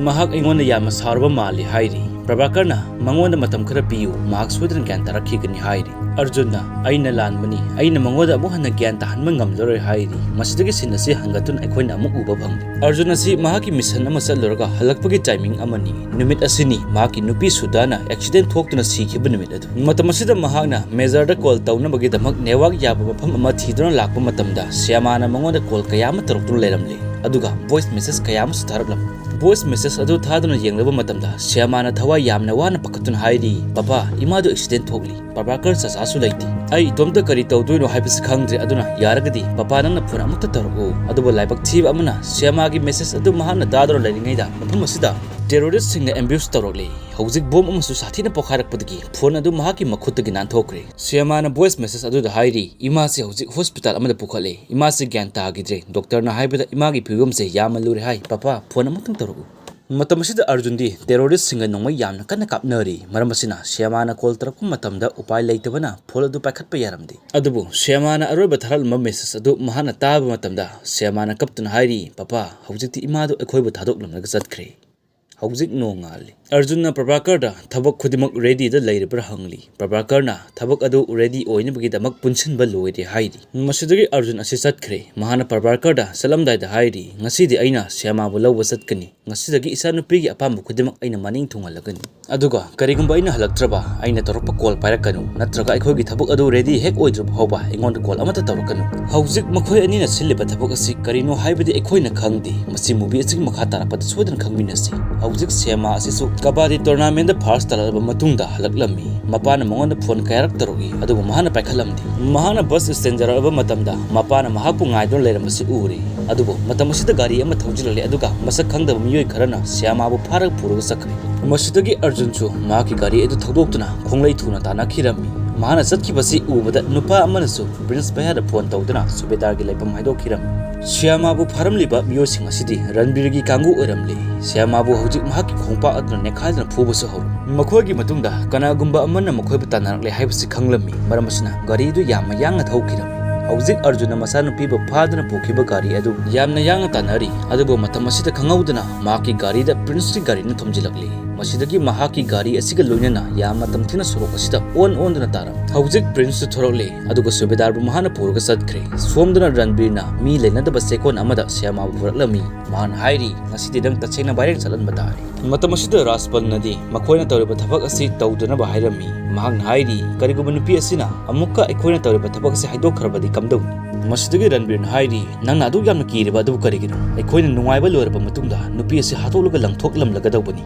ꯃꯍꯥꯛ ꯑꯩꯉꯣꯟꯗ ꯌꯥꯝꯅ ꯁꯥꯎꯔꯕ ꯃꯥꯜꯂꯤ ꯍꯥꯏꯔꯤ꯫ ꯄ꯭ꯔꯚꯥꯀꯔꯅ ꯃꯉꯣꯟꯗ ꯃꯇꯝ ꯈꯔ ꯄꯤꯌꯨ, ꯃꯍꯥꯛ ꯁꯣꯏꯗꯅ ꯒ꯭ꯌꯥꯟ ꯇꯥꯔꯛꯈꯤꯒꯅꯤ ꯍꯥꯏꯔꯤ꯫ ꯑꯔꯖꯨꯟꯅ, ꯑꯩꯅ ꯂꯥꯟꯕꯅꯤ, ꯑꯩꯅ ꯃꯉꯣꯟꯗ ꯑꯃꯨꯛ ꯍꯟꯅ ꯒ꯭ꯌꯥꯟ ꯇꯥꯍꯟꯕ ꯉꯝꯂꯔꯣꯏ ꯍꯥꯏꯔꯤ꯫ ꯃꯁꯤꯗꯒꯤ ꯁꯤꯟ ꯑꯁꯤ ꯍꯟꯒꯠꯇꯨꯅ ꯑꯩꯈꯣꯏꯅ ꯑꯃꯨꯛ ꯎꯕ ꯐꯪꯂꯤ꯫ ꯑꯔꯖꯨꯟ ꯑꯁꯤ ꯃꯍꯥꯛꯀꯤ ꯃꯤꯁꯟ ꯑꯃ ꯆꯠꯂꯨꯔꯒ ꯍꯜꯂꯛꯄꯒꯤ ꯇꯥꯏꯃꯤꯡ ꯑꯃꯅꯤ꯫ ꯅꯨꯃꯤꯠ ꯑꯁꯤꯅꯤ ꯃꯍꯥꯛꯀꯤ ꯅꯨꯄꯤ ꯁꯨꯗꯥꯅ ꯑꯦꯛꯁꯤꯗꯦꯟ ꯊꯣꯛꯇꯨꯅ ꯁꯤꯈꯤꯕ ꯅꯨꯃꯤꯠ ꯑꯗꯨ꯫ ꯃꯇꯝ ꯑꯁꯤꯗ ꯃꯍꯥꯛꯅ ꯃꯦꯖꯔꯗ ꯀꯣꯜ ꯇꯧꯅꯕꯒꯤꯗꯃꯛ ꯅꯦꯠꯋꯥꯛ ꯌꯥꯕ ꯃꯐꯝ ꯑꯃ ꯊꯤꯗꯨꯅ ꯂꯥꯛꯄ ꯃꯇꯝꯗ ꯁ꯭ꯌꯥꯃꯥꯅ ꯃꯉꯣꯟꯗ ꯀꯣꯜ ꯀꯌꯥ ꯑꯃ ꯇꯧꯔꯛꯇꯨꯅ ꯂꯩꯔꯝꯂꯦ, ꯑꯗꯨꯒ ꯚꯣꯏꯁ ꯃꯦꯁꯦꯖ ꯀꯌꯥ ꯑꯃꯁꯨ ꯊꯥꯔꯛꯂꯝꯃꯤ꯫ ꯚꯣꯏꯁ ꯃꯦꯁꯦꯖ ꯑꯗꯨ ꯊꯥꯗꯨꯅ ꯌꯦꯡꯂꯕ ꯃꯇꯝꯗ ꯁ꯭ꯌꯥꯃꯥꯅ ꯊꯋꯥꯏ ꯌꯥꯝꯅ ꯋꯥꯅ ꯄꯥꯈꯠꯇꯨꯅ ꯍꯥꯏꯔꯤ, "ꯄꯄꯥ, ꯏꯃꯥꯗꯨ ꯑꯦꯛꯁꯤꯗꯦꯟ ꯊꯣꯛꯂꯤ꯫ ꯄ꯭ꯔꯚꯥꯀꯔ ꯆꯆꯥꯁꯨ ꯂꯩꯇꯦ꯫ ꯑꯩ ꯏꯇꯣꯝꯇ ꯀꯔꯤ ꯇꯧꯗꯣꯏꯅꯣ ꯍꯥꯏꯕꯁꯤ ꯈꯪꯗ꯭ꯔꯦ, ꯑꯗꯨꯅ ꯌꯥꯔꯒꯗꯤ ꯄꯄꯥ ꯅꯪꯅ ꯐꯣꯟ ꯑꯃꯨꯛꯇ ꯇꯧꯔꯛꯎ"꯫ ꯑꯗꯨꯕꯨ ꯂꯥꯏꯕꯛ ꯊꯤꯕ ꯑꯃꯅ ꯁ꯭ꯌꯥꯃꯥꯒꯤ ꯃꯦꯁꯦꯖ ꯑꯗꯨ ꯃꯍꯥꯛꯅ ꯇꯥꯗꯨꯅ ꯂꯩꯔꯤꯉꯩꯗ ꯃꯐꯝ ꯑꯁꯤꯗ ꯇꯦꯔꯣꯔꯤꯁꯁꯤꯡꯅ ꯑꯦꯝꯕ꯭ꯌꯨꯁ ꯇꯧꯔꯛꯂꯦ꯫ ꯍꯧꯖꯤꯛ ꯕꯣꯝ ꯑꯃꯁꯨ ꯁꯥꯊꯤꯅ ꯄꯣꯈꯥꯏꯔꯛꯄꯗꯒꯤ ꯐꯣꯟ ꯑꯗꯨ ꯃꯍꯥꯛꯀꯤ ꯃꯈꯨꯠꯇꯒꯤ ꯅꯥꯟꯊꯣꯛꯈ꯭ꯔꯦ꯫ ꯁ꯭ꯌꯥꯃꯥꯅ ꯚꯣꯏꯁ ꯃꯦꯁꯦꯖ ꯑꯗꯨꯗ ꯍꯥꯏꯔꯤ, "ꯏꯃꯥꯁꯤ ꯍꯧꯖꯤꯛ ꯍꯣꯁꯄꯤꯇꯥꯜ ꯑꯃꯗ ꯄꯨꯈꯠꯂꯦ꯫ ꯏꯃꯥꯁꯤ ꯒ꯭ꯌꯥꯟ ꯇꯥꯈꯤꯗ꯭ꯔꯦ꯫ ꯗꯣꯛꯇꯔꯅ ꯍꯥꯏꯕꯗ ꯏꯃꯥꯒꯤ ꯐꯤꯕꯝꯁꯦ ꯌꯥꯝꯅ ꯂꯨꯔꯦ ꯍꯥꯏ꯫ ꯄꯄꯥ, ꯐꯣꯟ ꯑꯃꯨꯛꯇꯪ ꯇꯧꯔꯛꯎ"꯫ ꯃꯇꯝ ꯑꯁꯤꯗ ꯑꯔꯖꯨꯟꯗꯤ ꯇꯦꯔꯣꯔꯤꯁꯁꯤꯡꯒ ꯅꯣꯡꯃꯩ ꯌꯥꯝꯅ ꯀꯟꯅ ꯀꯥꯞꯅꯔꯤ꯫ ꯃꯔꯝ ꯑꯁꯤꯅ ꯁ꯭ꯌꯥꯃꯥꯅ ꯀꯣꯜ ꯇꯧꯔꯛꯄ ꯃꯇꯝꯗ ꯎꯄꯥꯏ ꯂꯩꯇꯕꯅ ꯐꯣꯟ ꯑꯗꯨ ꯄꯥꯏꯈꯠꯄ ꯌꯥꯔꯝꯗꯦ꯫ ꯑꯗꯨꯕꯨ ꯁ꯭ꯌꯥꯃꯥꯅ ꯑꯔꯣꯏꯕ ꯊꯥꯔꯛꯂꯝꯕ ꯃꯦꯁꯦꯖ ꯑꯗꯨ ꯃꯍꯥꯛꯅ ꯇꯥꯕ ꯃꯇꯝꯗ ꯁ꯭ꯌꯥꯃꯥꯅ ꯀꯞꯇꯨꯅ ꯍꯥꯏꯔꯤ, "ꯄꯄꯥ, ꯍꯧꯖꯤꯛꯇꯤ ꯏꯃꯥꯗꯨ ꯑꯩꯈꯣꯏꯕꯨ ꯊꯥꯗꯣꯛꯂꯝꯂꯒ ꯆꯠꯈ꯭ꯔꯦ꯫ ꯍꯧꯖꯤꯛ ꯅꯣꯡꯉꯥꯜꯂꯤ꯫" ꯑꯔꯖꯨꯟꯅ ꯄ꯭ꯔꯚꯥꯀꯔꯗ ꯊꯕꯛ ꯈꯨꯗꯤꯡꯃꯛ ꯔꯦꯗꯤꯗ ꯂꯩꯔꯕ꯭ꯔꯥ ꯍꯪꯂꯤ꯫ ꯄ꯭ꯔꯚꯥꯀꯔꯅ ꯊꯕꯛ ꯑꯗꯨ ꯔꯦꯗꯤ ꯑꯣꯏꯅꯕꯒꯤꯗꯃꯛ ꯄꯨꯟꯁꯤꯟꯕ ꯂꯣꯏꯔꯦ ꯍꯥꯏꯔꯤ꯫ ꯃꯁꯤꯗꯒꯤ ꯑꯔꯖꯨꯟ ꯑꯁꯤ ꯆꯠꯈ꯭ꯔꯦ꯫ ꯃꯍꯥꯛꯅ ꯄ꯭ꯔꯚꯥꯀꯔꯗ ꯆꯠꯂꯝꯗꯥꯏꯗ ꯍꯥꯏꯔꯤ, "ꯉꯁꯤꯗꯤ ꯑꯩꯅ ꯁ꯭ꯌꯥꯃꯥꯕꯨ ꯂꯧꯕ ꯆꯠꯀꯅꯤ꯫ ꯉꯁꯤꯗꯒꯤ ꯏꯆꯥꯅꯨꯄꯤꯒꯤ ꯑꯄꯥꯝꯕ ꯈꯨꯗꯤꯡꯃꯛ ꯑꯩꯅ ꯃꯅꯤꯡ ꯊꯨꯡꯍꯜꯂꯒꯅꯤ꯫ ꯑꯗꯨꯒ ꯀꯔꯤꯒꯨꯝꯕ ꯑꯩꯅ ꯍꯜꯂꯛꯇ꯭ꯔꯕ, ꯑꯩꯅ ꯇꯧꯔꯛꯄ ꯀꯣꯜ ꯄꯥꯏꯔꯛꯀꯅꯨ, ꯅꯠꯇ꯭ꯔꯒ ꯑꯩꯈꯣꯏꯒꯤ ꯊꯕꯛ ꯑꯗꯨ ꯔꯦꯗꯤ ꯍꯦꯛ ꯑꯣꯏꯗ꯭ꯔꯤꯕ ꯐꯥꯎꯕ ꯑꯩꯉꯣꯟꯗ ꯀꯣꯜ ꯑꯃꯠꯇ ꯇꯧꯔꯛꯀꯅꯨ꯫" ꯍꯧꯖꯤꯛ ꯃꯈꯣꯏ ꯑꯅꯤꯅ ꯁꯤꯜꯂꯤꯕ ꯊꯕꯛ ꯑꯁꯤ ꯀꯔꯤꯅꯣ ꯍꯥꯏꯕꯗꯤ ꯑꯩꯈꯣꯏꯅ ꯈꯪꯗꯦ꯫ ꯃꯁꯤ ꯃꯨꯚꯤ ꯑꯁꯤꯒꯤ ꯃꯈꯥ ꯇꯥꯔꯛꯄꯗ ꯁꯣꯏꯗꯅ ꯈꯪꯃꯤꯟꯅꯁꯤ꯫ ꯍꯧꯖꯤꯛ ꯁ꯭ꯌꯥꯃꯥ ꯑꯁꯤꯁꯨ ꯀꯕꯥꯗꯤ ꯇꯣꯔꯅꯥꯃꯦꯟꯗ ꯐꯥꯔꯁ ꯇꯥꯔꯛꯂꯕ ꯃꯇꯨꯡꯗ ꯍꯜꯂꯛꯂꯝꯃꯤ꯫ ꯃꯄꯥꯅ ꯃꯉꯣꯟꯗ ꯐꯣꯟ ꯀꯌꯥꯔꯛ ꯇꯧꯔꯛꯏ, ꯑꯗꯨꯕꯨ ꯃꯍꯥꯛꯅ ꯄꯥꯏꯈꯠꯂꯝꯗꯦ꯫ ꯃꯍꯥꯛꯅ ꯕꯁ ꯁ꯭ꯇꯦꯟ ꯌꯧꯔꯛꯂꯕ ꯃꯇꯝꯗ ꯃꯄꯥꯅ ꯃꯍꯥꯛꯄꯨ ꯉꯥꯏꯗꯨꯅ ꯂꯩꯔꯝꯕꯁꯤ ꯎꯔꯦ꯫ ꯑꯗꯨꯕꯨ ꯃꯇꯝ ꯑꯁꯤꯗ ꯒꯥꯔꯤ ꯑꯃ ꯊꯧꯖꯤꯜꯂꯛꯂꯦ, ꯑꯗꯨꯒ ꯃꯁꯛ ꯈꯪꯗꯕ ꯃꯤꯑꯣꯏ ꯈꯔꯅ ꯁ꯭ꯌꯥꯃꯥꯕꯨ ꯐꯥꯔꯒ ꯄꯨꯔꯒ ꯆꯠꯈ꯭ꯔꯦ꯫ ꯃꯁꯤꯗꯒꯤ ꯑꯔꯖꯨꯟꯁꯨ ꯃꯍꯥꯛꯀꯤ ꯒꯥꯔꯤ ꯑꯗꯨ ꯊꯧꯗꯣꯛꯇꯨꯅ ꯈꯣꯡꯂꯩ ꯊꯨꯅ ꯇꯥꯟꯅꯈꯤꯔꯝꯃꯤ꯫ ꯃꯍꯥꯛꯅ ꯆꯠꯈꯤꯕꯁꯤ ꯎꯕꯗ ꯅꯨꯄꯥ ꯑꯃꯅꯁꯨ ꯄ꯭ꯔꯤꯟꯁ ꯚꯌꯥꯗ ꯐꯣꯟ ꯇꯧꯗꯨꯅ ꯁꯨꯕꯦꯗꯥꯔꯒꯤ ꯂꯩꯐꯝ ꯍꯥꯏꯗꯣꯛꯈꯤꯔꯝꯃꯤ꯫ ꯁ꯭ꯌꯥꯃꯥꯕꯨ ꯐꯥꯔꯝꯂꯤꯕ ꯃꯤꯑꯣꯏꯁꯤꯡ ꯑꯁꯤꯗꯤ ꯔꯟꯕꯤꯔꯒꯤ ꯀꯥꯡꯕꯨ ꯑꯣꯏꯔꯝꯂꯦ꯫ ꯁ꯭ꯌꯥꯃꯥꯕꯨ ꯍꯧꯖꯤꯛ ꯃꯍꯥꯛꯀꯤ ꯈꯣꯡꯄꯥꯛ ꯑꯗꯨꯅ ꯅꯦꯠꯈꯥꯏꯗꯨꯅ ꯐꯨꯕꯁꯨ ꯍꯧꯔꯝꯃꯤ꯫ ꯃꯈꯣꯏꯒꯤ ꯃꯇꯨꯡꯗ ꯀꯅꯥꯒꯨꯝꯕ ꯑꯃꯅ ꯃꯈꯣꯏꯕꯨ ꯇꯥꯟꯅꯔꯛꯂꯦ ꯍꯥꯏꯕꯁꯤ ꯈꯪꯂꯝꯃꯤ꯫ ꯃꯔꯝ ꯑꯁꯤꯅ ꯒꯥꯔꯤ ꯑꯗꯨ ꯌꯥꯝꯅ ꯌꯥꯡꯅ ꯊꯧꯈꯤꯔꯝꯃꯤ꯫ ꯍꯧꯖꯤꯛ ꯑꯔꯖꯨꯟꯅ ꯃꯆꯥꯅꯨꯄꯤꯕꯨ ꯐꯥꯗꯨꯅ ꯄꯨꯈꯤꯕ ꯒꯥꯔꯤ ꯑꯗꯨ ꯌꯥꯝꯅ ꯌꯥꯡꯅ ꯇꯥꯟꯅꯔꯤ꯫ ꯑꯗꯨꯕꯨ ꯃꯇꯝ ꯑꯁꯤꯗ ꯈꯪꯍꯧꯗꯅ ꯃꯍꯥꯛꯀꯤ ꯒꯥꯔꯤꯗ ꯄ꯭ꯔꯤꯟꯁꯀꯤ ꯒꯥꯔꯤꯅ ꯊꯣꯝꯖꯤꯜꯂꯛꯂꯤ꯫ ꯃꯁꯤꯗꯒꯤ ꯃꯍꯥꯛꯀꯤ ꯒꯥꯔꯤ ꯑꯁꯤꯒ ꯂꯣꯏꯅꯅ ꯌꯥꯝꯅ ꯇꯝꯊꯤꯅ ꯁꯣꯔꯣꯛ ꯑꯁꯤꯗ ꯑꯣꯟ ꯑꯣꯟꯗꯨꯅ ꯇꯥꯔꯝꯃꯤ꯫ ꯍꯧꯖꯤꯛ ꯄ꯭ꯔꯤꯟꯁꯇꯨ ꯊꯣꯔꯛꯂꯦ, ꯑꯗꯨꯒ ꯁꯨꯕꯦꯗꯥꯔꯕꯨ ꯃꯍꯥꯛꯅ ꯄꯨꯔꯒ ꯆꯠꯈ꯭ꯔꯦ꯫ ꯁꯣꯝꯗꯅ ꯔꯟꯕꯤꯔꯅ ꯃꯤ ꯂꯩꯅꯗꯕ ꯆꯦꯛꯀꯣꯟ ꯑꯃꯗ ꯁ꯭ꯌꯥꯃꯥꯕꯨ ꯄꯨꯔꯛꯂꯝꯃꯤ꯫ ꯃꯍꯥꯛꯅ ꯍꯥꯏꯔꯤ, "ꯉꯁꯤꯗꯤ ꯅꯪ ꯇꯁꯦꯡꯅ ꯚꯥꯏꯔꯦꯜ ꯆꯠꯍꯟꯕ ꯇꯥꯔꯦ꯫" ꯃꯇꯝ ꯑꯁꯤꯗ ꯔꯥꯖꯄꯜꯅꯗꯤ ꯃꯈꯣꯏꯅ ꯇꯧꯔꯤꯕ ꯊꯕꯛ ꯑꯁꯤ ꯇꯧꯗꯅꯕ ꯍꯥꯏꯔꯝꯃꯤ꯫ ꯃꯍꯥꯛꯅ ꯍꯥꯏꯔꯤ, "ꯀꯔꯤꯒꯨꯝꯕ ꯅꯨꯄꯤ ꯑꯁꯤꯅ ꯑꯃꯨꯛꯀ ꯑꯩꯈꯣꯏꯅ ꯇꯧꯔꯤꯕ ꯊꯕꯛ ꯑꯁꯤ ꯍꯥꯏꯗꯣꯛꯈ꯭ꯔꯕꯗꯤ ꯀꯝꯗꯧꯅꯤ?" ꯃꯁꯤꯗꯒꯤ ꯔꯟꯕꯤꯔꯅ ꯍꯥꯏꯔꯤ, "ꯅꯪꯅ ꯑꯗꯨꯛ ꯌꯥꯝꯅ ꯀꯤꯔꯤꯕ ꯑꯗꯨꯕꯨ ꯀꯔꯤꯒꯤꯅꯣ? ꯑꯩꯈꯣꯏꯅ ꯅꯨꯡꯉꯥꯏꯕ ꯂꯣꯏꯔꯕ ꯃꯇꯨꯡꯗ ꯅꯨꯄꯤ ꯑꯁꯤ ꯍꯥꯠꯇꯣꯛꯂꯒ ꯂꯪꯊꯣꯛꯂꯝꯂꯒꯗꯧꯕꯅꯤ꯫"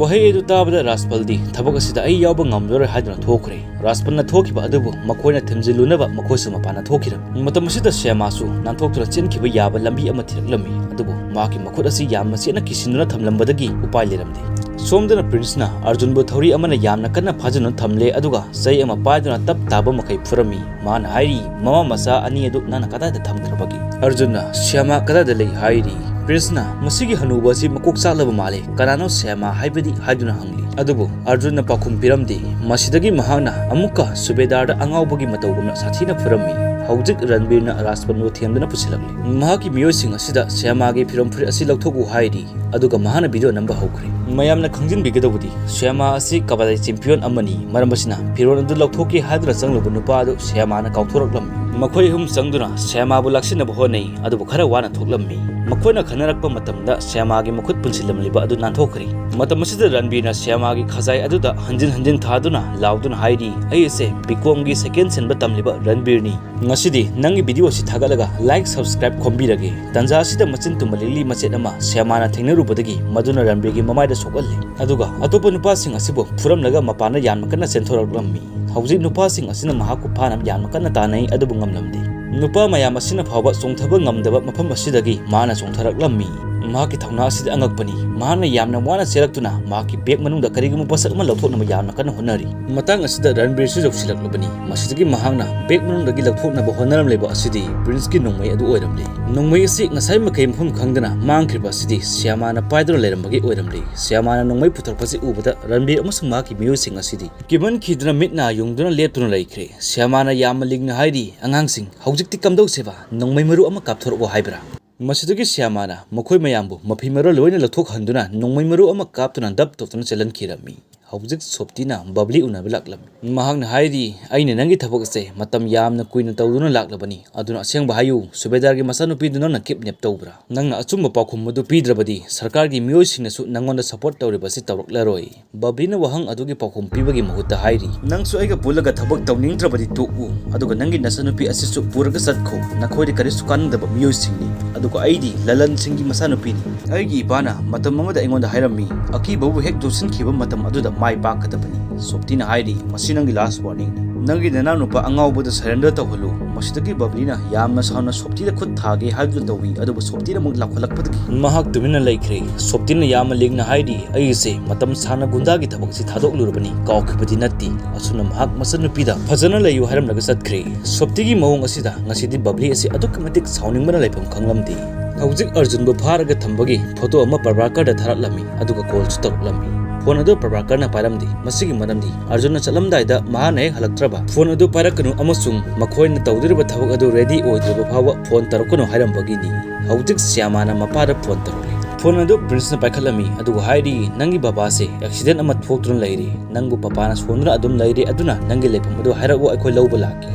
ꯋꯥꯍꯩ ꯑꯗꯨ ꯇꯥꯕꯗ ꯔꯥꯖꯄꯜꯗꯤ ꯊꯕꯛ ꯑꯁꯤꯗ ꯑꯩ ꯌꯥꯎꯕ ꯉꯝꯂꯔꯣꯏ ꯍꯥꯏꯗꯨꯅ ꯊꯣꯛꯈ꯭ꯔꯦ꯫ ꯔꯥꯖꯄꯜꯅ ꯊꯣꯛꯈꯤꯕ ꯑꯗꯨꯕꯨ ꯃꯈꯣꯏꯅ ꯊꯤꯟꯖꯤꯜꯂꯨꯅꯕ ꯃꯈꯣꯏꯁꯨ ꯃꯄꯥꯟꯗ ꯊꯣꯛꯈꯤꯔꯝꯃꯤ꯫ ꯃꯇꯝ ꯑꯁꯤꯗ ꯁ꯭ꯌꯥꯃꯥꯁꯨ ꯅꯥꯟꯊꯣꯛꯇꯨꯅ ꯆꯦꯟꯈꯤꯕ ꯌꯥꯕ ꯂꯝꯕꯤ ꯑꯃ ꯊꯤꯔꯛꯂꯝꯃꯤ, ꯑꯗꯨꯕꯨ ꯃꯍꯥꯛꯀꯤ ꯃꯈꯨꯠ ꯑꯁꯤ ꯌꯥꯝꯅ ꯆꯦꯠꯅ ꯀꯤꯁꯤꯟꯗꯨꯅ ꯊꯝꯂꯝꯕꯗꯒꯤ ꯎꯄꯥꯏ ꯂꯩꯔꯝꯗꯦ꯫ ꯁꯣꯝꯗꯅ ꯄ꯭ꯔꯤꯟꯁꯅ ꯑꯔꯖꯨꯟꯕꯨ ꯊꯧꯔꯤ ꯑꯃꯅ ꯌꯥꯝꯅ ꯀꯟꯅ ꯐꯥꯖꯤꯟꯗꯨꯅ ꯊꯝꯂꯦ, ꯑꯗꯨꯒ ꯆꯩ ꯑꯃ ꯄꯥꯏꯗꯨꯅ ꯇꯞ ꯇꯥꯕ ꯃꯈꯩ ꯐꯨꯔꯝꯃꯤ꯫ ꯃꯥꯅ ꯍꯥꯏꯔꯤ, "ꯃꯃꯥ ꯃꯆꯥ ꯑꯅꯤ ꯑꯗꯨ ꯅꯪꯅ ꯀꯗꯥꯏꯗ ꯊꯝꯈ꯭ꯔꯕꯒꯦ?" ꯑꯔꯖꯨꯟꯅ, "ꯁ꯭ꯌꯥꯃꯥ ꯀꯗꯥꯏꯗ ꯂꯩ?" ꯍꯥꯏꯔꯤ꯫ ꯄ꯭ꯔꯤꯟꯁꯅ "ꯃꯁꯤꯒꯤ ꯍꯅꯨꯕ ꯑꯁꯤ ꯃꯀꯣꯛ ꯆꯥꯛꯂꯕ ꯃꯥꯜꯂꯦ, ꯀꯅꯥꯅꯣ ꯁ꯭ꯌꯥꯃꯥ ꯍꯥꯏꯕꯗꯤ?" ꯍꯥꯏꯗꯨꯅ ꯍꯪꯂꯤ꯫ ꯑꯗꯨꯕꯨ ꯑꯔꯖꯨꯟꯅ ꯄꯥꯎꯈꯨꯝ ꯄꯤꯔꯝꯗꯦ꯫ ꯃꯁꯤꯗꯒꯤ ꯃꯍꯥꯛꯅ ꯑꯃꯨꯛꯀ ꯁꯨꯕꯦꯗꯥꯔꯗ ꯑꯉꯥꯎꯕꯒꯤ ꯃꯇꯧꯒꯨꯝꯅ ꯁꯥꯊꯤꯅ ꯐꯨꯔꯝꯃꯤ꯫ ꯍꯧꯖꯤꯛ ꯔꯟꯕꯤꯔꯅ ꯔꯥꯖꯄꯟꯕꯨ ꯊꯦꯝꯗꯨꯅ ꯄꯨꯁꯤꯜꯂꯛꯂꯤ꯫ ꯃꯍꯥꯛꯀꯤ ꯃꯤꯑꯣꯏꯁꯤꯡ ꯑꯁꯤꯗ ꯁ꯭ꯌꯥꯃꯥꯒꯤ ꯐꯤꯔꯣꯝ ꯐꯨꯔꯤꯠ ꯑꯁꯤ ꯂꯧꯊꯣꯛꯎ ꯍꯥꯏꯔꯤ, ꯑꯗꯨꯒ ꯃꯍꯥꯛꯅ ꯚꯤꯗꯤꯑꯣ ꯅꯝꯕ ꯍꯧꯈ꯭ꯔꯦ꯫ ꯃꯌꯥꯝꯅ ꯈꯪꯖꯤꯟꯕꯤꯒꯗꯧꯕꯗꯤ, ꯁ꯭ꯌꯥꯃꯥ ꯑꯁꯤ ꯀꯕꯥꯗꯤ ꯆꯦꯝꯄꯤꯌꯟ ꯑꯃꯅꯤ, ꯃꯔꯝ ꯑꯁꯤꯅ ꯐꯤꯔꯣꯜ ꯑꯗꯨ ꯂꯧꯊꯣꯛꯀꯦ ꯍꯥꯏꯗꯨꯅ ꯆꯪꯂꯨꯕ ꯅꯨꯄꯥ ꯑꯗꯨ ꯁ꯭ꯌꯥꯃꯥꯅ ꯀꯥꯎꯊꯣꯔꯛꯂꯝꯃꯤ꯫ ꯃꯈꯣꯏ ꯑꯍꯨꯝ ꯆꯪꯗꯨꯅ ꯁ꯭ꯌꯥꯃꯥꯕꯨ ꯂꯥꯛꯁꯤꯟꯅꯕ ꯍꯣꯠꯅꯩ, ꯑꯗꯨꯕꯨ ꯈꯔ ꯋꯥꯅ ꯊꯣꯛꯂꯝꯃꯤ꯫ ꯃꯈꯣꯏꯅ ꯈꯟꯅꯔꯛꯄ ꯃꯇꯝꯗ ꯁ꯭ꯌꯥꯃꯥꯒꯤ ꯃꯈꯨꯠ ꯄꯨꯟꯁꯤꯜꯂꯝꯂꯤꯕ ꯑꯗꯨ ꯅꯥꯟꯊꯣꯛꯈ꯭ꯔꯦ꯫ ꯃꯇꯝ ꯑꯁꯤꯗ ꯔꯟꯕꯤꯔꯅ ꯁ꯭ꯌꯥꯃꯥꯒꯤ ꯈꯖꯥꯏ ꯑꯗꯨꯗ ꯍꯟꯖꯤꯟ ꯍꯟꯖꯤꯟ ꯊꯥꯗꯨꯅ ꯂꯥꯎꯗꯨꯅ ꯍꯥꯏꯔꯤ, "ꯑꯩ ꯑꯁꯦ ꯕꯤꯀꯣꯝꯒꯤ ꯁꯦꯀꯦꯟ ꯁꯦꯟꯕ ꯇꯝꯂꯤꯕ ꯔꯟꯕꯤꯔꯅꯤ꯫ ꯉꯁꯤꯗꯤ ꯅꯪꯒꯤ ꯚꯤꯗꯤꯑꯣ ꯑꯁꯤ ꯊꯥꯒꯠꯂꯒ ꯂꯥꯏꯛ, ꯁꯕꯁꯀ꯭ꯔꯥꯏꯕ ꯈꯣꯝꯕꯤꯔꯒꯦ꯫" ꯇꯟꯖꯥ ꯑꯁꯤꯗ ꯃꯆꯤꯟ ꯇꯨꯝꯕ ꯂꯤꯛꯂꯤ ꯃꯆꯦꯠ ꯑꯃ ꯁ꯭ꯌꯥꯃꯥꯅ ꯊꯦꯡꯅꯔꯨꯕꯗꯒꯤ ꯃꯗꯨꯅ ꯔꯟꯕꯤꯔꯒꯤ ꯃꯃꯥꯏꯗ ꯁꯣꯛꯍꯜꯂꯤ꯫ ꯑꯗꯨꯒ ꯑꯇꯣꯞꯄ ꯅꯨꯄꯥꯁꯤꯡ ꯑꯁꯤꯕꯨ ꯐꯨꯔꯝꯂꯒ ꯃꯄꯥꯟꯗ ꯌꯥꯝꯅ ꯀꯟꯅ ꯆꯦꯟꯊꯣꯔꯛꯂꯝꯃꯤ꯫ ꯍꯧꯖꯤꯛ ꯅꯨꯄꯥꯁꯤꯡ ꯑꯁꯤꯅ ꯃꯍꯥꯛꯄꯨ ꯐꯥꯅꯕ ꯌꯥꯝꯅ ꯀꯟꯅ ꯇꯥꯟꯅꯩ, ꯑꯗꯨꯕꯨ ꯉꯝꯂꯝꯗꯦ꯫ ꯅꯨꯄꯥ ꯃꯌꯥꯝ ꯑꯁꯤꯅ ꯐꯥꯎꯕ ꯆꯣꯡꯊꯕ ꯉꯝꯗꯕ ꯃꯐꯝ ꯑꯁꯤꯗꯒꯤ ꯃꯥꯅ ꯆꯣꯡꯊꯔꯛꯂꯝꯃꯤ꯫ ꯃꯍꯥꯛꯀꯤ ꯊꯧꯅꯥ ꯑꯁꯤꯗꯤ ꯑꯉꯛꯄꯅꯤ꯫ ꯃꯍꯥꯛꯅ ꯌꯥꯝꯅ ꯋꯥꯅ ꯆꯦꯜꯂꯛꯇꯨꯅ ꯃꯍꯥꯛꯀꯤ ꯕꯦꯒ ꯃꯅꯨꯡꯗ ꯀꯔꯤꯒꯨꯝꯕ ꯄꯣꯠꯁꯛ ꯑꯃ ꯂꯧꯊꯣꯛꯅꯕ ꯌꯥꯝꯅ ꯀꯟꯅ ꯍꯣꯠꯅꯔꯤ꯫ ꯃꯇꯥꯡ ꯑꯁꯤꯗ ꯔꯟꯕꯤꯔꯁꯨ ꯌꯧꯁꯤꯜꯂꯛꯂꯕꯅꯤ꯫ ꯃꯁꯤꯗꯒꯤ ꯃꯍꯥꯛꯅ ꯕꯦꯒ ꯃꯅꯨꯡꯗꯒꯤ ꯂꯧꯊꯣꯛꯅꯕ ꯍꯣꯠꯅꯔꯝꯂꯤꯕ ꯑꯁꯤꯗꯤ ꯄ꯭ꯔꯤꯟꯁꯀꯤ ꯅꯣꯡꯃꯩ ꯑꯗꯨ ꯑꯣꯏꯔꯝꯂꯦ꯫ ꯅꯣꯡꯃꯩ ꯑꯁꯤ ꯉꯁꯥꯏ ꯃꯈꯩ ꯃꯐꯝ ꯈꯪꯗꯅ ꯃꯥꯡꯈ꯭ꯔꯤꯕ ꯑꯁꯤꯗꯤ ꯁ꯭ꯌꯥꯃꯥꯅ ꯄꯥꯏꯗꯨꯅ ꯂꯩꯔꯝꯕꯒꯤ ꯑꯣꯏꯔꯝꯂꯦ꯫ ꯁ꯭ꯌꯥꯃꯥꯅ ꯅꯣꯡꯃꯩ ꯄꯨꯊꯣꯔꯛꯄꯁꯤ ꯎꯕꯗ ꯔꯟꯕꯤꯔ ꯑꯃꯁꯨꯡ ꯃꯍꯥꯛꯀꯤ ꯃꯤꯑꯣꯏꯁꯤꯡ ꯑꯁꯤꯗꯤ ꯀꯤꯃꯟꯈꯤꯗꯨꯅ ꯃꯤꯠ ꯅꯥ ꯌꯨꯡꯗꯨꯅ ꯂꯦꯞꯇꯨꯅ ꯂꯩꯈ꯭ꯔꯦ꯫ ꯁ꯭ꯌꯥꯃꯥꯅ ꯌꯥꯝꯅ ꯂꯤꯡꯅ ꯍꯥꯏꯔꯤ, "ꯑꯉꯥꯡꯁꯤꯡ, ꯍꯧꯖꯤꯛꯇꯤ ꯀꯝꯗꯧꯁꯦꯕ? ꯅꯣꯡꯃꯩ ꯃꯔꯨ ꯑꯃ ꯀꯥꯞꯊꯣꯔꯛꯑꯣ ꯍꯥꯏꯕ꯭ꯔꯥ?" ꯃꯁꯤꯗꯒꯤ ꯁ꯭ꯌꯥꯃꯥꯅ ꯃꯈꯣꯏ ꯃꯌꯥꯝꯕꯨ ꯃꯐꯤ ꯃꯔꯣꯜ ꯂꯣꯏꯅ ꯂꯧꯊꯣꯛꯍꯟꯗꯨꯅ ꯅꯣꯡꯃꯩ ꯃꯔꯨ ꯑꯃ ꯀꯥꯞꯇꯨꯅ ꯗꯞ ꯇꯧꯗꯨꯅ ꯆꯦꯜꯍꯟꯈꯤꯔꯝꯃꯤ꯫ ꯍꯧꯖꯤꯛ ꯁꯣꯞꯇꯤꯅ ꯕꯕ꯭ꯂꯤ ꯎꯅꯕ ꯂꯥꯛꯂꯝꯃꯤ꯫ ꯃꯍꯥꯛꯅ ꯍꯥꯏꯔꯤ, "ꯑꯩꯅ ꯅꯪꯒꯤ ꯊꯕꯛ ꯑꯁꯦ ꯃꯇꯝ ꯌꯥꯝꯅ ꯀꯨꯏꯅ ꯇꯧꯗꯨꯅ ꯂꯥꯛꯂꯕꯅꯤ, ꯑꯗꯨꯅ ꯑꯁꯦꯡꯕ ꯍꯥꯏꯌꯨ, ꯁꯨꯕꯦꯗꯥꯔꯒꯤ ꯃꯆꯥꯅꯨꯄꯤꯗꯨ ꯅꯪꯅ ꯀꯤꯗꯅꯦꯞ ꯇꯧꯕ꯭ꯔꯥ? ꯅꯪꯅ ꯑꯆꯨꯝꯕ ꯄꯥꯎꯈꯨꯝ ꯑꯗꯨ ꯄꯤꯗ꯭ꯔꯕꯗꯤ ꯁꯔꯀꯥꯔꯒꯤ ꯃꯤꯑꯣꯏꯁꯤꯡꯅꯁꯨ ꯅꯪꯉꯣꯟꯗ ꯁꯄꯣꯔꯠ ꯇꯧꯔꯤꯕ ꯑꯁꯤ ꯇꯧꯔꯛꯂꯔꯣꯏ꯫" ꯕꯕ꯭ꯂꯤꯅ ꯋꯥꯍꯪ ꯑꯗꯨꯒꯤ ꯄꯥꯎꯈꯨꯝ ꯄꯤꯕꯒꯤ ꯃꯍꯨꯠꯇ ꯍꯥꯏꯔꯤ, "ꯅꯪꯁꯨ ꯑꯩꯒ ꯄꯨꯜꯂꯒ ꯊꯕꯛ ꯇꯧꯅꯤꯡꯗ꯭ꯔꯕꯗꯤ ꯇꯣꯛꯎ, ꯑꯗꯨꯒ ꯅꯪꯒꯤ ꯅꯆꯟꯅꯨꯄꯤ ꯑꯁꯤꯁꯨ ꯄꯨꯔꯒ ꯆꯠꯈꯣ꯫ ꯅꯈꯣꯏꯗꯤ ꯀꯔꯤꯁꯨ ꯀꯥꯟꯅꯗꯕ ꯃꯤꯑꯣꯏꯁꯤꯡꯅꯤ, ꯑꯗꯨꯒ ꯑꯩꯗꯤ ꯂꯂꯟꯁꯤꯡꯒꯤ ꯃꯆꯥꯅꯨꯄꯤꯅꯤ꯫ ꯑꯩꯒꯤ ꯏꯄꯥꯅ ꯃꯇꯝ ꯑꯃꯗ ꯑꯩꯉꯣꯟꯗ ꯍꯥꯏꯔꯝꯃꯤ, ꯑꯀꯤꯕꯕꯨ ꯍꯦꯛ ꯆꯨꯞꯁꯤꯟꯈꯤꯕ ꯃꯇꯝ ꯑꯗꯨꯗ ꯃꯥꯏ ꯄꯥꯛꯀꯗꯕꯅꯤ꯫" ꯁꯣꯞꯇꯤꯅ ꯍꯥꯏꯔꯤ, "ꯃꯁꯤ ꯅꯪꯒꯤ ꯂꯥꯁ ꯋꯥꯔꯅꯤꯡꯅꯤ꯫ ꯅꯪꯒꯤ ꯅꯅꯥꯎꯅꯨꯄꯥ ꯑꯉꯥꯎꯕꯗ ꯁꯔꯦꯟꯗꯔ ꯇꯧꯍꯜꯂꯨ꯫" ꯃꯁꯤꯗꯒꯤ ꯕꯕ꯭ꯂꯤꯅ ꯌꯥꯝꯅ ꯁꯥꯎꯅ ꯁꯣꯞꯇꯤꯗ ꯈꯨꯠ ꯊꯥꯒꯦ ꯍꯥꯏꯗꯨꯅ ꯇꯧꯏ, ꯑꯗꯨꯕꯨ ꯁꯣꯞꯇꯤꯅ ꯑꯃꯨꯛ ꯂꯥꯎꯈꯠꯂꯛꯄꯗꯒꯤ ꯃꯍꯥꯛ ꯇꯨꯃꯤꯟꯅ ꯂꯩꯈ꯭ꯔꯦ꯫ ꯁꯣꯞꯇꯤꯅ ꯌꯥꯝꯅ ꯂꯤꯡꯅ ꯍꯥꯏꯔꯤ, "ꯑꯩꯁꯦ ꯃꯇꯝ ꯁꯥꯡꯅ ꯒꯨꯟꯗꯥꯒꯤ ꯊꯕꯛ ꯑꯁꯤ ꯊꯥꯗꯣꯛꯂꯨꯔꯕꯅꯤ, ꯀꯥꯎꯈꯤꯕꯗꯤ ꯅꯠꯇꯦ꯫" ꯑꯁꯨꯝꯅ ꯃꯍꯥꯛ ꯃꯆꯟꯅꯨꯄꯤꯗ ꯐꯖꯅ ꯂꯩꯌꯨ ꯍꯥꯏꯔꯝꯂꯒ ꯆꯠꯈ꯭ꯔꯦ꯫ ꯁꯣꯞꯇꯤꯒꯤ ꯃꯑꯣꯡ ꯑꯁꯤꯗ ꯉꯁꯤꯗꯤ ꯕꯕ꯭ꯂꯤ ꯑꯁꯤ ꯑꯗꯨꯛꯀꯤ ꯃꯇꯤꯛ ꯁꯥꯎꯅꯤꯡꯕꯅ ꯂꯩꯐꯝ ꯈꯪꯂꯝꯗꯦ꯫ ꯍꯧꯖꯤꯛ ꯑꯔꯖꯨꯟꯕꯨ ꯐꯥꯔꯒ ꯊꯝꯕꯒꯤ ꯐꯣꯇꯣ ꯑꯃ ꯄ꯭ꯔꯚꯥꯀꯔꯗ ꯊꯥꯔꯛꯂꯝꯃꯤ, ꯑꯗꯨꯒ ꯀꯣꯜꯁꯨ ꯇꯧꯔꯛꯂꯝꯃꯤ꯫ ꯐꯣꯟ ꯑꯗꯨ ꯄ꯭ꯔꯚꯥꯀꯔꯅ ꯄꯥꯏꯔꯝꯗꯦ꯫ ꯃꯁꯤꯒꯤ ꯃꯔꯝꯗꯤ ꯑꯔꯖꯨꯟꯅ ꯆꯠꯂꯝꯗꯥꯏꯗ ꯃꯍꯥꯛꯅ ꯍꯦꯛ ꯍꯜꯂꯛꯇ꯭ꯔꯕ, "ꯐꯣꯟ ꯑꯗꯨ ꯄꯥꯏꯔꯛꯀꯅꯨ ꯑꯃꯁꯨꯡ ꯃꯈꯣꯏꯅ ꯇꯧꯗꯣꯔꯤꯕ ꯊꯕꯛ ꯑꯗꯨ ꯔꯦꯗꯤ ꯑꯣꯏꯗ꯭ꯔꯤꯕ ꯐꯥꯎꯕ ꯐꯣꯟ ꯇꯧꯔꯛꯀꯅꯨ" ꯍꯥꯏꯔꯝꯕꯒꯤꯅꯤ꯫ ꯍꯧꯖꯤꯛ ꯁ꯭ꯌꯥꯃꯥꯅ ꯃꯄꯥꯗ ꯐꯣꯟ ꯇꯧꯔꯛꯂꯤ꯫ ꯐꯣꯟ ꯑꯗꯨ ꯄ꯭ꯔꯤꯟꯁꯅ ꯄꯥꯏꯈꯠꯂꯝꯃꯤ, ꯑꯗꯨꯒ ꯍꯥꯏꯔꯤ, "ꯅꯪꯒꯤ ꯕꯕꯥꯁꯦ ꯑꯦꯛꯁꯤꯗꯦꯟ ꯑꯃ ꯊꯣꯛꯇꯨꯅ ꯂꯩꯔꯦ꯫ ꯅꯪꯕꯨ ꯄꯄꯥꯅ ꯁꯣꯟꯗꯨꯅ ꯑꯗꯨꯝ ꯂꯩꯔꯦ, ꯑꯗꯨꯅ ꯅꯪꯒꯤ ꯂꯩꯐꯝ ꯑꯗꯨ ꯍꯥꯏꯔꯛꯑꯣ, ꯑꯩꯈꯣꯏ ꯂꯧꯕ ꯂꯥꯛꯀꯦ"꯫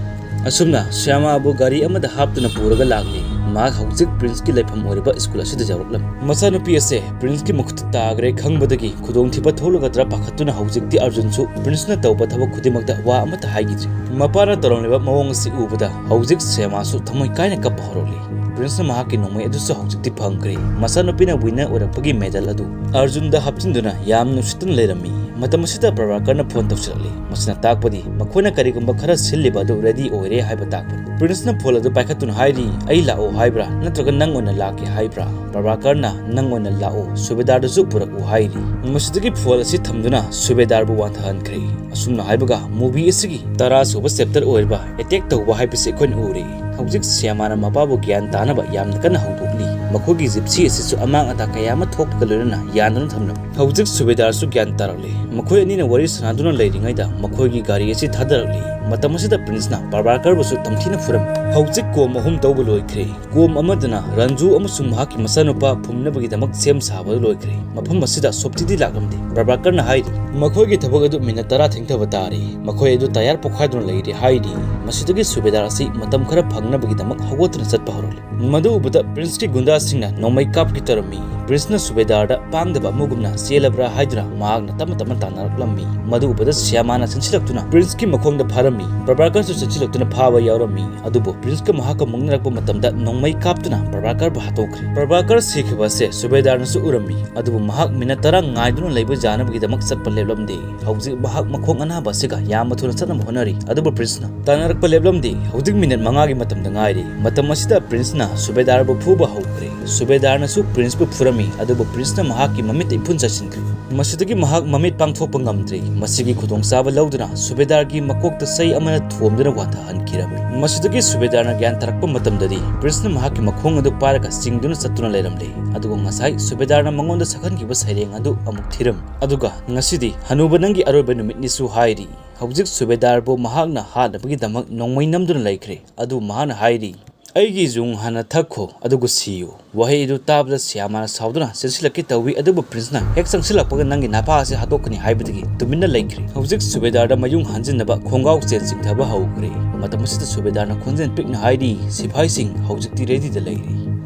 ꯑꯁꯨꯝꯅ ꯁ꯭ꯌꯥꯃꯥꯕꯨ ꯒꯥꯔꯤ ꯑꯃꯗ ꯍꯥꯞꯇꯨꯅ ꯄꯨꯔꯒ ꯂꯥꯛꯂꯤ꯫ ꯃꯍꯥꯛ ꯍꯧꯖꯤꯛ ꯄ꯭ꯔꯤꯟꯁꯀꯤ ꯂꯩꯐꯝ ꯑꯣꯏꯔꯤꯕ ꯁ꯭ꯀꯨꯜ ꯑꯁꯤꯗ ꯌꯧꯔꯛꯂꯝꯃꯤ꯫ ꯃꯆꯥꯅꯨꯄꯤ ꯑꯁꯦ ꯄ꯭ꯔꯤꯟꯁꯀꯤ ꯃꯈꯨꯠꯇ ꯇꯥꯈ꯭ꯔꯦ ꯈꯪꯕꯗꯒꯤ ꯈꯨꯗꯣꯡꯊꯤꯕ ꯊꯣꯛꯂꯒꯗ꯭ꯔꯥ ꯄꯥꯈꯠꯇꯨꯅ ꯍꯧꯖꯤꯛꯇꯤ ꯑꯔꯖꯨꯟꯁꯨ ꯄ꯭ꯔꯤꯟꯁꯅ ꯇꯧꯕ ꯊꯕꯛ ꯈꯨꯗꯤꯡꯃꯛꯇ ꯋꯥ ꯑꯃꯠꯇ ꯍꯥꯏꯈꯤꯗ꯭ꯔꯦ꯫ ꯃꯄꯥꯅ ꯇꯧꯔꯝꯂꯤꯕ ꯃꯑꯣꯡ ꯑꯁꯤ ꯎꯕꯗ ꯍꯧꯖꯤꯛ ꯁ꯭ꯌꯥꯃꯥꯁꯨ ꯊꯃꯣꯏ ꯀꯥꯏꯅ ꯀꯞꯄ ꯍꯧꯔꯛꯂꯤ꯫ ꯄ꯭ꯔꯤꯟꯁꯅ ꯃꯍꯥꯛꯀꯤ ꯅꯣꯡꯃꯩ ꯑꯗꯨꯁꯨ ꯍꯧꯖꯤꯛꯇꯤ ꯐꯪꯈ꯭ꯔꯦ꯫ ꯃꯆꯥꯅꯨꯄꯤꯅ ꯋꯤꯟꯅꯔ ꯑꯣꯏꯔꯛꯄꯒꯤ ꯃꯦꯗꯜ ꯑꯗꯨ ꯑꯔꯖꯨꯟꯗ ꯍꯥꯞꯆꯤꯟꯗꯨꯅ ꯌꯥꯝ ꯅꯨꯡꯁꯤꯠꯇꯨꯅ ꯂꯩꯔꯝꯃꯤ꯫ ꯃꯇꯝ ꯑꯁꯤꯗ ꯄ꯭ꯔꯚꯥꯀꯔꯅ ꯐꯣꯟ ꯇꯧꯁꯤꯜꯂꯛꯂꯤ꯫ ꯃꯁꯤꯅ ꯇꯥꯛꯄꯗꯤ ꯃꯈꯣꯏꯅ ꯀꯔꯤꯒꯨꯝꯕ ꯈꯔ ꯁꯤꯜꯂꯤꯕ ꯑꯗꯨ ꯔꯦꯗꯤ ꯑꯣꯏꯔꯦ ꯍꯥꯏꯕ ꯇꯥꯛꯄꯅꯤ꯫ ꯄ꯭ꯔꯤꯟꯁꯅ ꯐꯣꯟ ꯑꯗꯨ ꯄꯥꯏꯈꯠꯇꯨꯅ ꯍꯥꯏꯔꯤ, "ꯑꯩ ꯂꯥꯛꯑꯣ ꯍꯥꯏꯕ꯭ꯔꯥ ꯅꯠꯇ꯭ꯔꯒ ꯅꯪ ꯑꯣꯏꯅ ꯂꯥꯛꯀꯦ ꯍꯥꯏꯕ꯭ꯔꯥ?" ꯄ꯭ꯔꯚꯥꯀꯔꯅ, "ꯅꯪ ꯑꯣꯏꯅ ꯂꯥꯛꯑꯣ, ꯁꯨꯕꯦꯗꯥꯔꯗꯨꯁꯨ ꯄꯨꯔꯛꯎ" ꯍꯥꯏꯔꯤ꯫ ꯃꯁꯤꯗꯒꯤ ꯐꯣꯟ ꯑꯁꯤ ꯊꯝꯗꯨꯅ ꯁꯨꯕꯦꯗꯥꯔꯕꯨ ꯋꯥꯟꯊꯍꯟꯈ꯭ꯔꯦ꯫ ꯑꯁꯨꯝꯅ ꯍꯥꯏꯕꯒ ꯃꯨꯚꯤ ꯑꯁꯤꯒꯤ ꯇꯔꯥ ꯁꯨꯕ ꯆꯦꯞꯇꯔ ꯑꯣꯏꯔꯤꯕ ꯑꯦꯇꯦꯛ ꯇꯧꯕ ꯍꯥꯏꯕꯁꯤ ꯑꯩꯈꯣꯏꯅ ꯎꯔꯦ꯫ ꯍꯧꯖꯤꯛ ꯁ꯭ꯌꯥꯃꯥꯅ ꯃꯄꯥꯕꯨ ꯒ꯭ꯌꯥꯟ ꯇꯥꯅꯕ ꯌꯥꯝꯅ ꯀꯟꯅ ꯍꯧꯗꯣꯛꯂꯤ꯫ ꯃꯈꯣꯏꯒꯤ ꯖꯤꯞꯁꯤ ꯑꯁꯤꯁꯨ ꯑꯃꯥꯡ ꯑꯇꯥ ꯀꯌꯥ ꯑꯃ ꯊꯣꯛꯄꯒ ꯂꯣꯏꯅꯅ ꯌꯥꯟꯗꯨꯅ ꯊꯝꯂꯝꯃꯤ꯫ ꯍꯧꯖꯤꯛ ꯁꯨꯕꯦꯗꯥꯔꯁꯨ ꯒ꯭ꯌꯥꯟ ꯇꯥꯔꯛꯂꯦ꯫ ꯃꯈꯣꯏ ꯑꯅꯤꯅ ꯋꯥꯔꯤ ꯁꯥꯟꯅꯗꯨꯅ ꯂꯩꯔꯤꯉꯩꯗ ꯃꯈꯣꯏꯒꯤ ꯒꯥꯔꯤ ꯑꯁꯤ ꯊꯥꯗꯔꯛꯂꯤ꯫ ꯃꯇꯝ ꯑꯁꯤꯗ ꯄ꯭ꯔꯤꯟꯁꯅ ꯄ꯭ꯔꯚꯥꯀꯔꯕꯨꯁꯨ ꯇꯝꯊꯤꯅ ꯐꯨꯔꯝꯃꯤ꯫ ꯍꯧꯖꯤꯛ ꯀꯣꯝ ꯑꯍꯨꯝ ꯇꯧꯕ ꯂꯣꯏꯈ꯭ꯔꯦ꯫ ꯀꯣꯝ ꯑꯃꯗꯅ ꯔꯟꯖꯨ ꯑꯃꯁꯨꯡ ꯃꯍꯥꯛꯀꯤ ꯃꯆꯥꯅꯨꯄꯥ ꯐꯨꯝꯅꯕꯒꯤꯗꯃꯛ ꯁꯦꯝ ꯁꯥꯕ ꯂꯣꯏꯈ꯭ꯔꯦ꯫ ꯃꯐꯝ ꯑꯁꯤꯗ ꯁꯣꯞꯇꯤꯗꯤ ꯂꯥꯛꯂꯝꯗꯦ꯫ ꯄ꯭ꯔꯚꯥꯀꯔꯅ ꯍꯥꯏꯔꯤ, "ꯃꯈꯣꯏꯒꯤ ꯊꯕꯛ ꯑꯗꯨ ꯃꯤꯅꯠ ꯇꯔꯥ ꯊꯦꯡꯊꯕ ꯇꯥꯔꯦ꯫ ꯃꯈꯣꯏ ꯑꯗꯨ ꯇꯌꯥꯔ ꯄꯣꯈꯥꯏꯗꯨꯅ ꯂꯩꯔꯦ" ꯍꯥꯏꯔꯤ꯫ ꯃꯁꯤꯗꯒꯤ ꯁꯨꯕꯦꯗꯥꯔ ꯑꯁꯤ ꯃꯇꯝ ꯈꯔ ꯐꯪꯅꯕꯒꯤꯗꯃꯛ ꯍꯧꯒꯠꯇꯨꯅ ꯆꯠꯄ ꯍꯧꯔꯛꯂꯤ꯫ ꯃꯗꯨ ꯎꯕꯗ ꯄ꯭ꯔꯤꯟꯁꯀꯤ ꯒꯨꯟꯗꯥꯁꯤꯡꯅ ꯅꯣꯡꯃꯩ ꯀꯥꯞꯀꯦ ꯇꯧꯔꯝꯃꯤ꯫ ꯄ꯭ꯔꯤꯟꯁꯅ ꯁꯨꯕꯦꯗꯥꯔꯗ ꯄꯥꯡꯗꯕ ꯑꯃꯒꯨꯝꯅ ꯆꯦꯜꯂꯕ꯭ꯔꯥ ꯍꯥꯏꯗꯨꯅ ꯃꯍꯥꯛꯅ ꯇꯞꯅ ꯇꯞꯅ ꯇꯥꯟꯅꯔꯛꯂꯝꯃꯤ꯫ ꯃꯗꯨ ꯎꯕꯗ ꯁ꯭ꯌꯥꯃꯥꯅ ꯆꯦꯟꯁꯤꯜꯂꯛꯇꯨꯅ ꯄ꯭ꯔꯤꯟꯁꯀꯤ ꯃꯈꯣꯡꯗ ꯐꯥꯔꯝꯃꯤ꯫ ꯄ꯭ꯔꯚꯥꯀꯔꯁꯨ ꯆꯦꯟꯁꯤꯜꯂꯛꯇꯨꯅ ꯐꯥꯕ ꯌꯥꯎꯔꯝꯃꯤ꯫ ꯑꯗꯨꯕꯨ ꯄ꯭ꯔꯤꯟꯁꯀ ꯃꯍꯥꯛꯀ ꯃꯨꯛꯅꯔꯛꯄ ꯃꯇꯝꯗ ꯅꯣꯡꯃꯩ ꯀꯥꯞꯇꯨꯅ ꯄ꯭ꯔꯚꯥꯀꯔꯕꯨ ꯍꯥꯠꯇꯣꯛꯈ꯭ꯔꯦ꯫ ꯄ꯭ꯔꯚꯥꯀꯔ ꯁꯤꯈꯤꯕ ꯑꯁꯦ ꯁꯨꯕꯦꯗꯥꯔꯅꯁꯨ ꯎꯔꯝꯃꯤ꯫ ꯑꯗꯨꯕꯨ ꯃꯍꯥꯛ ꯃꯤꯅꯠ ꯇꯔꯥ ꯉꯥꯏꯗꯨꯅ ꯂꯩꯕ ꯌꯥꯅꯕꯒꯤꯗꯃꯛ ꯆꯠꯄ ꯂꯦꯞꯂꯝꯗꯦ꯫ ꯍꯧꯖꯤꯛ ꯃꯍꯥꯛ ꯃꯈꯣꯡ ꯑꯅꯥꯕ ꯑꯁꯤꯒ ꯌꯥꯝꯅ ꯊꯨꯅ ꯆꯠꯅꯕ ꯍꯣꯠꯅꯔꯤ꯫ ꯑꯗꯨꯕꯨ ꯄ꯭ꯔꯤꯟꯁꯅ ꯇꯥꯟꯅꯔꯛꯄ ꯂꯦꯞꯂꯝꯗꯦ꯫ ꯍꯧꯖꯤꯛ ꯃꯤꯅꯠ ꯃꯉꯥꯒꯤ ꯃꯇꯝꯗ ꯉꯥꯏꯔꯤ꯫ ꯃꯇꯝ ꯑꯁꯤꯗ ꯄ꯭ꯔꯤꯟꯁꯅ ꯁꯨꯕꯦꯗꯥꯔꯕꯨ ꯐꯨꯕ ꯍꯧꯈ꯭ꯔꯦ꯫ ꯁꯨꯕꯦꯗꯥꯔꯅꯁꯨ ꯄ꯭ꯔꯤꯟꯁꯄꯨ ꯐꯨꯔꯝꯃꯤ, ꯑꯗꯨꯕꯨ ꯄ꯭ꯔꯤꯟꯁꯅ ꯃꯍꯥꯛꯀꯤ ꯃꯃꯤꯠꯇ ꯏꯐꯨꯟ ꯆꯥꯏꯁꯤꯟꯈ꯭ꯔꯦ꯫ ꯃꯁꯤꯗꯒꯤ ꯃꯍꯥꯛ ꯃꯃꯤꯠ ꯄꯥꯡꯊꯣꯛꯄ ꯉꯝꯗ꯭ꯔꯦ꯫ ꯃꯁꯤꯒꯤ ꯈꯨꯗꯣꯡꯆꯥꯕ ꯂꯧꯗꯨꯅ ꯁꯨꯕꯦꯗꯥꯔꯒꯤ ꯃꯀꯣꯛꯇ ꯆꯩ ꯑꯃꯅ ꯊꯣꯝꯗꯨꯅ ꯋꯥꯟꯊꯍꯟꯈꯤꯔꯝꯃꯤ꯫ ꯃꯁꯤꯗꯒꯤ ꯁꯨꯕꯦꯗꯥꯔꯅ ꯒ꯭ꯌꯥꯟ ꯇꯥꯔꯛꯄ ꯃꯇꯝꯗꯗꯤ ꯄ꯭ꯔꯤꯟꯁꯅ ꯃꯍꯥꯛꯀꯤ ꯃꯈꯣꯡ ꯑꯗꯨ ꯄꯥꯏꯔꯒ ꯆꯤꯡꯗꯨꯅ ꯆꯠꯇꯨꯅ ꯂꯩꯔꯝꯂꯦ꯫ ꯑꯗꯨꯒ ꯉꯁꯥꯏ ꯁꯨꯕꯦꯗꯥꯔꯅ ꯃꯉꯣꯟꯗ ꯁꯛꯍꯟꯈꯤꯕ ꯁꯩꯔꯦꯡ ꯑꯗꯨ ꯑꯃꯨꯛ ꯊꯤꯔꯝꯃꯤ꯫ ꯑꯗꯨꯒ ꯉꯁꯤꯗꯤ ꯍꯅꯨꯕ ꯅꯪꯒꯤ ꯑꯔꯣꯏꯕ ꯅꯨꯃꯤꯠꯅꯤꯁꯨ ꯍꯥꯏꯔꯤ꯫ ꯍꯧꯖꯤꯛ ꯁꯨꯕꯦꯗꯥꯔꯕꯨ ꯃꯍꯥꯛꯅ ꯍꯥꯠꯅꯕꯒꯤꯗꯃꯛ ꯅꯣꯡꯃꯩ ꯅꯝꯗꯨꯅ ꯂꯩꯈ꯭ꯔꯦ꯫ ꯑꯗꯨ ꯃꯍꯥꯛꯅ ꯍꯥꯏꯔꯤ, "ꯑꯩꯒꯤ ꯌꯨꯡ ꯍꯥꯟꯅ ꯊꯛꯈꯣ, ꯑꯗꯨꯒ ꯁꯤꯌꯨ"꯫ ꯋꯥꯍꯩ ꯑꯗꯨ ꯇꯥꯕꯗ ꯁ꯭ꯌꯥꯃꯥꯅ ꯁꯥꯎꯗꯨꯅ ꯆꯦꯟꯁꯤꯜꯂꯛꯀꯦ ꯇꯧꯏ, ꯑꯗꯨꯕꯨ ꯄ꯭ꯔꯤꯟꯁꯅ ꯍꯦꯛ ꯆꯪꯁꯤꯜꯂꯛꯄꯒ "ꯅꯪꯒꯤ ꯅꯄꯥ ꯑꯁꯤ ꯍꯥꯠꯇꯣꯛꯀꯅꯤ" ꯍꯥꯏꯕꯗꯒꯤ ꯇꯨꯃꯤꯟꯅ ꯂꯩꯈ꯭ꯔꯦ꯫ ꯍꯧꯖꯤꯛ ꯁꯨꯕꯦꯗꯥꯔꯗ ꯃꯌꯨꯡ ꯍꯟꯖꯤꯟꯅꯕ ꯈꯣꯡꯒꯥꯎ ꯆꯦꯟ ꯆꯤꯡꯊꯕ ꯍꯧꯈ꯭ꯔꯦ꯫ ꯃꯇꯝ ꯑꯁꯤꯗ ꯁꯨꯕꯦꯗꯥꯔꯅ ꯈꯣꯟꯖꯦꯜ ꯄꯤꯛꯅ ꯍꯥꯏꯔꯤ, "ꯁꯤꯐꯥꯏꯁꯤꯡ ꯍꯧꯖꯤꯛꯇꯤ ꯔꯦꯗꯤꯗ ꯂꯩꯔꯤ"꯫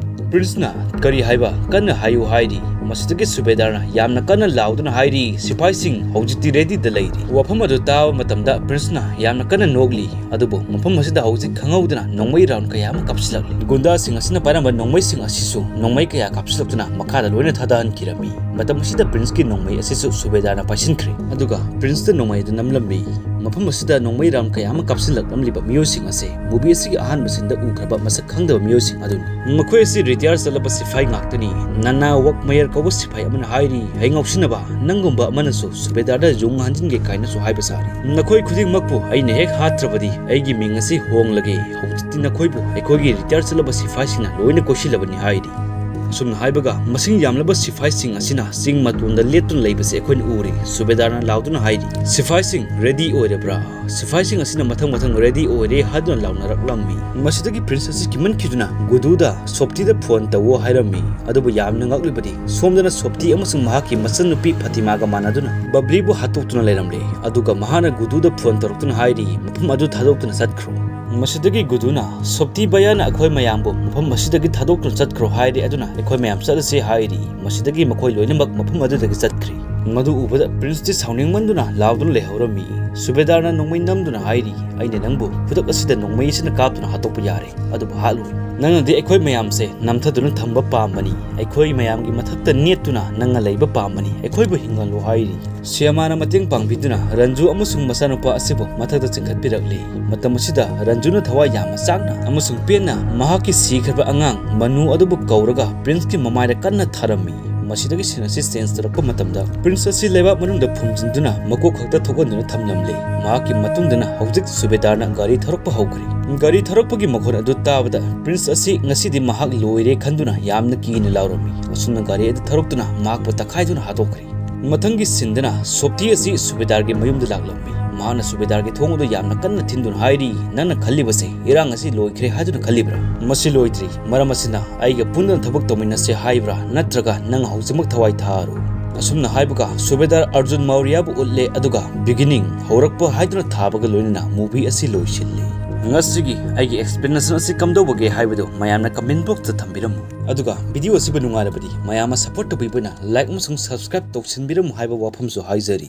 ꯄ꯭ꯔꯤꯟꯁꯅ "ꯀꯔꯤ ꯍꯥꯏꯕ? ꯀꯟꯅ ꯍꯥꯏꯌꯨ" ꯍꯥꯏꯔꯤ꯫ ꯃꯁꯤꯗꯒꯤ ꯁꯨꯕꯦꯗꯥꯔꯅ ꯌꯥꯝꯅ ꯀꯟꯅ ꯂꯥꯎꯗꯨꯅ ꯍꯥꯏꯔꯤ, "ꯁꯤꯐꯥꯏꯁꯤꯡ ꯍꯧꯖꯤꯛꯇꯤ ꯔꯦꯗꯤꯗ ꯂꯩꯔꯤ"꯫ ꯋꯥꯐꯝ ꯑꯗꯨ ꯇꯥꯕ ꯃꯇꯝꯗ ꯄ꯭ꯔꯤꯟꯁꯅ ꯌꯥꯝꯅ ꯀꯟꯅ ꯅꯣꯛꯂꯤ꯫ ꯑꯗꯨꯕꯨ ꯃꯐꯝ ꯑꯁꯤꯗ ꯍꯧꯖꯤꯛ ꯈꯪꯍꯧꯗꯅ ꯅꯣꯡꯃꯩ ꯔꯥꯎꯟ ꯀꯌꯥ ꯑꯃ ꯀꯥꯞꯁꯤꯜꯂꯛꯂꯤ꯫ ꯒꯨꯟꯗꯥꯁꯤꯡ ꯑꯁꯤꯅ ꯄꯥꯏꯔꯝꯕ ꯅꯣꯡꯃꯩꯁꯤꯡ ꯑꯁꯤꯁꯨ ꯅꯣꯡꯃꯩ ꯀꯌꯥ ꯀꯥꯞꯁꯤꯜꯂꯛꯇꯨꯅ ꯃꯈꯥꯗ ꯂꯣꯏꯅ ꯊꯥꯗꯍꯟꯈꯤꯔꯝꯃꯤ꯫ ꯃꯇꯝ ꯑꯁꯤꯗ ꯄ꯭ꯔꯤꯟꯁꯀꯤ ꯅꯣꯡꯃꯩ ꯑꯁꯤꯁꯨ ꯁꯨꯕꯦꯗꯥꯔꯅ ꯄꯥꯏꯁꯤꯟꯈ꯭ꯔꯦ꯫ ꯑꯗꯨꯒ ꯄ꯭ꯔꯤꯟꯁꯇ ꯅꯣꯡꯃꯩ ꯑꯗꯨ ꯅꯝꯂꯝꯃꯤ꯫ ꯃꯐꯝ ꯑꯁꯤꯗ ꯅꯣꯡꯃꯩ ꯔꯥꯎꯟ ꯀꯌꯥ ꯑꯃ ꯀꯥꯞꯁꯤꯜꯂꯛꯂꯝꯂꯤꯕ ꯃꯤꯑꯣꯏꯁꯤꯡ ꯑꯁꯤ ꯃꯨꯚꯤ ꯑꯁꯤꯒꯤ ꯑꯍꯥꯟꯕ ꯁꯤꯟꯗ ꯎꯈ꯭ꯔꯕ ꯃꯁꯛ ꯈꯪꯗꯕ ꯃꯤꯑꯣꯏꯁꯤꯡ ꯑꯗꯨꯅꯤ꯫ ꯃꯈꯣꯏ ꯑꯁꯤ ꯔꯤꯇꯥꯌꯔ ꯆꯠꯂꯕ ꯁꯤꯐꯥꯏ ꯉꯥꯛꯇꯅꯤ꯫ ꯅꯅꯥ ꯋꯛꯃꯌꯔ ꯀꯧꯕ ꯁꯤꯐꯥꯏ ꯑꯃꯅ ꯍꯥꯏꯔꯤ, "ꯍꯦ ꯉꯥꯎꯁꯤꯟꯅꯕ, ꯅꯪꯒꯨꯝꯕ ꯑꯃꯅꯁꯨ ꯁꯨꯕꯦꯗꯥꯔꯗ ꯌꯨꯡ ꯍꯟꯖꯤꯟꯒꯦ ꯀꯥꯏꯅꯁꯨ ꯍꯥꯏꯕ ꯁꯥꯔꯤ꯫ ꯅꯈꯣꯏ ꯈꯨꯗꯤꯡꯃꯛꯄꯨ ꯑꯩꯅ ꯍꯦꯛ ꯍꯥꯠꯇ꯭ꯔꯕꯗꯤ ꯑꯩꯒꯤ ꯃꯤꯡ ꯑꯁꯤ ꯍꯣꯡꯂꯒꯦ꯫ ꯍꯧꯖꯤꯛꯇꯤ ꯅꯈꯣꯏꯕꯨ ꯑꯩꯈꯣꯏꯒꯤ ꯔꯤꯇꯥꯌꯔ ꯆꯠꯂꯕ ꯁꯤꯐꯥꯏꯁꯤꯡꯅ ꯂꯣꯏꯅ ꯀꯣꯏꯁꯤꯜꯂꯕꯅꯤ" ꯍꯥꯏꯔꯤ꯫ ꯑꯁꯨꯝꯅ ꯍꯥꯏꯕꯒ ꯃꯁꯤꯡ ꯌꯥꯝꯂꯕ ꯁꯤꯐꯥꯏꯁꯤꯡ ꯑꯁꯤꯅ ꯆꯤꯡ ꯃꯇꯣꯟꯗ ꯂꯦꯞꯇꯨꯅ ꯂꯩꯕꯁꯤ ꯑꯩꯈꯣꯏꯅ ꯎꯔꯦ꯫ ꯁꯨꯕꯦꯗꯥꯔꯅ ꯂꯥꯎꯗꯨꯅ ꯍꯥꯏꯔꯤ, "ꯁꯤꯐꯥꯏꯁꯤꯡ ꯔꯦꯗꯤ ꯑꯣꯏꯔꯕ꯭ꯔꯥ?" ꯁꯤꯐꯥꯏꯁꯤꯡ ꯑꯁꯤꯅ ꯃꯊꯪ ꯃꯊꯪ "ꯔꯦꯗꯤ ꯑꯣꯏꯔꯦ" ꯍꯥꯏꯗꯨꯅ ꯂꯥꯎꯅꯔꯛꯂꯝꯃꯤ꯫ ꯃꯁꯤꯗꯒꯤ ꯄ꯭ꯔꯤꯟꯁ ꯑꯁꯤ ꯀꯤꯃꯟꯈꯤꯗꯨꯅ ꯒꯨꯗꯨꯗ ꯁꯣꯞꯇꯤꯗ ꯐꯣꯟ ꯇꯧꯋꯣ ꯍꯥꯏꯔꯝꯃꯤ꯫ ꯑꯗꯨꯕꯨ ꯌꯥꯝꯅ ꯉꯛꯂꯤꯕꯗꯤ ꯁꯣꯝꯗꯅ ꯁꯣꯞꯇꯤ ꯑꯃꯁꯨꯡ ꯃꯍꯥꯛꯀꯤ ꯃꯆꯟꯅꯨꯄꯤ ꯐꯥꯇꯤꯃꯥꯒ ꯃꯥꯟꯅꯗꯨꯅ ꯕꯕ꯭ꯂꯤꯕꯨ ꯍꯥꯠꯇꯣꯛꯇꯨꯅ ꯂꯩꯔꯝꯂꯦ꯫ ꯑꯗꯨꯒ ꯃꯍꯥꯛꯅ ꯒꯨꯗꯨꯗ ꯐꯣꯟ ꯇꯧꯔꯛꯇꯨꯅ ꯍꯥꯏꯔꯤ, "ꯃꯐꯝ ꯑꯗꯨ ꯊꯥꯗꯣꯛꯇꯨꯅ ꯆꯠꯈ꯭ꯔꯣ"꯫ ꯃꯁꯤꯗꯒꯤ ꯒꯨꯗꯨꯅ, "ꯁꯣꯞꯇꯤ ꯕꯌꯥꯅ ꯑꯩꯈꯣꯏ ꯃꯌꯥꯝꯕꯨ ꯃꯐꯝ ꯑꯁꯤꯗꯒꯤ ꯊꯥꯗꯣꯛꯇꯨꯅ ꯆꯠꯈ꯭ꯔꯣ ꯍꯥꯏꯔꯦ, ꯑꯗꯨꯅ ꯑꯩꯈꯣꯏ ꯃꯌꯥꯝ ꯆꯠꯂꯁꯤ" ꯍꯥꯏꯔꯤ꯫ ꯃꯁꯤꯗꯒꯤ ꯃꯈꯣꯏ ꯂꯣꯏꯅꯃꯛ ꯃꯐꯝ ꯑꯗꯨꯗꯒꯤ ꯆꯠꯈ꯭ꯔꯤ꯫ ꯃꯗꯨ ꯎꯕꯗ ꯄ꯭ꯔꯤꯟꯁꯇꯤ ꯁꯥꯎꯅꯤꯡꯃꯟꯗꯨꯅ ꯂꯥꯎꯗꯨꯅ ꯂꯩꯍꯧꯔꯝꯃꯤ꯫ ꯁꯨꯕꯦꯗꯥꯔꯅ ꯅꯣꯡꯃꯩ ꯅꯝꯗꯨꯅ ꯍꯥꯏꯔꯤ, "ꯑꯩꯅ ꯅꯪꯕꯨ ꯈꯨꯗꯛ ꯑꯁꯤꯗ ꯅꯣꯡꯃꯩ ꯑꯁꯤꯅ ꯀꯥꯞꯇꯨꯅ ꯍꯥꯠꯇꯣꯛꯄ ꯌꯥꯔꯦ, ꯑꯗꯨꯕꯨ ꯍꯥꯠꯂꯣꯏ꯫ ꯅꯪꯅꯗꯤ ꯑꯩꯈꯣꯏ ꯃꯌꯥꯝꯁꯦ ꯅꯝꯊꯗꯨꯅ ꯊꯝꯕ ꯄꯥꯝꯕꯅꯤ, ꯑꯩꯈꯣꯏ ꯃꯌꯥꯝꯒꯤ ꯃꯊꯛꯇ ꯅꯦꯠꯇꯨꯅ ꯅꯪꯅ ꯂꯩꯕ ꯄꯥꯝꯕꯅꯤ, ꯑꯩꯈꯣꯏꯕꯨ ꯍꯤꯡꯍꯜꯂꯨ" ꯍꯥꯏꯔꯤ꯫ ꯁ꯭ꯌꯥꯃꯥꯅ ꯃꯇꯦꯡ ꯄꯥꯡꯕꯤꯗꯨꯅ ꯔꯟꯖꯨ ꯑꯃꯁꯨꯡ ꯃꯆꯥꯅꯨꯄꯥ ꯑꯁꯤꯕꯨ ꯃꯊꯛꯇ ꯆꯤꯡꯈꯠꯄꯤꯔꯛꯂꯤ꯫ ꯃꯇꯝ ꯑꯁꯤꯗ ꯔꯟꯖꯨꯅ ꯊꯋꯥꯏ ꯌꯥꯝꯅ ꯆꯥꯛꯅ ꯑꯃꯁꯨꯡ ꯄꯦꯟꯅ ꯃꯍꯥꯛꯀꯤ ꯁꯤꯈ꯭ꯔꯕ ꯑꯉꯥꯡ ꯃꯅꯨ ꯑꯗꯨꯕꯨ ꯀꯧꯔꯒ ꯄ꯭ꯔꯤꯟꯁꯀꯤ ꯃꯃꯥꯏꯗ ꯀꯟꯅ ꯊꯥꯔꯝꯃꯤ꯫ ꯃꯁꯤꯗꯒꯤ ꯁꯤꯟ ꯑꯁꯤ ꯆꯦꯟꯖ ꯇꯧꯔꯛꯄ ꯃꯇꯝꯗ ꯄ꯭ꯔꯤꯟꯁ ꯑꯁꯤ ꯂꯩꯕꯥꯛ ꯃꯅꯨꯡꯗ ꯐꯨꯝꯖꯤꯟꯗꯨꯅ ꯃꯀꯣꯛ ꯈꯛꯇ ꯊꯣꯛꯍꯟꯗꯨꯅ ꯊꯝꯂꯝꯂꯦ꯫ ꯃꯍꯥꯛꯀꯤ ꯃꯇꯨꯡꯗꯅ ꯍꯧꯖꯤꯛ ꯁꯨꯕꯦꯗꯥꯔꯅ ꯒꯥꯔꯤ ꯊꯧꯔꯛꯄ ꯍꯧꯈ꯭ꯔꯦ꯫ ꯒꯥꯔꯤ ꯊꯧꯔꯛꯄꯒꯤ ꯃꯈꯣꯟ ꯑꯗꯨ ꯇꯥꯕꯗ ꯄ꯭ꯔꯤꯟꯁ ꯑꯁꯤ ꯉꯁꯤꯗꯤ ꯃꯍꯥꯛ ꯂꯣꯏꯔꯦ ꯈꯟꯗꯨꯅ ꯌꯥꯝꯅ ꯀꯤꯅ ꯂꯥꯎꯔꯝꯃꯤ꯫ ꯑꯁꯨꯝꯅ ꯒꯥꯔꯤ ꯑꯗꯨ ꯊꯧꯔꯛꯇꯨꯅ ꯃꯍꯥꯛꯄꯨ ꯇꯛꯈꯥꯏꯗꯨꯅ ꯍꯥꯠꯇꯣꯛꯈ꯭ꯔꯦ꯫ ꯃꯊꯪꯒꯤ ꯁꯤꯟꯗꯅ ꯁꯣꯞꯇꯤ ꯑꯁꯤ ꯁꯨꯕꯦꯗꯥꯔꯒꯤ ꯃꯌꯨꯝꯗ ꯂꯥꯛꯂꯝꯃꯤ꯫ ꯃꯍꯥꯛꯅ ꯁꯨꯕꯦꯗꯥꯔꯒꯤ ꯊꯣꯡ ꯑꯗꯨ ꯌꯥꯝꯅ ꯀꯟꯅ ꯊꯤꯟꯗꯨꯅ ꯍꯥꯏꯔꯤ, "ꯅꯪꯅ ꯈꯜꯂꯤꯕꯁꯦ ꯏꯔꯥꯡ ꯑꯁꯤ ꯂꯣꯏꯈ꯭ꯔꯦ ꯍꯥꯏꯗꯨꯅ ꯈꯜꯂꯤꯕ꯭ꯔꯥ? ꯃꯁꯤ ꯂꯣꯏꯗ꯭ꯔꯤ꯫ ꯃꯔꯝ ꯑꯁꯤꯅ ꯑꯩꯒ ꯄꯨꯟꯅ ꯊꯕꯛ ꯇꯧꯃꯤꯟꯅꯁꯦ ꯍꯥꯏꯕ꯭ꯔꯥ, ꯅꯠꯇ꯭ꯔꯒ ꯅꯪ ꯍꯧꯖꯤꯛꯃꯛ ꯊꯋꯥꯏ ꯊꯥꯔꯣ?" ꯑꯁꯨꯝꯅ ꯍꯥꯏꯕꯒ ꯁꯨꯕꯦꯗꯥꯔ ꯑꯔꯖꯨꯟ ꯃꯧꯔꯤꯌꯥꯕꯨ ꯎꯠꯂꯦ, ꯑꯗꯨꯒ "ꯕꯤꯒꯤꯅꯤꯡ", ꯍꯧꯔꯛꯄ ꯍꯥꯏꯗꯨꯅ ꯊꯥꯕꯒ ꯂꯣꯏꯅꯅ ꯃꯨꯚꯤ ꯑꯁꯤ ꯂꯣꯏꯁꯤꯜꯂꯤ꯫ ꯉꯁꯤꯒꯤ ꯑꯩꯒꯤ ꯑꯦꯛꯁꯄ꯭ꯂꯦꯅꯦꯁꯟ ꯑꯁꯤ ꯀꯝꯗꯧꯕꯒꯦ ꯍꯥꯏꯕꯗꯨ ꯃꯌꯥꯝꯅ ꯀꯃꯦꯟ ꯕꯣꯛꯁꯇ ꯊꯝꯕꯤꯔꯝꯃꯨ꯫ ꯑꯗꯨꯒ ꯚꯤꯗꯤꯑꯣ ꯑꯁꯤꯕꯨ ꯅꯨꯡꯉꯥꯏꯔꯕꯗꯤ ꯃꯌꯥꯝꯅ ꯁꯄꯣꯔꯠ ꯇꯧꯕꯤꯕꯅ ꯂꯥꯏꯛ ꯑꯃꯁꯨꯡ ꯁꯕꯁꯀ꯭ꯔꯥꯏꯕ ꯇꯧꯁꯤꯟꯕꯤꯔꯝꯃꯨ ꯍꯥꯏꯕ ꯋꯥꯐꯝꯁꯨ ꯍꯥꯏꯖꯔꯤ꯫